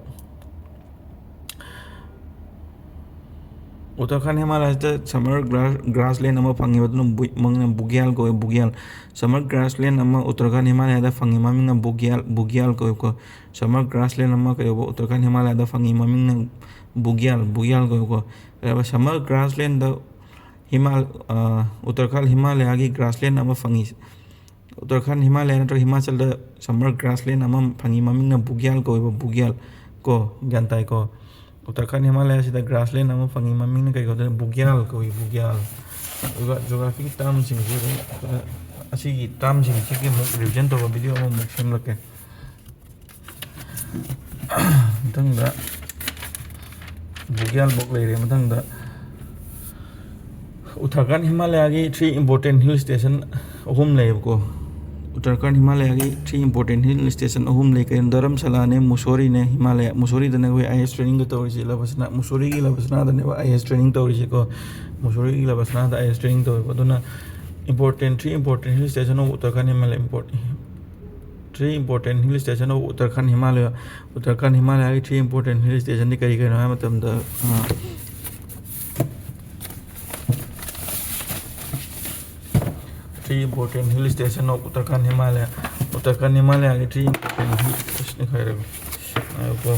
Uttarakhand ꯍꯤꯃꯥꯂꯌꯥꯁꯤꯗ summer gra-, grassland ꯑꯃ ꯐꯪꯉꯦꯕ, ꯑꯗꯨꯅ ꯕꯨ-, ꯃꯃꯤꯡꯅ ꯕꯨꯒ꯭ꯌꯥꯜ ꯀꯧꯋꯦ, ꯕꯨꯒ꯭ꯌꯥꯜ꯫ Summer grassland ꯑꯃ ꯎꯠꯇꯔꯈꯥꯟ ꯍꯤꯃꯥꯂꯌꯥꯗ ꯐꯪꯉꯤ, ꯃꯃꯤꯡꯅ ꯕꯨꯒ꯭ꯌꯥꯜ, ꯕꯨꯒ꯭ꯌꯥꯜ ꯀꯧꯋꯦꯕꯀꯣ꯫ Summer grassland ꯑꯃ ꯀꯩꯗꯧꯕ ꯎꯠꯇꯔꯈꯥꯟ ꯍꯤꯃꯥꯂꯌꯥꯗ ꯐꯪꯉꯤ, ꯃꯃꯤꯡꯅ ꯕꯨꯒ꯭ꯌꯥꯜ, ꯕꯨꯒ꯭ꯌꯥꯜ ꯀꯧꯋꯦꯕꯀꯣ꯫ ꯀꯩꯗꯧꯕ? Summer grasslandꯗ ꯍꯤꯃꯥ-, ꯑ, ꯎꯠꯇꯔꯈꯥꯟ ꯍꯤꯃꯥꯂꯌꯥꯒꯤ grassland ꯑꯃ ꯐꯪꯉꯤ꯫ ꯎꯠꯇꯔꯈꯥꯟ ꯍꯤꯃꯥꯂꯌꯥ ꯅꯠꯇ꯭ꯔꯒ ꯍꯤꯃꯥꯆꯜꯗ summer grassland ꯑꯃ ꯐꯪꯉꯤ, ꯃꯃꯤꯡꯅ ꯕꯨꯒ꯭ꯌꯥꯜ ꯀꯧꯋꯦꯕ, ꯕꯨꯒ꯭ꯌꯥꯜ ꯀꯣ, ꯒ꯭ꯌꯥꯟ ꯇꯥꯏꯀꯣ? ꯎꯠꯇꯔꯈꯥꯟ ꯍꯤꯃꯥꯂꯌꯥꯁꯤꯗ grassland ꯑꯃ ꯐꯪꯉꯤ, ꯃꯃꯤꯡꯅ ꯀꯩ ꯀꯧꯗꯣꯏꯅꯣ? ꯕꯨꯒ꯭ꯌꯥꯜ ꯀꯧꯏ, ꯕꯨꯒ꯭ꯌꯥꯜ꯫ ꯑꯗꯨꯒ ꯖꯣꯒ꯭ꯔꯥꯐꯤꯒꯤ ꯇꯥꯝꯁꯤꯡꯁꯤ ꯑꯗꯨꯝ, ꯑꯁꯤꯒꯤ ꯇꯥꯝꯁꯤꯡꯁꯤꯒꯤ ꯑꯃꯨꯛ ꯔꯤꯚꯤꯖꯟ ꯇꯧꯕ ꯚꯤꯗꯤꯑꯣ ꯑꯃꯃꯨꯛ ꯁꯦꯝꯂꯛꯀꯦ꯫ ꯃꯊꯪꯗ ꯕꯨꯒ꯭ꯌꯥꯜ ꯕꯣꯛ ꯂꯩꯔꯦ꯫ ꯃꯊꯪꯗ Uttarakhand ꯍꯤꯃꯥꯂꯌꯥꯒꯤ three important hill station ꯑꯍꯨꯝ ꯂꯩꯌꯦꯕꯀꯣ꯫ Uttarakhand ꯍꯤꯃꯥꯂꯌꯥꯒꯤ three important hill station ꯑꯍꯨꯝ ꯂꯩ꯫ ꯀꯩꯅꯣ, ꯙꯔꯝꯁꯥꯂꯥꯅꯦ, ꯃꯨꯁꯣꯔꯤꯅꯦ, ꯍꯤꯃꯥꯂꯌꯥ꯫ ꯃꯨꯁꯣꯔꯤꯗꯅꯦ ꯑꯩꯈꯣꯏ ꯑꯥꯏ ꯑꯦꯁ ꯇ꯭ꯔꯦꯅꯤꯡꯒ ꯇꯧꯔꯤꯁꯦ, ꯂꯕꯁꯅꯥ, ꯃꯨꯁꯣꯔꯤꯒꯤ ꯂꯕꯁꯅꯥꯗꯅꯦꯕ ꯑꯥꯏ ꯑꯦꯁ ꯇ꯭ꯔꯦꯅꯤꯡ ꯇꯧꯔꯤꯁꯦꯀꯣ꯫ ꯃꯨꯁꯣꯔꯤꯒꯤ ꯂꯕꯁꯅꯥꯗ ꯑꯥꯏ ꯑꯦꯁ ꯇ꯭ꯔꯦꯅꯤꯡ ꯇꯧꯋꯦꯕ꯫ ꯑꯗꯨꯅ important, three important hill station of Uttarakhand Himalaya, import-, three important hill station of Uttarakhand Himalaya꯫ Uttarakhand ꯍꯤꯃꯥꯂꯌꯥꯒꯤ three important hill stationꯗꯤ ꯀꯔꯤ ꯀꯔꯤꯅꯣ ꯍꯥꯏꯕ ꯃꯇꯝꯗ, ꯑ, three important hill station of Uttarakhand Himalaya꯫ Uttarakhand ꯍꯤꯃꯥꯂꯌꯥꯒꯤ three important hill station ꯍꯥꯏꯔꯒ, ꯉꯥꯏꯈꯣꯀꯣ꯫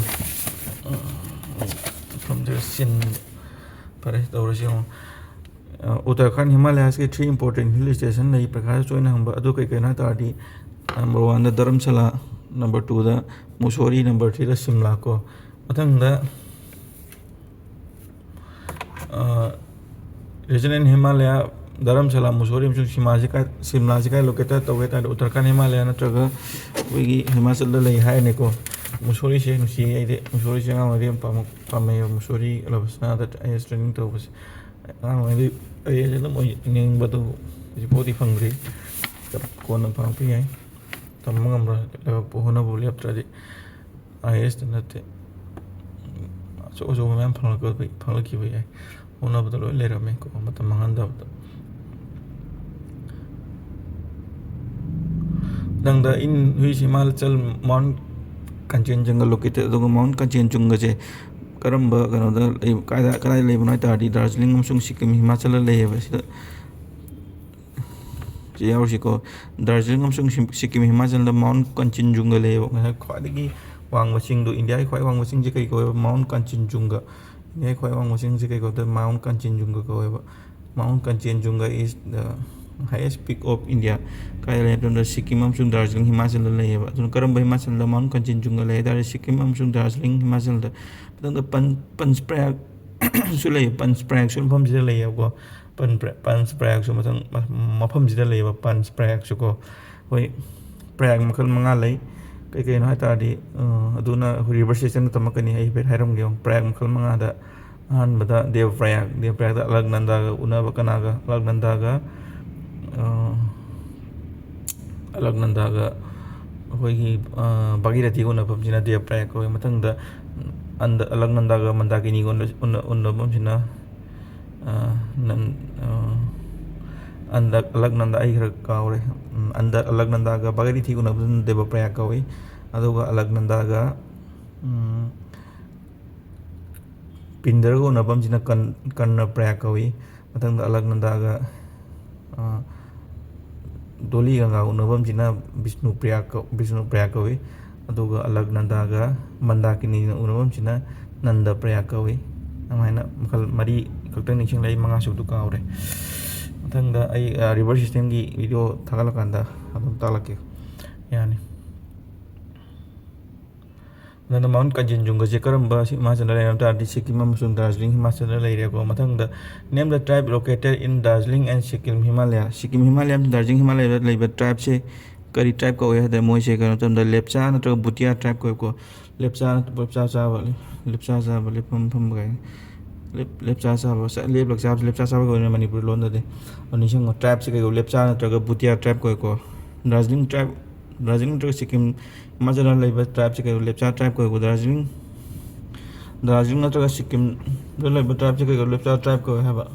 ꯃꯐꯝꯁꯦ ꯆꯤꯟ-, ꯐꯔꯦ, ꯇꯧꯔꯁꯤ ꯌꯦꯡꯉꯣ꯫ ꯑ, Uttarakhand ꯍꯤꯃꯥꯂꯌꯥꯁꯀꯤ three important hill station ꯂꯩ, ꯄꯩꯈꯥꯗ ꯇꯣꯏꯅ ꯍꯪꯕ꯫ ꯑꯗꯨ ꯀꯩ ꯀꯩꯅꯣ ꯍꯥꯏ ꯇꯥꯔꯗꯤ, number oneꯗ ꯙꯔꯝꯁꯥꯂꯥ, number twoꯗ ꯃꯨꯁꯣꯔꯤ, number threeꯗ ꯁꯤꯝꯂꯥ ꯀꯣ꯫ ꯃꯊꯪꯗ, ꯑ, Region in Himalaya, ꯙꯔꯝꯁꯥꯂꯥ, ꯃꯨꯁꯣꯔꯤ ꯑꯃꯁꯨꯡ ꯁꯤꯝꯂꯥꯁꯤ ꯀꯥꯏ, ꯁꯤꯝꯂꯥꯁꯤ ꯀꯥꯏ located ꯇꯧꯒꯦ ꯍꯥꯏ ꯇꯥꯔꯗꯤ, ꯎꯠꯇꯔꯈꯟ ꯍꯤꯃꯥꯂꯌꯥ ꯅꯠꯇ꯭ꯔꯒ ꯑꯩꯈꯣꯏꯒꯤ ꯍꯤꯃꯥꯆꯜꯗ ꯂꯩ ꯍꯥꯏꯔꯅꯤꯀꯣ꯫ ꯃꯨꯁꯣꯔꯤꯁꯦ ꯅꯨꯡꯁꯤꯌꯦ ꯑꯩꯗꯤ, ꯃꯨꯁꯣꯔꯤꯁꯦ ꯑꯉꯥꯡ ꯑꯣꯏꯔꯗꯤ ꯌꯥꯝ ꯄꯥꯝꯃꯛ-, ꯄꯥꯝꯃꯛꯑꯦꯕ꯫ ꯃꯨꯁꯣꯔꯤ ꯂꯕꯁꯅꯥꯗ ꯑꯥꯏ ꯑꯦꯁ ꯇ꯭ꯔꯦꯅꯤꯡ ꯇꯧꯕꯁꯦ꯫ ꯑꯉꯥꯡ ꯑꯣꯏꯔꯤꯉꯩꯗꯤ ꯑꯩ ꯑꯗꯨꯝ ꯑꯣꯏꯅꯤꯡꯕꯗꯨ ꯍꯧꯖꯤꯛꯐꯥꯎꯗꯤ ꯐꯪꯗ꯭ꯔꯤ꯫ ꯀꯣꯟꯅ ꯐꯪꯉꯛꯄ ꯌꯥꯏ꯫ ꯇꯝꯕ ꯉꯝꯕ ꯂꯥꯏꯕꯛꯄꯨ ꯍꯣꯠꯅꯕꯕꯨ ꯂꯦꯞꯇ꯭ꯔꯗꯤ ꯑꯥꯏ ꯑꯦꯁꯇ ꯅꯠꯇꯦ, ꯑꯆꯧ ꯑꯆꯧꯕ ꯃꯌꯥꯝ ꯐꯪꯂꯛꯄ-, ꯐꯪꯂꯛꯈꯤꯕ ꯌꯥꯏ꯫ ꯍꯣꯠꯅꯕꯗ ꯂꯣꯏ ꯂꯩꯔꯝꯃꯦ ꯀꯣ, ꯃꯇꯝ ꯃꯥꯡꯍꯟꯗꯕꯗ꯫ ꯃꯊꯪꯗ in which Himachal Mount Kanchenjunga located, ꯑꯗꯨꯒ Mount ꯀꯟꯆꯦꯟꯖꯨꯡꯒꯁꯦ ꯀꯔꯝꯕ ꯀꯩꯅꯣꯗ ꯂꯩ-, ꯀꯥꯏꯗ, ꯀꯗꯥꯏꯗ ꯂꯩꯕꯅꯣ ꯍꯥꯏ ꯇꯥꯔꯗꯤ, ꯗꯥꯔꯖꯤꯂꯤꯡ ꯑꯃꯁꯨꯡ ꯁꯤꯛꯀꯤꯝ, ꯍꯤꯃꯥꯆꯜꯗ ꯂꯩꯌꯦꯕ꯫ ꯁꯤꯗ ꯁꯤ ꯌꯥꯎꯔꯤꯁꯤꯀꯣ, ꯗꯥꯔꯖꯤꯂꯤꯡ ꯑꯃꯁꯨꯡ ꯁꯤꯝ-, ꯁꯤꯛꯀꯤꯝ, ꯍꯤꯃꯥꯆꯜꯗ Mount Kanchenjunga ꯂꯩꯌꯦꯕ꯫ ꯉꯁꯥꯏ ꯈ꯭ꯋꯥꯏꯗꯒꯤ ꯋꯥꯡꯕ ꯆꯤꯡꯗꯣ, ꯏꯟꯗꯤꯌꯥꯒꯤ ꯈ꯭ꯋꯥꯏ ꯋꯥꯡꯕ ꯆꯤꯡꯁꯦ ꯀꯩ ꯀꯧꯋꯦꯕ? Mount Kanchenjunga꯫ ꯏꯟꯗꯤꯌꯥꯒꯤ ꯈ꯭ꯋꯥꯏ ꯋꯥꯡꯕ ꯆꯤꯡꯁꯦ ꯀꯩ ꯀꯧꯋꯦ? Mount Kanchenjunga ꯀꯧꯋꯦꯕ꯫ Mount Kanchenjunga is the highest peak of India꯫ ꯀꯥꯏꯗ ꯂꯩ ꯍꯥꯏꯕ ꯃꯇꯝꯗ, ꯁꯤꯛꯀꯤꯝ ꯑꯃꯁꯨꯡ ꯗꯥꯔꯖꯤꯂꯤꯡ ꯍꯤꯃꯥꯆꯜꯗ ꯂꯩꯌꯦꯕ꯫ ꯑꯗꯨꯅ ꯀꯔꯝꯕ ꯍꯤꯃꯥꯆꯜꯗ Mount Kanchenjunga ꯂꯩ ꯍꯥꯏ ꯇꯥꯔꯗꯤ, ꯁꯤꯛꯀꯤꯝ ꯑꯃꯁꯨꯡ ꯗꯥꯔꯖꯤꯂꯤꯡ ꯍꯤꯃꯥꯆꯜꯗ꯫ ꯃꯊꯪꯗ ꯄꯟ-, ꯄꯟꯆꯄ꯭ꯔꯌꯥꯒꯁꯨ ꯂꯩꯌꯦ꯫ ꯄꯟꯆꯄ꯭ꯔꯌꯥꯒꯁꯨ ꯃꯐꯝꯁꯤꯗ ꯂꯩꯌꯦꯕꯀꯣ꯫ ꯄꯟ ꯄ꯭ꯔ-, ꯄꯟꯆ ꯄ꯭ꯔꯌꯥꯒꯁꯨ ꯃꯊꯪ ꯃ-, ꯃꯐꯝꯁꯤꯗ ꯂꯩꯌꯦꯕ ꯄꯟꯆ ꯄ꯭ꯔꯌꯥꯒꯁꯨꯀꯣ꯫ ꯑꯩꯈꯣꯏ ꯄ꯭ꯔꯌꯥꯒ ꯃꯈꯜ ꯃꯉꯥ ꯂꯩ꯫ ꯀꯩ ꯀꯩꯅꯣ ꯍꯥꯏ ꯇꯥꯔꯗꯤ, ꯑ, ꯑꯗꯨꯅ ꯑꯩꯈꯣꯏ reverse system ꯗ ꯇꯝꯃꯛꯀꯅꯤ꯫ ꯑꯩ ꯍꯥꯏꯐꯦꯠ ꯍꯥꯏꯔꯝꯒꯦ꯫ ꯄ꯭ꯔꯌꯥꯒ ꯃꯈꯜ ꯃꯉꯥꯗ ꯑꯍꯥꯟꯕꯗ ꯗꯦꯕ ꯄ꯭ꯔꯌꯥꯒ, ꯗꯦꯕ ꯄ꯭ꯔꯌꯥꯒꯗ ꯑꯂꯛꯅꯟꯗꯥꯒ ꯎꯅꯕ꯫ ꯀꯅꯥꯒ? ꯑꯂꯛꯅꯟꯗꯥꯒ, ꯑ, ꯑꯂꯛꯅꯟꯗꯥꯒ ꯑꯩꯈꯣꯏꯒꯤ, ꯑ, ꯚꯥꯒꯤꯔꯊꯤꯒ ꯎꯅꯐꯝꯁꯤꯅ ꯗꯦꯕ ꯄ꯭ꯔꯌꯥꯒ ꯀꯧꯏ꯫ ꯃꯊꯪꯗ ꯑꯟꯗ-, ꯑꯂꯛꯅꯟꯗꯥꯒ ꯃꯟꯗꯥꯀꯤꯅꯤꯒ ꯎꯅ-, ꯎꯅ-, ꯎꯅꯐꯝꯁꯤꯅ ꯑ, ꯅꯟ-, ꯑ, ꯑꯟꯗ-, ꯑꯂꯛꯅꯟꯗ, ꯑꯩ ꯈꯔ ꯀꯥꯎꯔꯦ꯫ ꯎꯝ, ꯑꯟꯗ-, ꯑꯂꯛꯅꯟꯗꯥꯒ ꯚꯥꯒꯤꯔꯊꯤ ꯎꯅꯕꯗꯨꯅ ꯗꯦꯕ ꯄ꯭ꯔꯌꯥꯒ ꯀꯧꯏ꯫ ꯑꯗꯨꯒ ꯑꯂꯛꯅꯟꯗꯥꯒ, ꯎꯝ, ꯄꯤꯟꯗꯔꯒ ꯎꯅꯐꯝꯁꯤꯅ ꯀꯟ-, ꯀꯔꯅ ꯄ꯭ꯔꯌꯥꯒ ꯀꯧꯏ꯫ ꯃꯊꯪꯗ ꯑꯂꯛꯅꯟꯗꯥꯒ, ꯑ, ꯙꯣꯂꯤ ꯒꯪꯒꯥ ꯎꯅꯐꯝꯁꯤꯅ ꯕꯤꯁꯅꯨ ꯄ꯭ꯔꯌꯥꯒ ꯀꯧ-, ꯕꯤꯁꯅꯨ ꯄ꯭ꯔꯌꯥꯒ ꯀꯧꯏ꯫ ꯑꯗꯨꯒ ꯑꯂꯛꯅꯟꯗꯥꯒ ꯃꯟꯗꯥꯀꯤꯅꯤꯅ ꯎꯅꯐꯝꯁꯤꯅ ꯅꯟꯗ ꯄ꯭ꯔꯌꯥꯒ ꯀꯧꯏ꯫ ꯑꯗꯨꯃꯥꯏꯅ ꯃꯈꯜ ꯃꯔꯤ ꯈꯛꯇꯪ ꯅꯤꯡꯁꯤꯡꯂꯛꯏ, ꯃꯉꯥ ꯁꯨꯕꯗꯨ ꯀꯥꯎꯔꯦ꯫ ꯃꯊꯪꯗ ꯑꯩ, ꯑ, reverse system ꯒꯤ video ꯊꯥꯒꯠꯂꯀꯥꯟꯗ ꯑꯗꯨꯝ ꯇꯥꯛꯂꯛꯀꯦ꯫ ꯌꯥꯅꯤ꯫ ꯑꯗꯨꯅ Mount Kanchenjunga ꯁꯦ ꯀꯔꯝꯕ ꯍꯤꯃꯥꯆꯜꯗ ꯂꯩꯔꯝ ꯇꯥꯔꯗꯤ, ꯁꯤꯛꯀꯤꯝ ꯑꯃꯁꯨꯡ ꯗꯥꯔꯖꯤꯂꯤꯡ ꯍꯤꯃꯥꯆꯜꯗ ꯂꯩꯔꯦꯀꯣ꯫ ꯃꯊꯪꯗ, name the tribe located in Darjeeling and Sikkim Himalaya. Sikkim Himalaya ꯑꯃꯁꯨꯡ ꯗꯥꯔꯖꯤꯂꯤꯡ ꯍꯤꯃꯥꯂꯌꯥꯗ ꯂꯩꯕ tribe ꯁꯦ ꯀꯔꯤ tribe ꯀꯧꯏ ꯍꯥꯏꯗ, ꯃꯣꯏꯁꯦ ꯀꯩꯅꯣ ꯃꯇꯝꯗ ꯂꯦꯞꯆꯥ ꯅꯠꯇ꯭ꯔꯒ ꯕꯨꯇꯤꯌꯥ tribe ꯀꯧꯏꯀꯣ꯫ ꯂꯦꯞꯆꯥ, ꯂꯦꯞꯆꯥ ꯆꯥꯕ, ꯂꯦꯞꯆꯥ ꯆꯥꯕ, ꯂꯦꯞꯐꯝ ꯐꯝꯕ ꯀꯥꯏꯅ꯫ ꯂꯦꯞ-, ꯂꯦꯞꯆꯥ ꯆꯥꯕ, ꯆ-, ꯂꯦꯞꯂꯒ ꯆꯥꯕꯁꯦ ꯂꯦꯞꯆꯥ ꯆꯥꯕ ꯀꯧꯏꯅ ꯃꯅꯤꯄꯨꯔꯤ ꯂꯣꯟꯗꯗꯤ꯫ ꯑꯗꯨ ꯅꯤꯡꯁꯤꯡꯉꯣ, tribe ꯁꯦ ꯀꯩ ꯀꯧꯏ? ꯂꯦꯞꯆꯥ ꯅꯠꯇ꯭ꯔꯒ ꯕꯨꯇꯤꯌꯥ tribe ꯀꯧꯏꯀꯣ꯫ ꯗꯥꯔꯖꯤꯂꯤꯡ tribe, ꯗꯥꯔꯖꯤꯂꯤꯡ ꯅꯠꯇ꯭ꯔꯒ ꯁꯤꯛꯀꯤꯝ, ꯍꯤꯃꯥꯆꯜꯗ ꯂꯩꯕ tribe ꯁꯦ ꯀꯩ ꯀꯧꯏ? ꯂꯦꯞꯆꯥ tribe ꯀꯧꯏꯀꯣ꯫ ꯗꯥꯔꯖꯤꯂꯤꯡ, ꯗꯥꯔꯖꯤꯂꯤꯡ ꯅꯠꯇ꯭ꯔꯒ ꯁꯤꯛꯀꯤꯝꯗ ꯂꯩꯕ tribe ꯁꯦ ꯀꯩ ꯀꯧꯏ? ꯂꯦꯞꯆꯥ tribe ꯀꯧꯏ ꯍꯥꯏꯕ꯫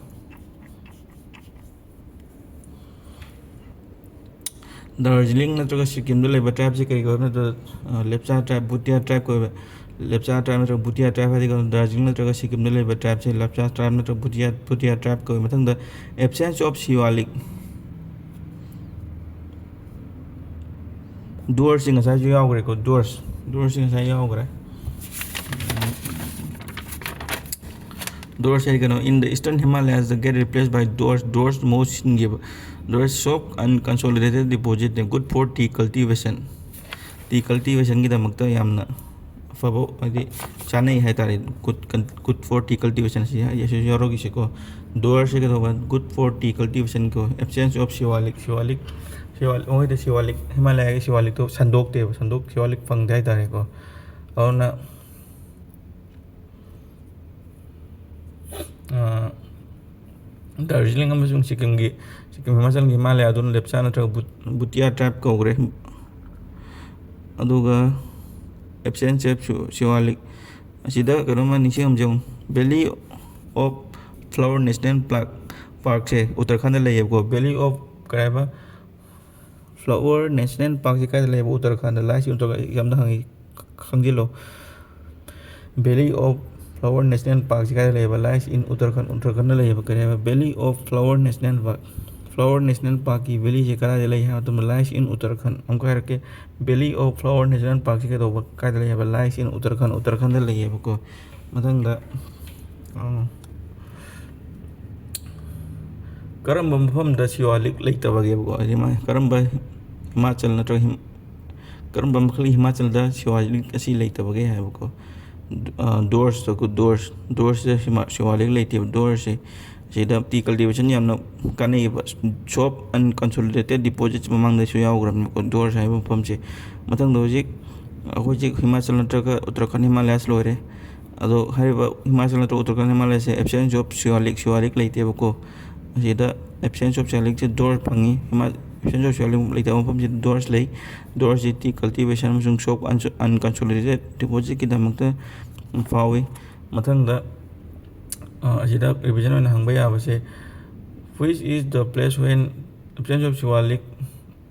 ꯗꯥꯔꯖꯤꯂꯤꯡ ꯅꯠꯇ꯭ꯔꯒ ꯁꯤꯛꯀꯤꯝꯗ ꯂꯩꯕ tribe ꯁꯦ ꯀꯔꯤ ꯀꯧꯏ? ꯅꯠꯇ꯭ꯔꯒ, ꯑ, ꯂꯦꯞꯆꯥ tribe, ꯕꯨꯇꯤꯌꯥ tribe ꯀꯧꯏꯕ꯫ ꯂꯦꯞꯆꯥ tribe ꯅꯠꯇ꯭ꯔꯒ ꯕꯨꯇꯤꯌꯥ tribe ꯍꯥꯏꯗꯤ ꯀꯩꯅꯣ? ꯗꯥꯔꯖꯤꯂꯤꯡ ꯅꯠꯇ꯭ꯔꯒ ꯁꯤꯛꯀꯤꯝꯗ ꯂꯩꯕ tribe ꯁꯦ ꯂꯦꯞꯆꯥ tribe ꯅꯠꯇ꯭ꯔꯒ ꯕꯨꯇꯤꯌꯥ, ꯕꯨꯇꯤꯌꯥ tribe ꯀꯧꯏ꯫ ꯃꯊꯪꯗ, absence of Shivalik꯫ Dwarf ꯁꯦ ꯉꯁꯥꯏꯁꯨ ꯌꯥꯎꯈ꯭ꯔꯦꯀꯣ, dwarf, dwarf ꯁꯦ ꯉꯁꯥꯏ ꯌꯥꯎꯈ꯭ꯔꯦ꯫ Dwarf ꯁꯦ ꯀꯩꯅꯣ, in the eastern Himalayas, the get replaced by dwarf, dwarf ꯃꯍꯨꯠ ꯁꯤꯟꯈꯤꯕ꯫ Dwarf shock and consolidated deposit ꯅꯦ, good for tea cultivation꯫ Tea cultivation ꯒꯤꯗꯃꯛꯇ ꯌꯥꯝꯅ ꯐꯕ, ꯍꯥꯏꯗꯤ ꯆꯥꯅꯩ ꯍꯥꯏꯇꯥꯔꯦ꯫ Good con- good for tea cultivation ꯁꯤ, ꯍꯥꯏꯗꯤ ꯑꯁꯤꯁꯨ ꯌꯥꯎꯔꯛꯏꯁꯦꯀꯣ꯫ Doer ꯁꯦ ꯀꯩꯗꯧꯕ? Good for tea cultivation ꯀꯣ꯫ Absence of shivalik, shivalik, shivalik, ꯃꯣꯏꯗ shivalik, ꯍꯤꯃꯥꯂꯌꯥꯒꯤ shivalik ꯇꯣ ꯁꯟꯗꯣꯛꯇꯦꯕ, ꯁꯟꯗꯣꯛ, shivalik ꯐꯪꯗꯦ ꯍꯥꯏꯇꯥꯔꯦꯀꯣ꯫ ꯑꯗꯨꯅ ꯗꯥꯔꯖꯤꯂꯤꯡ ꯑꯃꯁꯨꯡ ꯁꯤꯛꯀꯤꯝꯒꯤ, ꯁꯤꯛꯀꯤꯝ ꯍꯤꯃꯥꯆꯜꯒꯤ ꯍꯤꯃꯥꯂꯌꯥ ꯑꯗꯨꯅ ꯂꯦꯞꯆꯥ ꯅꯠꯇ꯭ꯔꯒ ꯕꯨꯠ- ꯕꯨꯇꯤꯌꯥ tribe ꯀꯧꯈ꯭ꯔꯦ꯫ ꯑꯗꯨꯒ absence of shivalik, ꯑꯁꯤꯗ ꯀꯩꯅꯣꯝꯃ ꯅꯤꯡꯁꯤꯡꯉꯝꯁꯦ꯫ Valley of Flower National Park, ꯄꯥꯔꯛꯁꯦ Uttarakhand ꯂꯩꯌꯦꯕꯀꯣ꯫ Valley of ꯀꯔꯤ ꯍꯥꯏꯕ? Flower National Park ꯁꯤ ꯀꯥꯏꯗ ꯂꯩꯕ? Uttarakhand. Lies in Uttarakhand, exam ꯗ ꯍꯪꯉꯤ, ꯈꯪꯖꯤꯜꯂꯣ꯫ Valley of Flower National Park ꯁꯤ ꯀꯥꯏꯗ ꯂꯩꯕ? Lies in ꯎꯠꯇꯔꯈꯟꯗ, ꯎꯠꯇꯔꯈꯟꯗ ꯂꯩꯌꯦꯕ꯫ ꯀꯔꯤ ꯍꯥꯏꯕ? Valley of Flower National Park꯫ Flower National Park ꯀꯤ valley ꯁꯦ ꯀꯗꯥꯏꯗ ꯂꯩ ꯍꯥꯏꯕ ꯃꯇꯝꯗ, lies in ꯎꯠꯇꯔꯈꯟꯗ꯫ ꯑꯃꯨꯛꯀ ꯍꯥꯏꯔꯛꯀꯦ, Valley of Flower National Park ꯁꯤ ꯀꯩꯗꯧꯕ, ꯀꯥꯏꯗ ꯂꯩ ꯍꯥꯏꯕ? Lies in ꯎꯠꯇꯔꯈꯟꯗ, ꯎꯠꯇꯔꯈꯟꯗ ꯂꯩꯌꯦꯕꯀꯣ꯫ ꯃꯊꯪꯗ, ꯑ, ꯀꯔꯝꯕ ꯃꯐꯝꯗ ꯁꯤꯋꯥꯂꯤꯛ ꯂꯩꯇꯕꯒꯦꯕꯀꯣ? ꯍꯥꯏꯗꯤ ꯃꯥ ꯀꯔꯝꯕ ꯍꯤꯃꯥꯆꯜ ꯅꯠꯇ꯭ꯔꯒ ꯍꯤꯝ-, ꯀꯔꯝꯕ ꯃꯈꯜꯒꯤ ꯍꯤꯃꯥꯆꯜꯗ ꯁꯤꯋꯥꯂꯤꯛ ꯑꯁꯤ ꯂꯩꯇꯕꯒꯦ ꯍꯥꯏꯕꯀꯣ? ꯑ, ꯗꯣꯔꯁꯇꯀꯣ, ꯗꯣꯔꯁ, ꯗꯣꯔꯁꯇ ꯁꯤꯃꯥ-, ꯁꯤꯋꯥꯂꯤꯛ ꯂꯩꯇꯦꯕ꯫ ꯗꯣꯔꯁꯁꯦ, ꯁꯤꯗ tea cultivation ꯌꯥꯝꯅ ꯀꯥꯟꯅꯩꯌꯦꯕ꯫ Soft unconsolidated deposits ꯃꯃꯥꯡꯗꯁꯨ ꯌꯥꯎꯈ꯭ꯔꯕꯅꯤꯀꯣ, ꯗꯣꯔꯁ ꯍꯥꯏꯕ ꯃꯐꯝꯁꯦ꯫ ꯃꯊꯪꯗ ꯍꯧꯖꯤꯛ ꯑꯩꯈꯣꯏ ꯍꯧꯖꯤꯛ ꯍꯤꯃꯥꯆꯜ ꯅꯠꯇ꯭ꯔꯒ ꯎꯠꯇꯔꯥꯈꯟ ꯍꯤꯃꯥꯂꯌꯥꯁ ꯂꯣꯏꯔꯦ꯫ ꯑꯗꯣ ꯍꯥꯏꯔꯤꯕ ꯍꯤꯃꯥꯆꯜ ꯅꯠꯇ꯭ꯔꯒ ꯎꯠꯇꯔꯥꯈꯟ ꯍꯤꯃꯥꯂꯌꯥꯁꯦ absence of ꯁꯤꯋꯥꯂꯤꯛ, ꯁꯤꯋꯥꯂꯤꯛ ꯂꯩꯇꯦꯕꯀꯣ꯫ ꯑꯁꯤꯗ absence of ꯁꯤꯋꯥꯂꯤꯛꯁꯦ ꯗꯣꯔꯁ ꯐꯪꯉꯤ, ꯍꯤꯃꯥ-, absence of ꯁꯤꯋꯥꯂꯤꯛ ꯂꯩꯇꯕ ꯃꯐꯝꯁꯤꯗ ꯗꯣꯔꯁ ꯂꯩ꯫ ꯗꯣꯔꯁꯁꯤ tea cultivation ꯑꯃꯁꯨꯡ soft unconsolidated depositꯀꯤꯗꯃꯛꯇ ꯐꯥꯎꯏ꯫ ꯃꯊꯪꯗ, ꯑ, ꯑꯁꯤꯗ revision ꯑꯣꯏꯅ ꯍꯪꯕ ꯌꯥꯕꯁꯦ, which is the place when absence of shivalik,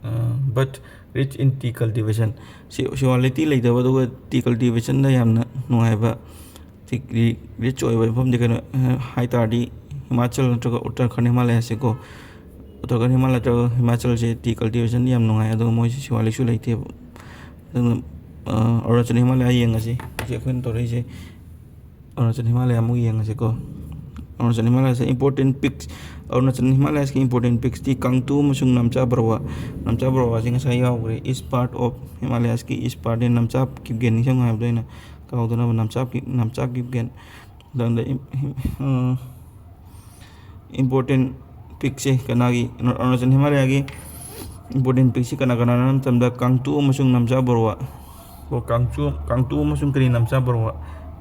ꯑ, but rich in tea cultivation? ꯁꯤ-, shivalik ꯇꯤ ꯂꯩꯇꯕ, ꯑꯗꯨꯒ tea cultivationꯗ ꯌꯥꯝꯅ ꯅꯨꯡꯉꯥꯏꯕ, ꯔꯤ-, rich ꯑꯣꯏꯕ ꯃꯐꯝꯗꯤ ꯀꯩꯅꯣ, ꯑ, ꯍꯥꯏ ꯇꯥꯔꯗꯤ ꯍꯤꯃꯥꯆꯜ ꯅꯠꯇ꯭ꯔꯒ ꯎꯠꯇꯔꯥꯈꯟ ꯍꯤꯃꯥꯂꯌꯥꯁꯦꯀꯣ꯫ ꯎꯠꯇꯔꯥꯈꯟ ꯍꯤꯃꯥꯂꯌꯥ ꯅꯠꯇ꯭ꯔꯒ ꯍꯤꯃꯥꯆꯜꯁꯦ tea cultivation ꯌꯥꯝ ꯅꯨꯡꯉꯥꯏ, ꯑꯗꯨꯒ ꯃꯣꯏꯁꯦ ꯁꯤꯋꯥꯂꯤꯛꯁꯨ ꯂꯩꯇꯦꯕ꯫ ꯑꯗꯨꯅ, ꯑ, ꯑꯔꯨꯅꯥꯆꯜ ꯍꯤꯃꯥꯂꯌꯥ ꯌꯦꯡꯉꯁꯤ꯫ ꯍꯧꯖꯤꯛ ꯑꯩꯈꯣꯏꯅ ꯇꯧꯔꯛꯏꯁꯦ ꯑꯔꯨꯅꯥꯆꯜ ꯍꯤꯃꯥꯂꯌꯥ ꯑꯃꯨꯛ ꯌꯦꯡꯉꯁꯤꯀꯣ꯫ Arunachal ꯍꯤꯃꯥꯂꯌꯥꯁꯦ important peaks, Arunachal ꯍꯤꯃꯥꯂꯌꯥꯁꯀꯤ important peaksꯇꯤ ꯀꯥꯡꯇꯨ ꯑꯃꯁꯨꯡ ꯅꯝꯆꯥ ꯕꯔꯋꯥ꯫ ꯅꯝꯆꯥ ꯕꯔꯋꯥꯁꯤ ꯉꯁꯥꯏ ꯌꯥꯎꯈ꯭ꯔꯦ, east part of Himalayasꯀꯤ east part ꯅꯝꯆꯥ Kipgen ꯅꯤꯡꯁꯤꯡꯉꯨ ꯍꯥꯏꯕꯗꯣ ꯑꯩꯅ ꯀꯥꯎꯗꯅꯕ ꯅꯝꯆꯥ ꯀꯤꯞ-, ꯅꯝꯆꯥ ꯀꯤꯞꯒꯦꯟ꯫ ꯃꯊꯪꯗ ꯏꯝ-, ꯏꯝ-, ꯑ, important peaksꯁꯦ ꯀꯅꯥꯒꯤ, ꯑꯔꯨꯅꯥꯆꯜ ꯍꯤꯃꯥꯂꯌꯥꯒꯤ important peaksꯁꯤ ꯀꯅꯥ ꯀꯅꯥꯅꯣ ꯍꯥꯏꯕ ꯃꯇꯝꯗ ꯀꯥꯡꯇꯨ ꯑꯃꯁꯨꯡ ꯅꯝꯆꯥ ꯕꯔꯋꯥ꯫ ꯀꯣ, ꯀꯥꯡꯇꯨ, ꯀꯥꯡꯇꯨ ꯑꯃꯁꯨꯡ ꯀꯔꯤ ꯅꯝꯆꯥ ꯕꯔꯋꯥ?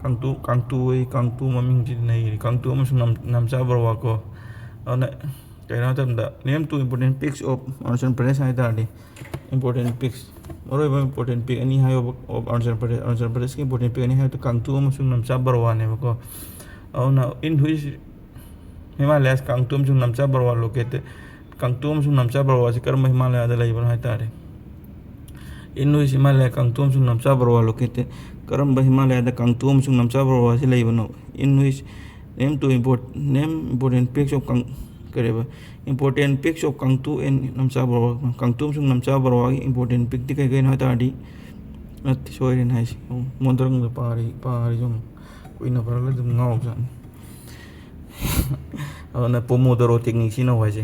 ꯀꯥꯡꯇꯨ, ꯀꯥꯡꯇꯨ ꯑꯩ ꯀꯥꯡꯇꯨ ꯃꯃꯤꯡꯁꯤꯗꯤ ꯅꯩꯔꯦ꯫ ꯀꯥꯡꯇꯨ ꯑꯃꯁꯨꯡ ꯅꯝ-, ꯅꯝꯆꯥ ꯕꯔꯋꯥ ꯀꯣ꯫ ꯑꯗꯨꯅ ꯀꯩꯅꯣ ꯍꯥꯏ ꯃꯇꯝꯗ, name two important peaks of Arunachal Pradesh ꯍꯥꯏ ꯇꯥꯔꯗꯤ, important peaks, ꯃꯔꯨꯑꯣꯏꯕ important peak ꯑꯅꯤ ꯍꯥꯏꯌꯣꯕ of Arunachal Pradesh꯫ ꯑꯔꯨꯅꯥꯆꯜ ꯄ꯭ꯔꯗꯦꯁꯀꯤ important peak ꯑꯅꯤ ꯍꯥꯏꯕꯗ ꯀꯥꯡꯇꯨ ꯑꯃꯁꯨꯡ ꯅꯝꯆꯥ ꯕꯔꯋꯥꯅꯦꯕꯀꯣ꯫ ꯑꯗꯨꯅ in which Himalayas ꯀꯥꯡꯇꯨ ꯑꯃꯁꯨꯡ ꯅꯝꯆꯥ ꯕꯔꯋꯥ located? ꯀꯥꯡꯇꯨ ꯑꯃꯁꯨꯡ ꯅꯝꯆꯥ ꯕꯔꯋꯥꯁꯤ ꯀꯔꯝꯕ ꯍꯤꯃꯥꯂꯌꯥꯗ ꯂꯩꯕꯅꯣ ꯍꯥꯏ ꯇꯥꯔꯗꯤ, in which Himalaya ꯀꯥꯡꯇꯨ ꯑꯃꯁꯨꯡ ꯅꯝꯆꯥ ꯕꯔꯋꯥ located? ꯀꯔꯝꯕ ꯍꯤꯃꯥꯂꯌꯥꯗ ꯀꯥꯡꯇꯨ ꯑꯃꯁꯨꯡ ꯅꯝꯆꯥ ꯕꯔꯋꯥꯁꯤ ꯂꯩꯕꯅꯣ? In which, name two import-, name important peaks of ꯀꯥꯡ-, ꯀꯔꯤꯕ? Important peaks of ꯀꯥꯡꯇꯨ and ꯅꯝꯆꯥ ꯕꯔꯋꯥ꯫ ꯀꯥꯡꯇꯨ ꯑꯃꯁꯨꯡ ꯅꯝꯆꯥ ꯕꯔꯋꯥꯒꯤ important peakꯇꯤ ꯀꯩ ꯀꯩꯅꯣ ꯍꯥꯏ ꯇꯥꯔꯗꯤ, ꯅꯠꯇꯦ, ꯁꯣꯏꯔꯦꯅꯦ ꯍꯥꯏꯁꯦ꯫ ꯃꯣꯟꯗ꯭ꯔꯪꯗ ꯄꯥꯔꯤ, ꯄꯥꯔꯤ ꯁꯨꯝ ꯀꯨꯏꯅ ꯄꯥꯔꯒ ꯑꯗꯨꯝ ꯉꯥꯎꯕꯖꯥꯠꯅꯤ꯫ ꯑꯗꯨꯅ Pomodoro technique ꯁꯤꯖꯤꯟꯅꯧ ꯍꯥꯏꯁꯦ꯫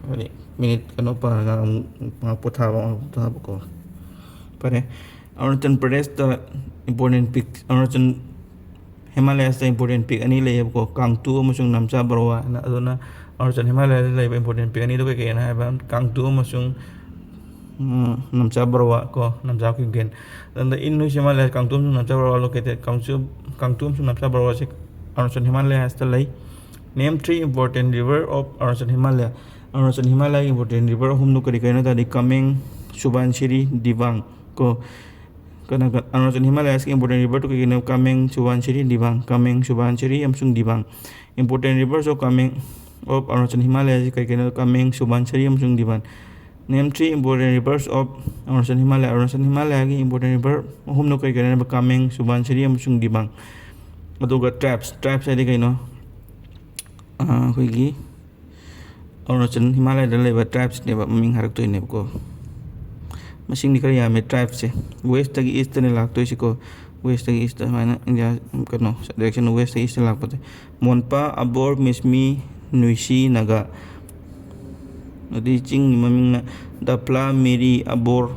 ꯍꯥꯏꯗꯤ minute ꯀꯩꯅꯣ ꯄꯥꯔꯒ ꯑꯃꯨꯛ ꯉꯥꯏꯍꯥꯛ ꯄꯣꯊꯥꯕ, ꯉꯥꯏꯍꯥꯛ ꯄꯣꯊꯥꯕꯀꯣ꯫ ꯐꯔꯦ, ꯑꯔꯨꯅꯥꯆꯜ ꯄ꯭ꯔꯗꯦꯁꯇ important peak, Arunachal ꯍꯤꯃꯥꯂꯌꯥꯁꯇ important peak ꯑꯅꯤ ꯂꯩꯌꯦꯕꯀꯣ, ꯀꯥꯡꯇꯨ ꯑꯃꯁꯨꯡ ꯅꯝꯆꯥ ꯕꯔꯋꯥ ꯍꯥꯏꯅ꯫ ꯑꯗꯨꯅ ꯑꯔꯨꯅꯥꯆꯜ ꯍꯤꯃꯥꯂꯌꯥꯗ ꯂꯩꯕ important peak ꯑꯅꯤꯗꯨ ꯀꯩ ꯀꯩꯅꯣ ꯍꯥꯏꯕ, ꯀꯥꯡꯇꯨ ꯑꯃꯁꯨꯡ, ꯎꯝ, ꯅꯝꯆꯥ ꯕꯔꯋꯥ ꯀꯣ, ꯅꯝꯆꯥ ꯀꯤꯞꯒꯦꯟ꯫ ꯑꯗꯨꯅ in which Himalaya ꯀꯥꯡꯇꯨ ꯑꯃꯁꯨꯡ ꯅꯝꯆꯥ ꯕꯔꯋꯥ located? ꯀꯥꯡꯆꯨ-, ꯀꯥꯡꯇꯨ ꯑꯃꯁꯨꯡ ꯅꯝꯆꯥ ꯕꯔꯋꯥꯁꯦ ꯑꯔꯨꯅꯥꯆꯜ ꯍꯤꯃꯥꯂꯌꯥꯁꯇ ꯂꯩ꯫ Name three important river of Arunachal Himalaya꯫ Arunachal ꯍꯤꯃꯥꯂꯌꯥꯒꯤ important river ꯑꯍꯨꯝꯗꯨ ꯀꯔꯤ ꯀꯔꯤꯅꯣ ꯍꯥꯏ ꯇꯥꯔꯗꯤ, ꯀꯥꯃꯦꯡ, ꯁꯨꯕꯥꯟꯁꯤꯔꯤ, ꯗꯤꯕꯥꯡ ꯀꯣ꯫ ꯀꯅꯥ ꯀ-, ꯑꯔꯨꯅꯥꯆꯜ ꯍꯤꯃꯥꯂꯌꯥꯁꯀꯤ important river ꯇꯨ ꯀꯩ ꯀꯩꯅꯣ? ꯀꯥꯃꯦꯡ, ꯁꯨꯕꯥꯟꯁꯤꯔꯤ, ꯗꯤꯕꯥꯡ꯫ ꯀꯥꯃꯦꯡ, ꯁꯨꯕꯥꯟꯁꯤꯔꯤ ꯑꯃꯁꯨꯡ ꯗꯤꯕꯥꯡ꯫ Important rivers of ꯀꯥꯃꯦꯡ, of Arunachal Himalaya ꯁꯤ ꯀꯩ ꯀꯩꯅꯣ? ꯀꯥꯃꯦꯡ, ꯁꯨꯕꯥꯟꯁꯤꯔꯤ ꯑꯃꯁꯨꯡ ꯗꯤꯕꯥꯡ꯫ Name three important rivers of Arunachal Himalaya꯫ Arunachal ꯍꯤꯃꯥꯂꯌꯥꯒꯤ important river ꯑꯍꯨꯝꯗꯣ ꯀꯩ ꯀꯩꯅꯣ ꯍꯥꯏꯕ? ꯀꯥꯃꯦꯡ, ꯁꯨꯕꯥꯟꯁꯤꯔꯤ ꯑꯃꯁꯨꯡ ꯗꯤꯕꯥꯡ꯫ ꯑꯗꯨꯒ tribes, tribes ꯍꯥꯏꯗꯤ ꯀꯩꯅꯣ? ꯑꯥ, ꯑꯩꯈꯣꯏꯒꯤ ꯑꯔꯨꯅꯥꯆꯜ ꯍꯤꯃꯥꯂꯌꯥꯗ ꯂꯩꯕ tribes ꯅꯦꯕ, ꯃꯃꯤꯡ ꯍꯥꯏꯔꯛꯇꯣꯏꯅꯦꯕꯀꯣ꯫ ꯃꯁꯤꯡꯗꯤ ꯈꯔ ꯌꯥꯝꯃꯦ tribes ꯁꯦ꯫ West ꯇꯒꯤ east ꯇꯅꯦ ꯂꯥꯛꯇꯣꯏꯁꯤꯀꯣ꯫ ꯋꯦꯁꯇꯒꯤ ꯏꯁꯇ ꯁꯨꯃꯥꯏꯅ ꯏꯟꯗꯤꯌꯥ, ꯀꯩꯅꯣ, ꯗꯥꯏꯔꯦꯛꯁꯟ ꯋꯦꯁꯇꯒꯤ ꯏꯁꯇ ꯂꯥꯛꯄꯁꯦ꯫ ꯃꯣꯟꯄꯥ, ꯑꯕꯣꯔ, ꯃꯤꯁꯃꯤ, ꯅꯨꯏꯁꯤ, ꯅꯥꯒꯥ꯫ ꯑꯗꯨꯗꯤ ꯆꯤꯡꯒꯤ ꯃꯃꯤꯡꯅ ꯗꯐꯂꯥ, ꯃꯤꯔꯤ, ꯑꯕꯣꯔ꯫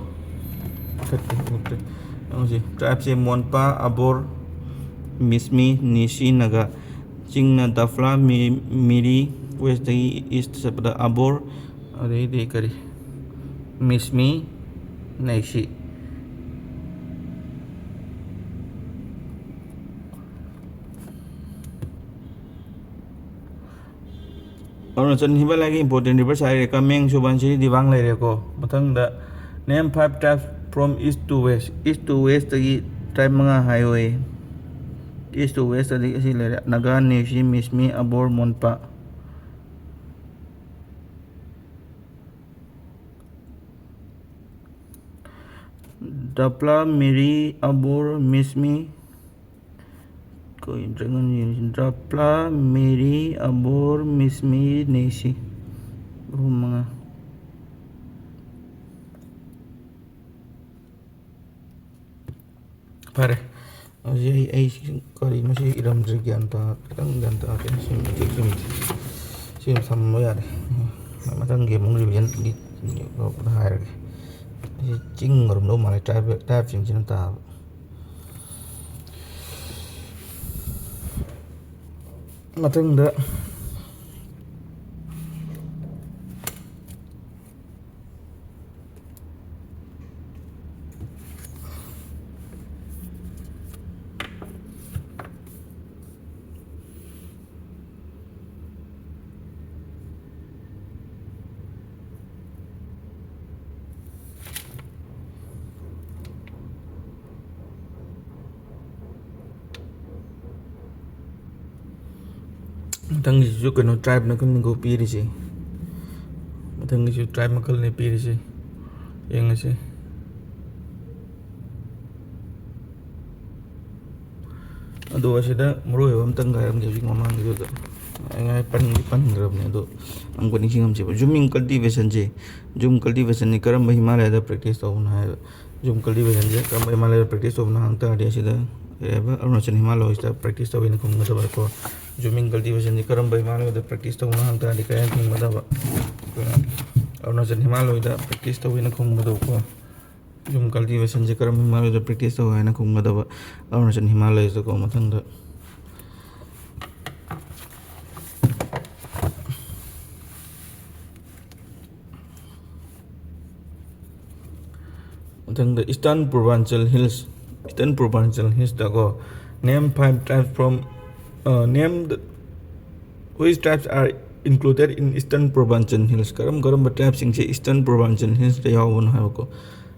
ꯌꯦꯡꯉꯨꯁꯤ, ꯇ꯭ꯔꯥꯏꯕꯁꯦ ꯃꯣꯟꯄꯥ, ꯑꯕꯣꯔ, ꯃꯤꯁꯃꯤ, ꯅꯤꯁꯤ, ꯅꯥꯒꯥ꯫ ꯆꯤꯡꯅ ꯗꯐꯂꯥ, ꯃꯤ-, ꯃꯤꯔꯤ, ꯋꯦꯁꯇꯒꯤ ꯏꯁꯇ ꯆꯠꯄꯗ ꯑꯕꯣꯔ, ꯑꯗꯩꯗꯤ ꯀꯔꯤ, ꯃꯤꯁꯃꯤ, ꯅꯩꯁꯤ꯫ ꯑꯔꯨꯅꯥꯆꯜ ꯍꯤꯃꯥꯂꯌꯥꯒꯤ important rivers ꯍꯥꯏꯔꯦ, ꯀꯃꯦꯡ, ꯁꯨꯕꯟꯁꯤꯔꯤ, ꯗꯤꯕꯥꯡ ꯂꯩꯔꯦꯀꯣ꯫ ꯃꯊꯪꯗ name five tribes from east to west, east to westꯇꯒꯤ tribe ꯃꯉꯥ ꯍꯥꯏꯌꯣꯌꯦ꯫ East to westꯇꯗꯤ ꯑꯁꯤ ꯂꯩꯔꯦ: ꯅꯥꯒꯥ, ꯅꯤꯁꯤ, ꯃꯤꯁꯃꯤ, ꯑꯕꯣꯔ, ꯃꯣꯟꯄꯥ꯫ ꯗꯄ꯭ꯂꯥ, ꯃꯤꯔꯤ, ꯑꯕꯣꯔ, ꯃꯤꯁꯃꯤ꯫ ꯀꯩ dragon ꯌꯦꯡꯁꯤ? ꯗꯄ꯭ꯂꯥ, ꯃꯤꯔꯤ, ꯑꯕꯣꯔ, ꯃꯤꯁꯃꯤ, ꯅꯦꯁꯤ꯫ ꯑꯍꯨꯝ, ꯃꯉꯥ꯫ ꯐꯔꯦ꯫ ꯍꯧꯖꯤꯛ ꯑꯩ, ꯑꯩ ꯁꯤ ꯀꯔꯤꯅꯣ ꯁꯤ ꯏꯔꯝꯗ꯭ꯔꯤ, ꯒ꯭ꯌꯥꯟ ꯇꯥ-, ꯈꯤꯇꯪ ꯒ꯭ꯌꯥꯟ ꯇꯥꯗꯦ꯫ ꯁꯤ ꯃꯇꯦꯛ ꯁꯤ ꯃꯇꯦꯛ꯫ ꯁꯤ ꯑꯃ ꯊꯝꯕ ꯌꯥꯔꯦ꯫ ꯃꯊꯪꯒꯤ ꯑꯃꯨꯛ revisionꯒꯤ ꯍꯥꯏꯔꯒꯦ꯫ ꯁꯤ ꯆꯤꯡ ꯑꯣꯏꯔꯝꯗꯧ ꯃꯥꯜꯂꯦ, tribe, tribeꯁꯤꯡꯁꯤꯅ ꯇꯥꯕ꯫ ꯃꯊꯪꯗ ꯃꯊꯪꯒꯤꯁꯤꯁꯨ ꯀꯩꯅꯣ, tribe ꯃꯈꯜꯅꯤꯀꯣ ꯄꯤꯔꯤꯁꯦ꯫ ꯃꯊꯪꯒꯤꯁꯨ tribe ꯃꯈꯜꯅꯤ ꯄꯤꯔꯤꯁꯦ꯫ ꯌꯦꯡꯉꯁꯤ꯫ ꯑꯗꯣ ꯑꯁꯤꯗ ꯃꯔꯨ ꯑꯣꯏꯕ ꯑꯝꯇꯪ ꯍꯥꯏꯔꯝꯒꯦ, ꯍꯧꯖꯤꯛ ꯃꯃꯥꯡꯒꯤꯗꯨꯗ ꯑꯩ ꯉꯥꯏ ꯄꯟꯗꯤ ꯄꯟꯈ꯭ꯔꯕꯅꯦ, ꯑꯗꯣ ꯑꯃꯨꯛꯀ ꯅꯤꯡꯁꯤꯡꯉꯝꯁꯦꯕ꯫ Jhuming cultivationꯁꯦ, ꯖꯨꯝ cultivationꯅꯤ ꯀꯔꯝꯕ ꯍꯤꯃꯥꯂꯌꯥꯗ practice ꯇꯧꯕꯅꯣ ꯍꯥꯏꯕ, ꯖꯨꯝ ꯀꯜꯇꯤꯚꯦꯁꯟꯁꯦ ꯀꯔꯝꯕ ꯍꯤꯃꯥꯂꯌꯗ ꯄ꯭ꯔꯦꯛꯇꯤꯁ ꯇꯧꯕꯅꯣ ꯍꯪ ꯇꯥꯔꯗꯤ, ꯑꯁꯤꯗ ꯀꯔꯤ ꯍꯥꯏꯕ, ꯑꯔꯨꯅꯥꯆꯜ ꯍꯤꯃꯥꯂꯣꯏꯁꯤꯗ ꯄ꯭ꯔꯦꯛꯇꯤꯁ ꯇꯧꯋꯦꯅ ꯈꯨꯝꯒꯗꯕ ꯀꯣ꯫ ꯖꯨꯃꯤꯡ ꯀꯜꯇꯤꯚꯦꯁꯟꯁꯦ ꯀꯔꯝꯕ ꯍꯤꯃꯥꯂꯌꯗ ꯄ꯭ꯔꯦꯛꯇꯤꯁ ꯇꯧꯕꯅꯣ ꯍꯪ ꯇꯥꯔꯗꯤ ꯀꯔꯤ ꯍꯥꯏꯅ ꯈꯨꯝꯒꯗꯕ? ꯑꯩꯈꯣꯏꯅ ꯑꯔꯨꯅꯥꯆꯜ ꯍꯤꯃꯥꯂꯣꯏꯗ ꯄ꯭ꯔꯦꯛꯇꯤꯁ ꯇꯧꯋꯦꯅ ꯈꯨꯝꯒꯗꯕ ꯀꯣ꯫ ꯖꯨꯝ ꯀꯜꯇꯤꯚꯦꯁꯟꯁꯦ ꯀꯔꯝꯕ ꯍꯤꯃꯥꯂꯌꯗ ꯄ꯭ꯔꯦꯛꯇꯤꯁ ꯇꯧꯋꯦ ꯍꯥꯏꯅ ꯈꯨꯝꯒꯗꯕ? ꯑꯔꯨꯅꯥꯆꯜ ꯍꯤꯃꯥꯂꯌꯗꯀꯣ꯫ ꯃꯊꯪꯗ ꯃꯊꯪꯗ Eastern Purbanchal Hills, Eastern Purbanchal Hillsꯇꯀꯣ, name five tribes from, uh, name the, which tribes are included in Eastern Purbanchal Hills? ꯀꯔꯝ ꯀꯔꯝꯕ ꯇ꯭ꯔꯥꯏꯕꯁꯤꯡꯁꯦ Eastern Purbanchal Hillsꯇ ꯌꯥꯎꯕꯅꯣ ꯍꯥꯏꯕꯀꯣ꯫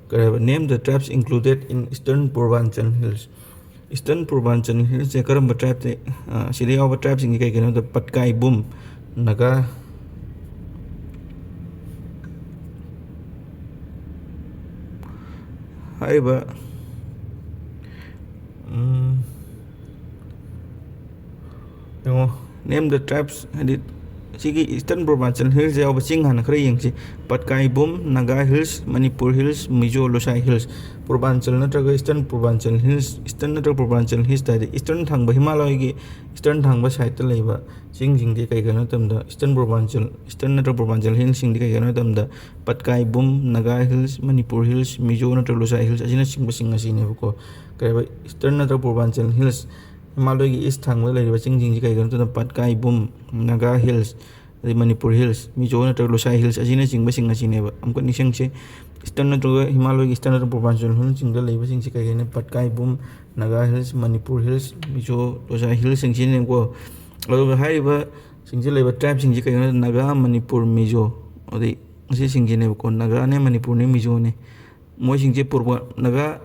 ꯀꯔꯤ ꯍꯥꯏꯕ? Name the tribes included in Eastern Purbanchal Hills. Eastern Purbanchal Hillsꯁꯦ ꯀꯔꯝꯕ ꯇ꯭ꯔꯥꯏꯕꯇ, ꯑ, ꯁꯤꯗ ꯌꯥꯎꯕ ꯇ꯭ꯔꯥꯏꯕꯁꯤꯡꯁꯦ ꯀꯩ ꯀꯩꯅꯣꯗ, ꯄꯠꯀꯥꯏ, ꯕꯨꯝ, ꯅꯥꯒꯥ, ꯍꯥꯏꯔꯤꯕ, ꯎꯝ, ꯌꯦꯡꯉꯣ, name the tribes, ꯍꯥꯏꯗꯤ ꯁꯤꯒꯤ Eastern Purbanchal Hillsꯇ ꯌꯥꯎꯕ ꯆꯤꯡ ꯍꯥꯟꯅ ꯈꯔ ꯌꯦꯡꯁꯤ꯫ Patkai, Bum, Naga Hills, Manipur Hills, Mizo, Lushai Hills꯫ Purbanchal ꯅꯠꯇ꯭ꯔꯒ Eastern Purbanchal Hills, Eastern ꯅꯠꯇ꯭ꯔꯒ Purbanchal Hills ꯍꯥꯏꯗꯤ Eastern ꯊꯪꯕ, ꯍꯤꯃꯥꯂꯌꯒꯤ Eastern ꯊꯪꯕ sideꯇ ꯂꯩꯕ ꯆꯤꯡꯁꯤꯡꯗꯤ ꯀꯩ ꯀꯩꯅꯣ ꯃꯇꯝꯗ Eastern Purbanchal, Eastern ꯅꯠꯇ꯭ꯔꯒ Purbanchal Hillsꯁꯤꯡꯗꯤ ꯀꯩ ꯀꯩꯅꯣ ꯃꯇꯝꯗ ꯄꯠꯀꯥꯏ, ꯕꯨꯝ, ꯅꯥꯒꯥ Hills, ꯃꯅꯤꯄꯨꯔ Hills, ꯃꯤꯖꯣ ꯅꯠꯇ꯭ꯔꯒ ꯂꯨꯁꯥꯏ Hills ꯑꯁꯤꯅꯆꯤꯡꯕꯁꯤꯡ ꯑꯁꯤꯅꯦꯕꯀꯣ꯫ ꯀꯩ ꯍꯥꯏꯕ? Eastern ꯅꯠꯇ꯭ꯔꯒ Purbanchal Hills, ꯍꯤꯃꯥꯂꯌꯒꯤ East ꯊꯪꯕꯗ ꯂꯩꯔꯤꯕ ꯆꯤꯡꯁꯤꯡꯁꯤ ꯀꯩ ꯀꯩꯅꯣ ꯃꯇꯝꯗ ꯄꯠꯀꯥꯏ, ꯕꯨꯝ, ꯅꯥꯒꯥ Hills, ꯑꯗꯩ ꯃꯅꯤꯄꯨꯔ Hills, ꯃꯤꯖꯣ ꯅꯠꯇ꯭ꯔꯒ ꯂꯨꯁꯥꯏ Hills ꯑꯁꯤꯅꯆꯤꯡꯕꯁꯤꯡ ꯑꯁꯤꯅꯦꯕ꯫ ꯑꯃꯨꯛꯀ ꯅꯤꯡꯁꯤꯡꯁꯤ, Eastern ꯅꯠꯇ꯭ꯔꯒ ꯍꯤꯃꯥꯂꯌꯒꯤ Eastern ꯅꯠꯇ꯭ꯔꯒ Purbanchal Hillsꯁꯤꯡꯗ ꯂꯩꯕꯁꯤꯡꯁꯤ ꯀꯩ ꯀꯩꯅꯣ? ꯄꯠꯀꯥꯏ, ꯕꯨꯝ, ꯅꯥꯒꯥ Hills, ꯃꯅꯤꯄꯨꯔ Hills, ꯃꯤꯖꯣ, ꯂꯨꯁꯥꯏ Hillsꯁꯤꯡꯁꯤꯅꯦꯕꯀꯣ꯫ ꯑꯗꯨꯒ ꯍꯥꯏꯔꯤꯕꯁꯤꯡꯁꯤ ꯂꯩꯕ ꯇ꯭ꯔꯥꯏꯕꯁꯤꯡꯁꯤ ꯀꯩꯅꯣ? ꯅꯥꯒꯥ, ꯃꯅꯤꯄꯨꯔ, ꯃꯤꯖꯣ, ꯑꯗꯩ ꯑꯁꯤꯁꯤꯡꯁꯤꯅꯦꯕꯀꯣ꯫ ꯅꯥꯒꯥꯅꯦ, ꯃꯅꯤꯄꯨꯔꯅꯦ, ꯃꯤꯖꯣꯅꯦ꯫ ꯃꯣꯏꯁꯤꯡꯁꯦ ꯄꯨꯔꯕ ꯅꯥꯒꯥ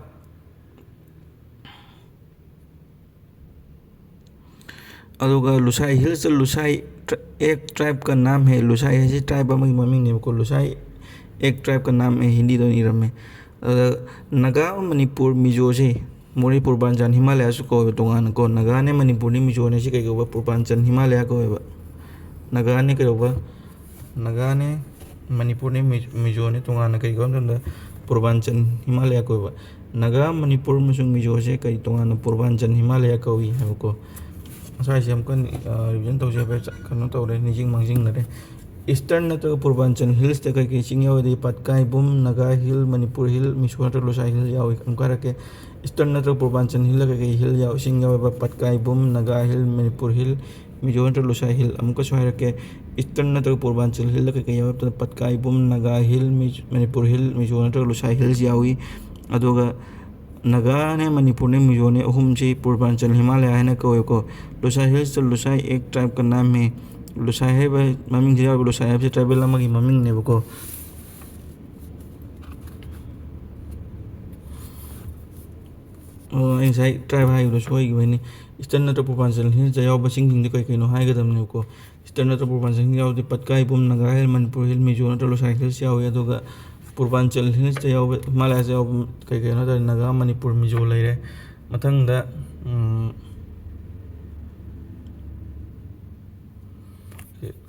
ꯑꯗꯨꯒ ꯂꯨꯁꯥꯏ Hillsꯇ ꯂꯨꯁꯥꯏ, एक tribe का नाम है, ꯂꯨꯁꯥꯏ ꯍꯥꯏꯁꯤ tribe ꯑꯃꯒꯤ ꯃꯃꯤꯡꯅꯦꯕꯀꯣ꯫ ꯂꯨꯁꯥꯏ एक tribe का नाम है, ꯍꯤꯟꯗꯤꯗ ꯑꯣꯏꯅ ꯏꯔꯝꯃꯦ꯫ ꯑꯗꯨꯒ ꯅꯥꯒꯥ, ꯃꯅꯤꯄꯨꯔ, ꯃꯤꯖꯣꯁꯦ ꯃꯣꯔꯦ ꯄꯨꯔꯕꯥꯟꯆꯥꯟ ꯍꯤꯃꯥꯂꯌꯥꯁꯨ ꯀꯧꯋꯦꯕ ꯇꯣꯉꯥꯟꯅꯀꯣ꯫ ꯅꯥꯒꯥꯅꯦ, ꯃꯅꯤꯄꯨꯔꯅꯦ, ꯃꯤꯖꯣꯅꯦ ꯁꯤ ꯀꯩ ꯀꯧꯕ? ꯄꯨꯔꯕꯥꯟꯆꯥꯟ ꯍꯤꯃꯥꯂꯌꯥ ꯀꯧꯋꯦꯕ꯫ ꯅꯥꯒꯥꯅꯦ ꯀꯩꯗꯧꯕ? ꯅꯥꯒꯥꯅꯦ, ꯃꯅꯤꯄꯨꯔꯅꯦ, ꯃꯤ-, ꯃꯤꯖꯣꯅꯦ ꯇꯣꯉꯥꯟꯅ ꯀꯩ ꯀꯧꯕ ꯃꯇꯝꯗ ꯄꯨꯔꯕꯥꯟꯆꯜ ꯍꯤꯃꯥꯂꯌꯥ ꯀꯧꯋꯦꯕ꯫ ꯅꯥꯒꯥ, ꯃꯅꯤꯄꯨꯔ ꯑꯃꯁꯨꯡ ꯃꯤꯖꯣꯁꯦ ꯀꯔꯤ ꯇꯣꯉꯥꯟꯅ ꯄꯨꯔꯕꯥꯟꯆꯜ ꯍꯤꯃꯥꯂꯌꯥ ꯀꯧꯏ ꯍꯥꯏꯕꯀꯣ꯫ ꯉꯁꯥꯏꯁꯦ ꯑꯃꯨꯛꯀ, ꯑ, ꯔꯤꯚꯤꯖꯟ ꯇꯧꯁꯦ ꯍꯥꯏꯕ ꯆ-, ꯀꯩꯅꯣ ꯇꯧꯔꯦ, ꯅꯤꯡꯁꯤꯡ ꯃꯥꯡꯖꯤꯡꯅꯔꯦ꯫ ꯏꯁꯇꯔꯟ ꯅꯠꯇ꯭ꯔꯒ ꯄꯨꯔꯕꯥꯟꯆꯜ ꯍꯤꯜꯁꯇ ꯀꯩꯀꯩ ꯆꯤꯡ ꯌꯥꯎꯏ? ꯄꯠꯀꯥꯏꯕꯨꯝ, ꯅꯥꯒꯥ ꯍꯤꯜ, ꯃꯅꯤꯄꯨꯔ ꯍꯤꯜ, ꯃꯤꯖꯣ ꯅꯠꯇ꯭ꯔꯒ ꯂꯨꯁꯥꯏ ꯍꯤꯜ ꯌꯥꯎꯏ꯫ ꯑꯃꯨꯛꯀ ꯍꯥꯏꯔꯛꯀꯦ, ꯏꯁꯇꯔꯟ ꯅꯠꯇ꯭ꯔꯒ ꯄꯨꯔꯕꯥꯟꯆꯜ ꯍꯤꯜꯗ ꯀꯩꯀꯩ ꯍꯤꯜ ꯌꯥꯎ-, ꯆꯤꯡ ꯌꯥꯎꯏ ꯍꯥꯏꯕ? ꯄꯠꯀꯥꯏꯕꯨꯝ, ꯅꯥꯒꯥ ꯍꯤꯜ, ꯃꯅꯤꯄꯨꯔ ꯍꯤꯜ, ꯃꯤꯖꯣ ꯅꯠꯇ꯭ꯔꯒ ꯂꯨꯁꯥꯏ ꯍꯤꯜ꯫ ꯑꯃꯨꯛꯀꯁꯨ ꯍꯥꯏꯔꯛꯀꯦ, ꯏꯁꯇꯔꯟ ꯅꯠꯇ꯭ꯔꯒ ꯄꯨꯔꯕꯥꯟꯆꯜ ꯍꯤꯜꯗ ꯀꯩꯀꯩ ꯌꯥꯎꯏ ꯍꯥꯏꯕꯗ? ꯄꯠꯀꯥꯏꯕꯨꯝ, ꯅꯥꯒꯥ ꯍꯤꯜ, ꯃꯤꯖ-, ꯃꯅꯤꯄꯨꯔ ꯍꯤꯜ, ꯃꯤꯖꯣ ꯅꯠꯇ꯭ꯔꯒ ꯂꯨꯁꯥꯏ ꯍꯤꯜꯁ ꯌꯥꯎꯏ꯫ ꯑꯗꯨꯒ ꯅꯥꯒꯥꯅꯦ, ꯃꯅꯤꯄꯨꯔꯅꯦ, ꯃꯤꯖꯣꯅꯦ, ꯑꯍꯨꯝꯁꯤ ꯄꯨꯔꯕꯥꯟꯆꯜ ꯍꯤꯃꯥꯂꯌꯥ ꯍꯥꯏꯅ ꯀꯧꯋꯦꯀꯣ꯫ ꯂꯨꯁꯥꯏ ꯍꯤꯜꯁꯇ ꯂꯨꯁꯥꯏ ꯑꯦꯛ ꯇ꯭ꯔꯥꯏꯕꯀ ꯅꯥꯝ ꯍꯦ꯫ ꯂꯨꯁꯥꯏ ꯍꯥꯏꯕ ꯃꯃꯤꯡꯁꯤ ꯌꯥꯎꯔꯤꯕ, ꯂꯨꯁꯥꯏ ꯍꯥꯏꯕꯁꯤ ꯇ꯭ꯔꯥꯏꯕꯦꯜ ꯑꯃꯒꯤ ꯃꯃꯤꯡꯅꯦꯕꯀꯣ꯫ ꯑꯣ, ꯑꯩ ꯉꯁꯥꯏ ꯇ꯭ꯔꯥꯏꯕ ꯍꯥꯏꯈꯤꯕꯗꯣ ꯁꯣꯏꯈꯤꯕꯅꯤ꯫ ꯏꯁꯇꯔꯟ ꯅꯠꯇ꯭ꯔꯒ ꯄꯨꯔꯕꯥꯟꯆꯜ ꯍꯤꯜꯁꯇ ꯌꯥꯎꯕ ꯆꯤꯡꯁꯤꯡꯗꯤ ꯀꯩ ꯀꯩꯅꯣ ꯍꯥꯏꯒꯗꯕꯅꯦꯕꯀꯣ꯫ ꯏꯁꯇꯔꯟ ꯅꯠꯇ꯭ꯔꯒ ꯄꯨꯔꯕꯥꯟꯆꯜ ꯍꯤꯜꯁ ꯌꯥꯎꯔꯗꯤ ꯄꯠꯀꯥꯏ ꯕꯨꯝ, ꯅꯥꯒꯥ ꯍꯤꯜ, ꯃꯅꯤꯄꯨꯔ ꯍꯤꯜ, ꯃꯤꯖꯣ ꯅꯠꯇ꯭ꯔꯒ ꯂꯨꯁꯥꯏ ꯍꯤꯜꯁ ꯌꯥꯎꯏ꯫ ꯑꯗꯨꯒ ꯄꯨꯔꯕꯥꯟꯆꯜ ꯍꯤꯜꯁꯇ ꯌꯥꯎꯕ, ꯍꯤꯃꯥꯂꯌꯥꯁꯤꯗ ꯌꯥꯎꯕ ꯀꯩ ꯀꯩꯅꯣ ꯍꯥꯏ ꯇꯥꯔꯗꯤ ꯅꯥꯒꯥ, ꯃꯅꯤꯄꯨꯔ, ꯃꯤꯖꯣ ꯂꯩꯔꯦ꯫ ꯃꯊꯪꯗ, ꯎꯝ,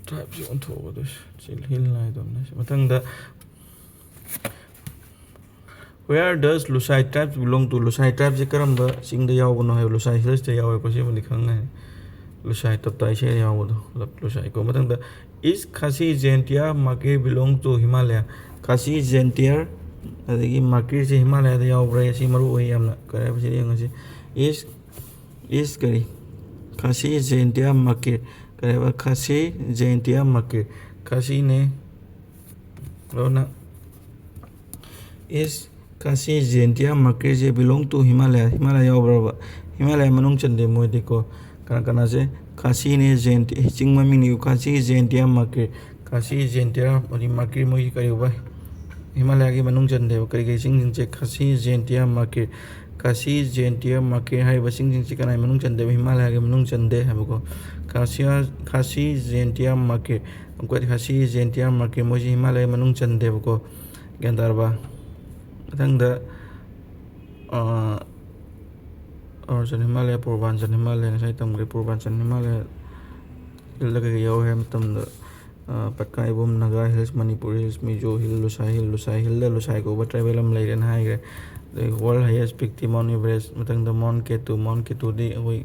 ꯇ꯭ꯔꯥꯏꯕꯁꯤ ꯑꯣꯟꯊꯣꯛꯑꯒ ꯁꯤ ꯍꯤꯜ ꯍꯥꯏꯗꯕꯅꯦ꯫ ꯃꯊꯪꯗ, Where does Lusai tribes belong to? ꯂꯨꯁꯥꯏ ꯇ꯭ꯔꯥꯏꯕꯁꯤ ꯀꯔꯝꯕ ꯆꯤꯡꯗ ꯌꯥꯎꯕꯅꯣ ꯍꯥꯏꯕ? ꯂꯨꯁꯥꯏ ꯍꯤꯜꯁꯇ ꯌꯥꯎꯋꯦꯀꯣ, ꯁꯤꯃꯗꯤ ꯈꯪꯉꯦ꯫ ꯂꯨꯁꯥꯏ ꯇꯞꯇꯥꯏ ꯏꯁꯩꯗ ꯌꯥꯎꯕꯗꯣ, ꯂꯨꯁꯥꯏꯀꯣ꯫ ꯃꯊꯪꯗ, Is Khasi Jaintia Makir belong to Himalaya? ꯈꯥꯁꯤ ꯖꯦꯟꯇꯤꯌꯥ, ꯑꯗꯒꯤ ꯃꯥꯀꯤꯔꯁꯤ ꯍꯤꯃꯥꯂꯌꯥꯗ ꯌꯥꯎꯕ꯭ꯔꯥ? ꯁꯤ ꯃꯔꯨ ꯑꯣꯏ ꯌꯥꯝꯅ꯫ ꯀꯔꯤ ꯍꯥꯏꯕ? ꯁꯤꯗ ꯌꯦꯡꯉꯁꯤ꯫ Is, is ꯀꯔꯤ? ꯈꯥꯁꯤ ꯖꯦꯟꯇꯤꯌꯥ ꯃꯥꯀꯤꯔ꯫ ꯀꯔꯤ ꯍꯥꯏꯕ? ꯈꯥꯁꯤ ꯖꯦꯟꯇꯤꯌꯥ ꯃꯥꯀꯤꯔ꯫ ꯈꯥꯁꯤꯅꯦ꯫ ꯑꯗꯨꯅ, Is Khasi Jaintia Makir say belong to Himalaya? Himalaya ꯌꯥꯎꯕ꯭ꯔꯕ? Himalaya ꯃꯅꯨꯡ ꯆꯟꯗꯦ ꯃꯣꯏꯗꯤꯀꯣ꯫ ꯀꯅꯥ ꯀꯅꯥꯁꯦ? ꯈꯥꯁꯤꯅꯦ, ꯖꯦꯟꯇꯤ-, ꯆꯤꯡ ꯃꯃꯤꯡꯅꯤ꯫ ꯈꯥꯁꯤ ꯖꯦꯟꯇꯤꯌꯥ ꯃꯥꯀꯤꯔ꯫ ꯈꯥꯁꯤ ꯖꯦꯟꯇꯤꯌꯥ, ꯃꯥꯀꯤꯔ ꯃꯣꯏꯒꯤ ꯀꯔꯤꯕ? ꯍꯤꯃꯥꯂꯌꯥꯒꯤ ꯃꯅꯨꯡ ꯆꯟꯗꯦꯕ꯫ ꯀꯔꯤ ꯀꯔꯤ ꯆꯤꯡꯁꯤꯡꯁꯦ? ꯈꯥꯁꯤ ꯖꯦꯟꯇꯤꯌꯥ ꯃꯥꯀꯤꯔ꯫ ꯈꯥꯁꯤ ꯖꯦꯟꯇꯤꯌꯥ ꯃꯥꯀꯤꯔ ꯍꯥꯏꯔꯤꯕ ꯆꯤꯡꯁꯤꯡꯁꯤ ꯀꯅꯥꯒꯤ ꯃꯅꯨꯡ ꯆꯟꯗꯦꯕ? ꯍꯤꯃꯥꯂꯌꯥꯒꯤ ꯃꯅꯨꯡ ꯆꯟꯗꯦ ꯍꯥꯏꯕꯀꯣ꯫ ꯈꯥꯁꯤꯌꯥ-, ꯈꯥꯁꯤ ꯖꯦꯟꯇꯤꯌꯥ ꯃꯥꯀꯤꯔ꯫ ꯑꯃꯨꯛꯀ ꯈꯥꯁꯤ ꯖꯦꯟꯇꯤꯌꯥ ꯃꯥꯀꯤꯔ ꯃꯣꯏꯁꯤ ꯍꯤꯃꯥꯂꯌꯥꯒꯤ ꯃꯅꯨꯡ ꯆꯟꯗꯦꯕꯀꯣ꯫ ꯒ꯭ꯌꯥꯟ ꯇꯥꯔꯕ? ꯃꯊꯪꯗ, ꯑꯥ, ꯑꯔꯨꯅꯥꯆꯜ ꯍꯤꯃꯥꯂꯌꯥ, ꯄꯨꯔꯕꯥꯟꯆꯜ ꯍꯤꯃꯥꯂꯌꯥ, ꯉꯁꯥꯏ ꯇꯝꯈ꯭ꯔꯦ꯫ ꯄꯨꯔꯕꯥꯟꯆꯜ ꯍꯤꯃꯥꯂꯌꯥ ꯍꯤꯜꯗ ꯀꯩꯀꯩ ꯌꯥꯎꯋꯦ ꯍꯥꯏꯕ ꯃꯇꯝꯗ, Patkai Bum, Naga hills, Manipur hills, Mizo hill, Lushai hill, Lushai ꯍꯤꯜꯗ ꯂꯨꯁꯥꯏ ꯀꯧꯕ ꯇ꯭ꯔꯥꯏꯕꯦꯜ ꯑꯃ ꯂꯩꯔꯦꯅ ꯍꯥꯏꯈ꯭ꯔꯦ꯫ ꯑꯗꯒꯤ ꯋꯥꯔꯜ ꯍꯥꯏꯌꯦꯁ ꯄꯤꯛꯇꯤ ꯃꯥꯎꯟ ꯑꯦꯚꯔꯦꯁ, ꯃꯊꯪꯗ ꯃꯥꯎꯟ ꯀꯦꯇꯨ, ꯃꯥꯎꯟ ꯀꯦꯇꯨꯗꯤ ꯑꯩꯈꯣꯏ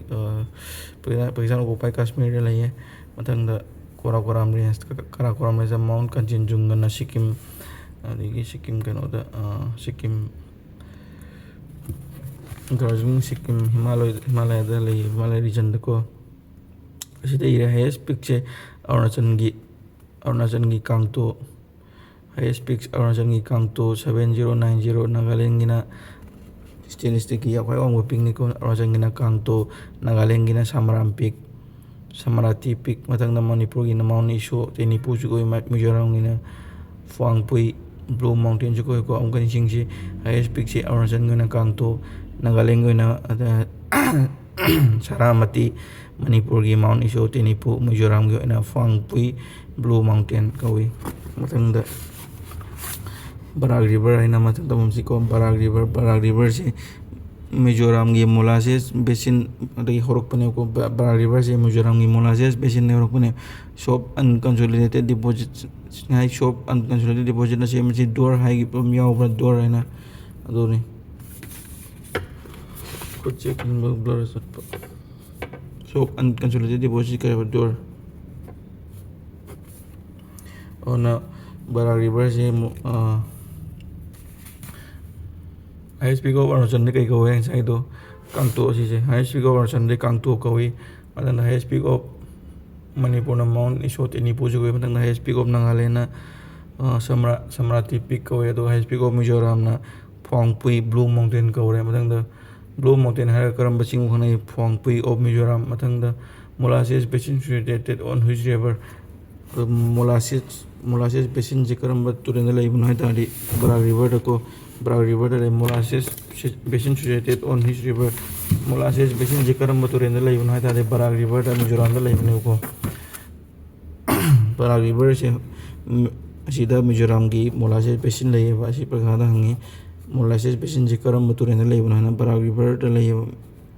ꯄꯥꯀꯤꯁꯇꯥꯟ ꯑꯣꯀꯨꯄꯥꯏ ꯀꯥꯁꯃꯤꯔꯗ ꯂꯩꯌꯦ꯫ ꯃꯊꯪꯗ ꯀꯣꯔꯥꯀꯣꯔꯥꯝ ꯔꯦꯟꯖ, ꯀꯔꯥꯀꯣꯔꯥꯝ ꯔꯦꯟꯖꯇ ꯃꯥꯎꯟ ꯀꯟꯆꯦꯟꯖꯨꯡꯒꯅ ꯁꯤꯛꯀꯤꯝ, ꯑꯗꯒꯤ ꯁꯤꯛꯀꯤꯝ ꯀꯩꯅꯣꯗ, ꯁꯤꯛꯀꯤꯝ ꯗꯥꯔꯖꯤꯂꯤꯡ, ꯁꯤꯛꯀꯤꯝ, ꯍꯤꯃꯥꯂꯌ, ꯍꯤꯃꯥꯂꯌꯥꯗ ꯂꯩꯌꯦ, ꯍꯤꯃꯥꯂꯌꯥ ꯔꯤꯖꯟꯗꯀꯣ꯫ ꯑꯁꯤꯗ ꯏꯔꯦ ꯍꯥꯏꯌꯦꯁ ꯄꯤꯛꯁꯦ ꯑꯔꯨꯅꯥꯆꯜꯒꯤ, ꯑꯔꯨꯅꯥꯆꯜꯒꯤ ꯀꯥꯡꯇꯣ, ꯍꯥꯏꯌꯦꯁ ꯄꯤꯛꯁ ꯑꯔꯨꯅꯥꯆꯜꯒꯤ Kangto seven zero nine zero, ꯅꯥꯒꯥꯂꯦꯟꯒꯤꯅ ꯁ꯭ꯇꯦꯠ ꯂꯤꯁꯇꯒꯤ ꯈ꯭ꯋꯥꯏ ꯋꯥꯡꯕ ꯄꯤꯛꯅꯤꯀꯣ꯫ ꯑꯔꯨꯅꯥꯆꯜꯒꯤꯅ ꯀꯥꯡꯇꯣ, ꯅꯥꯒꯥꯂꯦꯟꯒꯤꯅ ꯁꯃꯔꯥꯝ ꯄꯤꯛ, ꯁꯃꯔꯥꯇꯤ ꯄꯤꯛ, ꯃꯊꯪꯗ ꯃꯅꯤꯄꯨꯔꯒꯤꯅ ꯃꯥꯎꯟ ꯏꯁꯣ, ꯇꯦꯅꯤꯄꯨꯁꯨ ꯀꯧꯏ, ꯃ-, ꯃꯤꯖꯣꯔꯥꯝꯒꯤꯅ ꯐ꯭ꯋꯥꯡꯄꯨꯏ, ꯕ꯭ꯂꯨ ꯃꯥꯎꯟꯇꯦꯟꯁꯨ ꯀꯧꯏꯀꯣ꯫ ꯑꯃꯨꯛꯀ ꯅꯤꯡꯁꯤꯡꯁꯤ, ꯍꯥꯏꯌꯦꯁ ꯄꯤꯛꯁꯤ ꯑꯔꯨꯅꯥꯆꯜꯒꯤ ꯑꯣꯏꯅ ꯀꯥꯡꯇꯣ, ꯅꯥꯒꯥꯂꯦꯟꯒꯤ ꯑꯣꯏꯅ, ꯑꯗ, ꯁꯔꯥꯃꯇꯤ, ꯃꯅꯤꯄꯨꯔꯒꯤ ꯃꯥꯎꯟ ꯏꯁꯣ, ꯇꯦꯅꯤꯄꯨ, ꯃꯤꯖꯣꯔꯥꯝꯒꯤ ꯑꯣꯏꯅ ꯐ꯭ꯋꯥꯡꯄꯨꯏ, ꯕ꯭ꯂꯨ ꯃꯥꯎꯟꯇꯦꯟ ꯀꯧꯏ꯫ ꯃꯊꯪꯗ ꯕꯔꯥꯛ ꯔꯤꯚꯔ ꯍꯥꯏꯅ ꯃꯊꯪ ꯇꯝꯃꯝꯁꯤꯀꯣ꯫ ꯕꯔꯥꯛ ꯔꯤꯚꯔ, ꯕꯔꯥꯛ ꯔꯤꯚꯔꯁꯤ ꯃꯤꯖꯣꯔꯥꯝꯒꯤ ꯃꯣꯂꯥꯁꯦꯁ ꯕꯦꯁꯤꯟ, ꯑꯗꯒꯤ ꯍꯧꯔꯛꯄꯅꯦꯕꯀꯣ꯫ ꯕ-, ꯕꯔꯥꯛ ꯔꯤꯚꯔꯁꯤ ꯃꯤꯖꯣꯔꯥꯝꯒꯤ ꯃꯣꯂꯥꯁꯦꯁ ꯕꯦꯁꯤꯟꯗꯒꯤ ꯍꯧꯔꯛꯄꯅꯦ꯫ ꯁꯣꯞ ꯑꯟꯀꯟꯁꯣꯂꯤꯗꯦꯇꯦꯠ ꯗꯤꯄꯣꯖꯤꯠ ꯍꯥꯏ, ꯁꯣꯞ ꯑꯟꯀꯟꯁꯣꯂꯤꯗꯦꯇꯦꯠ ꯗꯤꯄꯣꯖꯤꯠꯅ ꯁꯦꯝꯕꯁꯤ ꯗꯣꯔ ꯍꯥꯏꯈꯤꯕ ꯑꯃ ꯌꯥꯎꯕ꯭ꯔꯥ, ꯗꯣꯔ ꯍꯥꯏꯅ, ꯑꯗꯨꯅꯤ꯫ ꯈꯨꯠꯁꯦ ꯈꯪꯕ ꯕ꯭ꯂꯔ ꯆꯠꯄ꯫ ꯁꯣꯞ ꯑꯟꯀꯟꯁꯣꯂꯤꯗꯦꯇꯦꯠ ꯗꯤꯄꯣꯖꯤꯠ ꯀꯩ ꯍꯥꯏꯕ? ꯗꯣꯔ꯫ ꯑꯗꯨꯅ ꯕꯔꯥꯛ ꯔꯤꯚꯔꯁꯦ ꯑꯃꯨꯛ, ꯑꯥ, ꯍꯥꯏꯌꯦꯁ ꯄꯤꯛ ꯑꯣꯐ ꯑꯔꯨꯅꯥꯆꯜꯗ ꯀꯩ ꯀꯧꯋꯦ? ꯉꯁꯥꯏꯗꯣ ꯀꯥꯡꯇꯣ ꯑꯁꯤꯁꯦ꯫ ꯍꯥꯏꯌꯦꯁ ꯄꯤꯛ ꯑꯣꯐ ꯑꯔꯨꯅꯥꯆꯜꯗ ꯀꯥꯡꯇꯣ ꯀꯧꯏ꯫ ꯃꯊꯪꯗ ꯍꯥꯏꯌꯦꯁ ꯄꯤꯛ ꯑꯣꯐ ꯃꯅꯤꯄꯨꯔꯅ ꯃꯥꯎꯟ ꯏꯁꯣ, ꯇꯦꯅꯤꯄꯨꯁꯨ ꯀꯧꯏ꯫ ꯃꯊꯪꯗ ꯍꯥꯏꯌꯦꯁ ꯄꯤꯛ ꯑꯣꯐ ꯅꯥꯒꯥꯂꯦꯟꯅ, ꯑꯥ, ꯁꯝꯔꯥ-, ꯁꯝꯔꯥꯇꯤ ꯄꯤꯛ ꯀꯧꯏ꯫ ꯑꯗꯨꯒ ꯍꯥꯏꯌꯦꯁ ꯄꯤꯛ ꯑꯣꯐ ꯃꯤꯖꯣꯔꯥꯝꯅ ꯐ꯭ꯋꯥꯡꯄꯨꯏ, ꯕ꯭ꯂꯨ ꯃꯥꯎꯟꯇꯦꯟ ꯀꯧꯔꯦ꯫ ꯃꯊꯪꯗ ꯕ꯭ꯂꯨ ꯃꯥꯎꯟꯇꯦꯟ ꯍꯥꯏꯔꯒ ꯀꯔꯝꯕ ꯆꯤꯡꯕꯨ ꯈꯪꯅꯩ? ꯐ꯭ꯋꯥꯡꯄꯨꯏ ꯑꯣꯐ ꯃꯤꯖꯣꯔꯥꯝ꯫ ꯃꯊꯪꯗ molasses basin situated on which river? ꯑꯗꯣ molasses, molasses basinꯁꯦ ꯀꯔꯝꯕ ꯇꯨꯔꯦꯜꯗ ꯂꯩꯕꯅꯣ ꯍꯥꯏ ꯇꯥꯔꯗꯤ ꯕꯔꯥꯛ ꯔꯤꯚꯔꯗꯀꯣ, ꯕꯔꯥꯛ ꯔꯤꯚꯔꯗ ꯂꯩ꯫ Molasses basin situated on which river? Molasses basinꯁꯦ ꯀꯔꯝꯕ ꯇꯨꯔꯦꯜꯗ ꯂꯩꯕꯅꯣ ꯍꯥꯏ ꯇꯥꯔꯗꯤ ꯕꯔꯥꯛ ꯔꯤꯚꯔꯗ, ꯃꯤꯖꯣꯔꯥꯝꯗ ꯂꯩꯕꯅꯦꯕꯀꯣ꯫ ꯕꯔꯥꯛ ꯔꯤꯚꯔꯁꯦ, ꯎꯝ, ꯑꯁꯤꯗ ꯃꯤꯖꯣꯔꯥꯝꯒꯤ molasses basin ꯂꯩꯌꯦꯕ꯫ ꯑꯁꯤ ꯄꯔꯤꯈꯥꯗ ꯍꯪꯉꯤ꯫ Molasses basinꯁꯦ ꯀꯔꯝꯕ ꯇꯨꯔꯦꯜꯗ ꯂꯩꯕꯅꯣ ꯍꯥꯏꯅ ꯕꯔꯥꯛ ꯔꯤꯚꯔꯗ ꯂꯩꯌꯦꯕ꯫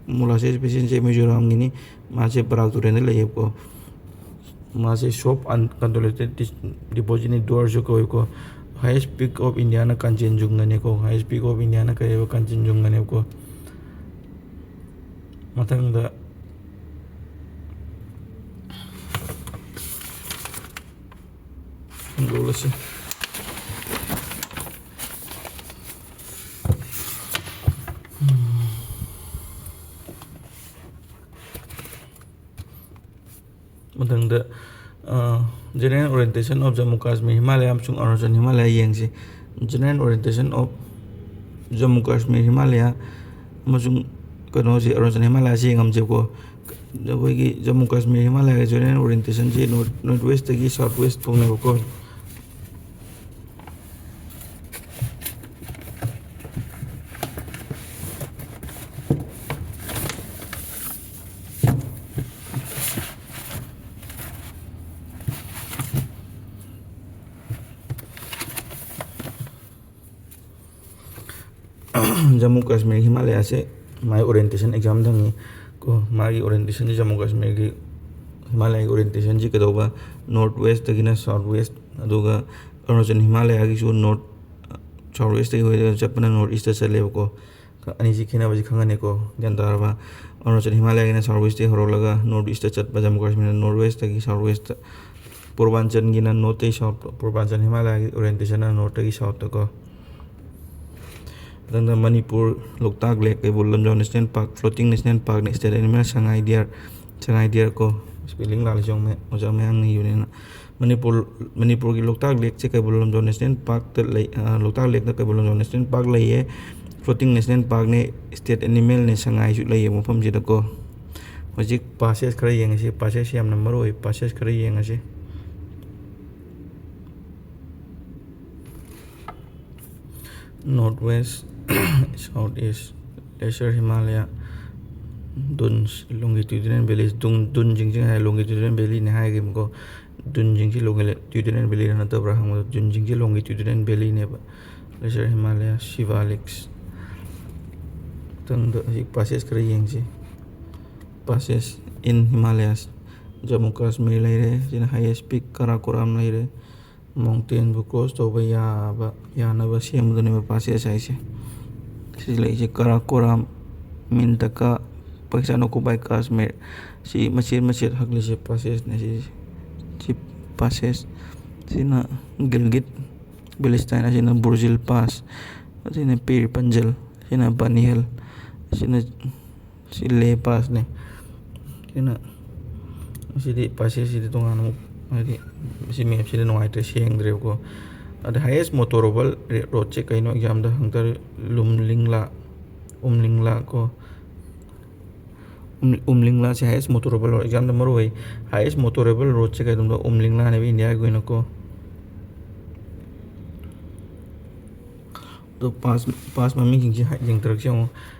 Molasses basinꯁꯦ ꯃꯤꯖꯣꯔꯥꯝꯒꯤꯅꯤ꯫ ꯃꯥꯁꯦ ꯕꯔꯥꯛ ꯇꯨꯔꯦꯜꯗ ꯂꯩꯌꯦꯕꯀꯣ꯫ ꯃꯥꯁꯦ soft uncontracted deposit ꯅꯤ, ꯗ꯭ꯋꯥꯔꯁꯨ ꯀꯧꯏꯀꯣ꯫ Highest peak of India ꯅ ꯀꯥꯟꯆꯦꯟꯖꯨꯡꯒꯅꯤꯀꯣ, highest peak of India ꯅ ꯀꯔꯤꯕ, ꯀꯥꯟꯆꯦꯟꯖꯨꯡꯒꯅꯦꯕꯀꯣ꯫ ꯃꯊꯪꯗ ꯍꯟꯗꯣꯛꯂꯁꯤ꯫ ꯃꯊꯪꯗ, ꯑ, General Orientation of Jammu Kashmir Himalaya ꯑꯃꯁꯨꯡ Arunachal Himalaya ꯌꯦꯡꯁꯤ꯫ General Orientation of Jammu Kashmir Himalaya ꯑꯃꯁꯨꯡ ꯀꯩꯅꯣꯁꯤ, Arunachal Himalaya ꯁꯤ ꯌꯦꯡꯉꯝꯁꯦꯕꯀꯣ꯫ ꯑꯩꯈꯣꯏꯒꯤ Jammu Kashmir Himalaya ꯒꯤ General Orientation ꯁꯤ north, north west ꯇꯒꯤ south west ꯐꯥꯎꯅꯦꯕꯀꯣ꯫ Jammu Kashmir Himalaya ꯁꯦ ꯃꯥꯒꯤ orientation exam ꯍꯪꯉꯤ ꯀꯣ꯫ ꯃꯥꯒꯤ orientation ꯁꯤ, Jammu Kashmir ꯒꯤ Himalaya ꯒꯤ orientation ꯁꯤ ꯀꯩꯗꯧꯕ, north west ꯇꯒꯤꯅ south west, ꯑꯗꯨꯒ Arunachal Himalaya ꯒꯤꯁꯨ north, south west ꯇꯒꯤ ꯍꯧꯔꯒ ꯆꯠꯄꯅ north east ꯇ ꯆꯠꯂꯦꯕꯀꯣ꯫ ꯑꯅꯤꯁꯤ ꯈꯦꯠꯅꯕꯁꯤ ꯈꯪꯉꯅꯤꯀꯣ, ꯒ꯭ꯌꯥꯟ ꯇꯥꯔꯕ? Arunachal Himalaya ꯒꯤꯅ south west ꯇꯒꯤ ꯍꯧꯔꯛꯂꯒ north east ꯇ ꯆꯠꯄ, Jammu Kashmir ꯅ north west ꯇꯒꯤ south west ꯇ, Purbanchal ꯒꯤꯅ north ꯇꯒꯤ south, Purbanchal Himalaya ꯒꯤ orientation ꯅ north ꯇꯒꯤ south ꯇ ꯀꯣ꯫ ꯃꯊꯪꯗ ꯃꯅꯤꯄꯨꯔ, ꯂꯣꯛꯇꯥꯛ Lake, Keibul Lamjao National Park, floating national park ꯅꯤ, state animal ꯁꯉꯥꯏ deer, ꯁꯉꯥꯏ deer ꯀꯣ, spelling ꯂꯥꯜꯂꯤꯁꯦ ꯌꯦꯡꯉꯨꯅꯦ, ꯑꯣꯖꯥ ꯃꯌꯥꯝꯅ ꯏꯕꯅꯤꯅ꯫ ꯃꯅꯤꯄꯨꯔ, ꯃꯅꯤꯄꯨꯔꯒꯤ ꯂꯣꯛꯇꯥꯛ Lake ꯁꯦ ꯀꯩꯕꯨꯜ ꯂꯝꯖꯥꯎ National Park ꯇ ꯂꯩ, ꯑ, ꯂꯣꯛꯇꯥꯛ Lake ꯇ ꯀꯩꯕꯨꯜ ꯂꯝꯖꯥꯎ National Park ꯂꯩꯌꯦ, floating national park ꯅꯦ, state animal ꯅꯦ, ꯁꯉꯥꯏꯁꯨ ꯂꯩꯌꯦ ꯃꯐꯝꯁꯤꯗꯀꯣ꯫ ꯍꯧꯖꯤꯛ passage ꯈꯔ ꯌꯦꯡꯉꯁꯤ, passage ꯌꯥꯝꯅ ꯃꯔꯨ ꯑꯣꯏ, passage ꯈꯔ ꯌꯦꯡꯉꯁꯤ꯫ North west, south east, Lesser Himalaya, dunes, longitudinal valleys, Doon, ꯗꯨꯟꯁꯤꯡꯁꯦ ꯉꯁꯥꯏ longitudinal valley ꯅꯦ ꯍꯥꯏꯈꯤꯕꯀꯣ꯫ ꯗꯨꯟꯁꯤꯡꯁꯤ longitudinal valley ꯔ ꯅꯠꯇꯕ꯭ꯔꯥ ꯍꯪꯕꯗ, ꯗꯨꯟꯁꯤꯡꯁꯤ longitudinal valley ꯅꯦꯕ꯫ Lesser Himalaya, Shivaliks꯫ ꯃꯊꯪꯗ ꯍꯧꯖꯤꯛ passage ꯈꯔ ꯌꯦꯡꯁꯤ꯫ Passage in Himalayas, Jammu Kashmir ꯂꯩꯔꯦ, ꯁꯤꯅ highest peak ꯀꯔꯥꯀꯣꯔꯥꯝ ꯂꯩꯔꯦ꯫ Mountainꯕꯨ cross ꯇꯧꯕ ꯌꯥꯕ, ꯌꯥꯅꯕ ꯁꯦꯝꯕꯗꯨꯅꯦꯕ passage ꯍꯥꯏꯁꯦ꯫ ꯁꯤ ꯂꯩꯁꯦ ꯀꯔꯥꯀꯣꯔꯥꯝ, ꯃꯤꯟꯇꯀꯥ, Pakistan occupied Kashmir꯫ ꯁꯤ ꯃꯆꯦꯠ ꯃꯆꯦꯠ ꯍꯛꯂꯤꯁꯦ passageꯅꯦ꯫ ꯁꯤ, ꯁꯤ passage꯫ ꯁꯤꯅ ꯒꯤꯜꯒꯤꯠ ꯕꯦꯂꯤꯁꯇꯥꯏꯟ, ꯑꯁꯤꯅ ꯕꯨꯔꯖꯤꯜ ꯄꯥꯁ, ꯑꯁꯤꯅ ꯄꯤꯔ ꯄꯟꯖꯜ, ꯑꯁꯤꯅ ꯕꯅꯤꯍꯜ, ꯑꯁꯤꯅ, ꯁꯤ ꯂꯦ ꯄꯥꯁꯅꯦ꯫ ꯁꯤꯅ, ꯑꯁꯤꯗꯤ passage ꯁꯤꯗꯤ ꯇꯣꯉꯥꯟꯅ ꯑꯃꯨꯛ, ꯍꯥꯏꯗꯤ ꯁꯤ mapꯁꯤꯗꯤ ꯅꯨꯡꯉꯥꯏꯇ꯭ꯔꯦ, ꯁꯦꯡꯗ꯭ꯔꯦꯕꯀꯣ꯫ ꯑꯗ highest motorable roadꯁꯦ ꯀꯩꯅꯣ examꯗ ꯍꯪꯗꯔꯦ, ꯂꯨꯝꯂꯤꯡꯂꯥ, ꯎꯝꯂꯤꯡꯂꯥ ꯀꯣ꯫ ꯎꯝ, ꯎꯝꯂꯤꯡꯂꯥꯁꯦ highest motorable road examꯗ ꯃꯔꯨ ꯑꯣꯏ꯫ Highest motorable roadꯁꯦ ꯀꯩꯗꯧꯝꯗ ꯎꯝꯂꯤꯡꯂꯥꯅꯦꯕ Indiaꯒꯤ ꯑꯣꯏꯅꯀꯣ꯫ ꯑꯗꯣ pass, pass ꯃꯃꯤꯡꯁꯤꯡꯁꯦ ꯍꯥꯏ-, ꯌꯦꯡꯊꯔꯛꯁꯤ ꯌꯦꯡꯉꯣ꯫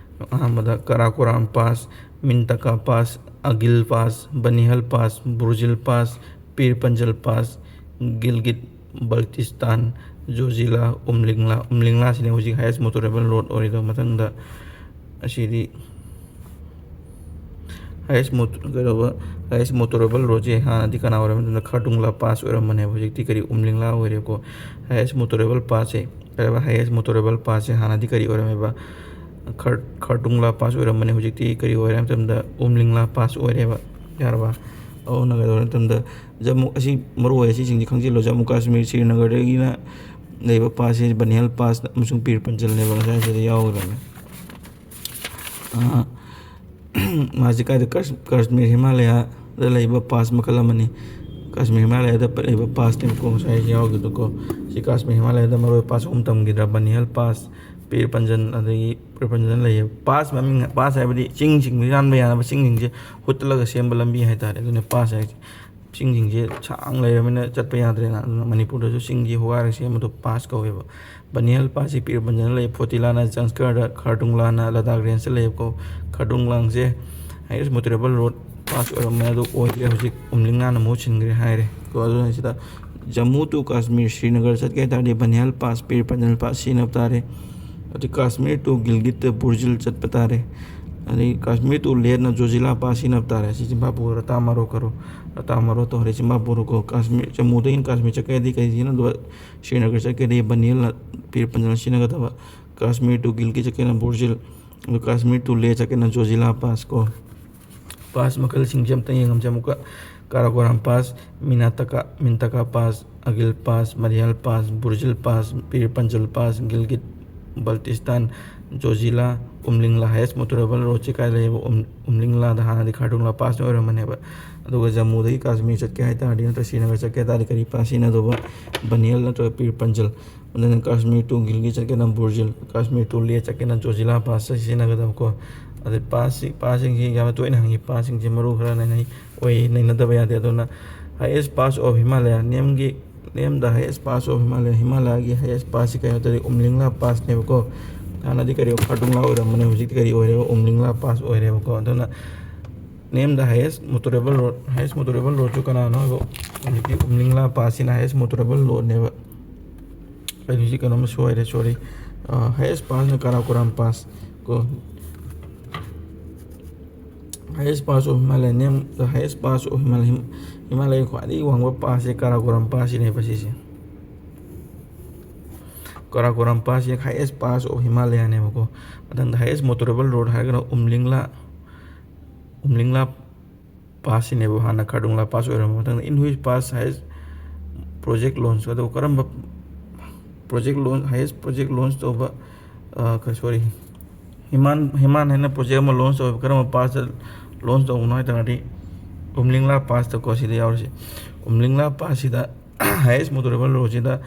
ꯑꯍꯥꯟꯕꯗ Karakoram pass, Mintaka pass, Aghil pass, Banihal pass, Burzil pass, Pir Panjal pass, Gilgit ꯕꯜꯇꯤꯁꯇꯥꯟ, ꯖꯣꯖꯤꯂꯥ, ꯎꯝꯂꯤꯡꯂꯥ꯫ ꯎꯝꯂꯤꯡꯂꯥꯁꯤꯅꯦ ꯍꯧꯖꯤꯛ highest motorable road ꯑꯣꯏꯔꯤꯗꯣ꯫ ꯃꯊꯪꯗ ꯑꯁꯤꯗꯤ highest mot-, ꯀꯩꯗꯧꯕ, highest motorable roadꯁꯦ ꯍꯥꯟꯅꯗꯤ ꯀꯅꯥ ꯑꯣꯏꯔꯝꯃꯤ ꯃꯇꯝꯗ ꯈꯔꯗꯨꯡꯂꯥ ꯄꯥꯁ ꯑꯣꯏꯔꯝꯕꯅꯦꯕ, ꯍꯧꯖꯤꯛꯇꯤ ꯀꯔꯤ ꯎꯝꯂꯤꯡꯂꯥ ꯑꯣꯏꯔꯦꯀꯣ꯫ Highest motorable passꯁꯦ, ꯀꯩꯗꯧꯕ, highest motorable passꯁꯦ ꯍꯥꯟꯅꯗꯤ ꯀꯔꯤ ꯑꯣꯏꯔꯝꯃꯦꯕ? ꯈꯔ-, ꯈꯔꯗꯨꯡꯂꯥ ꯄꯥꯁ ꯑꯣꯏꯔꯝꯕꯅꯦ, ꯍꯧꯖꯤꯛꯇꯤ ꯀꯔꯤ ꯑꯣꯏꯔꯦ ꯍꯥꯏꯕ ꯃꯇꯝꯗ ꯎꯝꯂꯤꯡꯂꯥ ꯄꯥꯁ ꯑꯣꯏꯔꯦꯕ꯫ ꯌꯥꯔꯕ? ꯑꯗꯨꯅ ꯀꯩꯗꯧꯔꯦ ꯍꯥꯏꯕ ꯃꯇꯝꯗ ꯖꯃꯨ, ꯑꯁꯤ ꯃꯔꯨ ꯑꯣꯏ, ꯑꯁꯤꯁꯤꯡꯁꯤ ꯈꯪꯖꯤꯜꯂꯣ꯫ ꯖꯃꯨ ꯀꯥꯁꯃꯤꯔ ꯁ꯭ꯔꯤꯅꯒꯔꯗꯒꯤꯅ ꯂꯩꯕ ꯄꯥꯁꯁꯦ ꯕꯅꯤꯍꯜ ꯄꯥꯁ ꯑꯃꯁꯨꯡ ꯄꯤꯔ ꯄꯟꯖꯜꯅꯦꯕ, ꯉꯁꯥꯏ ꯁꯤꯗ ꯌꯥꯎꯈ꯭ꯔꯕꯅꯦ꯫ ꯑꯥ, ꯃꯥꯁꯤ ꯀꯥꯏꯗ? ꯀꯥꯁ-, ꯀꯥꯁꯃꯤꯔ ꯍꯤꯃꯥꯂꯌꯥꯗ ꯂꯩꯕ ꯄꯥꯁ ꯃꯈꯜ ꯑꯃꯅꯤ꯫ ꯀꯥꯁꯃꯤꯔ ꯍꯤꯃꯥꯂꯌꯥꯗ ꯄ-, ꯂꯩꯕ ꯄꯥꯁꯅꯦꯕꯀꯣ, ꯉꯁꯥꯏ ꯌꯥꯎꯈꯤꯕꯗꯣꯀꯣ꯫ ꯁꯤ ꯀꯥꯁꯃꯤꯔ ꯍꯤꯃꯥꯂꯌꯥꯗ ꯃꯔꯨꯑꯣꯏꯕ ꯄꯥꯁ ꯑꯍꯨꯝ ꯇꯝꯈꯤꯗ꯭ꯔꯥ? ꯕꯅꯤꯍꯜ ꯄꯥꯁ, ꯄꯤꯔ ꯄꯟꯖꯟ, ꯑꯗꯒꯤ ꯄꯤꯔ ꯄꯟꯖꯟ ꯂꯩꯌꯦ꯫ ꯄꯥꯁ ꯃꯃꯤꯡ, ꯄꯥꯁ ꯍꯥꯏꯕꯗꯤ ꯆꯤꯡꯁꯤꯡ, ꯌꯥꯟꯕ ꯌꯥꯅꯕ ꯆꯤꯡꯁꯤꯡꯁꯦ ꯍꯨꯠꯂꯒ ꯁꯦꯝꯕ ꯂꯝꯕꯤ ꯍꯥꯏꯇꯥꯔꯦ, ꯑꯗꯨꯅ ꯄꯥꯁ ꯍꯥꯏꯁꯦ꯫ ꯆꯤꯡꯁꯤꯡꯁꯦ ꯁꯥꯡ ꯂꯩꯔꯕꯅꯤꯅ ꯆꯠꯄ ꯌꯥꯗ꯭ꯔꯦꯅ, ꯑꯗꯨꯅ ꯃꯅꯤꯄꯨꯔꯗꯁꯨ ꯆꯤꯡꯁꯦ ꯍꯣꯒꯥꯏꯔꯒ ꯁꯦꯝꯕꯗꯣ ꯄꯥꯁ ꯀꯧꯋꯦꯕ꯫ ꯕꯅꯤꯍꯜ ꯄꯥꯁꯁꯤ ꯄꯤꯔ ꯄꯟꯖꯅ ꯂꯩ, ꯐꯣꯇꯤꯂꯥꯅ ꯖꯪꯁꯀꯔꯗ, ꯈꯔꯗꯨꯡꯂꯥꯅ ꯂꯗꯥꯛ ꯔꯦꯟꯖꯇ ꯂꯩꯌꯦꯕꯀꯣ꯫ ꯈꯔꯗꯨꯡꯂꯥꯡꯁꯦ highest motorable road pass ꯑꯣꯏꯔꯝꯃꯦ, ꯑꯗꯨ ꯑꯣꯏꯗ꯭ꯔꯦ, ꯍꯧꯖꯤꯛ ꯎꯝꯂꯤꯡꯂꯥꯅ ꯃꯍꯨꯠ ꯁꯤꯟꯈ꯭ꯔꯦ ꯍꯥꯏꯔꯦ ꯀꯣ꯫ ꯑꯗꯨꯅ ꯁꯤꯗ ꯖꯝꯃꯨ to ꯀꯥꯁꯃꯤꯔ ꯁ꯭ꯔꯤꯅꯒꯔ ꯆꯠꯀꯦ ꯍꯥꯏ ꯇꯥꯔꯗꯤ ꯕꯅꯤꯍꯜ ꯄꯥꯁ, ꯄꯤꯔ ꯄꯟꯖꯜ ꯄꯥꯁ ꯁꯤꯖꯤꯟꯅꯕ ꯇꯥꯔꯦ꯫ ꯑꯗꯩ ꯀꯥꯁꯃꯤꯔ to ꯒꯤꯜꯒꯤꯠꯇ ꯕꯨꯔꯖꯤꯜ ꯆꯠꯄ ꯇꯥꯔꯦ꯫ ꯑꯗꯩ ꯀꯥꯁꯃꯤꯔ ꯇꯨ ꯂꯦꯍꯅ ꯖꯣꯖꯤꯂꯥ ꯄꯥꯁ ꯁꯤꯖꯤꯟꯅꯕ ꯇꯥꯔꯦ꯫ ꯁꯤ ꯆꯤꯝꯕꯥꯄꯨꯔ ꯔꯇꯥ ꯃꯔꯣ ꯀꯔꯣ, ꯔꯇꯥ ꯃꯔꯣ ꯇꯧꯔꯦ꯫ ꯆꯤꯝꯕꯥꯄꯨꯔ ꯀꯣ ꯀꯥꯁꯃꯤꯔ, ꯖꯝꯃꯨꯗꯒꯤꯅ ꯀꯥꯁꯃꯤꯔ ꯆꯠꯀꯦ ꯍꯥꯏꯗꯤ ꯀꯩ ꯁꯤꯖꯤꯟꯅꯗꯣꯏꯕ? ꯁ꯭ꯔꯤꯅꯒꯔ ꯆꯠꯀꯦꯗꯤ ꯕꯅꯤꯌꯜꯅ, ꯄꯤꯔ ꯄꯟꯖꯜꯅ ꯁꯤꯖꯤꯟꯅꯒꯗꯕ꯫ ꯀꯥꯁꯃꯤꯔ ꯇꯨ ꯒꯤꯜꯒꯤꯠ ꯆꯠꯀꯦꯅ ꯕꯨꯔꯖꯤꯜ, ꯑꯗꯨ ꯀꯥꯁꯃꯤꯔ ꯇꯨ ꯂꯦ ꯆꯠꯀꯦꯅ ꯖꯣꯖꯤꯂꯥ ꯄꯥꯁ ꯀꯣ꯫ ꯄꯥꯁ ꯃꯈꯜꯁꯤꯡꯁꯦ ꯑꯝꯇ ꯌꯦꯡꯉꯝꯁꯦ ꯑꯃꯨꯛꯀ꯫ Karakoram pass, Mintaka, Mintaka pass, Aghil pass, Mariyal pass, Burzil pass, Pir Panjal pass, Gilgit ꯕꯜꯇꯤꯁꯇꯥꯟ, ꯖꯣꯖꯤꯂꯥ, ꯎꯝꯂꯤꯡꯂꯥ꯫ ꯍꯥꯏꯌꯦꯁ ꯃꯣꯇꯣꯔꯦꯕꯜ ꯔꯣꯗꯁꯦ ꯀꯥꯏ ꯂꯩꯌꯦꯕ? ꯎꯝ-, ꯎꯝꯂꯤꯡꯂꯥꯗ ꯍꯥꯟꯅꯗꯤ ꯈꯥꯔꯗꯨꯡꯂꯥ ꯄꯥꯁꯅ ꯑꯣꯏꯔꯝꯕꯅꯦꯕ꯫ ꯑꯗꯨꯒ ꯖꯝꯃꯨꯗꯒꯤ ꯀꯥꯁꯃꯤꯔ ꯆꯠꯀꯦ ꯍꯥꯏ ꯇꯥꯔꯗꯤ, ꯅꯠꯇ꯭ꯔꯒ ꯁ꯭ꯔꯤꯅꯒꯔ ꯆꯠꯀꯦ ꯍꯥꯏ ꯇꯥꯔꯗꯤ ꯀꯔꯤ ꯄꯥꯁ ꯁꯤꯖꯤꯟꯅꯗꯧꯕ? ꯕꯅꯤꯌꯜ ꯅꯠꯇ꯭ꯔꯒ ꯄꯤꯔ ꯄꯟꯖꯜ꯫ ꯑꯗꯨꯅ ꯀꯥꯁꯃꯤꯔ ꯇꯨ ꯒꯤꯜꯒꯤꯠ ꯆꯠꯀꯦꯅ ꯕꯨꯔꯖꯤꯜ, ꯀꯥꯁꯃꯤꯔ ꯇꯨ ꯂꯦ ꯆꯠꯀꯦꯅ ꯖꯣꯖꯤꯂꯥ ꯄꯥꯁ ꯁꯤꯖꯤꯟꯅꯒꯗꯕꯀꯣ꯫ ꯑꯗꯩ ꯄꯥꯁꯁꯤ, ꯄꯥꯁꯁꯤꯡꯁꯤ ꯌꯥꯝꯅ ꯇꯣꯏꯅ ꯍꯪꯉꯤ꯫ ꯄꯥꯁꯁꯤꯡꯁꯤ ꯃꯔꯨ ꯈꯔ ꯅꯩꯅꯩ-, ꯑꯣꯏ, ꯅꯩꯅꯗꯕ ꯌꯥꯗꯦ꯫ ꯑꯗꯨꯅ highest pass of Himalaya, name ꯒꯤ, name the highest pass of Himalaya, ꯍꯤꯃꯥꯂꯌꯥꯒꯤ highest ꯄꯥꯁꯁꯤ ꯀꯩꯅꯣ ꯇꯧꯔꯗꯤ ꯎꯝꯂꯤꯡꯂꯥ ꯄꯥꯁꯅꯦꯕꯀꯣ꯫ ꯍꯥꯟꯅꯗꯤ ꯀꯔꯤ, ꯈꯥꯔꯗꯨꯡꯂꯥ ꯑꯣꯏꯔꯝꯕꯅꯦ, ꯍꯧꯖꯤꯛꯇꯤ ꯀꯔꯤ ꯑꯣꯏꯔꯦꯕ? ꯎꯝꯂꯤꯡꯂꯥ ꯄꯥꯁ ꯑꯣꯏꯔꯦꯕꯀꯣ꯫ ꯑꯗꯨꯅ name the highest motorable road, highest motorable ꯔꯣꯗꯁꯨ ꯀꯅꯥꯅꯣ ꯍꯥꯏꯕ? ꯍꯧꯖꯤꯛꯀꯤ ꯎꯝꯂꯤꯡꯂꯥ ꯄꯥꯁꯁꯤꯅ highest motorable ꯔꯣꯗꯅꯦꯕ꯫ ꯑꯩ ꯍꯧꯖꯤꯛ ꯀꯩꯅꯣꯝꯃ ꯁꯣꯏꯔꯦ, sorry꯫ ꯑ, highest ꯄꯥꯁꯅ ꯀꯥꯔꯥꯀꯣꯔꯥꯝ ꯄꯥꯁ ꯀꯣ꯫ Highest pass of Himalaya, name the highest pass of Himalaya, ꯍꯤꯝ-, ꯍꯤꯃꯥꯂꯌꯥꯒꯤ ꯈ꯭ꯋꯥꯏꯗꯒꯤ ꯋꯥꯡꯕ ꯄꯥꯁꯁꯦ ꯀꯥꯔꯥꯀꯣꯔꯥꯝ ꯄꯥꯁꯁꯤꯅꯦꯕ ꯁꯤꯁꯦ꯫ ꯀꯥꯔꯥꯀꯣꯔꯥꯝ ꯄꯥꯁꯁꯦ highest pass of ꯍꯤꯃꯥꯂꯌꯥꯅꯦꯕꯀꯣ꯫ ꯃꯊꯪꯗ highest motorable road ꯍꯥꯏꯔꯒꯅ ꯎꯝꯂꯤꯡꯂꯥ, ꯎꯝꯂꯤꯡꯂꯥ ꯄꯥꯁꯁꯤꯅꯦꯕ꯫ ꯍꯥꯟꯅ ꯈꯥꯔꯗꯨꯡꯂꯥ ꯄꯥꯁ ꯑꯣꯏꯔꯝꯕ ꯃꯇꯝꯗ in which pass highest project launch, ꯑꯗꯨꯒ ꯀꯔꯝꯕ project launch, highest project launch ꯇꯧꯕ, ꯑ, ꯀ-, sorry, ꯍꯤꯃꯥꯟ, ꯍꯤꯃꯥꯟ ꯍꯥꯏꯅ project ꯑꯃ launch ꯇꯧꯕ ꯀꯔꯝꯕ ꯄꯥꯁꯇ launch ꯇꯧꯕꯅꯣ ꯍꯥꯏ ꯇꯥꯔꯗꯤ ꯎꯝꯂꯤꯡꯂꯥ ꯄꯥꯁꯇꯀꯣ ꯁꯤꯗ ꯌꯥꯎꯔꯤꯁꯦ꯫ ꯎꯝꯂꯤꯡꯂꯥ ꯄꯥꯁꯁꯤꯗ highest motorable road ꯁꯤꯗ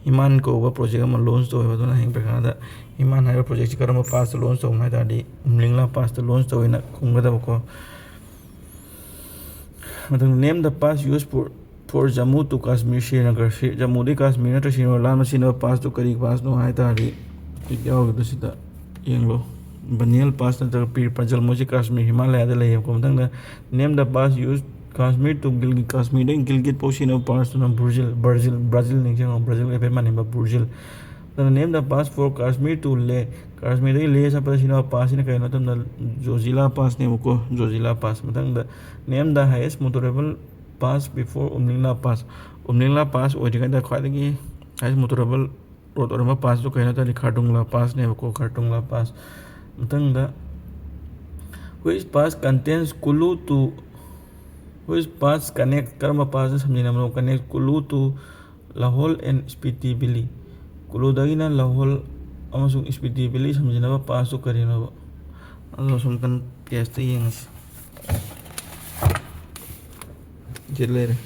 ꯍꯤꯃꯥꯟ ꯀꯧꯕ project ꯑꯃ launch ꯇꯧꯋꯦꯕ꯫ ꯑꯗꯨꯅ ꯍꯌꯦꯡ ꯄꯩꯈꯥꯗ ꯍꯤꯃꯥꯟ ꯍꯥꯏꯕ project ꯁꯤ ꯀꯔꯝꯕ ꯄꯥꯁꯇ launch ꯇꯧꯕꯅꯣ ꯍꯥꯏ ꯇꯥꯔꯗꯤ ꯎꯝꯂꯤꯡꯂꯥ ꯄꯥꯁꯇ launch ꯇꯧꯋꯦꯅ ꯈꯨꯝꯒꯗꯕꯀꯣ꯫ ꯃꯊꯪꯗ name the pass used for, for Jammu to Kashmir, Srinagar꯫ Shri-, ꯖꯝꯃꯨꯗꯒꯤ Kashmir ꯅꯠꯇ꯭ꯔꯒ ꯁ꯭ꯔꯤꯅꯒꯔ ꯂꯥꯟꯕ ꯁꯤꯖꯤꯟꯅꯕ ꯄꯥꯁꯇꯨ ꯀꯔꯤ ꯄꯥꯁꯅꯣ ꯍꯥꯏ ꯇꯥꯔꯗꯤ ꯍꯧꯖꯤꯛ ꯌꯥꯎꯔꯤꯕꯁꯤꯗ ꯌꯦꯡꯂꯣ꯫ ꯕꯅꯤꯌꯜ ꯄꯥꯁ ꯅꯠꯇ꯭ꯔꯒ ꯄꯤꯔ ꯄꯟꯖꯜ, ꯃꯣꯏꯁꯦ ꯀꯥꯁꯃꯤꯔ ꯍꯤꯃꯥꯂꯌꯥꯗ ꯂꯩꯌꯦꯕꯀꯣ꯫ ꯃꯊꯪꯗ name the pass used, Kashmir to Gilgit, ꯀꯥꯁꯃꯤꯔꯗꯒꯤ Gilgit ꯐꯥꯎ ꯁꯤꯖꯤꯟꯅꯕ ꯄꯥꯁꯇꯨꯅ ꯕ꯭ꯔꯨꯖꯤꯜ, ꯕ꯭ꯔꯥꯖꯤꯜ, ꯕ꯭ꯔꯥꯖꯤꯜ ꯅꯤꯡꯁꯤꯡꯉꯣ, ꯕ꯭ꯔꯥꯖꯤꯜꯒ ꯍꯥꯏꯐꯦꯠ ꯃꯥꯟꯅꯕ ꯕ꯭ꯔꯨꯖꯤꯜ꯫ ꯅꯦꯝ ꯗ ꯄꯥꯁ ꯐꯣꯔ ꯀꯥꯁꯃꯤꯔ ꯇꯨ ꯂꯦ, ꯀꯥꯁꯃꯤꯔꯗꯒꯤ ꯂꯦ ꯆꯠꯄꯗ ꯁꯤꯖꯤꯟꯅꯕ ꯄꯥꯁꯁꯤꯅ ꯀꯩꯅꯣ ꯍꯥꯏ ꯃꯇꯝꯗ ꯖꯣꯖꯤꯂꯥ ꯄꯥꯁꯅꯦꯕꯀꯣ, ꯖꯣꯖꯤꯂꯥ ꯄꯥꯁ꯫ ꯃꯊꯪꯗ ꯅꯦꯝ ꯗ ꯍꯥꯏꯌꯦꯁ ꯃꯣꯇꯣꯔꯦꯕꯜ ꯄꯥꯁ ꯕꯤꯐꯣꯔ ꯎꯝꯂꯤꯡꯂꯥ ꯄꯥꯁ, ꯎꯝꯂꯤꯡꯂꯥ ꯄꯥꯁ ꯑꯣꯏꯗ꯭ꯔꯤꯉꯩꯗ ꯈ꯭ꯋꯥꯏꯗꯒꯤ ꯍꯥꯏꯌꯦꯁ ꯃꯣꯇꯣꯔꯦꯕꯜ ꯔꯣꯗ ꯑꯣꯏꯔꯝꯕ ꯄꯥꯁꯇꯨ ꯀꯩꯅꯣ ꯍꯥꯏ ꯇꯥꯔꯗꯤ ꯈꯥꯔꯗꯨꯡꯂꯥ ꯄꯥꯁꯅꯦꯕꯀꯣ, ꯈꯥꯔꯗꯨꯡꯂꯥ ꯄꯥꯁ꯫ ꯃꯊꯪꯗ which pass contains Kulu to, which pass connect, ꯀꯔꯝꯕ ꯄꯥꯁꯅ ꯁꯝꯖꯤꯟꯅꯕꯅꯣ, connect Kulu to Lahol and Spiti Valley, ꯀꯨꯂꯨꯗꯒꯤꯅ ꯂꯍꯣꯜ ꯑꯃꯁꯨꯡ ꯁ꯭ꯄꯤꯇꯤ ꯚꯦꯂꯤ ꯁꯝꯖꯤꯟꯅꯕ ꯄꯥꯁꯇꯨ ꯀꯔꯤꯅꯣꯕ? ꯑꯗꯣ ꯁꯨꯝ ꯀꯟ ꯄꯦꯖꯇ ꯌꯦꯡꯉꯁꯤ꯫ ꯁꯤ ꯂꯩꯔꯦ꯫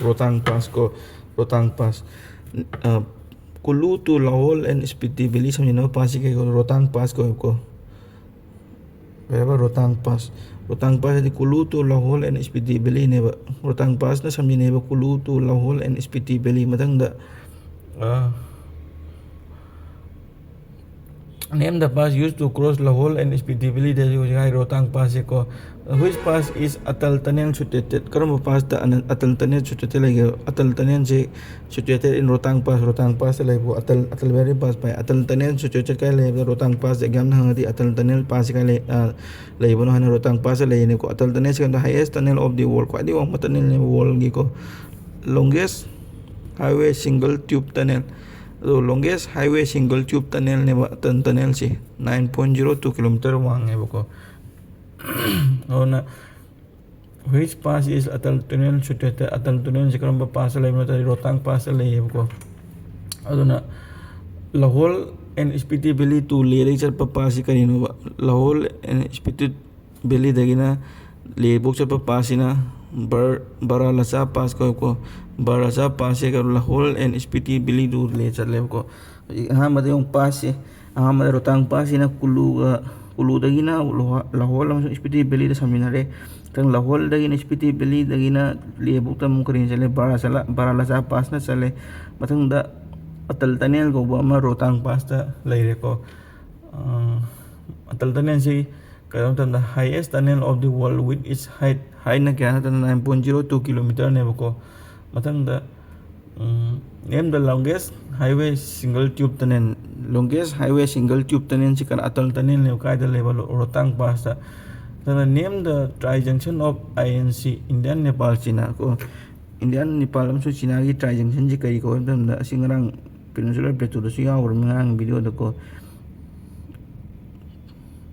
ꯔꯣꯇꯥꯡ ꯄꯥꯁ ꯀꯣ, ꯔꯣꯇꯥꯡ ꯄꯥꯁ꯫ ꯑ, Kullu to Lahol and Spiti Valley ꯁꯝꯖꯤꯟꯅꯕ ꯄꯥꯁꯁꯤ ꯀꯩ ꯀꯧꯏ? ꯔꯣꯇꯥꯡ ꯄꯥꯁ ꯀꯧꯏꯀꯣ꯫ ꯀꯩ ꯍꯥꯏꯕ? ꯔꯣꯇꯥꯡ ꯄꯥꯁ꯫ ꯔꯣꯇꯥꯡ ꯄꯥꯁ ꯍꯥꯏꯗꯤ Kullu to Lahol and Spiti Valleyꯅꯦꯕ꯫ ꯔꯣꯇꯥꯡ ꯄꯥꯁꯅ ꯁꯝꯖꯤꯟꯅꯩꯕ Kullu to Lahol and Spiti Valley꯫ ꯃꯊꯪꯗ, ꯑ, name the pass used to cross Lahol and Spiti Valley꯫ ꯗ ꯍꯧꯖꯤꯛ ꯍꯥꯏ ꯔꯣꯇꯥꯡ ꯄꯥꯁꯁꯦꯀꯣ꯫ Which pass is Atal Tunnel situated? ꯀꯔꯝꯕ ꯄꯥꯁꯇ ꯑꯅ-, ꯑꯇꯜ ꯇꯅꯦꯜ situated ꯂꯩꯒꯦ? Atal ꯇꯅꯦꯜꯁꯦ situated in Rotang Pass, ꯔꯣꯇꯥꯡ ꯄꯥꯁꯇ ꯂꯩꯕ ꯑꯇꯜ, ꯑꯇꯜ ꯕꯦꯔꯤ ꯄꯥꯁ ꯄꯥꯏ꯫ ꯑꯇꯜ ꯇꯅꯦꯜ situated ꯀꯥꯏ ꯂꯩꯕꯗ ꯔꯣꯇꯥꯡ ꯄꯥꯁꯇ ꯑꯦꯛꯖꯥꯝꯅ ꯍꯪꯉꯗꯤ ꯑꯇꯜ ꯇꯅꯦꯜ ꯄꯥꯁꯁꯦ ꯀꯥꯏ ꯂꯩ, ꯑ, ꯂꯩꯕꯅꯣ ꯍꯥꯏꯅ ꯔꯣꯇꯥꯡ ꯄꯥꯁꯇ ꯂꯩꯌꯦꯅꯦꯀꯣ꯫ ꯑꯇꯜ ꯇꯅꯦꯜꯁꯦ ꯀꯩꯅꯣ highest tunnel of the world, ꯈ꯭ꯋꯥꯏꯗꯒꯤ ꯋꯥꯡꯕ ꯇꯅꯦꯜꯅꯦꯕ ꯋꯥꯔꯜꯒꯤꯀꯣ꯫ Longest highway single tube tunnel꯫ ꯑꯗꯣ longest highway single tube tunnelꯅꯦꯕ Atal ꯇꯅꯦꯜꯁꯦ, nine point zero two kilometer ꯋꯥꯡꯉꯦꯕꯀꯣ꯫ ꯑꯗꯨꯅ which pass is Atal Tunnel situated? Atal ꯇꯨꯅꯦꯜꯁꯦ ꯀꯔꯝꯕ ꯄꯥꯁꯇ ꯂꯩꯕꯅꯣ ꯍꯥꯏ ꯇꯥꯔꯗꯤ ꯔꯣꯇꯥꯡ ꯄꯥꯁꯇ ꯂꯩꯌꯦꯕꯀꯣ꯫ ꯑꯗꯨꯅ Lahol and Spiti Valley to ꯂꯦꯗꯒꯤ ꯆꯠꯄ ꯄꯥꯁꯁꯤ ꯀꯔꯤꯅꯣꯕ? Lahol and Spiti Valleyꯗꯒꯤꯅ ꯂꯦꯕꯨꯛ ꯆꯠꯄ ꯄꯥꯁꯁꯤꯅ ꯕꯔ-, ꯕꯔꯥꯂꯆꯥ pass ꯀꯧꯏꯀꯣ꯫ ꯕꯔꯥꯂꯆꯥ ꯄꯥꯁꯁꯦ Lahol and Spiti Valley to ꯂꯦ ꯆꯠꯂꯦꯕꯀꯣ꯫ ꯍꯧꯖꯤꯛ ꯑꯍꯥꯟꯕꯗ ꯌꯦꯡꯉꯨ ꯄꯥꯁꯁꯦ꯫ ꯑꯍꯥꯟꯕꯗ ꯔꯣꯇꯥꯡ ꯄꯥꯁꯁꯤꯅ ꯀꯨꯂꯨꯒ, ꯀꯨꯂꯨꯗꯒꯤꯅ ꯂꯣꯍ-, ꯂꯍꯣꯜ ꯑꯃꯁꯨꯡ ꯁ꯭ꯄꯤꯇꯤ ꯚꯦꯂꯤꯗ ꯁꯝꯖꯤꯟꯅꯔꯦ꯫ ꯃꯊꯪ ꯂꯍꯣꯜꯗꯒꯤꯅ ꯁ꯭ꯄꯤꯇꯤ ꯚꯦꯂꯤꯗꯒꯤꯅ ꯂꯦꯕꯨꯛꯇ ꯑꯃꯨꯛ ꯀꯔꯤꯅ ꯆꯠꯂꯦ? ꯕꯔꯥꯁꯂꯥ-, ꯕꯔꯥꯂꯆꯥ ꯄꯥꯁꯅ ꯆꯠꯂꯦ꯫ ꯃꯊꯪꯗ ꯑꯇꯜ ꯇꯅꯦꯜ ꯀꯧꯕ ꯑꯃ ꯔꯣꯇꯥꯡ ꯄꯥꯁꯇ ꯂꯩꯔꯦꯀꯣ꯫ ꯑ, ꯑꯇꯜ ꯇꯅꯦꯜꯁꯤ ꯀꯩꯅꯣ ꯃꯇꯝꯗ highest tunnel of the world with its height, ꯍꯥꯏꯠꯅ ꯀꯌꯥ ꯅꯠꯇꯅ nine point zero two kilometerꯅꯦꯕꯀꯣ꯫ ꯃꯊꯪꯗ Name the longest highway single tube tunnel. Longest highway single tube tunnel ꯁꯤ ꯀꯩꯅꯣ, ꯑꯇꯜ tunnel ꯅꯦꯕ꯫ ꯀꯥꯏꯗ ꯂꯩꯕ? ꯔꯣ-, ꯔꯣꯍꯇꯥꯡ ꯄꯥꯁꯇ꯫ ꯑꯗꯨꯅ name the tri junction of I N C, Indian, Nepal, China ꯀꯣ꯫ Indian, Nepal ꯑꯃꯁꯨꯡ ꯆꯤꯅꯥꯒꯤ tri junction ꯁꯤ ꯀꯔꯤ ꯀꯧꯏ ꯍꯥꯏꯕ ꯃꯇꯝꯗ, ꯑꯁꯤ ꯉꯔꯥꯡ Peninsula Plateau ꯗꯁꯨ ꯌꯥꯎꯈ꯭ꯔꯕꯅꯤ, ꯉꯔꯥꯡ video ꯗꯀꯣ꯫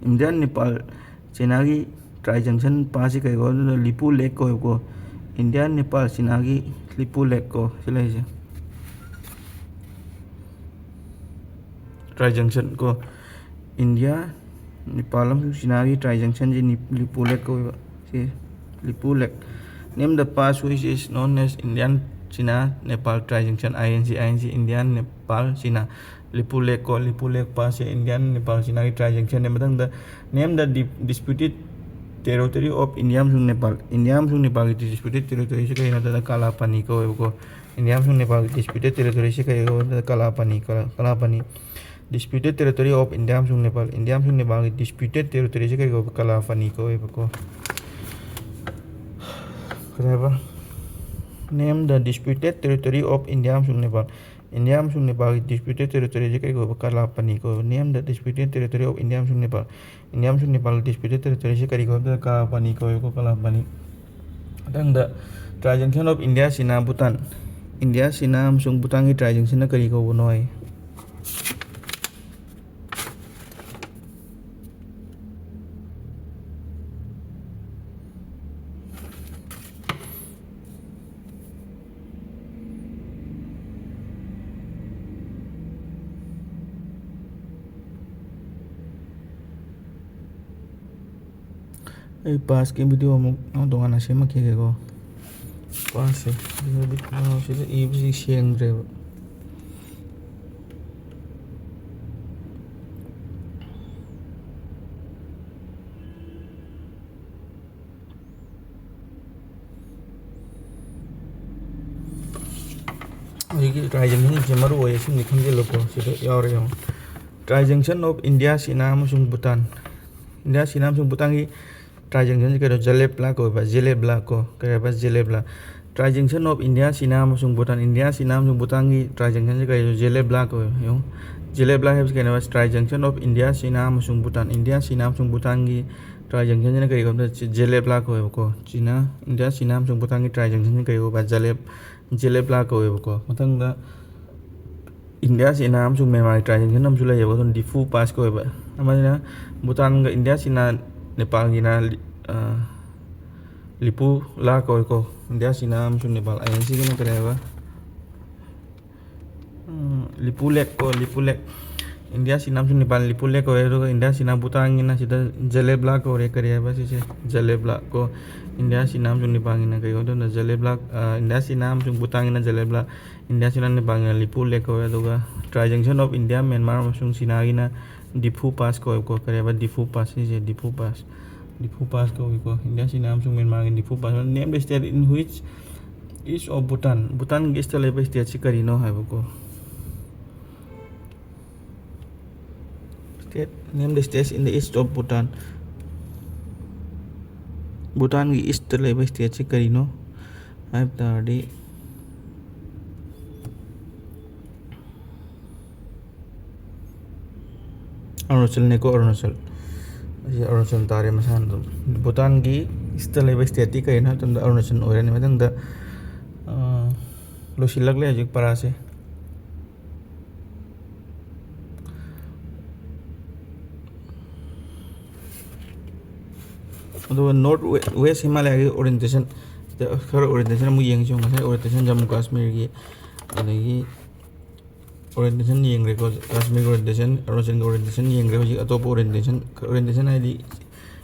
Indian, Nepal, ꯆꯤꯅꯥꯒꯤ tri junction ꯄꯥꯁꯁꯤ ꯀꯩ ꯀꯧꯏ? ꯑꯗꯨꯗ ꯂꯤꯄꯨ ꯂꯦꯛ ꯀꯧꯋꯦꯕꯀꯣ꯫ Indian, Nepal, ꯆꯤꯅꯥꯒꯤ ꯂꯤꯄꯨ ꯂꯦꯛ ꯀꯣ ꯁꯤ ꯂꯩꯔꯤꯁꯦ꯫ Tri junction ꯀꯣ, India, Nepal ꯑꯃꯁꯨꯡ ꯆꯤꯅꯥꯒꯤ tri junction ꯁꯤ ꯅꯤ-, ꯂꯤꯄꯨ ꯂꯦꯛ ꯀꯧꯋꯦꯕ꯫ ꯁꯤ ꯂꯤꯄꯨ ꯂꯦꯛ꯫ Name the pass which is known as Indian, China, Nepal tri junction, I N C, I N C, Indian, Nepal, China꯫ ꯂꯤꯄꯨ ꯂꯦꯛ ꯀꯣ, ꯂꯤꯄꯨ ꯂꯦꯛ ꯄꯥꯁꯁꯦ Indian, Nepal, ꯆꯤꯅꯥꯒꯤ tri junction ꯅꯦ꯫ ꯃꯊꯪꯗ, name the di-, disputed territory of India ꯑꯃꯁꯨꯡ Nepal꯫ India ꯑꯃꯁꯨꯡ ꯅꯦꯄꯥꯜꯒꯤ disputed territory ꯁꯤ ꯀꯔꯤꯅꯣ ꯍꯥꯏꯕꯗ, ꯀꯥꯂꯥꯄꯥꯅꯤ ꯀꯧꯋꯦꯕꯀꯣ꯫ India ꯑꯃꯁꯨꯡ ꯅꯦꯄꯥꯜꯒꯤ disputed territory ꯁꯤ ꯀꯔꯤ ꯀꯧꯋꯦ ꯍꯥꯏꯕꯗ, ꯀꯥꯂꯥꯄꯥꯅꯤ, Kala-, ꯀꯥꯂꯥꯄꯥꯅꯤ꯫ Disputed territory of India ꯑꯃꯁꯨꯡ ꯅꯦꯄꯥꯜ꯫ India ꯑꯃꯁꯨꯡ ꯅꯦꯄꯥꯜꯒꯤ disputed territory ꯁꯤ ꯀꯔꯤ ꯀꯧꯕ? ꯀꯥꯂꯥꯄꯥꯅꯤ ꯀꯧꯋꯦꯕꯀꯣ꯫ ꯀꯔꯤ ꯍꯥꯏꯕ? Name the disputed territory of India ꯑꯃꯁꯨꯡ ꯅꯦꯄꯥꯜ꯫ India ꯑꯃꯁꯨꯡ ꯅꯦꯄꯥꯜꯒꯤ disputed territory ꯁꯤ ꯀꯔꯤ ꯀꯧꯕ? ꯀꯥꯂꯥꯄꯥꯅꯤ ꯀꯧꯋꯦꯕ꯫ Name the disputed territory of India ꯑꯃꯁꯨꯡ ꯅꯦꯄꯥꯜ꯫ India ꯑꯃꯁꯨꯡ ꯅꯦꯄꯥꯜꯒꯤ disputed territory ꯁꯤ ꯀꯔꯤ ꯀꯧꯋꯦ? ꯀꯥꯂꯥꯄꯥꯅꯤ ꯀꯧꯋꯦꯕꯀꯣ, ꯀꯥꯂꯥꯄꯥꯅꯤ꯫ ꯃꯊꯪꯗ, tri junction of India, China, Bhutan꯫ India, China ꯑꯃꯁꯨꯡ ꯚꯨꯇꯥꯟꯒꯤ tri junction ꯅ ꯀꯔꯤ ꯀꯧꯕꯅꯣ ꯍꯥꯏ? ꯑꯩ ꯄꯥꯁꯀꯤ video ꯑꯃꯨꯛ ꯇꯣꯉꯥꯟꯅ ꯁꯦꯝꯃꯛꯈꯤꯒꯦꯀꯣ꯫ ꯄꯥꯁꯁꯦ ꯁꯤꯗ ꯏꯕꯁꯤ ꯁꯦꯡꯗ꯭ꯔꯦꯕ꯫ ꯍꯧꯖꯤꯛꯀꯤ tri junction ꯁꯦ ꯃꯔꯨ ꯑꯣꯏ, ꯁꯤꯃꯗꯤ ꯈꯪꯖꯤꯜꯂꯨꯀꯣ꯫ ꯁꯤꯗ ꯌꯥꯎꯔꯦ ꯌꯦꯡꯉꯣ, tri junction of India, China ꯑꯃꯁꯨꯡ Bhutan꯫ India, China ꯑꯃꯁꯨꯡ ꯚꯨꯇꯥꯟꯒꯤ tri junction ꯁꯤ ꯀꯩꯅꯣ? ꯖꯦꯂꯦꯕ꯭ꯂꯥ ꯀꯧꯋꯦꯕ, ꯖꯦꯂꯦꯕ꯭ꯂꯥ ꯀꯣ꯫ ꯀꯩ ꯍꯥꯏꯕ? ꯖꯦꯂꯦꯕ꯭ꯂꯥ꯫ Tri junction of India, China ꯑꯃꯁꯨꯡ ꯚꯨꯇꯥꯟ꯫ ꯏꯟꯗꯤꯌꯥ, ꯆꯤꯅꯥ ꯑꯃꯁꯨꯡ ꯚꯨꯇꯥꯟꯒꯤ tri junction ꯁꯦ ꯀꯔꯤ? ꯖꯦꯂꯦꯕ꯭ꯂꯥ ꯀꯧꯋꯦ꯫ ꯌꯦꯡꯉꯨ, ꯖꯦꯂꯦꯕ꯭ꯂꯥ ꯍꯥꯏꯕꯁꯤ ꯀꯩꯅꯣ? Tri junction of India, China ꯑꯃꯁꯨꯡ ꯚꯨꯇꯥꯟ꯫ ꯏꯟꯗꯤꯌꯥ, ꯆꯤꯅꯥ ꯑꯃꯁꯨꯡ ꯚꯨꯇꯥꯟꯒꯤ tri junction ꯁꯤꯅ ꯀꯔꯤ ꯀꯧꯕ? ꯖꯦꯂꯦꯕ꯭ꯂꯥ ꯀꯧꯋꯦꯕꯀꯣ꯫ ꯆꯤꯅꯥ, ꯏꯟꯗꯤꯌꯥ, ꯆꯤꯅꯥ ꯑꯃꯁꯨꯡ ꯚꯨꯇꯥꯟꯒꯤ tri junction ꯁꯤꯅ ꯀꯔꯤ ꯀꯧꯕ? ꯖꯦꯂꯦꯕ, ꯖꯦꯂꯦꯕ꯭ꯂꯥ ꯀꯧꯋꯦꯕꯀꯣ꯫ ꯃꯊꯪꯗ ꯏꯟꯗꯤꯌꯥ, ꯆꯤꯅꯥ ꯑꯃꯁꯨꯡ ꯃ꯭ꯌꯥꯟꯃꯥꯔꯒꯤ tri junction ꯑꯃꯁꯨ ꯂꯩꯌꯦꯕ, ꯑꯗꯨꯅ ꯗꯤꯐꯨ ꯄꯥꯁ ꯀꯧꯋꯦꯕ꯫ ꯑꯃꯅ ꯚꯨꯇꯥꯟꯒ ꯏꯟꯗꯤꯌꯥ, ꯆꯤꯅꯥ, ꯅꯦꯄꯥꯜꯒꯤꯅ ꯂꯤ-, ꯑ, ꯂꯤꯄꯨ ꯂꯥ ꯀꯧꯋꯦꯀꯣ꯫ ꯏꯟꯗꯤꯌꯥ, ꯆꯤꯅꯥ ꯑꯃꯁꯨꯡ ꯅꯦꯄꯥꯜ ꯑꯥꯏꯂꯦꯟꯁꯤꯒꯤꯅ ꯀꯔꯤ ꯍꯥꯏꯕ? ꯎꯝ, ꯂꯤꯄꯨ ꯂꯦꯛ ꯀꯣ, ꯂꯤꯄꯨ ꯂꯦꯛ꯫ ꯏꯟꯗꯤꯌꯥ, ꯆꯤꯅꯥ ꯑꯃꯁꯨꯡ ꯅꯦꯄꯥꯜ ꯂꯤꯄꯨ ꯂꯦꯛ ꯀꯧꯋꯦ, ꯑꯗꯨꯒ ꯏꯟꯗꯤꯌꯥ, ꯆꯤꯅꯥ, ꯚꯨꯇꯥꯟꯒꯤꯅ ꯁꯤꯗ ꯖꯦꯂꯦꯕ꯭ꯂꯥ ꯀꯧꯔꯦ꯫ ꯀꯔꯤ ꯍꯥꯏꯕ ꯁꯤꯁꯦ? ꯖꯦꯂꯦꯕ꯭ꯂꯥ ꯀꯣ꯫ ꯏꯟꯗꯤꯌꯥ, ꯆꯤꯅꯥ ꯑꯃꯁꯨꯡ ꯅꯦꯄꯥꯜꯒꯤꯅ ꯀꯩ ꯀꯧꯗꯣꯏꯅꯣ? ꯖꯦꯂꯦꯕ꯭ꯂꯥ, ꯑ, ꯏꯟꯗꯤꯌꯥ, ꯆꯤꯅꯥ ꯑꯃꯁꯨꯡ ꯚꯨꯇꯥꯟꯒꯤꯅ ꯖꯦꯂꯦꯕ꯭ꯂꯥ, ꯏꯟꯗꯤꯌꯥ, ꯆꯤꯅꯥ, ꯅꯦꯄꯥꯜꯒꯤꯅ ꯂꯤꯄꯨ ꯂꯦꯛ ꯀꯧꯋꯦ꯫ ꯑꯗꯨꯒ tri junction of India, Myanmar ꯑꯃꯁꯨꯡ ꯆꯤꯅꯥꯒꯤꯅ ꯗꯤꯐꯨ ꯄꯥꯁ ꯀꯧꯋꯦꯀꯣ꯫ ꯀꯔꯤ ꯍꯥꯏꯕ? ꯗꯤꯐꯨ ꯄꯥꯁ ꯁꯤꯁꯦ, ꯗꯤꯐꯨ ꯄꯥꯁ, ꯗꯤꯐꯨ ꯄꯥꯁ ꯀꯧꯋꯤꯀꯣ꯫ ꯏꯟꯗꯤꯌꯥ, ꯆꯤꯅꯥ ꯑꯃꯁꯨꯡ ꯃ꯭ꯌꯥꯟꯃꯥꯔꯒꯤ Diphu pass. Name the state in which east of Bhutan, ꯚꯨꯇꯥꯟꯒꯤ ꯏꯁꯇ ꯂꯩꯕ ꯁ꯭ꯇꯦꯠꯁꯤ ꯀꯔꯤꯅꯣ ꯍꯥꯏꯕꯀꯣ꯫ State, name the states in the east of Bhutan. ꯚꯨꯇꯥꯟꯒꯤ ꯏꯁꯇ ꯂꯩꯕ ꯁ꯭ꯇꯦꯠꯁꯤ ꯀꯔꯤꯅꯣ ꯍꯥꯏꯕ ꯇꯥꯔꯗꯤ, ꯑꯔꯨꯅꯥꯆꯜꯅꯦꯀꯣ, ꯑꯔꯨꯅꯥꯆꯜ꯫ ꯑꯁꯤ ꯑꯔꯨꯅꯥꯆꯜ ꯇꯥꯔꯦ ꯃꯁꯥꯅ ꯑꯗꯨꯝ꯫ ꯚꯨꯇꯥꯟꯒꯤ ꯏꯁꯇ ꯂꯩꯕ ꯁ꯭ꯇꯦꯠꯇꯤ ꯀꯔꯤꯅꯣ ꯍꯥꯏꯕ ꯃꯇꯝꯗ ꯑꯔꯨꯅꯥꯆꯜ ꯑꯣꯏꯔꯅꯤ꯫ ꯃꯊꯪꯗ, ꯑ, ꯂꯣꯏꯁꯤꯜꯂꯛꯂꯦ ꯍꯧꯖꯤꯛ ꯄꯔꯥꯁꯦ꯫ ꯑꯗꯨꯒ ꯅꯣꯔꯠ ꯋꯦ-, ꯋꯦꯁ ꯍꯤꯃꯥꯂꯌꯥꯒꯤ ꯑꯣꯔꯤꯌꯦꯟꯇꯦꯁꯟ, ꯈꯔ ꯑꯣꯔꯤꯌꯦꯟꯇꯦꯁꯟ ꯑꯃꯨꯛ ꯌꯦꯡꯁꯤ꯫ ꯉꯁꯥꯏ ꯑꯣꯔꯤꯌꯦꯟꯇꯦꯁꯟ ꯖꯝꯃꯨ ꯀꯥꯁꯃꯤꯔꯒꯤ, ꯑꯗꯒꯤ ꯑꯣꯔꯤꯌꯦꯟꯇꯦꯁꯟ ꯌꯦꯡꯈ꯭ꯔꯦꯀꯣ, ꯀꯥꯁꯃꯤꯔꯒꯤ ꯑꯣꯔꯤꯌꯦꯟꯇꯦꯁꯟ, ꯑꯔꯨꯅꯥꯆꯜꯒꯤ ꯑꯣꯔꯤꯌꯦꯟꯇꯦꯁꯟ ꯌꯦꯡꯈ꯭ꯔꯦ꯫ ꯍꯧꯖꯤꯛ ꯑꯇꯣꯞꯄ ꯑꯣꯔꯤꯌꯦꯟꯇꯦꯁꯟ, ꯑꯣꯔꯤꯌꯦꯟꯇꯦꯁꯟ ꯍꯥꯏꯗꯤ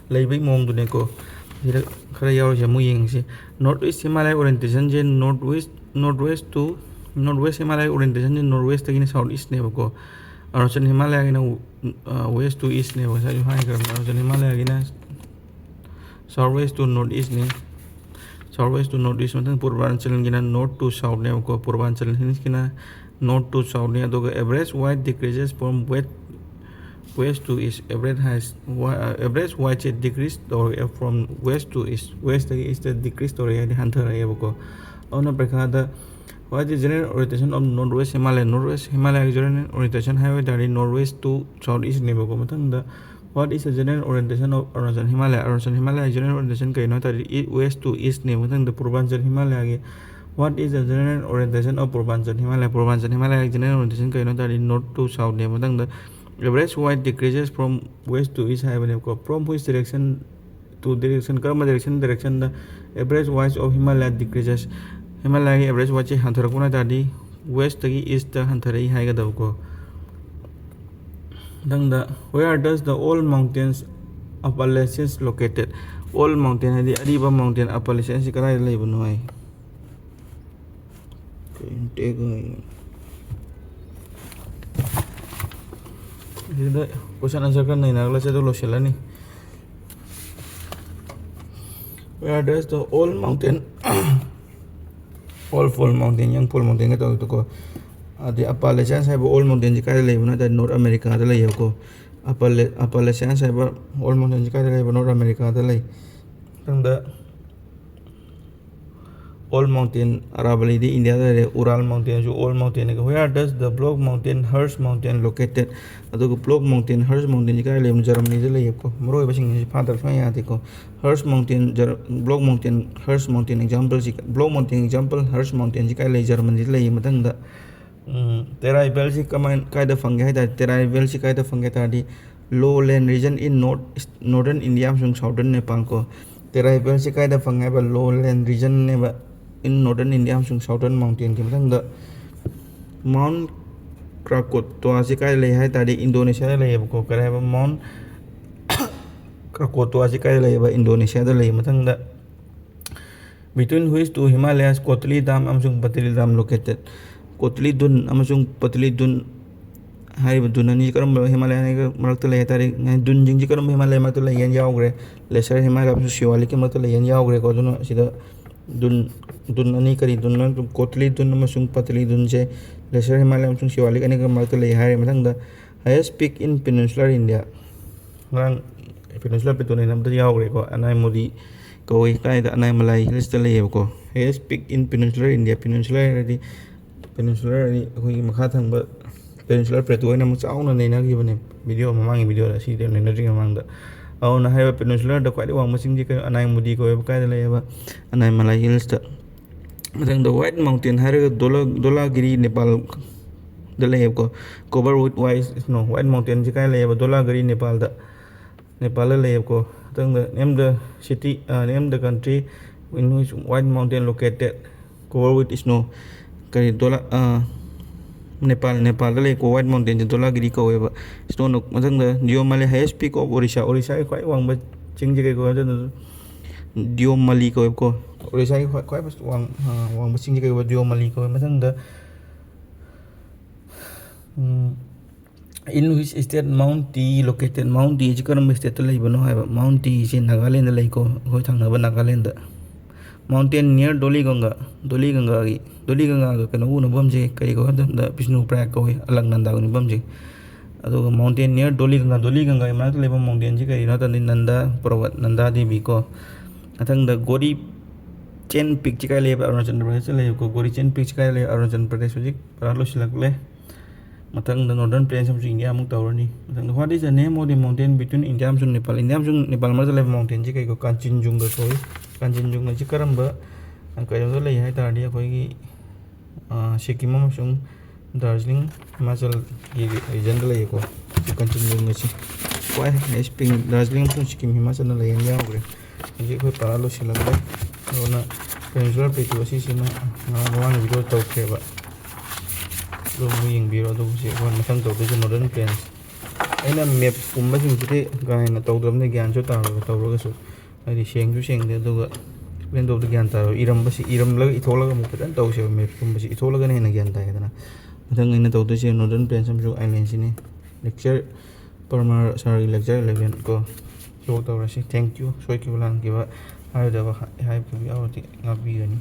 ꯂꯩꯕꯒꯤ ꯃꯑꯣꯡꯗꯨꯅꯦꯀꯣ꯫ ꯁꯤꯗ ꯈꯔ ꯌꯥꯎꯔꯤꯁꯦ ꯑꯃꯨꯛ ꯌꯦꯡꯁꯤ꯫ North East Himalaya orientation say north west, north west to, north west ꯍꯤꯃꯥꯂꯌꯥꯒꯤ ꯑꯣꯔꯤꯌꯦꯟꯇꯦꯁꯟꯁꯦ north west ꯇꯒꯤꯅ south east ꯅꯦꯕꯀꯣ꯫ Arunachal ꯍꯤꯃꯥꯂꯌꯥꯒꯤꯅ, ꯑ, west to east ꯅꯦꯕ, ꯉꯁꯥꯏꯁꯨ ꯍꯥꯏꯈ꯭ꯔꯕꯅꯤ꯫ Arunachal ꯍꯤꯃꯥꯂꯌꯥꯒꯤꯅ south west to north east ꯅꯤ꯫ South west to north east꯫ ꯃꯊꯪ ꯄꯨꯔꯕꯥꯟꯆꯜꯒꯤꯅ north to south ꯅꯦꯕꯀꯣ꯫ ꯄꯨꯔꯕꯥꯟꯆꯜ ꯍꯤꯜꯁꯀꯤꯅ north to south ꯅꯤ꯫ ꯑꯗꯨꯒ average white decreases from west, West to east, average height, ꯋꯥ-, ꯑ, average width ꯁꯦ decrease ꯇꯧꯔꯛꯑꯦ, from west to east, west ꯇꯒꯤ east ꯇ decrease ꯇꯧꯔꯛꯑꯦ, ꯍꯥꯏꯗꯤ ꯍꯟꯊꯔꯛꯑꯦꯕꯀꯣ꯫ ꯑꯗꯨꯅ ꯄꯩꯈꯥꯗ what is general orientation of northwest Himalaya? Northwest Himalaya ꯒꯤ general orientation ꯍꯥꯏꯕ ꯇꯥꯔꯗꯤ northwest to southeast ꯅꯦꯕꯀꯣ꯫ ꯃꯊꯪꯗ what is the general orientation of Arunachal Himalaya? Arunachal Himalaya ꯒꯤ general orientation ꯀꯩꯅꯣ ꯍꯥꯏ ꯇꯥꯔꯗꯤ e-, west to east ꯅꯦ꯫ ꯃꯊꯪꯗ Purbanchal Himalaya ꯒꯤ what is the general orientation of Purbanchal Himalaya? Purbanchal Himalaya ꯒꯤ general orientation ꯀꯩꯅꯣ ꯍꯥꯏ ꯇꯥꯔꯗꯤ north to south ꯅꯦ꯫ ꯃꯊꯪꯗ average width decreases from west to east ꯍꯥꯏꯕꯅꯦꯕꯀꯣ꯫ From which direction to direction, ꯀꯔꯝꯕ direction, direction the average width of Himalaya decreases? ꯍꯤꯃꯥꯂꯌꯥꯒꯤ average width ꯁꯦ ꯍꯟꯊꯔꯛꯄ ꯍꯥꯏ ꯇꯥꯔꯗꯤ west ꯇꯒꯤ east ꯇ ꯍꯟꯊꯔꯛꯏ ꯍꯥꯏꯒꯗꯕꯀꯣ꯫ ꯃꯊꯪꯗ, where does the old mountains Appalachians located? Old mountain ꯍꯥꯏꯗꯤ ꯑꯔꯤꯕ mountain Appalachians ꯁꯤ ꯀꯗꯥꯏꯗ ꯂꯩꯕꯅꯣ ꯍꯥꯏ꯫ ꯀꯩꯅꯣ ꯇꯦꯛ ꯍꯥꯏ? ꯁꯤꯗ question answer ꯈꯔ ꯅꯩꯅꯔꯒ ꯑꯗꯨ ꯂꯣꯏꯁꯤꯜꯂꯅꯤ꯫ Where does the old mountain, old Phool mountain, young Phool mountain ꯒ ꯇꯧꯕꯗꯣꯀꯣ꯫ ꯑꯗꯩ Appalachians ꯍꯥꯏꯕ old mountain ꯁꯤ ꯀꯥꯏꯗ ꯂꯩꯕꯅꯣ ꯍꯥꯏ ꯇꯥꯔꯗꯤ North America ꯗ ꯂꯩꯌꯦꯕꯀꯣ꯫ Appala-, Appalachians ꯍꯥꯏꯕ old mountain ꯁꯤ ꯀꯥꯏꯗ ꯂꯩꯕ? North America ꯗ ꯂꯩ꯫ ꯃꯊꯪꯗ old mountain Aravalli ꯗꯤ India ꯗ ꯂꯩꯔꯦ, Ural mountain ꯁꯨ old mountain ꯅꯤ꯫ Where does the Black Mountain, Harz Mountain located? ꯑꯗꯨꯒ Black Mountain, Harz Mountain ꯁꯤ ꯀꯥꯏ ꯂꯩꯕꯅꯣ? Germany ꯗ ꯂꯩꯌꯦꯕꯀꯣ꯫ ꯃꯔꯨꯑꯣꯏꯕꯁꯤꯡꯁꯤ ꯐꯥꯗꯕ ꯁꯨꯡꯌꯥ ꯌꯥꯗꯦꯀꯣ꯫ Harz Mountain, Ger-, Black Mountain, Harz Mountain example ꯁꯤ, Black Mountain example, Harz Mountain ꯁꯤ ꯀꯥꯏ ꯂꯩ? Germany ꯗ ꯂꯩꯌꯦ꯫ ꯃꯊꯪꯗ, ꯎꯝ, Terai Belt ꯁꯤ ꯀꯃꯥꯏ, ꯀꯥꯏꯗ ꯐꯪꯒꯦ ꯍꯥꯏ ꯇꯥꯔꯗꯤ, Terai Belt ꯁꯤ ꯀꯥꯏꯗ ꯐꯪꯒꯦ ꯍꯥꯏ ꯇꯥꯔꯗꯤ, lowland region in north, northern India ꯑꯃꯁꯨꯡ southern Nepal ꯀꯣ꯫ Terai Belt ꯁꯤ ꯀꯥꯏꯗ ꯐꯪꯉꯦ ꯍꯥꯏꯕ? Lowland region ꯅꯦꯕ, in northern India ꯑꯃꯁꯨꯡ southern mountain ꯒꯤ꯫ ꯃꯊꯪꯗ Mount Krakatoa ꯁꯤ ꯀꯥꯏꯗ ꯂꯩ ꯍꯥꯏ ꯇꯥꯔꯗꯤ, Indonesia ꯗ ꯂꯩꯌꯦꯕꯀꯣ꯫ ꯀꯔꯤ ꯍꯥꯏꯕ? Mount Krakatoa ꯁꯤ ꯀꯥꯏꯗ ꯂꯩꯌꯦꯕ? Indonesia ꯗ ꯂꯩ꯫ ꯃꯊꯪꯗ, between which two Himalayas Kotli Dam ꯑꯃꯁꯨꯡ Patali Dam located? Kotli Dun ꯑꯃꯁꯨꯡ Patali Dun ꯍꯥꯏꯔꯤꯕ ꯗꯨꯟ ꯑꯅꯤ ꯀꯔꯝꯕ ꯍꯤꯃꯥꯂꯌꯥꯒꯤ ꯃꯔꯛꯇ ꯂꯩ ꯍꯥꯏ ꯇꯥꯔꯗꯤ, ꯗꯨꯟꯁꯤꯡꯁꯤ ꯀꯔꯝꯕ ꯍꯤꯃꯥꯂꯌꯥ ꯃꯔꯛꯇ ꯂꯩꯒꯦꯅ ꯌꯥꯎꯈ꯭ꯔꯦ? Lesser Himalaya ꯑꯃꯁꯨꯡ ꯁꯤꯋꯥꯂꯤꯛꯀꯤ ꯃꯔꯛꯇ ꯂꯩꯒꯦꯅ ꯌꯥꯎꯈ꯭ꯔꯦꯀꯣ꯫ ꯑꯗꯨꯅ ꯁꯤꯗ ꯗꯨꯟ, ꯗꯨꯟ ꯑꯅꯤ ꯀꯔꯤ ꯗꯨꯟ? Kotli Dun ꯑꯃꯁꯨꯡ Patali Dun ꯁꯦ Lesser Himalaya ꯑꯃꯁꯨꯡ ꯁꯤꯋꯥꯂꯤꯛ ꯑꯅꯤꯒꯤ ꯃꯔꯛꯇ ꯂꯩ ꯍꯥꯏꯔꯦ꯫ ꯃꯊꯪꯗ Highest peak in Peninsular India. ꯉꯔꯥꯡ Peninsular Plateau ꯅ ꯑꯝꯇ ꯌꯥꯎꯈ꯭ꯔꯦꯀꯣ, ꯑꯅꯥꯏ ꯃꯣꯗꯤ ꯀꯧꯋꯦ꯫ ꯀꯥꯏꯗ? ꯑꯅꯥꯏ ꯃꯂꯥꯏ ꯍꯤꯜꯁꯇ ꯂꯩꯌꯦꯕꯀꯣ꯫ Highest peak in Peninsular India. Peninsular ꯍꯥꯏꯔꯗꯤ, Peninsular ꯍꯥꯏꯗꯤ ꯑꯩꯈꯣꯏꯒꯤ ꯃꯈꯥ ꯊꯪꯕ Peninsular Plateau ꯍꯥꯏꯅ ꯑꯃꯨꯛ ꯆꯥꯎꯅ ꯅꯩꯅꯈꯤꯕꯅꯦ ꯚꯤꯗꯤꯑꯣ ꯃꯃꯥꯡꯒꯤ ꯚꯤꯗꯤꯑꯣꯗ, ꯑꯁꯤꯗ ꯅꯩꯅꯗ꯭ꯔꯤꯉꯩ ꯃꯃꯥꯡꯗ꯫ ꯑꯗꯨꯅ ꯍꯥꯏꯔꯤꯕ Peninsular ꯗ ꯈ꯭ꯋꯥꯏꯗꯒꯤ ꯋꯥꯡꯕ ꯆꯤꯡꯁꯤ ꯀꯩꯅꯣ? ꯑꯅꯥꯏ ꯃꯣꯗꯤ ꯀꯧꯋꯦꯕ꯫ ꯀꯥꯏꯗ ꯂꯩꯌꯦꯕ? ꯑꯅꯥꯏ ꯃꯂꯥꯏ ꯍꯤꯜꯁꯇ꯫ ꯃꯊꯪꯗ White Mountain ꯍꯥꯏꯔꯒ ꯗꯣꯂꯥ-, ꯗꯣꯂꯥꯒꯤꯔꯤ ꯅꯦꯄꯥꯜꯗ ꯂꯩꯌꯦꯕꯀꯣ꯫ Covered with white snow. White Mountain ꯁꯤ ꯀꯥꯏ ꯂꯩꯌꯦꯕ? ꯗꯣꯂꯥꯒꯤꯔꯤ ꯅꯦꯄꯥꯜꯗ, ꯅꯦꯄꯥꯜꯗ ꯂꯩꯌꯦꯕꯀꯣ꯫ ꯃꯊꯪꯗ name the city, ꯑ, name the country in which White Mountain located, covered with snow. ꯀꯔꯤ? ꯗꯣꯂꯥ-, ꯑ, ꯅꯦꯄꯥꯜ, ꯅꯦꯄꯥꯜꯗ ꯂꯩꯀꯣ꯫ White Mountain ꯁꯦ ꯗꯣꯂꯥꯒꯤꯔꯤ ꯀꯧꯋꯦꯕ꯫ Snow ꯅ-, ꯃꯊꯪꯗ Deomali, highest peak of Orissa. Orissa ꯒꯤ ꯈ꯭ꯋꯥꯏ ꯋꯥꯡꯕ ꯆꯤꯡꯁꯦ ꯀꯩ ꯀꯧꯋꯦ? ꯃꯊꯪꯗ Deomali ꯀꯧꯋꯦꯕꯀꯣ꯫ Orissa ꯒꯤ ꯈ꯭ꯋꯥꯏ, ꯈ꯭ꯋꯥꯏ ꯋꯥꯡ-, ꯑ, ꯋꯥꯡꯕ ꯆꯤꯡꯁꯦ ꯀꯩ ꯀꯧꯋꯦ? Deomali ꯀꯧꯋꯦ꯫ ꯃꯊꯪꯗ, ꯎꯝ, In which state Mount T located? Mount T ꯁꯤ ꯀꯔꯝꯕ state ꯇ ꯂꯩꯕꯅꯣ ꯍꯥꯏꯕ꯫ Mount T ꯁꯤ ꯅꯥꯒꯥꯂꯦꯟꯗ ꯂꯩꯀꯣ, ꯑꯩꯈꯣꯏ ꯊꯪꯅꯕ Nagaland. Mountain near Dolly Ganga. ꯗꯣꯂꯤ ꯒꯪꯒꯥꯒꯤ, ꯗꯣꯂꯤ ꯒꯪꯒꯥꯒ ꯀꯩꯅꯣ ꯎꯅꯐꯝꯁꯦ ꯀꯔꯤ ꯀꯧꯋꯦ ꯍꯥꯏꯕ ꯃꯇꯝꯗ ꯕꯤꯁꯅꯨ ꯄ꯭ꯔꯌꯥꯒ ꯀꯧꯋꯦ, ꯑꯂꯛꯅꯟꯗꯥꯒ ꯎꯅꯐꯝꯁꯦ꯫ ꯑꯗꯨꯒ Mountain near Dolly Ganga, ꯗꯣꯂꯤ ꯒꯪꯒꯥꯒꯤ ꯃꯅꯥꯛꯇ ꯂꯩꯕ mountain ꯁꯤ ꯀꯔꯤꯅꯣ ꯍꯥꯏꯕ ꯃꯇꯝꯗ ꯅꯟꯗ ꯄꯔꯕꯠ, ꯅꯟꯗꯥ ꯗꯦꯕꯤ ꯀꯣ꯫ ꯃꯊꯪꯗ ꯒꯣꯔꯤ ꯆꯦꯟ ꯄꯤꯛꯁꯤ ꯀꯥꯏ ꯂꯩꯕ? ꯑꯔꯨꯅꯥꯆꯜ ꯄ꯭ꯔꯗꯦꯁꯇ ꯂꯩꯌꯦꯕꯀꯣ꯫ ꯒꯣꯔꯤ ꯆꯦꯟ ꯄꯤꯛꯁꯤ ꯀꯥꯏ ꯂꯩ? ꯑꯔꯨꯅꯥꯆꯜ ꯄ꯭ꯔꯗꯦꯁ꯫ ꯍꯧꯖꯤꯛ ꯄꯔꯥ ꯂꯣꯏꯁꯤꯜꯂꯛꯂꯦ꯫ ꯃꯊꯪꯗ Northern Plains ꯑꯃꯁꯨꯡ ꯏꯟꯗꯤꯌꯥ ꯑꯃꯨꯛ ꯇꯧꯔꯅꯤ꯫ ꯃꯊꯪꯗ, what is the name of the mountain between India ꯑꯃꯁꯨꯡ ꯅꯦꯄꯥꯜ? ꯏꯟꯗꯤꯌꯥ ꯑꯃꯁꯨꯡ ꯅꯦꯄꯥꯜ ꯃꯔꯛꯇ ꯂꯩꯕ mountain ꯁꯤ ꯀꯩꯀꯣ? ꯀꯥꯟꯆꯤꯟꯖꯨꯡꯒ ꯀꯧꯏ꯫ ꯀꯥꯟꯆꯤꯟꯖꯨꯡꯒ ꯑꯁꯤ ꯀꯔꯝꯕ, ꯑ, ꯀꯩꯅꯣꯗ ꯂꯩ ꯍꯥꯏ ꯇꯥꯔꯗꯤ, ꯑꯩꯈꯣꯏꯒꯤ, ꯑ, ꯁꯤꯛꯀꯤꯝ ꯑꯃꯁꯨꯡ ꯗꯥꯔꯖꯤꯂꯤꯡ ꯍꯤꯃꯥꯆꯜꯒꯤ regionꯗ ꯂꯩꯌꯦꯀꯣ꯫ ꯁꯤ ꯀꯥꯟꯆꯤꯟꯖꯨꯡꯒ ꯑꯁꯤ ꯈ꯭ꯋꯥꯏ highest peak ꯗꯥꯔꯖꯤꯂꯤꯡ ꯑꯃꯁꯨꯡ ꯁꯤꯛꯀꯤꯝ ꯍꯤꯃꯥꯆꯜꯅ ꯂꯩꯌꯦꯅ ꯌꯥꯎꯈ꯭ꯔꯦ꯫ ꯍꯧꯖꯤꯛ ꯑꯩꯈꯣꯏ ꯄꯔꯥ ꯂꯣꯏꯁꯤꯜꯂꯛꯂꯦ꯫ ꯑꯗꯨꯅ Peninsular Plateau ꯑꯁꯤꯁꯤꯅ ꯉꯔꯥꯡ ꯃꯃꯥꯡꯒꯤ video ꯇꯧꯈ꯭ꯔꯦꯕ꯫ ꯑꯗꯨ ꯑꯃꯨꯛ ꯌꯦꯡꯕꯤꯔꯣ꯫ ꯑꯗꯨꯕꯨ ꯍꯧꯖꯤꯛ ꯑꯩꯈꯣꯏ ꯃꯊꯪ ꯇꯧꯗꯣꯏꯁꯦ Northern Plains꯫ ꯑꯩꯅ mapꯀꯨꯝꯕꯁꯤꯡꯁꯤꯗꯤ ꯀꯥ ꯍꯦꯟꯅ ꯇꯧꯗ꯭ꯔꯕꯅꯤꯅ ꯒ꯭ꯌꯥꯟꯁꯨ ꯇꯥꯔꯣꯏꯕ, ꯇꯧꯔꯒꯁꯨ꯫ ꯍꯥꯏꯗꯤ ꯁꯦꯡꯁꯨ ꯁꯦꯡꯗꯦ, ꯑꯗꯨꯒ explain ꯇꯧꯕꯗ ꯒ꯭ꯌꯥꯟ ꯇꯥꯔꯣꯏ꯫ ꯏꯔꯝꯕꯁꯤ ꯏꯔꯝꯂꯒ ꯏꯊꯣꯛꯂꯒ ꯑꯃꯨꯛ ꯐꯖꯅ ꯇꯧꯁꯦꯕ꯫ Mapꯀꯨꯝꯕꯁꯤ ꯏꯊꯣꯛꯂꯒꯅ ꯍꯦꯟꯅ ꯒ꯭ꯌꯥꯟ ꯇꯥꯏꯗꯅ꯫ ꯃꯊꯪ ꯑꯩꯅ ꯇꯧꯗꯣꯏꯁꯦ Northern Plains ꯑꯃꯁꯨꯡ islandꯁꯤꯅꯤ꯫ Lecture, ꯄꯔꯃꯥ ꯁꯥꯔꯒꯤ lecture eleven ꯀꯣ꯫ ꯁꯤꯐꯥꯎ ꯇꯧꯔꯁꯤ꯫ Thank you꯫ ꯁꯣꯏꯈꯤꯕ ꯂꯥꯟꯈꯤꯕ ꯍꯥꯏꯔꯨꯗꯕ ꯍꯥꯏꯈꯤꯕ ꯌꯥꯎꯔꯗꯤ ꯉꯥꯛꯄꯤꯒꯅꯤ꯫